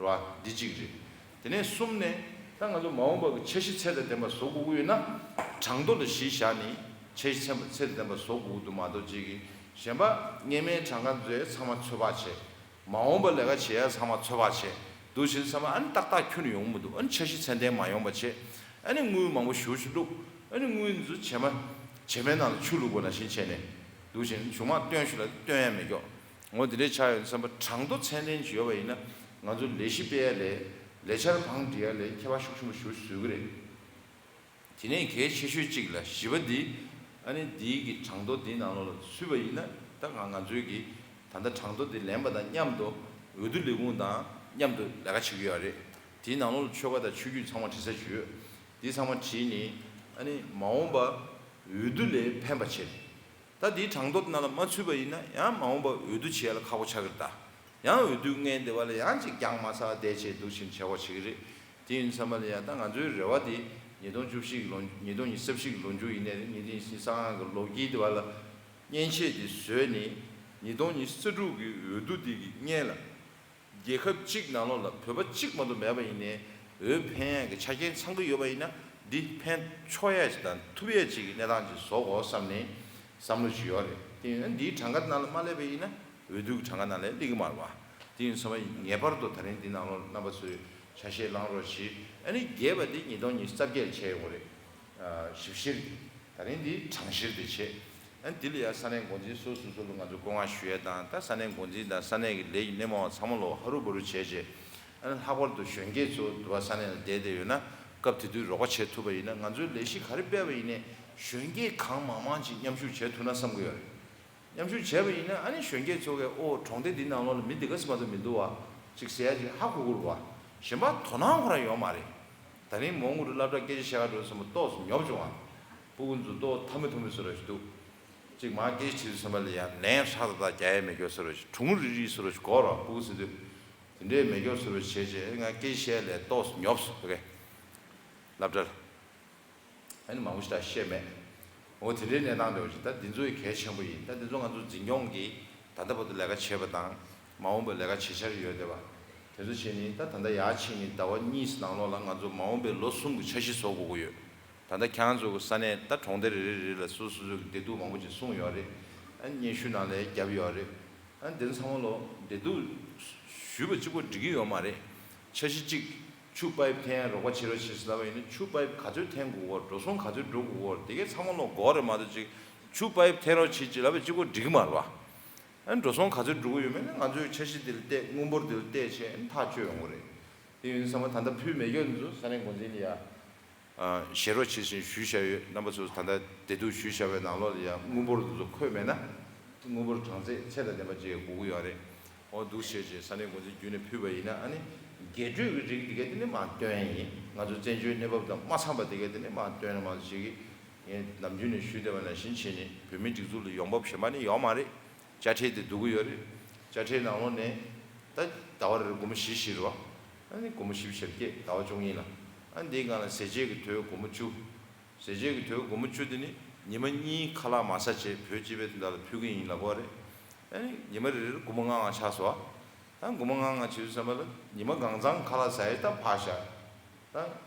རེད་བ། འདི་གཅིག་རེད། དེ་ནས་གསུམ་ནས་ད་ང་ཚོ་མ་འོངས་པ་གི་འཆར་གཞི་ཚད་དང་ལྡན་པ་བཟོ་དགོས་ཀྱི་ཡོད་ན། གྲངས་ཐོ་ལ་གཞི་བཞག་ནས་འཆར་གཞི་ཚད་ཚད་དང་ལྡན་པ་བཟོ་དགོས་ཀྱི་འདུག་མ་གཏོགས་ཅིག་གིས་གཞན་པ་སྔས་མའི་གྲངས་ཀ་ཚོས་ཚང་མ་ཚོད་དཔག་བྱས། མ་འོངས་པ་ལས་ཀ་བྱེད་ཡ་ཚང་མ་ཚོད་དཔག་བྱས་འདུག་བྱས་ཙང་ཨ་ནི་ཏག་ཏག་ཁྱོན་ནས་ཡོང་གི་མི་འདུག་ཨ་ནི་འཆར་གཞི་ཚད་ལྡན་མ་ཡོང་བ་བྱས། ཨ་ནི་དངུལ་མང་པོ་ཞེ་པོ་ཞིག་བླུགས། ཨ་ནི་དངུལ་འདི་ཚོ་བྱེ་མ་བྱེ་མའི་ནང་ལ་ཆུ་བླུགས་པ་ནང་བཞིན་བྱས་ནས་འདུག་བྱས་ནས་གཞུང་མང་སྟོན་ཞུ་ལ་སྟོན་ཡ་མེད་ཀྱོག་འོ་དེ་འདྲའི་ཆགས་ཡོད་བསམ་པ། གྲངས་ཐོ་ཚད་ལྡན་ཅིག་ཡོད་པ་ཡིན་ན་ང་ཚོ་ལས་གཞི་སྤེལ་ཡ་ལས་ལས་འཆར་བང་སྒྲིག་ཡ་ལས་ཁྱད་པར་ཤུགས་ཆེན་པོ་ཞེ་པོ་བཟོ་གི་རེད། དེ་ནས་གལ་ཆེ་ཤོས་གཅིག་ལ་བཞི་པ་འདི། ཨ་ནི་འདིའི་གི་གྲངས་ཐོ་འདི་ནང་ལོགས་ལ་ཚུད་པ་ཡིན་ན་ད་ང་ང་ཚོའི་གི་ད་ལྟ་གྲངས་ཐོ་འདི་ལེན་པ་དང་མཉམ་དུ་འོས་བསྡུ་ལས་ཁུངས་དང་མཉམ་དུ་ལས་ཀ་བྱེད་ཀྱི་ཡོད་རེད། དེའི་ནང་ལོགས་ལ་ཆོལ་ཁ་དང་ཆོས་བརྒྱུད་ཚང་མ་བྲིས་ས་ཅིག་ཡོད། འདི་ཚང་མ་བྲིས་ནས་ཨ་ནི་མ་འོངས་པ་འོས་བསྡུ་ལས་ཕན་པ་བྱེད། ད་འདིའི་གྲངས་ཐོ་ནང་ལ་མ་ཚུད་པ་ཡིན་ན་ཡང་མ་འོངས་པ་འོས་བསྡུ་བྱེད་ཡ་ལ་ཁག་པོ་ཆགས་ཀྱི་རེད་ད། ཡང་འོས་བསྡུ་སྔོན་དེ་བ་ལ་ཡང་ཅིག་རྒྱང་མ་ཚར་བ་བསྡད་བྱས་འདུག་བཞིན་བྱེད་དགོས་བྱེད་ཀྱི་རེད། དེ་ཡིན་ཙམ་པ་ལ་ཡང་ད་ང་ཚོའི་རེ་བ་དེ་ཉིས་སྟོང་བཅུ་བཞི་གི་ལོ་ཉིས་སྟོང་ཉི་ཤུ་རྩ་བཞི་གི་ལོ་མཇུག་ཡིན་ནའི་རེད། ཉིས་སྟོང་ཉི་ཤུ་རྩ་ལྔ་གི་ལོ་དཀྱིལ་དེ་བ་ལ་མཉེན་ཆས་དེ་བཟོས་ནས་ཉིས་སྟོང་ཉི་ཤུ་རྩ་དྲུག་གི་འོས་བསྡུ་དེ་གི་སྔོན་ལ། རྒྱལ་ཁབ་གཅིག་ནང་ལོགས་ལ་བོད་པ་གཅིག་མ་གཏོགས་མེད་པ་ཡིན་ནའི་འོས་འཕེན་ཡས་ཀྱི་ཆ་རྐྱེན་ཚང་གི་ཡོད་པ་ཡིན་ན་འདི་འཕེན་ཆོག་ཡས་ཅིག་དང་ཐུབ་ཡས་ཅིག་གི་གནས་སྟངས་ཅིག་བཟོ་དགོས་བསམ་ནས་བསམ་བློ་ཅིག་ཡོད་རེད། དེ་ཡིན་ན་འདིའི་གྲངས་ཀ་ནང་ལ་མ་སླེབས་པ་ཡིན་ན་འོས་བསྡུ་གི་གྲངས་ཀ་ནང་ལ་སླེབས་ཀྱི་མ་རེད་བ། དེ་ཡིན་ཙང་ངེས་པར་དུ་ད་རིང་འདི་ནང་ལོགས་རྣམ་པ་ཚོས་ཆ་ཤས་བླང་རོགས་གྱིས། ཨ་ནི་བརྒྱད་པ་འདི་ཉིས་སྟོང་ཉི་ཤུ་རྩ་བརྒྱད་ལ་བྱས་ཡོང་གི་རེད། ཞིབ་བཤེར། ད་རིང་འདི་གྲངས་བཤེར་དེ་བྱེད། ཨ་ནི་འདི་ལ་ཡང་ས་གནས་འགོ་འཛིན་སོ་སོ་སོ་ལ་ང་ཚོ་བཀའ་མངགས་ཞུ་ཡས་དང་། ད་ས་གནས་འགོ་འཛིན་དང་ས་གནས་ཀྱི་ལས་ཀྱི་སྣེ་མོ་བ་ཚང་མ་ལོ་ཧ་རུ་བ་རུ་བྱས་རྗེས། ཨ་ནི་ལྷག་པར་དུ་གཞོན་སྐྱེས་ཚོ་འདུ་བ་ས་གནས་ལ་བསྡད་བསྡད་ཡོད་ན་སྐབས་དེ་དུས་རོགས་པ་བྱེད་ཐུབ་པ་ཡིན་ན། ང་ཚོའི་ལས་གཞི་ག་རེ་སྤེལ་བ་ཡིན་ནའི་གཞོན་སྐྱེས་གང་མང་མང་ཅིག་མཉམ་ཞུགས་བྱེད་ཐུབ་ན་བསམ་གྱི་ཡོད་རེད། མཉམ་ཞུགས་བྱས་པ་ཡིན་ན་ཨ་ནི་གཞོན་སྐྱེས་ཚོ་གིས་ཨོ་གྲོང་སྡེ་འདི་ནང་ལོགས་ལ་མི་འདི་ག་ཙམ་མ་གཏོགས་མི་འདུག་བ། ཅིག་ཟེར་ཡ་ཅིག་ཧ་གོ་གི་རེད་བ། གཞན་པ་དོ་སྣང་ཁོ་རང་ཡོད་མ་རེད། ད་རིང་མོ་ངུ་རུ་སློབ་གྲྭ་སྐད་ཆ་བཤད་ག་འགྲོ་བསམ་པ་ཏོག་ཙམ་ཉོབ་བྱུང་བ། སྤུ་གུ་ཚོ་ཏོག་ཐ་མི་ཐུང་མི་བཟོ་འདྲ་ཞིག་འདུག་ཅིག་མར་སྐད་ཆ་དྲིས་བསམ་པ་ལ་ཡང་ལན་ཧྲག་ཏག་ཏག་རྒྱག་ཡ་མེད་རྒྱུ་བཟོ་འདྲ་ཞིག་གྲུང་རིག་རིག་བཟོ་འདྲ་ཞིག་གོ་རོགས། སྤུ་གུ་ཟེར་དུས་དེ་འདྲའི་མེད་རྒྱུ་བཟོ་འདྲ་བྱས་བྱས་ང་སྐད་ཆ་བཤད་ལས་ཏོག་ཙམ་ཉོབ་སོང་། ཕ་གི་སློབ་གྲྭར། ཨ་ནི་མང་པོ་ཞིག་ད་བཤད་མེད། འོ་དེ་འདྲའི་གནས་སྟངས་འདྲ་བོ་ཞིག་ད་འདི་ཚོ་ཡི་གལ་ཆེན་པོ་ཡིན། ད་འདི་ཚོ་ང་ཚོ་འཛིན་སྐྱོང་གིས་ད་ལྟ་བར་དུ་ལས་ཀ་བྱས་པ་དང་། མ་འོངས་པའི་ལས་ཀ་བྱེད་འཆར་ཡོད་བསྡད་པ། དེ་ཚོ་བྱས་ནས་ད་ད་ལྟ་ཡར་ཕྱིན་ནས་ཟླ་བ་གཉིས་ནང་ལོགས་ལ་ང་ཚོ་མ་འོངས་པའི་ལོ་གསུམ་གྱི་འཆར་གཞི་བཟོ་དགོས་ཀྱི་ཡོད། ད་ལྟ་ཁྱེད་རང་ཚོ་གི་ས་གནས་ད་གྲོང་སྡེ་རེ་རེ་རེ་ལ་སོ་སོ་སོ་གི་བདེ་སྡུག་མང་པོ་ཅིག་གསུངས་ཡོད་རེད། ཨ་ནི་སྙན་ཞུ་ནང་ལ་བརྒྱབ་ཡོད་རེད། ཨ་ནི་དེ་ཚང་མ་ལོ་བདེ་སྡུག་ཞུས་པ་གཅིག་པོ་འགྲིག་གི་ཡོད་མ་རེད། འཆར་གཞི་གཅིག་ཆུ་པའིབ་འཐེན་ཡ་རོགས་པ་བྱེད་རོགས་བྱེད་ཟེར་ལབ་པ་ཡིན་ན་ཆུ་པའིབ་ག་ཚོད་འཐེན་དགོས་སྐོར། འགྲོ་སོང་ག་ཚོད་འགྲོ་དགོས་སྐོར། དེ་གའི་ཚང་མ་ལོ་འགོར་རེད་མ་གཏོགས་ཅིག་ ཆུ་པའི་ཐེ་རོ་ཆི་ཅི་ལབ་པའི་གཅིག་པོ་འགྲིག་མ་རེད་བ། ཨ་ནི་འགྲོ་སོང་ག་ཚོད་འགྲོ་གི་ཡོད་མེད་ནི་ང་ཚོའི་འཆར་གཞི་འདི་ལ་བལྟས། དངུལ་འབོར་འདི་ལ་བལྟས་བྱས་ཨ་ནི་ཐག་གཅོད་ཡོང་གི་རེད། དེ་ཡིན་དུས་ཙམ་པ་ད་ལྟ་ཕུལ་མེད་རྒྱུ་འདི་ཚོ་ས་གནས་འགོ་འཛིན་ལ་ཡ། ཨ། བཞེས་རོགས་བྱེད་བཞིན་ཞུས་བཞག་ཡོད། རྣམ་པ་ཚོས་ད་ལྟ་བདེ་སྡུག་ཞུས་བཞག་པའི་ནང་ལོགས་ལ་ཡང་དངུལ་འབོར་དེ་ཚོ་འཁོད་མེད་ན། དངུལ་འབོར་གྲངས་ཚད་ཚད་དང་ལྡན་པ་ཅིག་དགོས་ཀྱི་ཡོད་རེད། འོ་འདུག་བྱས་བྱས་ས་གནས་འགོ་འཛིན་བརྒྱུད་ནས་ཕུལ་བ་ཡིན་ན། ཨ་ནི་རྒྱས་སྤྲོས་ཀྱི་རིགས་དེ་ག་དེ་ནི་མར་བཏོན་ཡ་ཡིན། ང་ཚོ་བཙན་བྱོལ་གནས་བབ་དང་མ་འཚམས་པ་དེ་ག་དེ་ནི་མར་བཏོན་ན་མ་གཏོགས་ཅིག་གིས། ངས་ནམ་རྒྱུན་ནས་ཞུས་བསྡད་པ་ནང་བཞིན་བྱས་ནས་བོད་མིའི་སྒྲིག་འཛུགས་ལ་ཡོང་འབབ་གཞན་པ་ནི་ཡོད་མ་རེད། དཔྱ་ཁྲལ་དེ་བསྡུ་གི་ཡོད་རེད། དཔྱ་ཁྲལ་ནང་ལོགས་ནས་ད་ཟླ་བ་རེར་སྒོར་མོ་བཞི་བཞི་རེད་བ། ཨ་ནི་སྒོར་མོ་བཞི་བཅུ་ཞེ་བརྒྱད་ཟླ་བ་བཅུ་གཉིས་ལ། ཨ་ནི་འདིའི་སྒང་ལ་ཟས་བཅད་ཀྱི་དོད་སྒོར་མོ་བཅུ། ཟས་བཅད་ཀྱི་དོད་སྒོར་མོ་བཅུ་དེ་ནི་ཉི་མ་གཉིས་ཁ་ལག་མ་ཟ་བྱས་བོད་སྤྱི་པའི་དོན་དག་ལ་ཕུལ་གྱི་ཡིན་ལབ་པ་རེད། ཨ་ནི་ཉི་མ་རེ་རེར་སྒོར་མོ་ལྔ་ལྔ་ཆགས་སོང་ཨ། ད་སྒོར་མོ་ལྔ་ལྔ་བྱེད་དུས་ཙམ་པ་ལ་ཉི་མ་གང་ཚང་ཁ་ལག་ཟ་ཡས་ད་ཕར་བཞག་ད་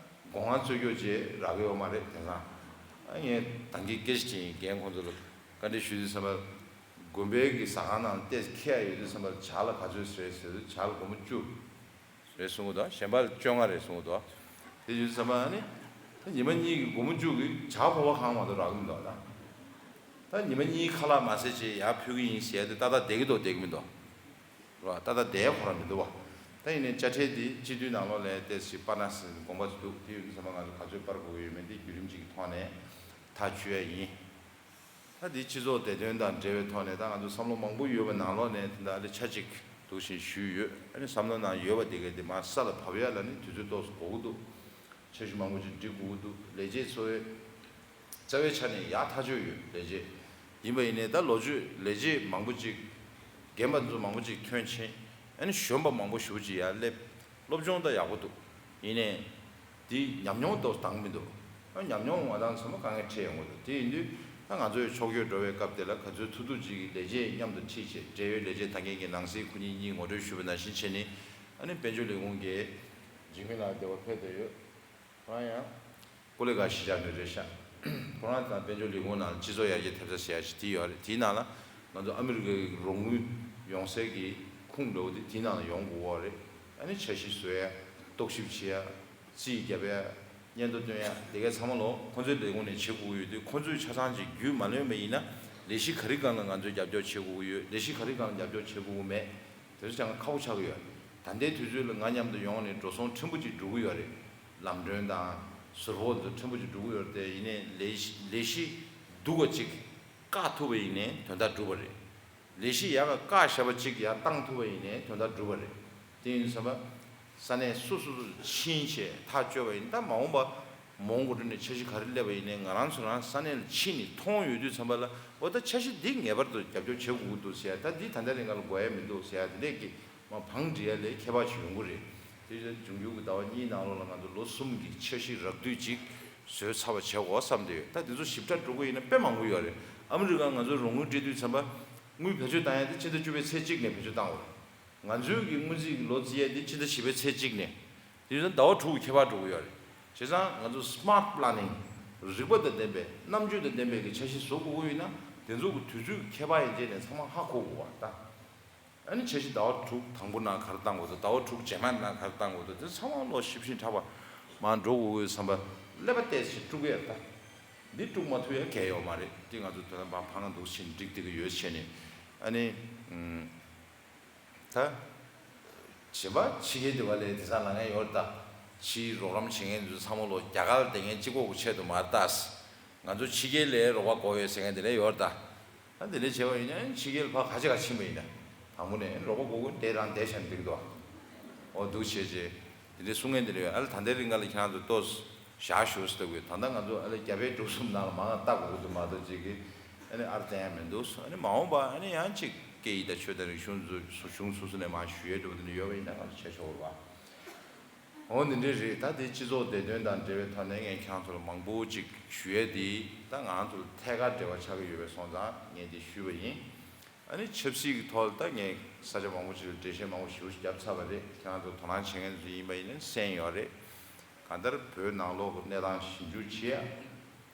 སྒོ་ང་རྩོད་རྒྱུ་བྱས་རག་གི་ཡོད་མ་རེད། དེང་སང་ཨ་ངས་ད་གིན་སྐད་ཆ་དྲིས་ཡིན། རྒན་ཁོང་ཚོ་ལ་བཀའ་འདྲི་ཞུ་དུས་ཙམ་པ། དགོན་པའི་གི་ཟ་ཁང་ནང་ལ་ཏོག་ཙམ་ཁེ་ཡ་ཡོད་དུས་ཙམ་པ་ལ་ཇ་ལ་ག་ཚོད་རེད་ཟེར་དུས་ཇ་ལ་སྒོར་མོ་བཅུ་རེད་གསུང་གི་འདུག་གཞན་པ་ལ་བཅོ་ལྔ་རེད་གསུང་གི་འདུག་དེ་ཡོད་དུས་ཙམ་པ་ཨ་ནི་ད་ཉི་མ་གཉིས་ཀྱི་སྒོར་མོ་བཅུ་གི་ཇ་ཕོར་པ་གང་མ་གཏོགས་རག་གི་མི་འདུག་ད་ད་ཉི་མ་གཉིས་ཁ་ལག་མ་ཟས་བྱས་ཡར་ཕུལ་གི་ཡིན་ཟེར་ཡ་དེ་ཏག་ཏག་བསྡད་ཀྱི་འདུག་བསྡད་ཀྱི་མི་འདུག་རེད་བ། ཏག་ཏག་བསྡད་ཡ་ཁོ་རང་མི་འདུག་བ། ད་ཡིན་ནའི་དཔྱ་ཁྲལ་འདི་སྤྱི་འཐུས་ནང་ལོགས་ལ་ཏོག་ཙམ་སྤར་ན་ཟེར་དགོངས་པ་ཅིག་འདུག་དེ་ཡོད་དུས་ཙམ་པ་ང་ཚོ་ག་ཚོད་སྤར་དགོས་ཀྱི་ཡོད་མེད་དེ་བརྒྱུད་རིམ་ཅིག་གི་ཐོག་ནས་ཐག་གཅོད་ཡ་ཡིན། ད་འདི་སྤྱི་ཚོགས་བདེ་དོན་དང་འབྲེལ་བའི་ཐོག་ནས་ད་ང་ཚོ་བསམ་བློ་མང་པོ་ཡོད་པའི་ནང་ལོགས་ནས་དེ་འདྲ་ཨ་ལེ་ཆ་གཅིག་འདུག་བཞིན་ཞུས་ཡོད། ཨ་ནི་བསམ་བློ་ནང་ཡོད་པ་དེ་གས་དེ་མར་ས་ལ་བབས་ཡ་ལ་ནི་དུས་ཚོད་ཏོག་ཙམ་འགོར་གྱི་འདུག་འཆར་གཞི་མང་པོ་ཅིག་སྒྲིག་དགོས་ཀྱི་འདུག་ལས་བྱེད་ཚོ་བའི་རྩ་བའི་ཆ་ནས་ཡག་ཐག་ཆོད་ཡོད། ལས་བྱེད་ཡིན་པ་ཡིན་ནའི་ད་ལོ་རྒྱུས་ལས་བྱེད་མང་པོ་ཅིག་རྒན་པ་ཚོ་མང་པོ་ཅིག་ཐོན་ཕྱིན། ཨ་ནི་གཞོན་པ་མང་པོ་ཞེ་པོ་ཅིག་ཡར་སླེབས། སློབ་སྦྱོང་ད་ཡག་པོ་འདུག་ཡིན་ནའི། དེ་ཉམས་མྱོང་ཏོག་ཙམ་འདང་གི་མི་འདུག་ཨ་ཉམས་མྱོང་མ་འདང་ཚང་མ་དཀའ་ངལ་འཕྲད་ཡོང་གི་འདུག་དེ་ཡིན་དུས་ད་ང་ཚོའི་ཕྱོགས་བསྐྱོད་འགྲོ་བའི་སྐབས་དེ་ལ་ག་ཚོད་ཐུབ་ཐུབ་ཅིག་གི་ལས་བྱེད་མཉམ་དུ་ཁྲིད་བྱས། འབྲེལ་ཡོད་ལས་བྱེད་ད་གིན་གྱི་ནང་སྲིད་ཁོ་གཉིས་གཉིས་ངོ་སྤྲོད་ཞུས་པ་ནང་བཞིན་བྱས་ནས། ཨ་ནི་དཔལ་འབྱོར་ལས་ཁུངས་ཀྱི་འཇིགས་མེད་ལགས་འདི་བར་ཕེབས་བསྡད་ཡོད། ཁོ་རང་ཡང་ཀོ་ལི་གྷལ་གཞིས་ཆགས་ནས་རེད་ཤག་ཁོ་རང་དང་དཔལ་འབྱོར་ལས་ཁུངས་ནང་སྤྱི་ཚོགས་ཡར་རྒྱས་ཐེབས་རྩ་ཟེར་ཡ་ཞིག་དེ་ཡོད་རེད། དེའི་ནང་ལ་ང་ཚོ་ཨ་མི་རི་ཀའི་རོགས་དངུལ་ཡོང་སའི་གི་ཁུངས་འདྲ་བོ་དེ་དེའི་ནང་ལ་ཡོང་དགོས་པ་རེད། ཨ་ནི་འཆར་གཞི་བཟོ་ཡ། རྟོག་ཞིབ་བྱེད་ཡ། རྩིས་རྒྱབ་ཡ། སྙན་ཐོ་སྟོན་ཡ་དེ་གའི་ཚང་མ་ལོ་ཁོ་ཚོའི་ལས་ཁུངས་ནས་བྱེད་དགོས་ཀྱི་ཡོད་དུས། ཁོ་ཚོས་ཆ་ཚང་ཅིག་རྒྱུས་མ་ལོན་པ་ཡིན་ན། ལས་གཞི་ག་རེ་སྒང་ལ་ང་ཚོས་རྒྱབ་སྐྱོར་བྱེད་དགོས་ཀྱི་ཡོད། ལས་གཞི་ག་རེ་སྒང་ལ་རྒྱབ་སྐྱོར་བྱེད་དགོས་ཀྱི་མེད། དེ་ཚོ་ཅང་ཁག་པོ་ཆགས་ཀྱི་ཡོད། ད་ལྟའི་དུས་ཚོད་ལ་ང་མཉམ་དུ་ཡོང་ནས་འགྲོ་སོང་ཕྲན་བུ་ཅིག་འགྲོ་གི་ཡོད་རེད། ལམ་གྲོན་དང་ཟུར་ཕོགས་འདི་ཚོ་ཕྲན་བུ་ཅིག་འགྲོ་གི་ཡོད་རེད། དེ་ཡིན་ནའི་ལས་ལས་གཞི་སྡུག་པ་ཅིག་བཀག་ཐུབ་པ་ཡིན་ནའི་དོན་དག་འགྲུབ་པ་རེད། ལས་གཞི་ཡག་ག་བཀག་བཞག་པ་ཅིག་ཡར་བཏང་ཐུབ་པ་ཡིན་ནའི་དོན་དག་འགྲུབ་པ་རེད། དེ་ཡིན་ཙམ་པ། ས་གནས་སོ་སོ་སོ་ཕྱིན་བྱས་ཐག་གཅོད་པ་ཡིན། ད་མ་འོངས་པ་མ་འོངས་འགོ་ཁྲིད་ནས་འཆར་གཞི་ག་རེ་སླེབས་པ་ཡིན་ནའི་ང་རང་ཚོ་རང་ས་གནས་ལ་ཕྱིན་ནས་མཐོང་ཡོད་དུས་ཙམ་པ་ལ། འོ་ད་འཆར་གཞི་འདི་ངེས་པར་དུ་རྒྱབ་སྐྱོར་བྱེད་དགོས་ཀྱི་འདུག་ཟེར་ཡ། ད་འདི་ད་ལྟ་རིང་ག་ལ་དགོས་ཡ་མི་འདུག་ཟེར་ཡ་དེ་འདྲས་ཀྱི་མ་བང་སྒྲིག་ཡ་ལས་ཁྱད་པར་ཅིག་ཡོང་གི་རེད། དེ་བཞིན་འབྱུང་འགྱུར་གྱི་ཟླ་བ་གཉིས་ནང་ལོགས་ལ་ང་ཚོ་ལོ་གསུམ་གྱི་འཆར་གཞི་རགས་བསྡུས་ཅིག་བཟོས་ཚར་བ་བྱེད་དགོས་བསམ་བསྡད་ཡོད། ད་འདི་ཚོ་ཞིབ་ཕྲ་འགྲོ་དགོས་ཡིན་ན་དཔེ་མང་པོ་ཡོད་རེད། ཨ་མི་རི་ཀར་ང་ཚོས་རོགས་དངུལ་སྤྲད་དུས་ཙམ་པ། དངུལ་བེད་སྤྱོད་བཏང་ཡ་དེ་ཕྱི་ཟླ་བཅུ་པའི་ཚེས་གཅིག་ནས་བེད་སྤྱོད་བཏང་དགོས་རེད། ང་ཚོའི་གི་སྔོན་རྩིས་ཀྱི་ལོ་རྩིས་ཡ་དེ་ཕྱི་ཟླ་བཞི་པའི་ཚེས་གཅིག་ནས། དེ་ཡིན་ཙང་ཟླ་བ་དྲུག་གི་ཁྱད་པར་འགྲོ་གི་ཡོད་རེད། བྱས་ཙང་ང་ཚོ་སི་མཱར་ཊི་པི་ལེ་ནིང་། རིག་པ་དང་ལྡན་པའི། རྣམ་དཔྱོད་དང་ལྡན་པའི་གི་འཆར་གཞི་བཟོ་དགོས་ཀྱི་ཡིན་ན། དེ་ཚོ་གི་དུས་ཚོད་ཀྱི་ཁྱད་པར་ཡན་ཆད་ནས་ཚང་མ་ཧ་གོ་དགོས་པ་ད། ཨ་ནི་འཆར་གཞི་ཟླ་བ་དྲུག་དང་པོ་ནང་ག་རེ་བཏང་དགོས་འདུག་ཟླ་བ་དྲུག་རྗེས་མ་ནང་ག་རེ་བཏང་དགོས་འདུག་དེ་ཚང་མ་ལོ་ཞིབ་ཞིབ་ཕྲ་བ་མར་འགྲོ་དགོས་ཀྱི་ཡོད་ཙམ་པ། ཀླད་པ་བལྟས་ཤིག་དཀྲུག་གི་ཡོད་ད། འདི་དཀྲུག་མ་ཐུབ་ཡ་གལ་ཡོད་མ་རེད། འདི་ང་ཚོ་དོ་དམ་པ་ཕ་ང་འདུག་ཕྱིན་འགྲིག་བསྡད་ཀྱི་ཡོད་བྱས་ནས། ཨ་ནི། ཨུམ། ད། གཞན་པ་ཕྱི་རྒྱལ་དེ་བ་ལས་དེང་སང་ལ་ངན་ཡོད་ད། ཕྱིའི་རོགས་རམ་བྱེད་མཁན་ཚོ་ཚང་མ་ལོ་རྒྱ་གར་ལ་བསྡད་མཁན་གཅིག་པོ་གི་ཆེད་དུ་མ་རེད་ད། ང་ཚོ་ཕྱི་རྒྱལ་ལ་རོགས་པ་དགོས་ཡོད་ཟེར་མཁན་དེ་འདྲ་ཡོད་ད། ད་དེ་འདྲ་བྱས་པ་ཡིན་ན་ཕྱི་རྒྱལ་ཕར་ག་ཅི་ག་ཕྱིན་པ་ཡིན་ན། དང་པོ་ནས་རོགས་པ་དགོས་ཀུན་དེ་རང་བསྡད་བྱས་ན་འགྲིག་འདུག་འོ་འདུག་བྱས་རྗེས། དེ་འདྲའི་གསུང་མཁན་དེ་འདྲ་ཡོད། ཨ་ལ་ད་ལྟའི་རིང་ག་ལ་ཁྱེད་རང་ཚོ་ལྟོས་བཞག་ཞུ་ཟེར་དགོས། ད་ལྟ་ང་ཚོ་ཨ་ལ་རྒྱ་བལ་འབྲུག་གསུམ་ནང་ལ་མང་ང་ལྟ་དགོས་ཀྱི་འདུག་མ་གཏོགས་ཅིག་གིས་ཨ་ནི་ཨར་བསྟན་ཡ་མི་འདུག་ཨ་ནི་མ་འོངས་པ་ཨ་ནི་ཡང་ཅིག་སྐད་ཡིག་དང་ཆོས་དང་རིག་གཞུང་ཚོ་གཞུང་སོ་སོ་ནས་མར་ཞུ་ཡས་འགྲོ་བ་དེ་འདྲ་ཡོད་པ་ཡིན་ན་ང་ཚོ་བྱས་ཆོག་རེད་བ། འོ་འདི་འདྲ་རེད། ད་དེ་སྤྱི་ཚོགས་བདེ་དོན་དང་འབྲེལ་བའི་ཐོག་ནས་ངས་ཁྱེད་རང་ཚོ་ལ་མང་པོ་ཅིག་ཞུ་ཡས་དེ་ད་ང་ཚོ་ལ་ཐད་ཀར་འབྲེལ་བ་ཆགས་ཀྱི་ཡོད་པའི་སོང་ཙང་ངས་འདི་ཞུས་པ་ཡིན། ཨ་ནི་ཆབ་སྲིད་ཀྱི་ཐོག་ལ་ད་ངས་ས་ཆ་མང་པོ་ཞིག་ལ་འགྲེལ་བཤད་མང་པོ་ཞིག་བརྒྱབ་ཚར་བ་རེད། ཁྱེད་རང་ཚོ་དོ་སྣང་བྱེད་མཁན་ཚོ་ཡིན་པ་ཡིན་ན་གསན་ཡོད་རེད། གང་ལྟར་བོད་ནང་ལོགས་ཀྱི་གནས་སྟངས་ཞིབ་འཇུག་བྱེད་ཡ།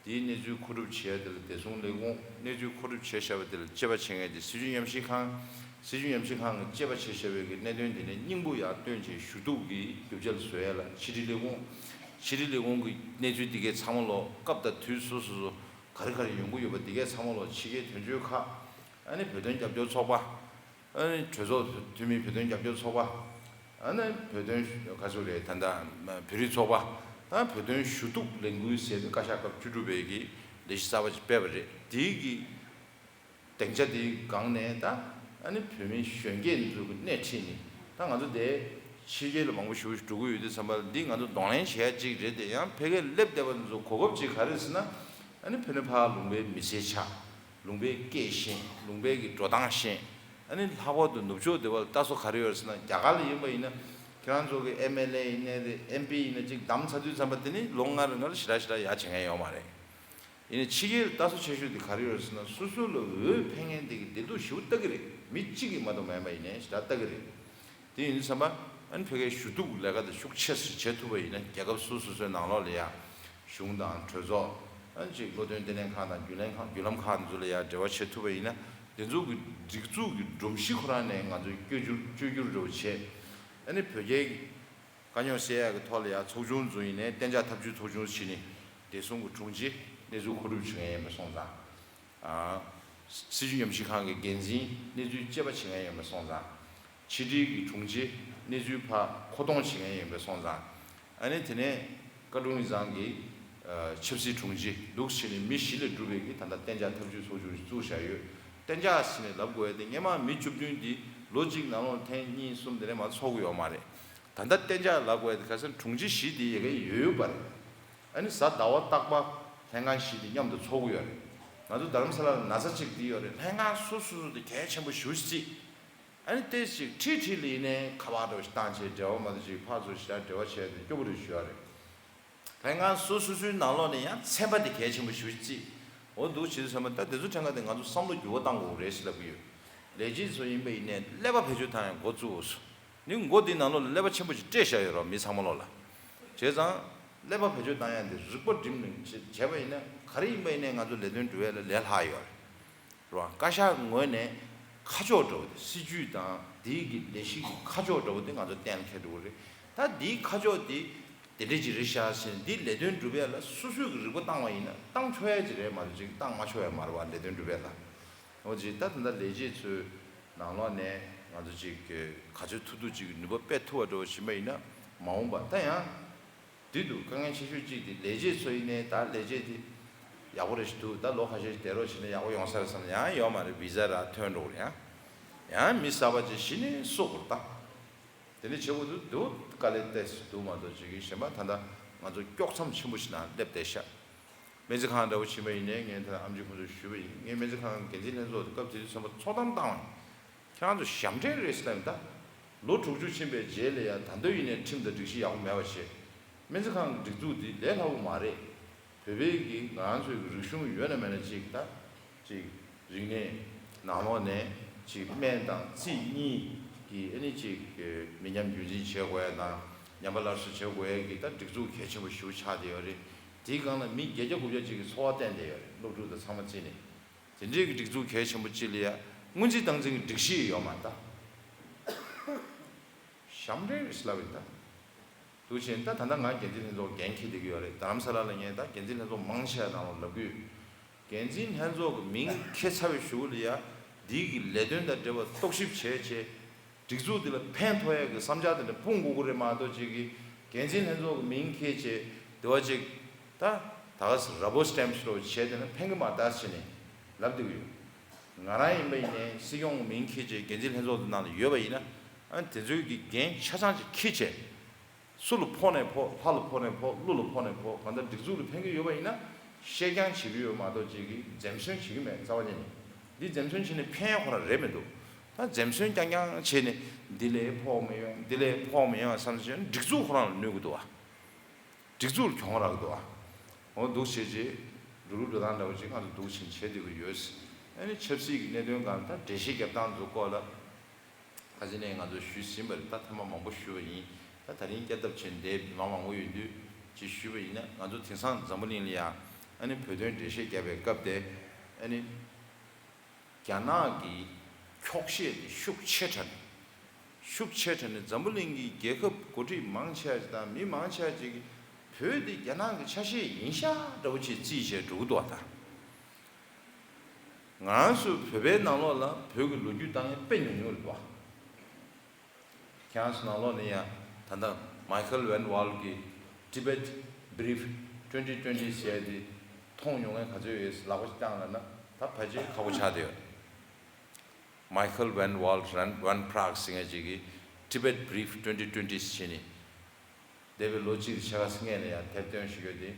དེའི་གནས་ཚུལ་མཁོ་སྒྲུབ་བྱེད་ཡ་དེ་ལ་བདེ་སྲུང་ལས་ཁུངས། གནས་ཚུལ་མཁོ་སྒྲུབ་བྱས་བཞག་པ་དེ་ལ་དཔྱད་པ་བྱེད་མཁན་དེ་སྲིད་བྱུས་ཉམས་ཞིབ་ཁང་། སྲིད་བྱུས་ཉམས་ཞིབ་ཁང་གིས་དཔྱད་པ་བྱས་བཞག་པའི་གི་གནད་དོན་དེ་ནས་སྙིང་པོ་ཡར་བཏོན་བྱས་ཞུ་གཏུག་གི་རྒྱུ་ཆ་ལ་བཟོ་ཡ་ལ་ཕྱི་དྲིལ་ལས་ཁུངས། ཕྱི་དྲིལ་ལས་ཁུངས་ཀྱི་གནས་ཚུལ་དེ་གའི་ཚང་མ་ལོ་སྐབས་དང་དུས་སོ་སོ་སོ། ག་རེ་ག་རེ་ཡོང་གི་ཡོད་པ་འདི་གས་ཚང་མ་ལོ་ཕྱི་རྒྱལ་དོན་གཅོད་ཁག་ཨ་ནི་བོད་དོན་རྒྱབ་སྐྱོར་ཚོགས་པ། ཨ་ནི་གྲོས་ཚོགས་འཐུས་མི་བོད་དོན་རྒྱབ་སྐྱོར་ཚོགས་པ། ཨ་ནི་བོད་དོན་ག་ཚོད་རེད་ད་ལྟ་བོད་རིགས་ཚོགས་པ་དང་བོད་དོན་ཞུ་གཏུག་ལས་འགུལ་ཟེར་ཏེ་བཀའ་ཤག་སྐབས་བཅུ་དྲུག་པའི་གི་ལས་གཞི་གསར་པ་ཅིག་སྤེལ་བ་རེད། དེའི་གི་སྡིངས་ཆ་དེའི་སྒང་ནས་ད་ཨ་ནི་བོད་མི་གཞོན་སྐྱེས་འདི་ཚོ་གི་སྣེ་ཁྲིད་ནས་ད་ང་ཚོ་དེ་ཕྱི་རྒྱལ་ལ་མང་པོ་ཞིག་འགྲོ་གི་ཡོད་དུས་ཙམ་པ་ལ་འདི་ང་ཚོ་གདོང་ལེན་བྱེད་ཡ་གཅིག་རེད་དེ། ཡང་ཕ་གིར་སླེབས་བསྡད་པ་འདི་ཚོ་གོ་སྐབས་གཅིག་ག་རེ་ཟེར་ན། ཨ་ནི་ཕ་ནི་ཕར་ལུང་པའི་མི་ཚེ་ཆགས། ལུང་པའི་སྐད་ཤེས། ལུང་པའི་གི་འགྲོ་སྟངས་ཤེས། ཨ་ནི་ལྷག་པར་དུ་ནུབ་ཕྱོགས་སྡེ་བ་ལ་ལྟ་སོ་ག་རེ་ཡོད་རེད་ཟེར་ན། རྒྱ་གར་ལ་ཡིན་པ་ཡིན་ན་ཁྱེད་རང་ཚོ་གི་ཨེམ་ཨེལ་ཨེ་ཡིན་ནའི་རེད། ཨེམ་པི་ཡིན་ན་གཅིག་བདམས་ཚར་དུས་ཙམ་པ་དེ་ནི་ལོ་ལྔ་རིང་ལ་ཞེ་དྲག་ཞེ་དྲག་ཡར་བྱེད་མཁན་ཡོད་མ་རེད། ཡིན་ནའི་ཕྱི་རྒྱལ་ལ་ལྟ་སོ་ཆེ་ཤོས་དེ་ག་རེ་ཡོད་རེད་ཟེར་ན། སོ་སོ་ལ་འོས་འཕེན་མཁན་དེ་གི་བདེ་སྡུག་ཞེ་པོ་ལྟ་གི་རེད། མི་གཅིག་གིས་མ་གཏོགས་མེད་པ་ཡིན་ནའི་ཞེ་དྲག་ལྟ་གི་རེད། དེ་ཡིན་དུས་ཙམ་པ་ཨ་ནི་ཕ་གིའི་ཞུ་གཏུག་ལས་ཀ་དེ་ཤུགས་ཆེ་སུ་བྱེད་ཐུབ་པ་ཡིན་ན། རྒྱལ་ཁབ་སོ་སོ་སོའི་ནང་ལོགས་ལ་ཡ་གཞུང་དང་གྲོས་ཚོགས། ཨ་ནི་ཅིག་བློ་འདོན་ལྟེ་གནས་ཁང་དང་བརྒྱུད་ལམ་ཁང་། བརྒྱུད་ལམ་ཁང་དེ་ཚོ་ལ་ཡ་འབྲེལ་བ་བྱེད་ཐུབ་པ་ཡིན་ན། དེ་ཚོ་གི་སྒྲིག་འཛུགས་ཀྱི་སྒྲོམ་གཞི་ཁོ་རང་ནས་ང་ཚོས་བཅོས་བསྒྱུར་བཅོས་བསྒྱུར་འགྲོ་བྱེད། ཨ་ནི་བོད་རྒྱའི་དཀའ་རྙོག་སེལ་ཡག་གི་ཐོག་ལ་ཡ་ཚོགས་ཆུང་བཙུགས་ཡིན་ནའི་གཏན་འཇགས་ཐབས་བྱུས་ཚོགས་ཆུང་བྱས་ནས་བདེ་སྲུང་གི་དྲུང་ཆེ་གནས་ཚུལ་མཁོ་སྒྲུབ་བྱེད་མཁན་ཡིན་པ་སོང་ཙང་། ཨ། སྲིད་བྱུས་ཉམས་ཞིབ་ཁང་གི་འགན་འཛིན་གནས་ཚུལ་དཔྱད་པ་བྱེད་མཁན་ཡིན་པ་སོང་ཙང་། ཕྱི་དྲིལ་གྱི་དྲུང་ཆེ་གནས་ཚུལ་ཕར་མཁོ་གཏོང་བྱེད་མཁན་ཡིན་པ་སོང་ཙང་། ཨ་ནི་དེ་ནས་བཀའ་དྲུང་ཡིག་ཚང་གི་ཨ་ཆབ་སྲིད་དྲུང་ཆེ་འདུག་བྱས་ནས་མི་བཞི་ལས་གྲུབ་པའི་གི་ད་ལྟ་གཏན་འཇགས་ཐབས་བྱུས་ཚོགས་ཆུང་ཞིག་བཙུགས་བཞག་ཡོད། གཏན་འཇགས་ཟེར་ནས་ལབ་དགོས་ཡ་དེ་སྔོན་མ་མི་བཅུ་བདུན་འདི་ལོ་གཅིག་ནང་ལོགས་ཐེངས་གཉིས་གསུམ་དེ་འདྲ་མ་ཚོགས་ཀྱི་ཡོད་མ་རེད། ད་ལྟ་གཏན་འཇགས་ལབ་དགོས་ཡ་དེ་ཁ་སང་དྲུང་ཆེ་བཞི་དེ་ཡ་གི་ཡོད་ཡོད་པ་རེད། ཨ་ནི་གཟའ་ཟླ་བ་རྟག་པར་ལྷན་ཁང་བཞི་དེ་མཉམ་དུ་ཚོགས་ཀྱི་ཡོད་རེད། ང་ཚོ་རྡ་རམ་ས་ལ་ལ་ན་ཚ་གཅིག་དེ་ཡོད་རེད། ལྷན་ཁང་སོ་སོ་སོ་དེ་གལ་ཆེན་པོ་ཞེ་པོ་ཅིག་ཨ་ནི་ཏོག་ཙམ་ཅིག་ཁྲིད་ཁྲིད་ལ་ཡིན་ནའི་ཁ་པར་འདྲ་བོ་ཞིག་བཏང་བྱས་འབྲེལ་བ་མ་གཏོགས་ཅིག་ཕར་ཚུར་ཞེ་དྲག་འབྲེལ་བ་བྱས་ཏེ་སྐྱོ་པོ་རེད་ཞུ་ཡ་རེད། ལྷན་ཁང་སོ་སོ་སོའི་ནང་ལོགས་ནས་ཡང་ཚན་པ་དེ་གལ་ཆེན་པོ་ཞེ་པོ་ཅིག་འོ་འདུག་བྱེད་དུས་ཙམ་པ་ད་དེ་ཚོ་ཕྲན་ཁ་དེ་ང་ཚོ་བསམ་བློ་འགྱུར་བ་གཏང་དགོས་རེད་ཟེར་ལབ་ཀྱི་ཡོད། ལས་བྱེད་ཚོ་ཡིན་པ་ཡིན་ནའི་ཀླད་པ་བེད་སྤྱོད་བཏང་ཡ་འགོ་བཙུགས་འོ་སོ། ནི་མགོ་འདི་ནང་ལོགས་ལ་ཀླད་པ་ཆེན་པོ་ཞིག་སྤྲད་བཞག་ཡོད་རོགས། མི་ཚང་མ་ལོགས་ལ། བྱས་ཙང་ཀླད་པ་བེད་སྤྱོད་བཏང་ཡ་འདི་རིག་པ་སྒྲིམ་ནས་བྱས་བྱས་པ་ཡིན་ན་ག་རེ་ཡིན་པ་ཡིན་ནའི་ང་ཚོ་ལས་དོན་སྒྲུབ་ཡ་ལ་ལས་སླ་ཡོད་རེད། རོགས། བཀའ་ཤག་ངོས་ནས་ཁ་ཕྱོགས་འདྲ་བོ་དེ། སྲིད་བྱུས་དང་དེའི་གི་ལས་གཞི་གི་ཁ་ཕྱོགས་འདྲ་བོ་དེ་ང་ཚོ་གཏན་འཁེལ་འགྲོ་གི་རེད། ད་འདིའི་ཁ་ཕྱོགས་དེ་དེ་འདྲ་ཅིག་རེད་ཤག་ཟེར་ནས་འདི་ལས་དོན་སྒྲུབ་ཡ་ལ་སོ་སོས་གི་རིག་པ་བཏང་བ་ཡིན་ན་བཏང་ཆོག་ཡ་ཅིག་རེད་མ་གཏོགས་ཅིག་བཏང་མ་ཆོག་ཡ་མ་རེད་བ། ལས་དོན་སྒྲུབ་ཡ་ལ། འོ་ཅིག་ད་ད་ལྟ་ལས་བྱེད་ཚོའི་ནང་ལོགས་ནས་ང་ཚོ་ཅིག་ག་ཚོད་ཐུབ་ཐུབ་ཅིག་ནུས་པ་སྤེལ་ཐུབ་པ་འདྲ་བོ་བྱེད་པ་ཡིན་ན་མ་འོངས་པ་ད་ཡང་། དེ་འདུག་དཀའ་ངལ་ཆེ་ཤོས་གཅིག་དེ་ལས་བྱེད་ཚོ་ཡིན་ནའི་ད་ལས་བྱེད་དེ་ཡག་པོ་རེ་ཞིག་འདུག་ད་ལོ་ཁ་ཤས་ཤིག་བསྡད་རོགས་བྱས་ན་ཡག་པོ་ཡོང་ས་རེད་བསམ་ན་ཡང་ཡོད་མ་རེད། བི་ཟ་རག་ཐོན་འགྲོ་གི་རེད། ཡང་ཡང་མི་གསར་པ་ཅིག་གཞི་ནས་བསུ་དགོས་རེད་ད། དེ་འདྲ་བྱེད་དགོས་འདུག་འདུག་དཀའ་ལས་ཏོག་ཙམ་འདུག་མ་གཏོགས་ཅིག་གཞན་པ་ད་ལྟ་ང་ཚོ་དཀྱོག་མཚམས་ཆེན་པོ་ཞིག་ནང་སླེབས་བསྡད་ཤག་སྨན་རྩིས་ཁང་འདྲ་བོ་ཕྱིན་པ་ཡིན་ནའི་ངས་ད་ལྟ་ཨེམ་ཆི་ཁོང་ཚོར་ཞུས་པ་ཡིན། ངས་སྨན་རྩིས་ཁང་འགན་འཛིན་ལྷན་ཚོགས་དེ་སྐབས་དེ་དུས་ཚོད་པ་ཚོགས་གཏམ་བཏང་བ་ཡིན། ཁྱེད་རང་ཚོ་ཞབས་འདྲེན་རེད་ཟེར་ལབ་ཡིན་ད། ལོ་དྲུག་ཅུ་ཕྱིན་པའི་རྗེས་ལ་ཡང་ད་དུང་ཡིན་ནའི་ཁྲིམས་དང་སྒྲིག་གཞི་ཡག་པོ་མེད་པ་བྱས། སྨན་རྩིས་ཁང་གི་སྒྲིག་འཛུགས་འདི་ལས་སླ་པོ་མ་རེད། བོད་པའི་གི་ང་རང་ཚོའི་གི་རིག་གཞུང་ཡོད་ན་མེད་ན་གཅིག་ད། གཅིག་རིག་གནས་ནང་ལོགས་ནས་གཅིག་སྨན་དང་རྩིས་གཉིས་ཀྱི་ཨ་ནི་གཅིག་མི་ཉམས་རྒྱུན་འཛིན་བྱེད་དགོས་ཡ་དང་ཉམས་པ་སླར་གསོ་བྱེད་དགོས་ཡ་གི་ད་སྒྲིག་འཛུགས་གལ་ཆེན་པོ་ཞེ་པོ་ཆགས་བསྡད་ཡོད་རེད། དེའི་སྒང་ལ་མི་བརྒྱད་བརྒྱ་དགུ་བརྒྱ་ཅིག་གི་འཚོ་བ་བརྟེན་བསྡད་ཡོད་རེད། སློབ་ཕྲུག་དང་ཚང་མ་བརྩིས་ནས། དེ་འདྲའི་གི་སྒྲིག་འཛུགས་གལ་ཆེན་པོ་གཅིག་ལ་ཡ་སྔོན་རྩིས་བཏང་འཛིན་གྱི་སྒྲིག་གཞི་ཡོད་མ་རེད་ད། ཞབས་འདྲེན་རེད་ལབ་ཡིན་ད། འདུག་བྱས་ད་ད་ལྟ་ང་འགན་འཛིན་ལྷན་ཚོགས་འགན་འཁྱེར་བསྡད་ཀྱི་ཡོད་རེད། རྡ་རམ་ས་ལ་ལ་ངས་ད་འགན་འཛིན་ལྷན་ཚོགས་མང་ཆེ་བ་ནང་ལ་ལབ་ཀྱི་ཡོད། འགན་འཛིན་ལྷན་ཚོགས་ཀྱི་མིང་འཁྱེར་ཚར་བའི་གཞུག་ལ་ཡ་འདི་གི་ལས་དོན་དང་འབྲེལ་བ་རྟོག་ཞིབ་བྱས་བྱས། སྒྲིག་འཛུགས་འདི་ལ་ཕན་ཐོགས་ཡ་གི་བསམ་འཆར་དེ་འདྲ་སྤུངས་དགོས་ཀྱི་རེད་མ་གཏོགས་ཅིག་གི་འགན་འཛིན་ལྷན་ཚོགས་ཀྱི་མིང་འཁྱེར་བྱས་དེ་བ་ཅིག་ད་ད་ག་སེ་ར་བོ་སི་ཊེམ་ཕི་ཞིག་རོ་བྱས་དེ་ན་ཕན་གི་མ་རེད་ད་ཟེར་ནས་ལབ་བསྡད་ཀྱི་ཡོད། ང་རང་ཡིན་པ་ཡིན་ནའི་སྲིད་སྐྱོང་གི་མིང་འཁྱེར་བྱས་འགན་འཛིན་ལྷན་ཚོགས་དེ་ནང་ལ་ཡོད་པ་ཡིན་ན་ཨ་ནི་དེ་ཚོའི་གི་འགན་ཆ་ཚང་ཅིག་འཁྱེར་བྱས། སུ་ལ་ཕོག་ནས་ཕོག་ལྷ་ལ་ཕོག་ནས་ཕོག་ཀླུ་ལ་ཕོག་ནས་ཕོག་གང་ལྟར་སྒྲིག་འཛུགས་ལ་ཕན་གྱི་ཡོད་པ་ཡིན་ན་བཤད་རྐྱང་བྱེད་ཀྱི་ཡོད་མ་གཏོགས་ཅིག་གིས་འཛེམ་ཟོན་བྱེད་ཀྱི་མེད། རྩ་བ་ཉིད་ནས་འདི་འཛེམ་ཟོན་བྱས་ནས་ཕན་ཡ་ཁོ་རང་རེད་མི་འདུག་ད་འཛེམ་ཟོན་རྐྱང་རྐྱང་བྱས་ནས་འདི་ལས་ཕོགས་མི་ཡོང་འདི་ལས་ཕོགས་མི་ཡོང་བསམ་བྱས་ན་སྒྲིག་འཛུགས་ཁོ་རང་ལ་གནོད་ཀྱི་འདུག་བ། སྒྲིག་འཛུགས་ལ་གྱོང་རག་གི་འདུག་བ། འོ་འདུག་བྱས་རྗེས་འགྲོ་ལུགས་འགྲོ་སྟངས་འདྲ་བོ་ཅིག་ང་ཚོ་འདུག་བྱས་བྱས་བསྡད་ཀྱི་ཡོད། ཨ་ནི་ཆབ་སྲིད་ཀྱི་གནད་དོན་སྒང་ད་འགྲེལ་བཤད་རྒྱབ་སྟངས་ཚོ་སྐོར་ལ། ཁ་ཅིག་ནས་ང་ཚོ་ཞུས་ཟིན་པ་རེད། ད་ཐེངས་མ་མང་པོ་ཞུས་པ་ཡིན། ད་ད་རིང་བསྐྱར་ལྡབ་བྱས་འདས་མི་མང་མང་པོ་ཡོད་དུས་ཅིག་ཞུས་པ་ཡིན་ན། ང་ཚོ་དེང་སང་འཛམ་བུ་གླིང་ལ་ཡ་ཨ་ནི་བོད་དོན་འགྲེལ་བཤད་བརྒྱབ་པའི་སྐབས་དེ་ཨ་ནི་རྒྱ་ནག་གི་འཁྱོག་བཤད་དེ་ཤུགས་ཆེ་དྲགས་ནས་ཤུགས་ཆེ་དྲགས་ནས་འཛམ་བུ་གླིང་གི་རྒྱལ་ཁབ་འགོ་ཁྲིད་མང་ཆེ་བ་ཅིག་དང་མི་མང་ཆེ་བ་ཅིག་གིས་བོད་དེ་རྒྱ་ནག་གི་ཆ་ཤས་ཡིན་ཤག་འདྲ་བོ་ཅིག་རྩིས་བྱས་འགྲོ་གི་འདུག་བ། ད་ ང་རང་ཚོ་བོད་པའི་ནང་ལོགས་ལ་བོད་ཀྱི་ལོ་རྒྱུས་བཏང་མཁན་དཔེ་ཉུང་ཉུང་རེད་པ། ཁྱེད་རང་ཚོ་ནང་ལོགས་ནས་ཡང་ད་ལྟ་Michael Van Wall གི་Tibet Brief twenty twenty ཟེར་ཡ་དེ་མཐོང་མྱོང་མཁན་ག་ཚོད་ཡོད། ལག་པ་བརྐྱངས་ལབ་ན་ད་ཕལ་ཆེར་ཁག་པོ་ཆགས་བསྡད་ཡོད། Michael Van Wall Van Praag ཟེར་མཁན་ཅིག་གིས་Tibet Brief twenty twenty ཟེར་ནས་འདས་པའི་ལོ་གཅིག་ཕྱེད་ཀ་སྔོན་ལ་ཡང་དེབ་ཐེར་བཏོན་ཞུ་རྒྱུ་དེ་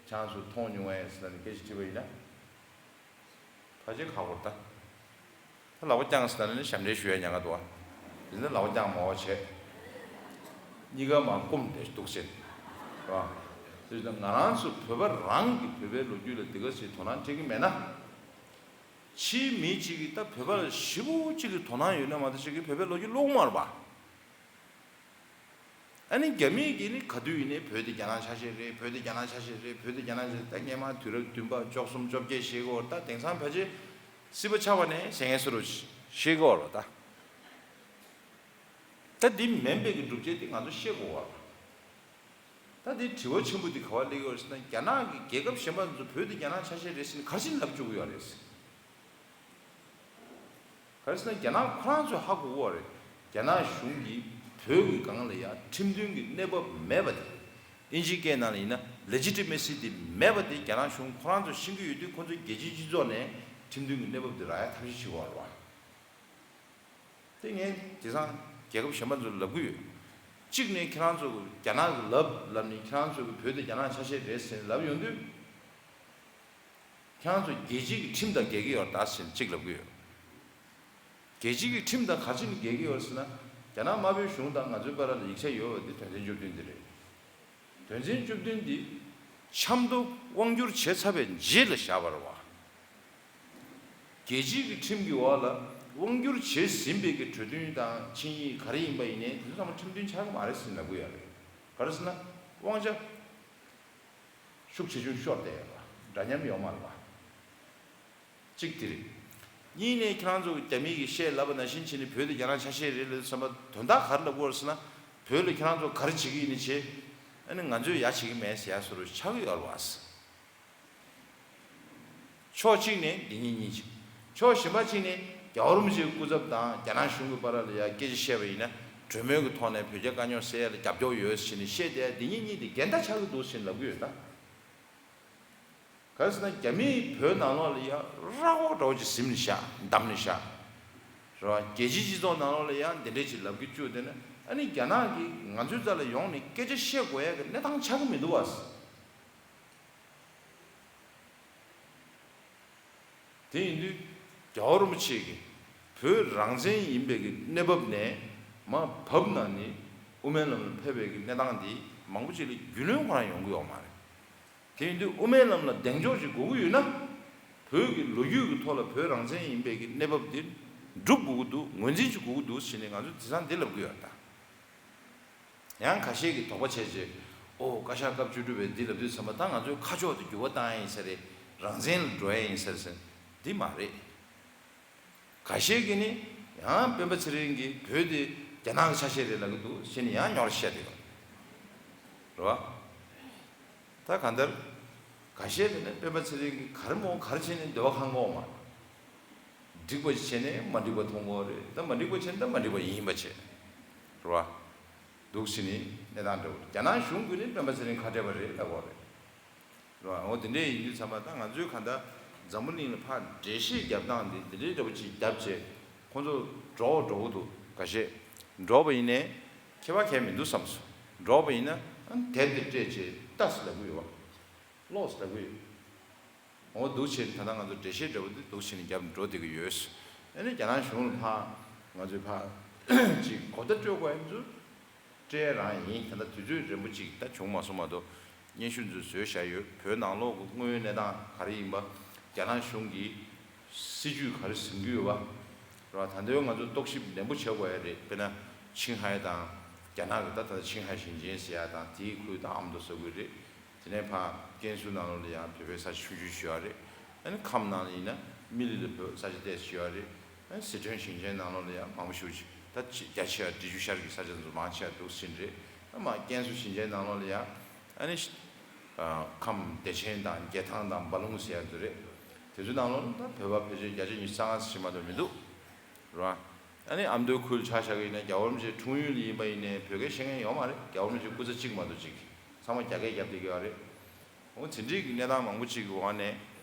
ཁྱེད་རང་ཚོ་མཐོང་མྱོང་ངས་ཟེར་ནས་སྐད་ཆ་དྲིས་པ་ཡིན་ན། ཕལ་ཆེར་ཁག་པོ་རེད་ད། ད་ལག་པ་བརྐྱངས་ཟེར་ན་ནི་ཞབས་འདྲེན་ཞུ་ཡ་ཉེན་ཁ་འདུག་བ། དེ་ནི་ལག་པ་བརྐྱངས་མ་བྱས། གཉིས་ཀ་མར་བསྐུམ་སྟེ་འདུག་ཟེར། རེད་བ། དེ་བཞིན་ང་རང་ཚོ་བོད་པ་རང་གི་བོད་པའི་ལོ་རྒྱུས་ལ་འདི་ག་ཞིག་དོ་སྣང་སྤྲད་ཀྱི་མེད་ན། ཕྱིའི་མི་གཅིག་གིས་ད་བོད་པ་ལ་ཞེ་པོ་གཅིག་གིས་དོ་སྣང་ཡོད་ན་མ་གཏོགས་གཅིག་གིས་བོད་པའི་ལོ་རྒྱུས་ཀློག་མ་རེད་པ། ཨ་ནི་རྒྱ་མིས་ཀྱིས་ནི་ག་དུས་ཡིན་ནའི་བོད་དེ་རྒྱ་ནག་ཆ་ཤས་རེད། བོད་དེ་རྒྱ་ནག་ཆ་ཤས་རེད། བོད་དེ་རྒྱ་ནག་ཆ་ཤས། ད་སྔས་མ་དུས་རབས་བདུན་པ་བཅུ་གསུམ་བཅོ་བརྒྱད་ཤེས་ཀྱི་ཡོད་རེད། ད་དེང་སང་ཕལ་ཆེར་སྲིད་པ་ཆགས་པ་ནས་ཟེར་མཁན་བཟོ་འདྲ་ཤེས་ཀྱི་ཡོད་རེད་ད། ད་འདི་མིན་པའི་གི་སྒྲུབ་བྱེད་དེ་ང་ཚོ་ཤེས་དགོས་པ། ད་འདི་དྲི་བ་ཆེན་པོ་འདི་ག་པར་སླེབས་ཡོད་རེད་ཟེར་ན། རྒྱ་ནག་གི་རྒྱལ་ཁབ་གཞན་པ་ཚོ་བོད་དེ་རྒྱ་ནག་ཆ་ཤས་རེད་ཟེར་ནས་ག་རེ་བྱས་ནས་ལབ་བཅུག་གི་ཡོད་རེད། ག་རེ་ཟེར་ན་རྒྱ་ནག་ཁོ་རང་ཚོས་ཧ་གོ་གི་ཡོད་རེད། རྒྱ་ནག་གཞུང་གིས་བོད་ཀྱི་སྒང་ལ་ཡ་ཁྲིམས་མཐུན་གྱི་གནས་བབ་མེད་པ་དེ། ཨིན་ཇིའི་སྐད་ནང་ལ་ཡིན་ན་ལེ་ཇི་ཊི་མེ་སི་དེ་མེད་པ་དེ་རྒྱ་ནག་གཞུང་ཁོ་རང་ཚོས་ཤེས་ཀྱི་ཡོད་དུས་ཁོ་ཚོས་རྒྱལ་སྤྱིའི་སྤྱི་ཚོགས་ནས་ཁྲིམས་མཐུན་གྱི་གནས་བབ་དེ་རག་ཡ་ཐབས་ཤེས་བྱེད་ཀྱི་ཡོད་རེད་བ། དེ་ངས་དེང་སང་རྒྱལ་ཁབ་གཞན་པ་ཚོར་ལབ་ཀྱི་ཡོད། གཅིག་ནས་ཁྱེད་རང་ཚོ་རྒྱ་ནག་གི་ལབ་ལབ་ནས་ཁྱེད་རང་ཚོ་གི་བོད་དེ་རྒྱ་ནག་ཆ་ཤས་རེད་ཟེར་ནས་ལབ་ཡོང་དུས། ཁྱེད་རང་ཚོ་རྒྱལ་སྤྱིའི་ཁྲིམས་དང་འགལ་གྱི་ཡོད་རེད་ད་ཟེར་ནས་གཅིག་ལབ་ཀྱི་ཡོད། རྒྱལ་སྤྱིའི་ཁྲིམས་དང་ག་རེ་བྱས་ནས་འགལ་གྱི་ཡོད་རེད་ཟེར་ན། རྒྱ་ནག་དམར་པོའི་གཞུང་དང་ང་ཚོའི་བར་ལ་ཡིག་ཆ་ཡོད་པ་འདི་དོན་ཚན་བཅུ་བདུན་འདི་རེད། དོན་ཚན་བཅུ་བདུན་འདི་ཆབ་མདོ་དབང་བསྒྱུར་བྱས་ཚར་བའི་རྗེས་ལ་བཞག་པ་རེད་བ། རྒྱལ་སྤྱིའི་ཁྲིམས་ཀྱི་འོག་ལ་དབང་བསྒྱུར་བྱས་ཟིན་པའི་གི་གྲོས་མཐུན་དང་ཆིངས་ཡིག་ག་རེ་ཡིན་པ་ཡིན་ནའི་དེ་ཚོ་ཚང་མ་ཁྲིམས་མཐུན་ཆགས་ཀྱི་མ་རེད་ཟེར་ལབ་ཀྱི་ཡོད་རེད། ག་རེ་ཟེར་ན་དབང་ཆ་ཤུགས་ཆེ་ཆུང་ཤོར་བསྡད་ཡོད་པ། འདྲ་མཉམ་ཡོད་མ་རེད་པ། གཅིག་དེ་རེད། གཉིས་ནས་ཁྱེད་རང་ཚོ་རྒྱ་མི་གིས་བཤད་ལབ་པ་ནང་བཞིན་བྱས་ནས་བོད་དེ་རྒྱ་ནག་ཆ་ཤས་རེད་ལབ་བསམ་པ་དོན་དག་ག་རེ་ལབ་དགོས་རེད་ཟེར་ན། བོད་ལ་ཁྱེད་རང་ཚོ་ག་རེ་བྱེད་ཀྱི་ཡིན་ནི་བྱེད། ཨ་ནི་ང་ཚོས་ཡ་བྱེད་ཀྱི་མེད་ཟེར་ཡ་བཟོ་འདྲ་ཆགས་ཀྱི་ཡོད་རེད་པ། ཕྱོགས་གཅིག་ནས་འདི་གཉིས་གཉིས་ཅིག་ཕྱོགས་གཞན་པ་གཅིག་ནས་རྒྱལ་བ་རིན་པོ་ཆེའི་སྐུ་ཚབ་དང་རྒྱ་ནག་གཞུང་གི་བར་ལ་ཡ་སྐད་ཆ་བཤད་པ་ཡིན་ན་གྲོས་མོལ་གྱི་ཐོག་ནས་བོད་རྒྱ་དཀའ་རྙོག་སེལ་ཡ་ལ་རྒྱབ་སྐྱོར་ཡོད་ཟེར་ནས་བཤད་བསྡད་ཡ་འདི་གཉིས་གཉིས་དེ་འགལ་ཟླ་ཆགས་ཀྱི་འདུག་ཟེར་ནས་ལབ་ཀྱི་ཡོད་ད། ག་རེ་ཟེར་ན་རྒྱ་མིས་བོད་ནང་ལོགས་ལ་ཡ་ར་བ་འདྲ་བོ་ཅིག་ཟིན་ནས་བཞག་བསྡམས་ནས་བཞག་རེད་བ། རྒྱལ་སྤྱིའི་སྤྱི་ཚོགས་ནང་ལོགས་ལ་ཡ་འདི་འདྲས་ཅིག་ལབ་ཀྱི་བཅུག་བསྡད་ན། ཨ་ནི་རྒྱ་ནག་གིས་ང་ཚོའི་རྩ་ལ་ཡོང་ནས་སྐད་ཆ་བཤད་དགོས་ཡ་གི་གནས་སྟངས་ཆགས་ཀྱི་མི་འདུག་བ། དེ་ཡིན་དུས་རྒྱལ་བ་རིན་པོ་ཆེ་གིས་བོད་རང་བཙན་ཡིན་པའི་གི་གནས་བབ་ནས་མར་བབས་ན་ནི་དབུ་མའི་ལམ་ལ་ཕེབས་པའི་གི་གནས་སྟངས་འདི་མང་པོ་ཅིག་ལ་རྒྱུས་ལོན་ཁོ་རང་ཡོང་གི་ཡོད་མ་རེད། དེ་ཡིན་དུས་དབུ་མའི་ལམ་ལ་གདེང་འཇོག་ཅིག་དགོས་ཀྱི་ཡོད་ན། བོད་ཀྱི་ལོ་རྒྱུས་ཀྱི་ཐོག་ལ་བོད་རང་བཙན་ཡིན་པའི་གི་གནས་བབ་འདི་སྒྲུབ་དགོས་ཀྱི་འདུག་ངོས་འཛིན་ཅིག་དགོས་ཀྱི་འདུག་ཟེར་ནས་ང་ཚོས་དེང་སང་འདི་ལབ་ཀྱི་ཡོད་ད། ཡང་ཁ་ཤས་ཀྱིས་དོགས་པ་བྱས་རྗེས། ཨོ་བཀའ་ཤག་སྐབས་བཅུ་དྲུག་པས་འདི་ལབ་དུས་ཙམ་པ་ད་ང་ཚོའི་ཁ་ཕྱོགས་དེ་འགྱུར་བ་བཏང་ཡ་ཡིན་ས་རེད། རང་བཙན་ལ་འགྲོ་ཡ་ཡིན་ས་རེད་ཟེར། འདི་མ་རེད། ཁ་ཤས་ཀྱིས་ནི་ཡང་སྤེན་པ་ཚེ་རིང་གིས་བོད་དེ་རྒྱ་ནག་གི་ཆ་ཤས་རེད་ལབ་ཀྱི་འདུག་ཟེར་ནས་ཡང་རྙོག་དྲ་བཤད་བསྡད་ཡོད་རེད་བ། ད་གང་ལྟར་ཁ་ཤས་ཀྱིས་ནི་སྤེན་པ་ཚེ་རིང་གིས་ག་རེ་མོ་ག་རེ་བྱས་ནས་འདོད་པ་ཁེངས་གི་ཡོད་མ་རེད། འགྲིག་པ་ཞིག་བྱས་ནས་མ་འགྲིག་པ་མཐོང་གི་ཡོད་རེད། ད་མ་འགྲིག་པ་བྱས་ནས་ད་མ་འགྲིག་པ་ཡིན་པ་བྱས། རེད་བ། འདུག་ཟེར་ནས་གནས་སྟངས་འདྲ་བོ་རེད། རྒྱ་ནག་གཞུང་གིས་ནི་སྤེན་པ་ཚེ་རིང་ཁ་བྲལ་བ་རེད་ལབ་ཀྱི་ཡོད་རེད། རེད་བ། འོ་དེ་འདྲས་ཡིན་དུས་ཙམ་པ་ད་ང་ཚོས་གང་ལྟར་འཛམ་བུ་གླིང་ལ་ཕར་འགྲེལ་བཤད་རྒྱབ་སྟངས་འདི་འདི་འདྲས་འདྲ་བོ་ཅིག་བརྒྱབ་བྱས་ཁོང་ཚོ་འགྲོ་འགྲོ་གི་འདུག་ཁ་ཤས་འགྲོ་བ་ཡིན་ནའི་ཁྱད་པར་གང་ཡང་མི་འདུག་བསམ་སོང་། འགྲོ་བ་ཡིན་ན་དེབ་དེ་སྤྲད་བྱས་ལྟ་ཟེར་ལབ་ཀྱི་ཡོད་བ། ཀློག་ཟེར་ལབ་ཀྱི་ཡོད། འོ་འདུག་བྱས་ད་ལྟ་ང་ཚོ་འགྲེལ་བཤད་འདྲ་བོ་འདི་འདུག་བྱས་ནས་རྒྱབ་ནས་འགྲོ་བསྡད་ཀྱི་ཡོད། ཨ་ནི་རྒྱ་ནག་གཞུང་ལ་ཕར་ང་ཚོས་ཕར་ཅིག་གོ་བརྡ་སྤྲོད་དགོས་ཡ་ཚོ་སྤྲད་རང་ཡིན། ད་ལྟ་དུས་ཚོད་རན་པོ་ཅིག་ད་བྱུང་མ་སོང་མ་གཏོགས་སྙན་ཞུ་ཚོ་བཟོས་བཞག་ཡོད། བོད་ནང་ལོགས་ཀྱི་དངོས་ཡོད་གནས་སྟངས་ག་རེ་ཡིན་པ་རྒྱ་ནག་གཞུང་གིས་སྲིད་ཇུས་ག་རེ་འཛིན་གྱི་ཡོད་པ་རེད་བ། ད་ལྟ་ང་ཚོ་རྟོག་ཞིབ་ནན་པོ་བྱེད་དགོས་ཡ་རེད། དཔེར་ན་ཆིང་ཧའེ་དང་རྒྱ་ནག་གི་ད་ད་ལྟ་ཆིང་ཧའེ་ཞིང་ཆེན་ཟེར་ཡ་དང་དེའི་ཁུལ་དང་ཨ་མདོ་ས་ཁུལ་རེད། དེ་ནས་ཕར་ཀན་སུའུ་ནང་ལོགས་ལ་ཡང་བོད་པའི་ས་ཆ་ཆུང་ཆུང་ཞིག་ཡོད་རེད། ཨ་ནི་ཁམས་ནང་ལ་ཡིན་ན་མི་ལི་ལ་བོད་ས་ཆ་ཏོག་ཙམ་ཡོད་རེད། ཨ་ནི་སི་ཁྲོན་ཞིང་ཆེན་ནང་ལོགས་ལ་ཡང་མང་པོ་ཞིག་ད་ཅི་རྒྱ་ཆེ་བ་འབྲི་ཆུ་ཤར་གྱི་ས་ཆ་ཚོ་མང་ཆེ་བ་འདུག་ཟིན་རེད། ཨ་མ་ཀན་སུའུ་ཞིང་ཆེན་ནང་ལོགས་ལ་ཡང་ཨ་ནི་ཤ་ཨ་ཁམས་བདེ་ཆེན་དང་རྒྱལ་ཐང་དང་འབའ་ལུང་ཟེར་ཡ་ཚོ་རེད། དེ་ཚོའི་ནང་ལོགས་ལ་ད་བོད་པ་ཕལ་ཆེར་བརྒྱ་ཆ་ཉི་ཤུ་རྩ་ལྔ་ཞིག་མ་གཏོགས་མི་འདུག་རེད་བ། ཨ་ནི་ཨ་མདོའི་ཁུལ་ཆ་བཞག་གི་ཡིན་ན་རྒྱལ་བ་རིན་པོ་ཆེ་འཁྲུངས་ཡུལ་ཡིན་པ་ཡིན་ནའི་བོད་སྐད་ཤེས་མཁན་ཡོད་མ་རེད། རྒྱལ་བ་རིན་པོ་ཆེ་སྐུ་ཚེ་གཅིག་མ་གཏོགས་གཅིག་ཚང་མ་རྒྱ་སྐད་རྒྱབ་བསྡད་ཀྱི་ཡོད་རེད། འོ་དེ་འདྲའི་གི་གནས་སྟངས་མང་པོ་ཅིག་གི་འོག་ནས་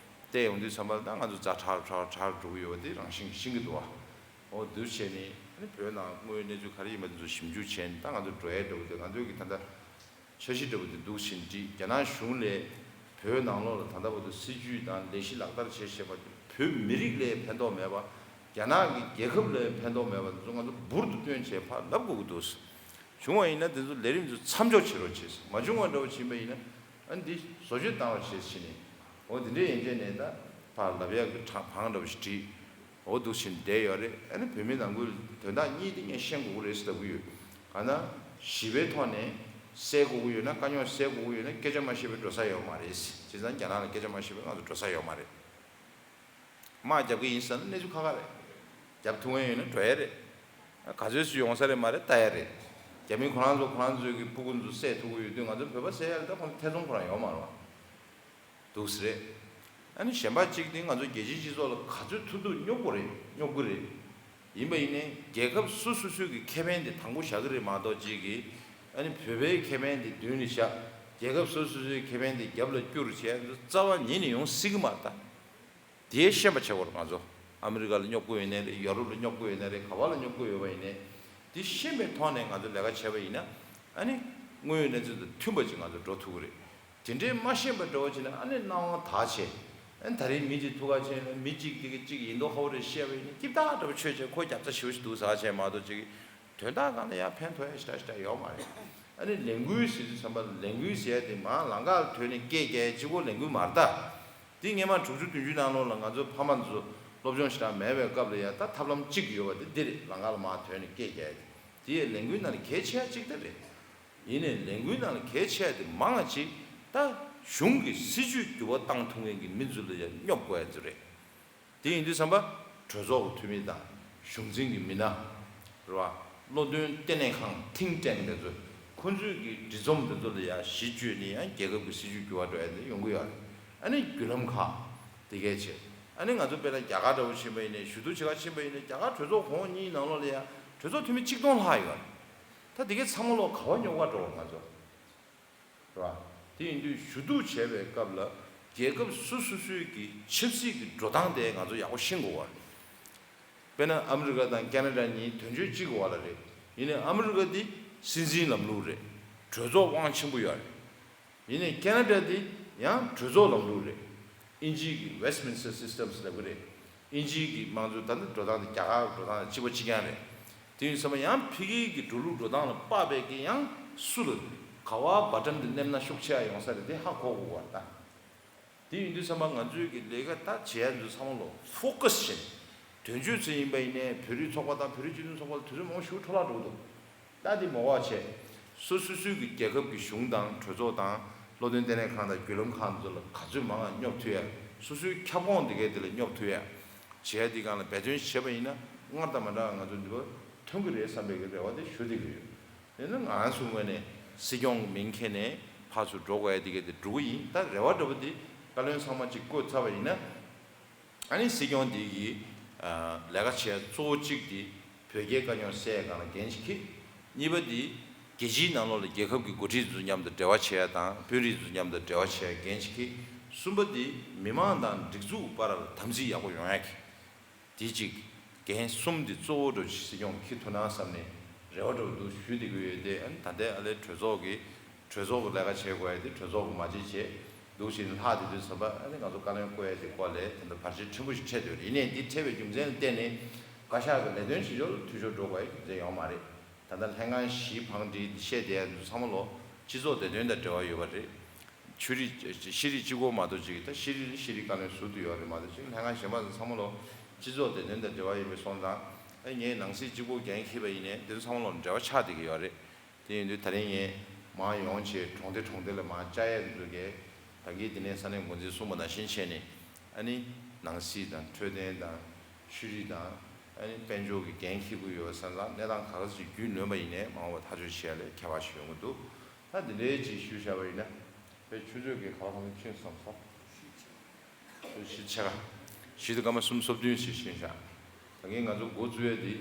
བལྟས་ཡོང་དུས་ཙམ་པ་ལ་ད་ང་ཚོ་ཛ་དྲག་དྲག་དྲག་འགྲོ་གི་ཡོད་པ་དེ་རང་བཞིན་ཤེས་ཀྱི་འདུག་བ། འོ་འདུག་བྱས་ནས་ཨ་ནི་བོད་ནང་དངོས་ཡོད་གནས་ཚུལ་ག་རེ་ཡིན་པ་དེ་ཚོ་ཞིབ་འཇུག་བྱས་ནས་ད་ང་ཚོ་འགྲོ་ཡས་འདྲ་བོ་དེ་ང་ཚོའི་གི་ད་ལྟ་འཆར་གཞི་འདྲ་བོ་དེ་འདུག་བཞིན་བྲིས། རྒྱ་ནག་གཞུང་ལས་བོད་ནང་ལོགས་ལ་ད་ལྟ་བར་དུ་སྲིད་ཇུས་དང་ལས་གཞི་ལག་བསྟར་བྱས་བྱས་པ་དེ་བོད་མི་རིགས་ལ་ཕན་ཐོགས་མེད་པ། རྒྱ་ནག་གི་རྒྱལ་ཁབ་ལ་ཕན་ཐོགས་མེད་པ་དེ་ཚོ་ང་ཚོ་འབུར་དུ་བཏོན་བྱས་ཕར་ལབ་དགོས་ཀྱི་འདུག་བྱུང་བ་ཡིན་ན་དེ་ཚོ་ལས་རིམ་ཚོ་མཚམས་འཇོག་བྱེད་རོགས་བྱེད། མ་བྱུང་བ་འདྲ་བོ་ཕྱིན་པ་ཡིན་ན་ཨ་ནི་འདི་བཟོ་བཅོས་བཏང་བ་བྱེད་ཕྱིན་ནས། འོ་དེ་འདྲའི་ཡན་ཆད་ནས་ད་ཕར་ལབ་ཡག་གི་གྲ་བང་འདྲ་བོ་ཞིག་བྲིས། འོ་འདུག་བཞིན་བསྡད་ཡོད་རེད། ཨ་ནི་བོད་མི་ནང་ཁུལ་དོན་དག་གཉིས་དེ་ངས་ཤེས་དགོས་ཀྱི་རེད་ཟེར་ལབ་ཀྱི་ཡོད། གང་ན་ཞི་བའི་ཐོག་ནས་སེལ་དགོས་ཀྱི་ཡོད་ན། དཀའ་རྙོག་སེལ་དགོས་ཀྱི་ཡོད་ན་སྐད་ཆ་མ་བཤད་པའི་འགྲོ་ས་ཡོད་མ་རེད། བྱས་ཙང་རྒྱ་ནག་ལ་སྐད་ཆ་མ་བཤད་པའི་ང་ཚོ་འགྲོ་ས་ཡོད་མ་རེད། དམག་རྒྱབ་ཀྱི་ཡིན་ཟེར་ན་གནས་ཚུལ་ཁག་ཁག་རེད། རྒྱབ་ཐུབ་མཁན་ཡོད་ན་འགྲོ་ཡ་རེད། ག་ཚོད་སུ་ཡོང་ས་རེད་མ་རེད་ལྟ་ཡ་རེད། རྒྱ་མི་ཁོ་རང་ཚོ་ཁོ་རང་ཚོའི་གི་སྤུ་གུ་ཚོ་བསད་ཐུབ་ཀྱི་ཡོད་དུས་ང་ཚོ་བོད་པ་བསད་ཡ་རེད། ད་ཁོང་ཚོ་ཐེ་ཚོམ་ཁོ་རང་ཡོད་མ་རེད་བ། འདུག་སེ་རེད། ཨ་ནི་གཞན་པ་གཅིག་དེ་ང་ཚོ་རྒྱལ་སྤྱིའི་སྤྱི་ཚོགས་ལ་ག་ཚོད་ཐུབ་ཐུབ་སྙོབ་དགོས་རེད། སྙོབ་ཀྱི་རེད། ཡིན་པ་ཡིན་ནའི་རྒྱལ་ཁབ་སོ་སོ་སོའི་གི་ཁེ་ཕན་དེ་དང་པོ་བཞག་གི་རེད་མ་གཏོགས་གཅིག་གིས་ཨ་ནི་བོད་པའི་ཁེ་ཕན་དེ་མདུན་ལ་བཞག་རྒྱལ་ཁབ་སོ་སོ་སོའི་ཁེ་ཕན་དེ་རྒྱབ་ལ་བསྐྱུར་བྱས་རྩ་བ་ཉིད་ནས་ཡོང་སྲིད་ཀྱི་མ་རེད་ད། དེ་ཤེས་པ་བྱེད་དགོས་རེད། ང་ཚོ་ཨ་མི་རི་ཀ་ལ་སྙོབ་དགོས་ཡོད་ནའི་རེད། ཡོ་རོབ་ལ་སྙོབ་དགོས་ཡོད་ནའི་རེད། ག་བ་ལ་སྙོབ་དགོས་ཡོད་པ་ཡིན་ནའི་དེ་ཤེས་པའི་ཐོག་ནས་ང་ཚོ་ལས་ཀ་བྱས་པ་ཡིན་ན་ཨ་ནི་དངོས་ཡོད་གནས་ཚུལ་དང་མཐུན་པ་ཅིག་ང་ཚོ་འགྲོ་ཐུབ་ཀྱི་རེད། དེ་འདྲའི་མ་ཤེས་པ་འདྲ་བོ་བྱས་ན་ཨ་ནི་སྣང་བ་དག་བྱས། ཨ་ནི་ད་རེས་མི་གཅིག་ཐུག་ག་ཕྱིན་ན་མི་གཅིག་དེ་གི་གཅིག་ཡིན་མདོག་ཁ་པོ་རེད་བཤད་པ་ཡིན་ན་སྐྱིད་ཐག་འདྲ་བོ་ཆོད་བྱས་ཁོ་རྒྱབ་རྩ་ཞེ་པོ་ཞིག་འདུག་ཟེར་བྱས་མ་གཏོགས་ཅིག་དོན་དག་སྒང་ལ་ཡང་ཕན་ཐོགས་ཡ་ཞེ་དྲག་ཞེ་དྲག་ཡོད་མ་རེད། ཨ་ནི་ལས་འགུལ་ཟེར་དུས་ཙམ་པ་ལ་ལས་འགུལ་ཟེར་ཡ་དེ་མར་ལམ་ཁ་ལ་ཐོན་ནས་སྐད་རྒྱག་ཡ་གཅིག་པོ་ལས་འགུལ་མ་རེད་ད། དེ་སྔོན་མ་དྲུག་ཅུ་བདུན་ཅུ་ནང་ལོགས་ལ་ང་ཚོའི་ཕ་མ་ཚོ་སློབ་སྦྱོང་ཞེ་དྲག་མེད་པའི་སྐབས་ལ་ཡ་ད་ཐབས་ལམ་གཅིག་ཡོད་པ་དེ་འདི་རེད། ལམ་ཁ་ལ་མར་ཐོན་ནས་སྐད་རྒྱག་ཡ་དེ། དེ་ཡི་ལས་འགུལ་ནང་ལ་གལ་ཆེ་ཡ་གཅིག་དེ་རེད། ཡིན་ནའི་ལས་འགུལ་ནང་ལ་གལ་ཆེ་ཡ་དེ་མང་བ་ཅིག་ད་གཞུང་གི་སྲིད་ཇུས་འགྱུར་བ་བཏང་ཐུབ་མཁན་གྱི་མི་ཚོ་ལ་ཡང་སྙོབ་དགོས་ཡ་ཚོ་རེད། དེ་ཡིན་དུས་ཙམ་པ་གྲོས་ཚོགས་ཀྱི་འཐུས་མི་དང་གཞུང་འཛིན་གྱི་མི་སྣ་རེད་བ། བློ་འདོན་ལྟེ་གནས་ཁང་think tank་དེ་ཚོ་ཁོང་ཚོས་ཀྱི་འབྲི་རྩོམ་དེ་ཚོ་ལ་ཡང་གཞི་བཅོལ་ནས་ཡང་རྒྱལ་ཁབ་ཀྱི་སྲིད་ཇུས་འགྱུར་བ་འགྲོ་ཡ་དེ་ཡོང་གི་ཡོད་རེད། ཨ་ནི་བརྒྱུད་ལམ་ཁག་དེ་གས་བྱས། ཨ་ནི་ང་ཚོ་དཔེར་ན་རྒྱ་གར་འདྲ་བོ་ཕྱིན་པ་ཡིན་ནའི་ཞུ་གཏུག་བྱེད་ག་ཕྱིན་པ་ཡིན་ནའི་རྒྱ་གར་གྲོས་ཚོགས་གོང་འོག་གཉིས་ནང་ལོགས་ལ་ཡང་གྲོས་ཚོགས་འཐུས་མི་ཆིག་སྟོང་ལྷག་ཡོད་རེད། ད་དེ་གས་ཚང་མ་ལོག་ག་བ་སྙོབ་ག་འགྲོ་བ་ང་ཚོ། རེད་བ། དེ་ཡིན་དུས་ཞུ་གཏུག་བྱས་པའི་སྐབས་ལ་རྒྱལ་ཁབ་སོ་སོ་སོའི་གི་ཆབ་སྲིད་ཀྱི་འགྲོ་སྟངས་དེ་ང་ཚོ་ཡག་པོ་ཤེས་དགོས་པ་རེད། དཔེར་ན་ཨ་མི་རི་ཀ་དང་ཁེ་ན་ཌ་གཉིས་དོན་གཅོད་གཅིག་གི་འོག་ལ་རེད། ཡིན་ནའི་ཨ་མི་རི་ཀ་འདི་སྲིད་འཛིན་ལམ་ལུགས་རེད། གྲོས་ཚོགས་དབང་ཆེན་པོ་ཡོད་རེད། ཡིན་ནའི་ཁེ་ན་ཌ་འདི་ཡང་གྲོས་ཚོགས་ལམ་ལུགས་རེད། དབྱིན་ཇིའི་གི་Westminster Systems་ལབ་གི་རེད། དབྱིན་ཇིའི་གི་དམངས་གཙོའི་ད་ལྟ་འགྲོ་སྟངས་དེ་རྒྱ་གར་འགྲོ་སྟངས་དང་གཅིག་པ་གཅིག་རྐྱང་རེད། དེ་ཡིན་ཙང་ཡང་ཕ་གིའི་གི་འགྲོ་ལུགས་འགྲོ་སྟངས་ལ་དཔག་པའི་གི་ཡང་སུ་ལ་ག་བ་བ་ཊམ་དེ་མནན་ན་ཤུགས་ཆེ་བ་ཡོང་ས་རེད། དེ་ཧ་གོ་དགོས་པ་རེད་ད། དེ་ཡིན་དུས་ཙམ་པ་ང་ཚོའི་གི་ལས་ཀ་ད་བྱེད་ཡ་འདི་ཚང་མ་ལོ་ཕོ་ཀ་སི་བྱས་ནས་དོན་གཅོད་ཚོ་ཡིན་པ་ཡིན་ནའི་བོད་རིགས་ཚོགས་པ་དང་བོད་རིགས་སྤྱི་མཐུན་ཚོགས་པ་ལ་དུས་ཚོད་མང་པོ་ཞིག་འཕྲོ་བརླག་འགྲོ་གི་འདུག་ད་དེ་མ་འོག་བྱས། སོ་སོ་སོའི་གི་རྒྱལ་ཁབ་ཀྱི་གཞུང་དང་གྲོས་ཚོགས་དང་བློ་འདོན་ལྟེ་གནས་ཁང་དང་བརྒྱུད་ལམ་ཁང་ཚོ་ལ་ག་ཚོད་མང་ང་སྙོབ་ཐུབ་ཡ། སོ་སོའི་ཁྱབ་ཁོངས་དེ་གའི་དེ་ལ་སྙོབ་ཐུབ་ཡ། བྱས་ཡ་དེ་སྒང་ལ་འབད་བརྩོན་བྱས་པ་ཡིན་ན་སྔར་དང་མ་འདྲ་བ་ང་ཚོ་འདི་བ་ཐོན་གི་རེད་བསམ་པའི་གི་རེ་བ་དེ་ཞུ་བསྡད་ཀྱི་ཡོད། དེ་ནི་ང་རང་ཚོའི་ངོས་ནས་སྲིད་སྐྱོང་གི་མིང་འཁྱེར་ནས་ཕར་ཚུར་འགྲོ་དགོས་ཡ་དེ་གའི་དེ་འགྲོ་གི་ཡིན། ད་རེ་བ་འདྲ་པོ་དེ་བཀའ་བློན་ཚང་མ་གཅིག་བསྐོས་ཚར་བ་ཡིན་ན། ཨ་ནི་སྲིད་སྐྱོང་འདི་གི་ལས་ཀ་བྱེད་གཙོ་བོ་གཅིག་འདི་བོད་རྒྱའི་དཀའ་རྙོག་སེལ་ཡ་སྒང་ལ་འགན་ཞིག་འཁྱེར། གཉིས་པ་འདི་རྒྱལ་སྤྱིའི་ནང་ལོགས་ལ་རྒྱལ་ཁབ་ཀྱི་འགོ་ཁྲིད་ཚོ་མཉམ་དུ་འབྲེལ་བ་བྱེད་ཡ་དང་དཔོན་རིགས་ཚོ་མཉམ་དུ་འབྲེལ་བ་བྱེད་ཡ་འགན་ཞིག་འཁྱེར། གསུམ་པ་འདི་མི་མང་དང་སྒྲིག་འཛུགས་བར་ལ་དམ་ཚིག་ཡག་པོ་ཡོང་ཡ་གི། དེ་གཅིག་འགན་གསུམ་འདི་གཙོ་བོ་འདྲ་ཞིག་སྲིད་སྐྱོང་འཁྱེར་ཐུབ་ན་བསམ་ནས་རེ་བ་འདྲ་འདུག་ཞུ་བསྡད་ཀྱི་ཡོད་དེ། ཨ་ནི་ད་ལྟའི་ཨ་ལས་གྲོས་ཚོགས་ཀྱི་གྲོས་ཚོགས་ཀྱི་ལས་ཀ་བྱེད་དགོས་ཡ་དེ་གྲོས་ཚོགས་ཀྱི་མ་བྱེད་བྱེད་འདུག་ཞེས་ལྷག་དེ་དུས་ཙམ་པ་ཨ་ནི་ང་ཚོ་བཀའ་བློན་བསྐོ་ཡ་དེ་སྐོར་ལས་ད་ལྟ་བར་ཆད་ཕྲན་བུ་ཞིག་འཕྲད་ཡོད་རེད། ཡིན་ནའི་འདི་འཕྲད་པའི་རྒྱུ་མཚན་ལ་བརྟེན་ནས་བཀའ་ཤག་གི་ལས་དོན་བྱེད་ཕྱོགས་ལ་འཐུས་ཤོར་འགྲོ་དགོས་ཡ་རྒྱུ་མཚན་ཡོད་མ་རེད། ད་ལྟ་ལྷན་ཁང་བཞི་བང་སྒྲིག་བཤད་བསྡད་ཡ་འདི་ཚང་མ་ལོ་སྤྱི་ཚོགས་བདེ་དོན་དང་འབྲེལ་བ་ཡོད་པ་རེད། ཆོས་རིག་ཤེས་རིག་གཅིག་པོ་མ་གཏོགས་ཅིག་ད་ཤེས་རིག་ཤེས་རིག་བཀའ་བློན་ཟུར་དུ་ཡོད་རེད་མ་གཏོགས་ཅིག་ལྷན་ཁང་གཞན་པ་ཚོ་ཚང་མ་ལོ་སྤྱི་ཚོགས་བདེ་དོན་དང་འབྲེལ་བ་ཡོད་པའི་སོང་ཙང་ཨ་ངས་ནང་སྲིད་གཅིག་པོ་འགན་འཁྱེར་བ་ཡིན་ནའི་དེ་ཚོ་ཚང་མ་ལོ་འབྲེལ་བ་ཆགས་བསྡད་ཀྱི་ཡོད་རེད། དེ་ཡིན་དུས་ད་རིང་ངས་མར་ཡོང་བྱས་གྲོང་སྡེ་གྲོང་སྡེ་ལ་མར་བཅར་ཡས་དེ་ཚོ་གས་ད་གིན་དེ་ནས་ས་གནས་འགོ་འཛིན་གསུངས་པ་ནང་བཞིན་བྱས་ནས་ཨ་ནི་ནང་སྲིད་དང་འཕྲོད་བསྟེན་དང་ཤེས་རིག་དང་ཨ་ནི་དཔལ་འབྱོར་གྱི་འགན་འཁྱེར་དགོས་ཡོད་པ་སོང་ཙང་གནས་སྟངས་ག་ག་ཚོད་ཅིག་རྒྱུས་ལོན་པ་ཡིན་ནའི་མ་འོངས་པ་ཐག་གཅོད་བྱེད་ཡ་ལ་ཁྱད་པར་ཞིག་ཡོང་གི་འདུག་ད་འདི་འདྲའི་ཅིག་ཞུས་བཞག་པ་ཡིན་ན། དཔེ་ཆུ་ཚོད་ཀྱི་ག་བ་གང་ལ་ཕྱིན་སོང་ས། ཆུ་ཚོད་ཕྱེད་ཀ། བཞི་དང་སྐར་མ་གསུམ་སོ་བདུན་ཞིག་ཤེས་བཞག་ད་གིན་ང་ཚོ་འགོ་བཙུགས་ཡས་འདི་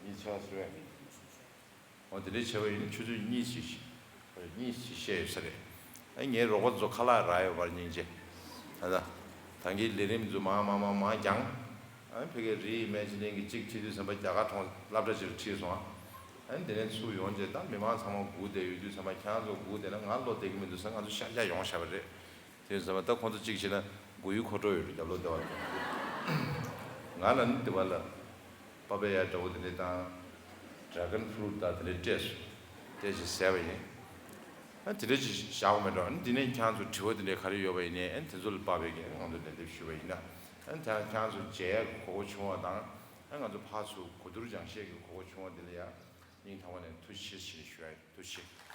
གཉིས་ཆ་སོ་ཡས། འོ་དེ་འདྲའི་བྱས་པ་ཡིན་ན་ཆུ་ཚོད་གཉིས་ཤིག་གཉིས་ཤིག་བཤད་ཡོད་ས་རེད། ཨ་ངའི་རོགས་པ་ཚོ་ཁ་ལག་རག་ཡོད་པར་སྙིང་རྗེ། ད་ད་ད་གིན་ལས་རིམ་ཚོ་མང་མང་མང་མང་ཀྱང་། ཨ་ཕ་གིའི་རི་ཡི་སྨན་བྱེད་གླིང་གི་གཅིག་བྱེད་དུས་ཙམ་པ་རྒྱ་གར་གྲོང་སློབ་གྲྭ་ཅིག་ལ་ཁྲིད་སོང་ཨ། ཨ་དེ་ནས་ཚུར་ཡོང་རྗེས་ད་མི་མང་ཚང་མ་སྒུག་བསྡད་ཡོད་དུས་ཙམ་པ་ཁྱེད་རང་ཚོ་སྒུག་བསྡད་ན་ང་བློ་བདེ་གི་མི་འདུག་ཟེར་ང་ཚོ་ཤར་རྒྱག་ཡོང་བཞག་པ་རེད། དེ་ཙམ་པ་ད་ཁོང་ཚོ་གཅིག་བྱས་ན་སྒུག་ཡུལ་མཁོ་སྤྲོད་ཡོད་རེད། རྒྱབ་ལོགས་བསྡད་པ་དང་། ང་ལ་ནི་དེ་བ་ལ་པ་པ་ཡ་འདྲ་བོ་དེ་འདྲས་དང་ཌ་ར་གོན་ཕུ་རུ་ཊི་དང་དེ་འདྲས་སྤྲད་སོང་། སྤྲད་ཅིག་ཟས་པ་ཡིན། ཨ་དེ་འདྲས་ཅིག་བཞག་པ་མེད་འགྲོ། ཨ་འདི་ནས་ཁྱེད་རང་ཚོ་དྲི་བ་དེ་འདྲས་ག་རེ་ཡོད་པ་ཡིན་ནའི་ཨ་དེ་ཚོ་ལ་དཔག་པའི་གི་དབང་དུ་ལེན་འདེབས་ཞུས་པ་ཡིན་ན། ཨ་ད་ཁྱེད་རང་ཚོ་མཇལ་ཡག་གི་གོ་སྐབས་བྱུང་བ་དང་ཨ་ང་ཚོ་ཕར་ཚུར་གོ་བསྡུར་སྦྱང་བཤད་ཀྱི་གོ་སྐབས་བྱུང་བ་འདི་ལ་ཡང་སྙིང་ཐག་པ་ནས་ཐུགས་རྗེ་ཆེ་ཞེས་ཞུ་ཡ་ཡིན། ཐུགས་རྗེ་ཆེ།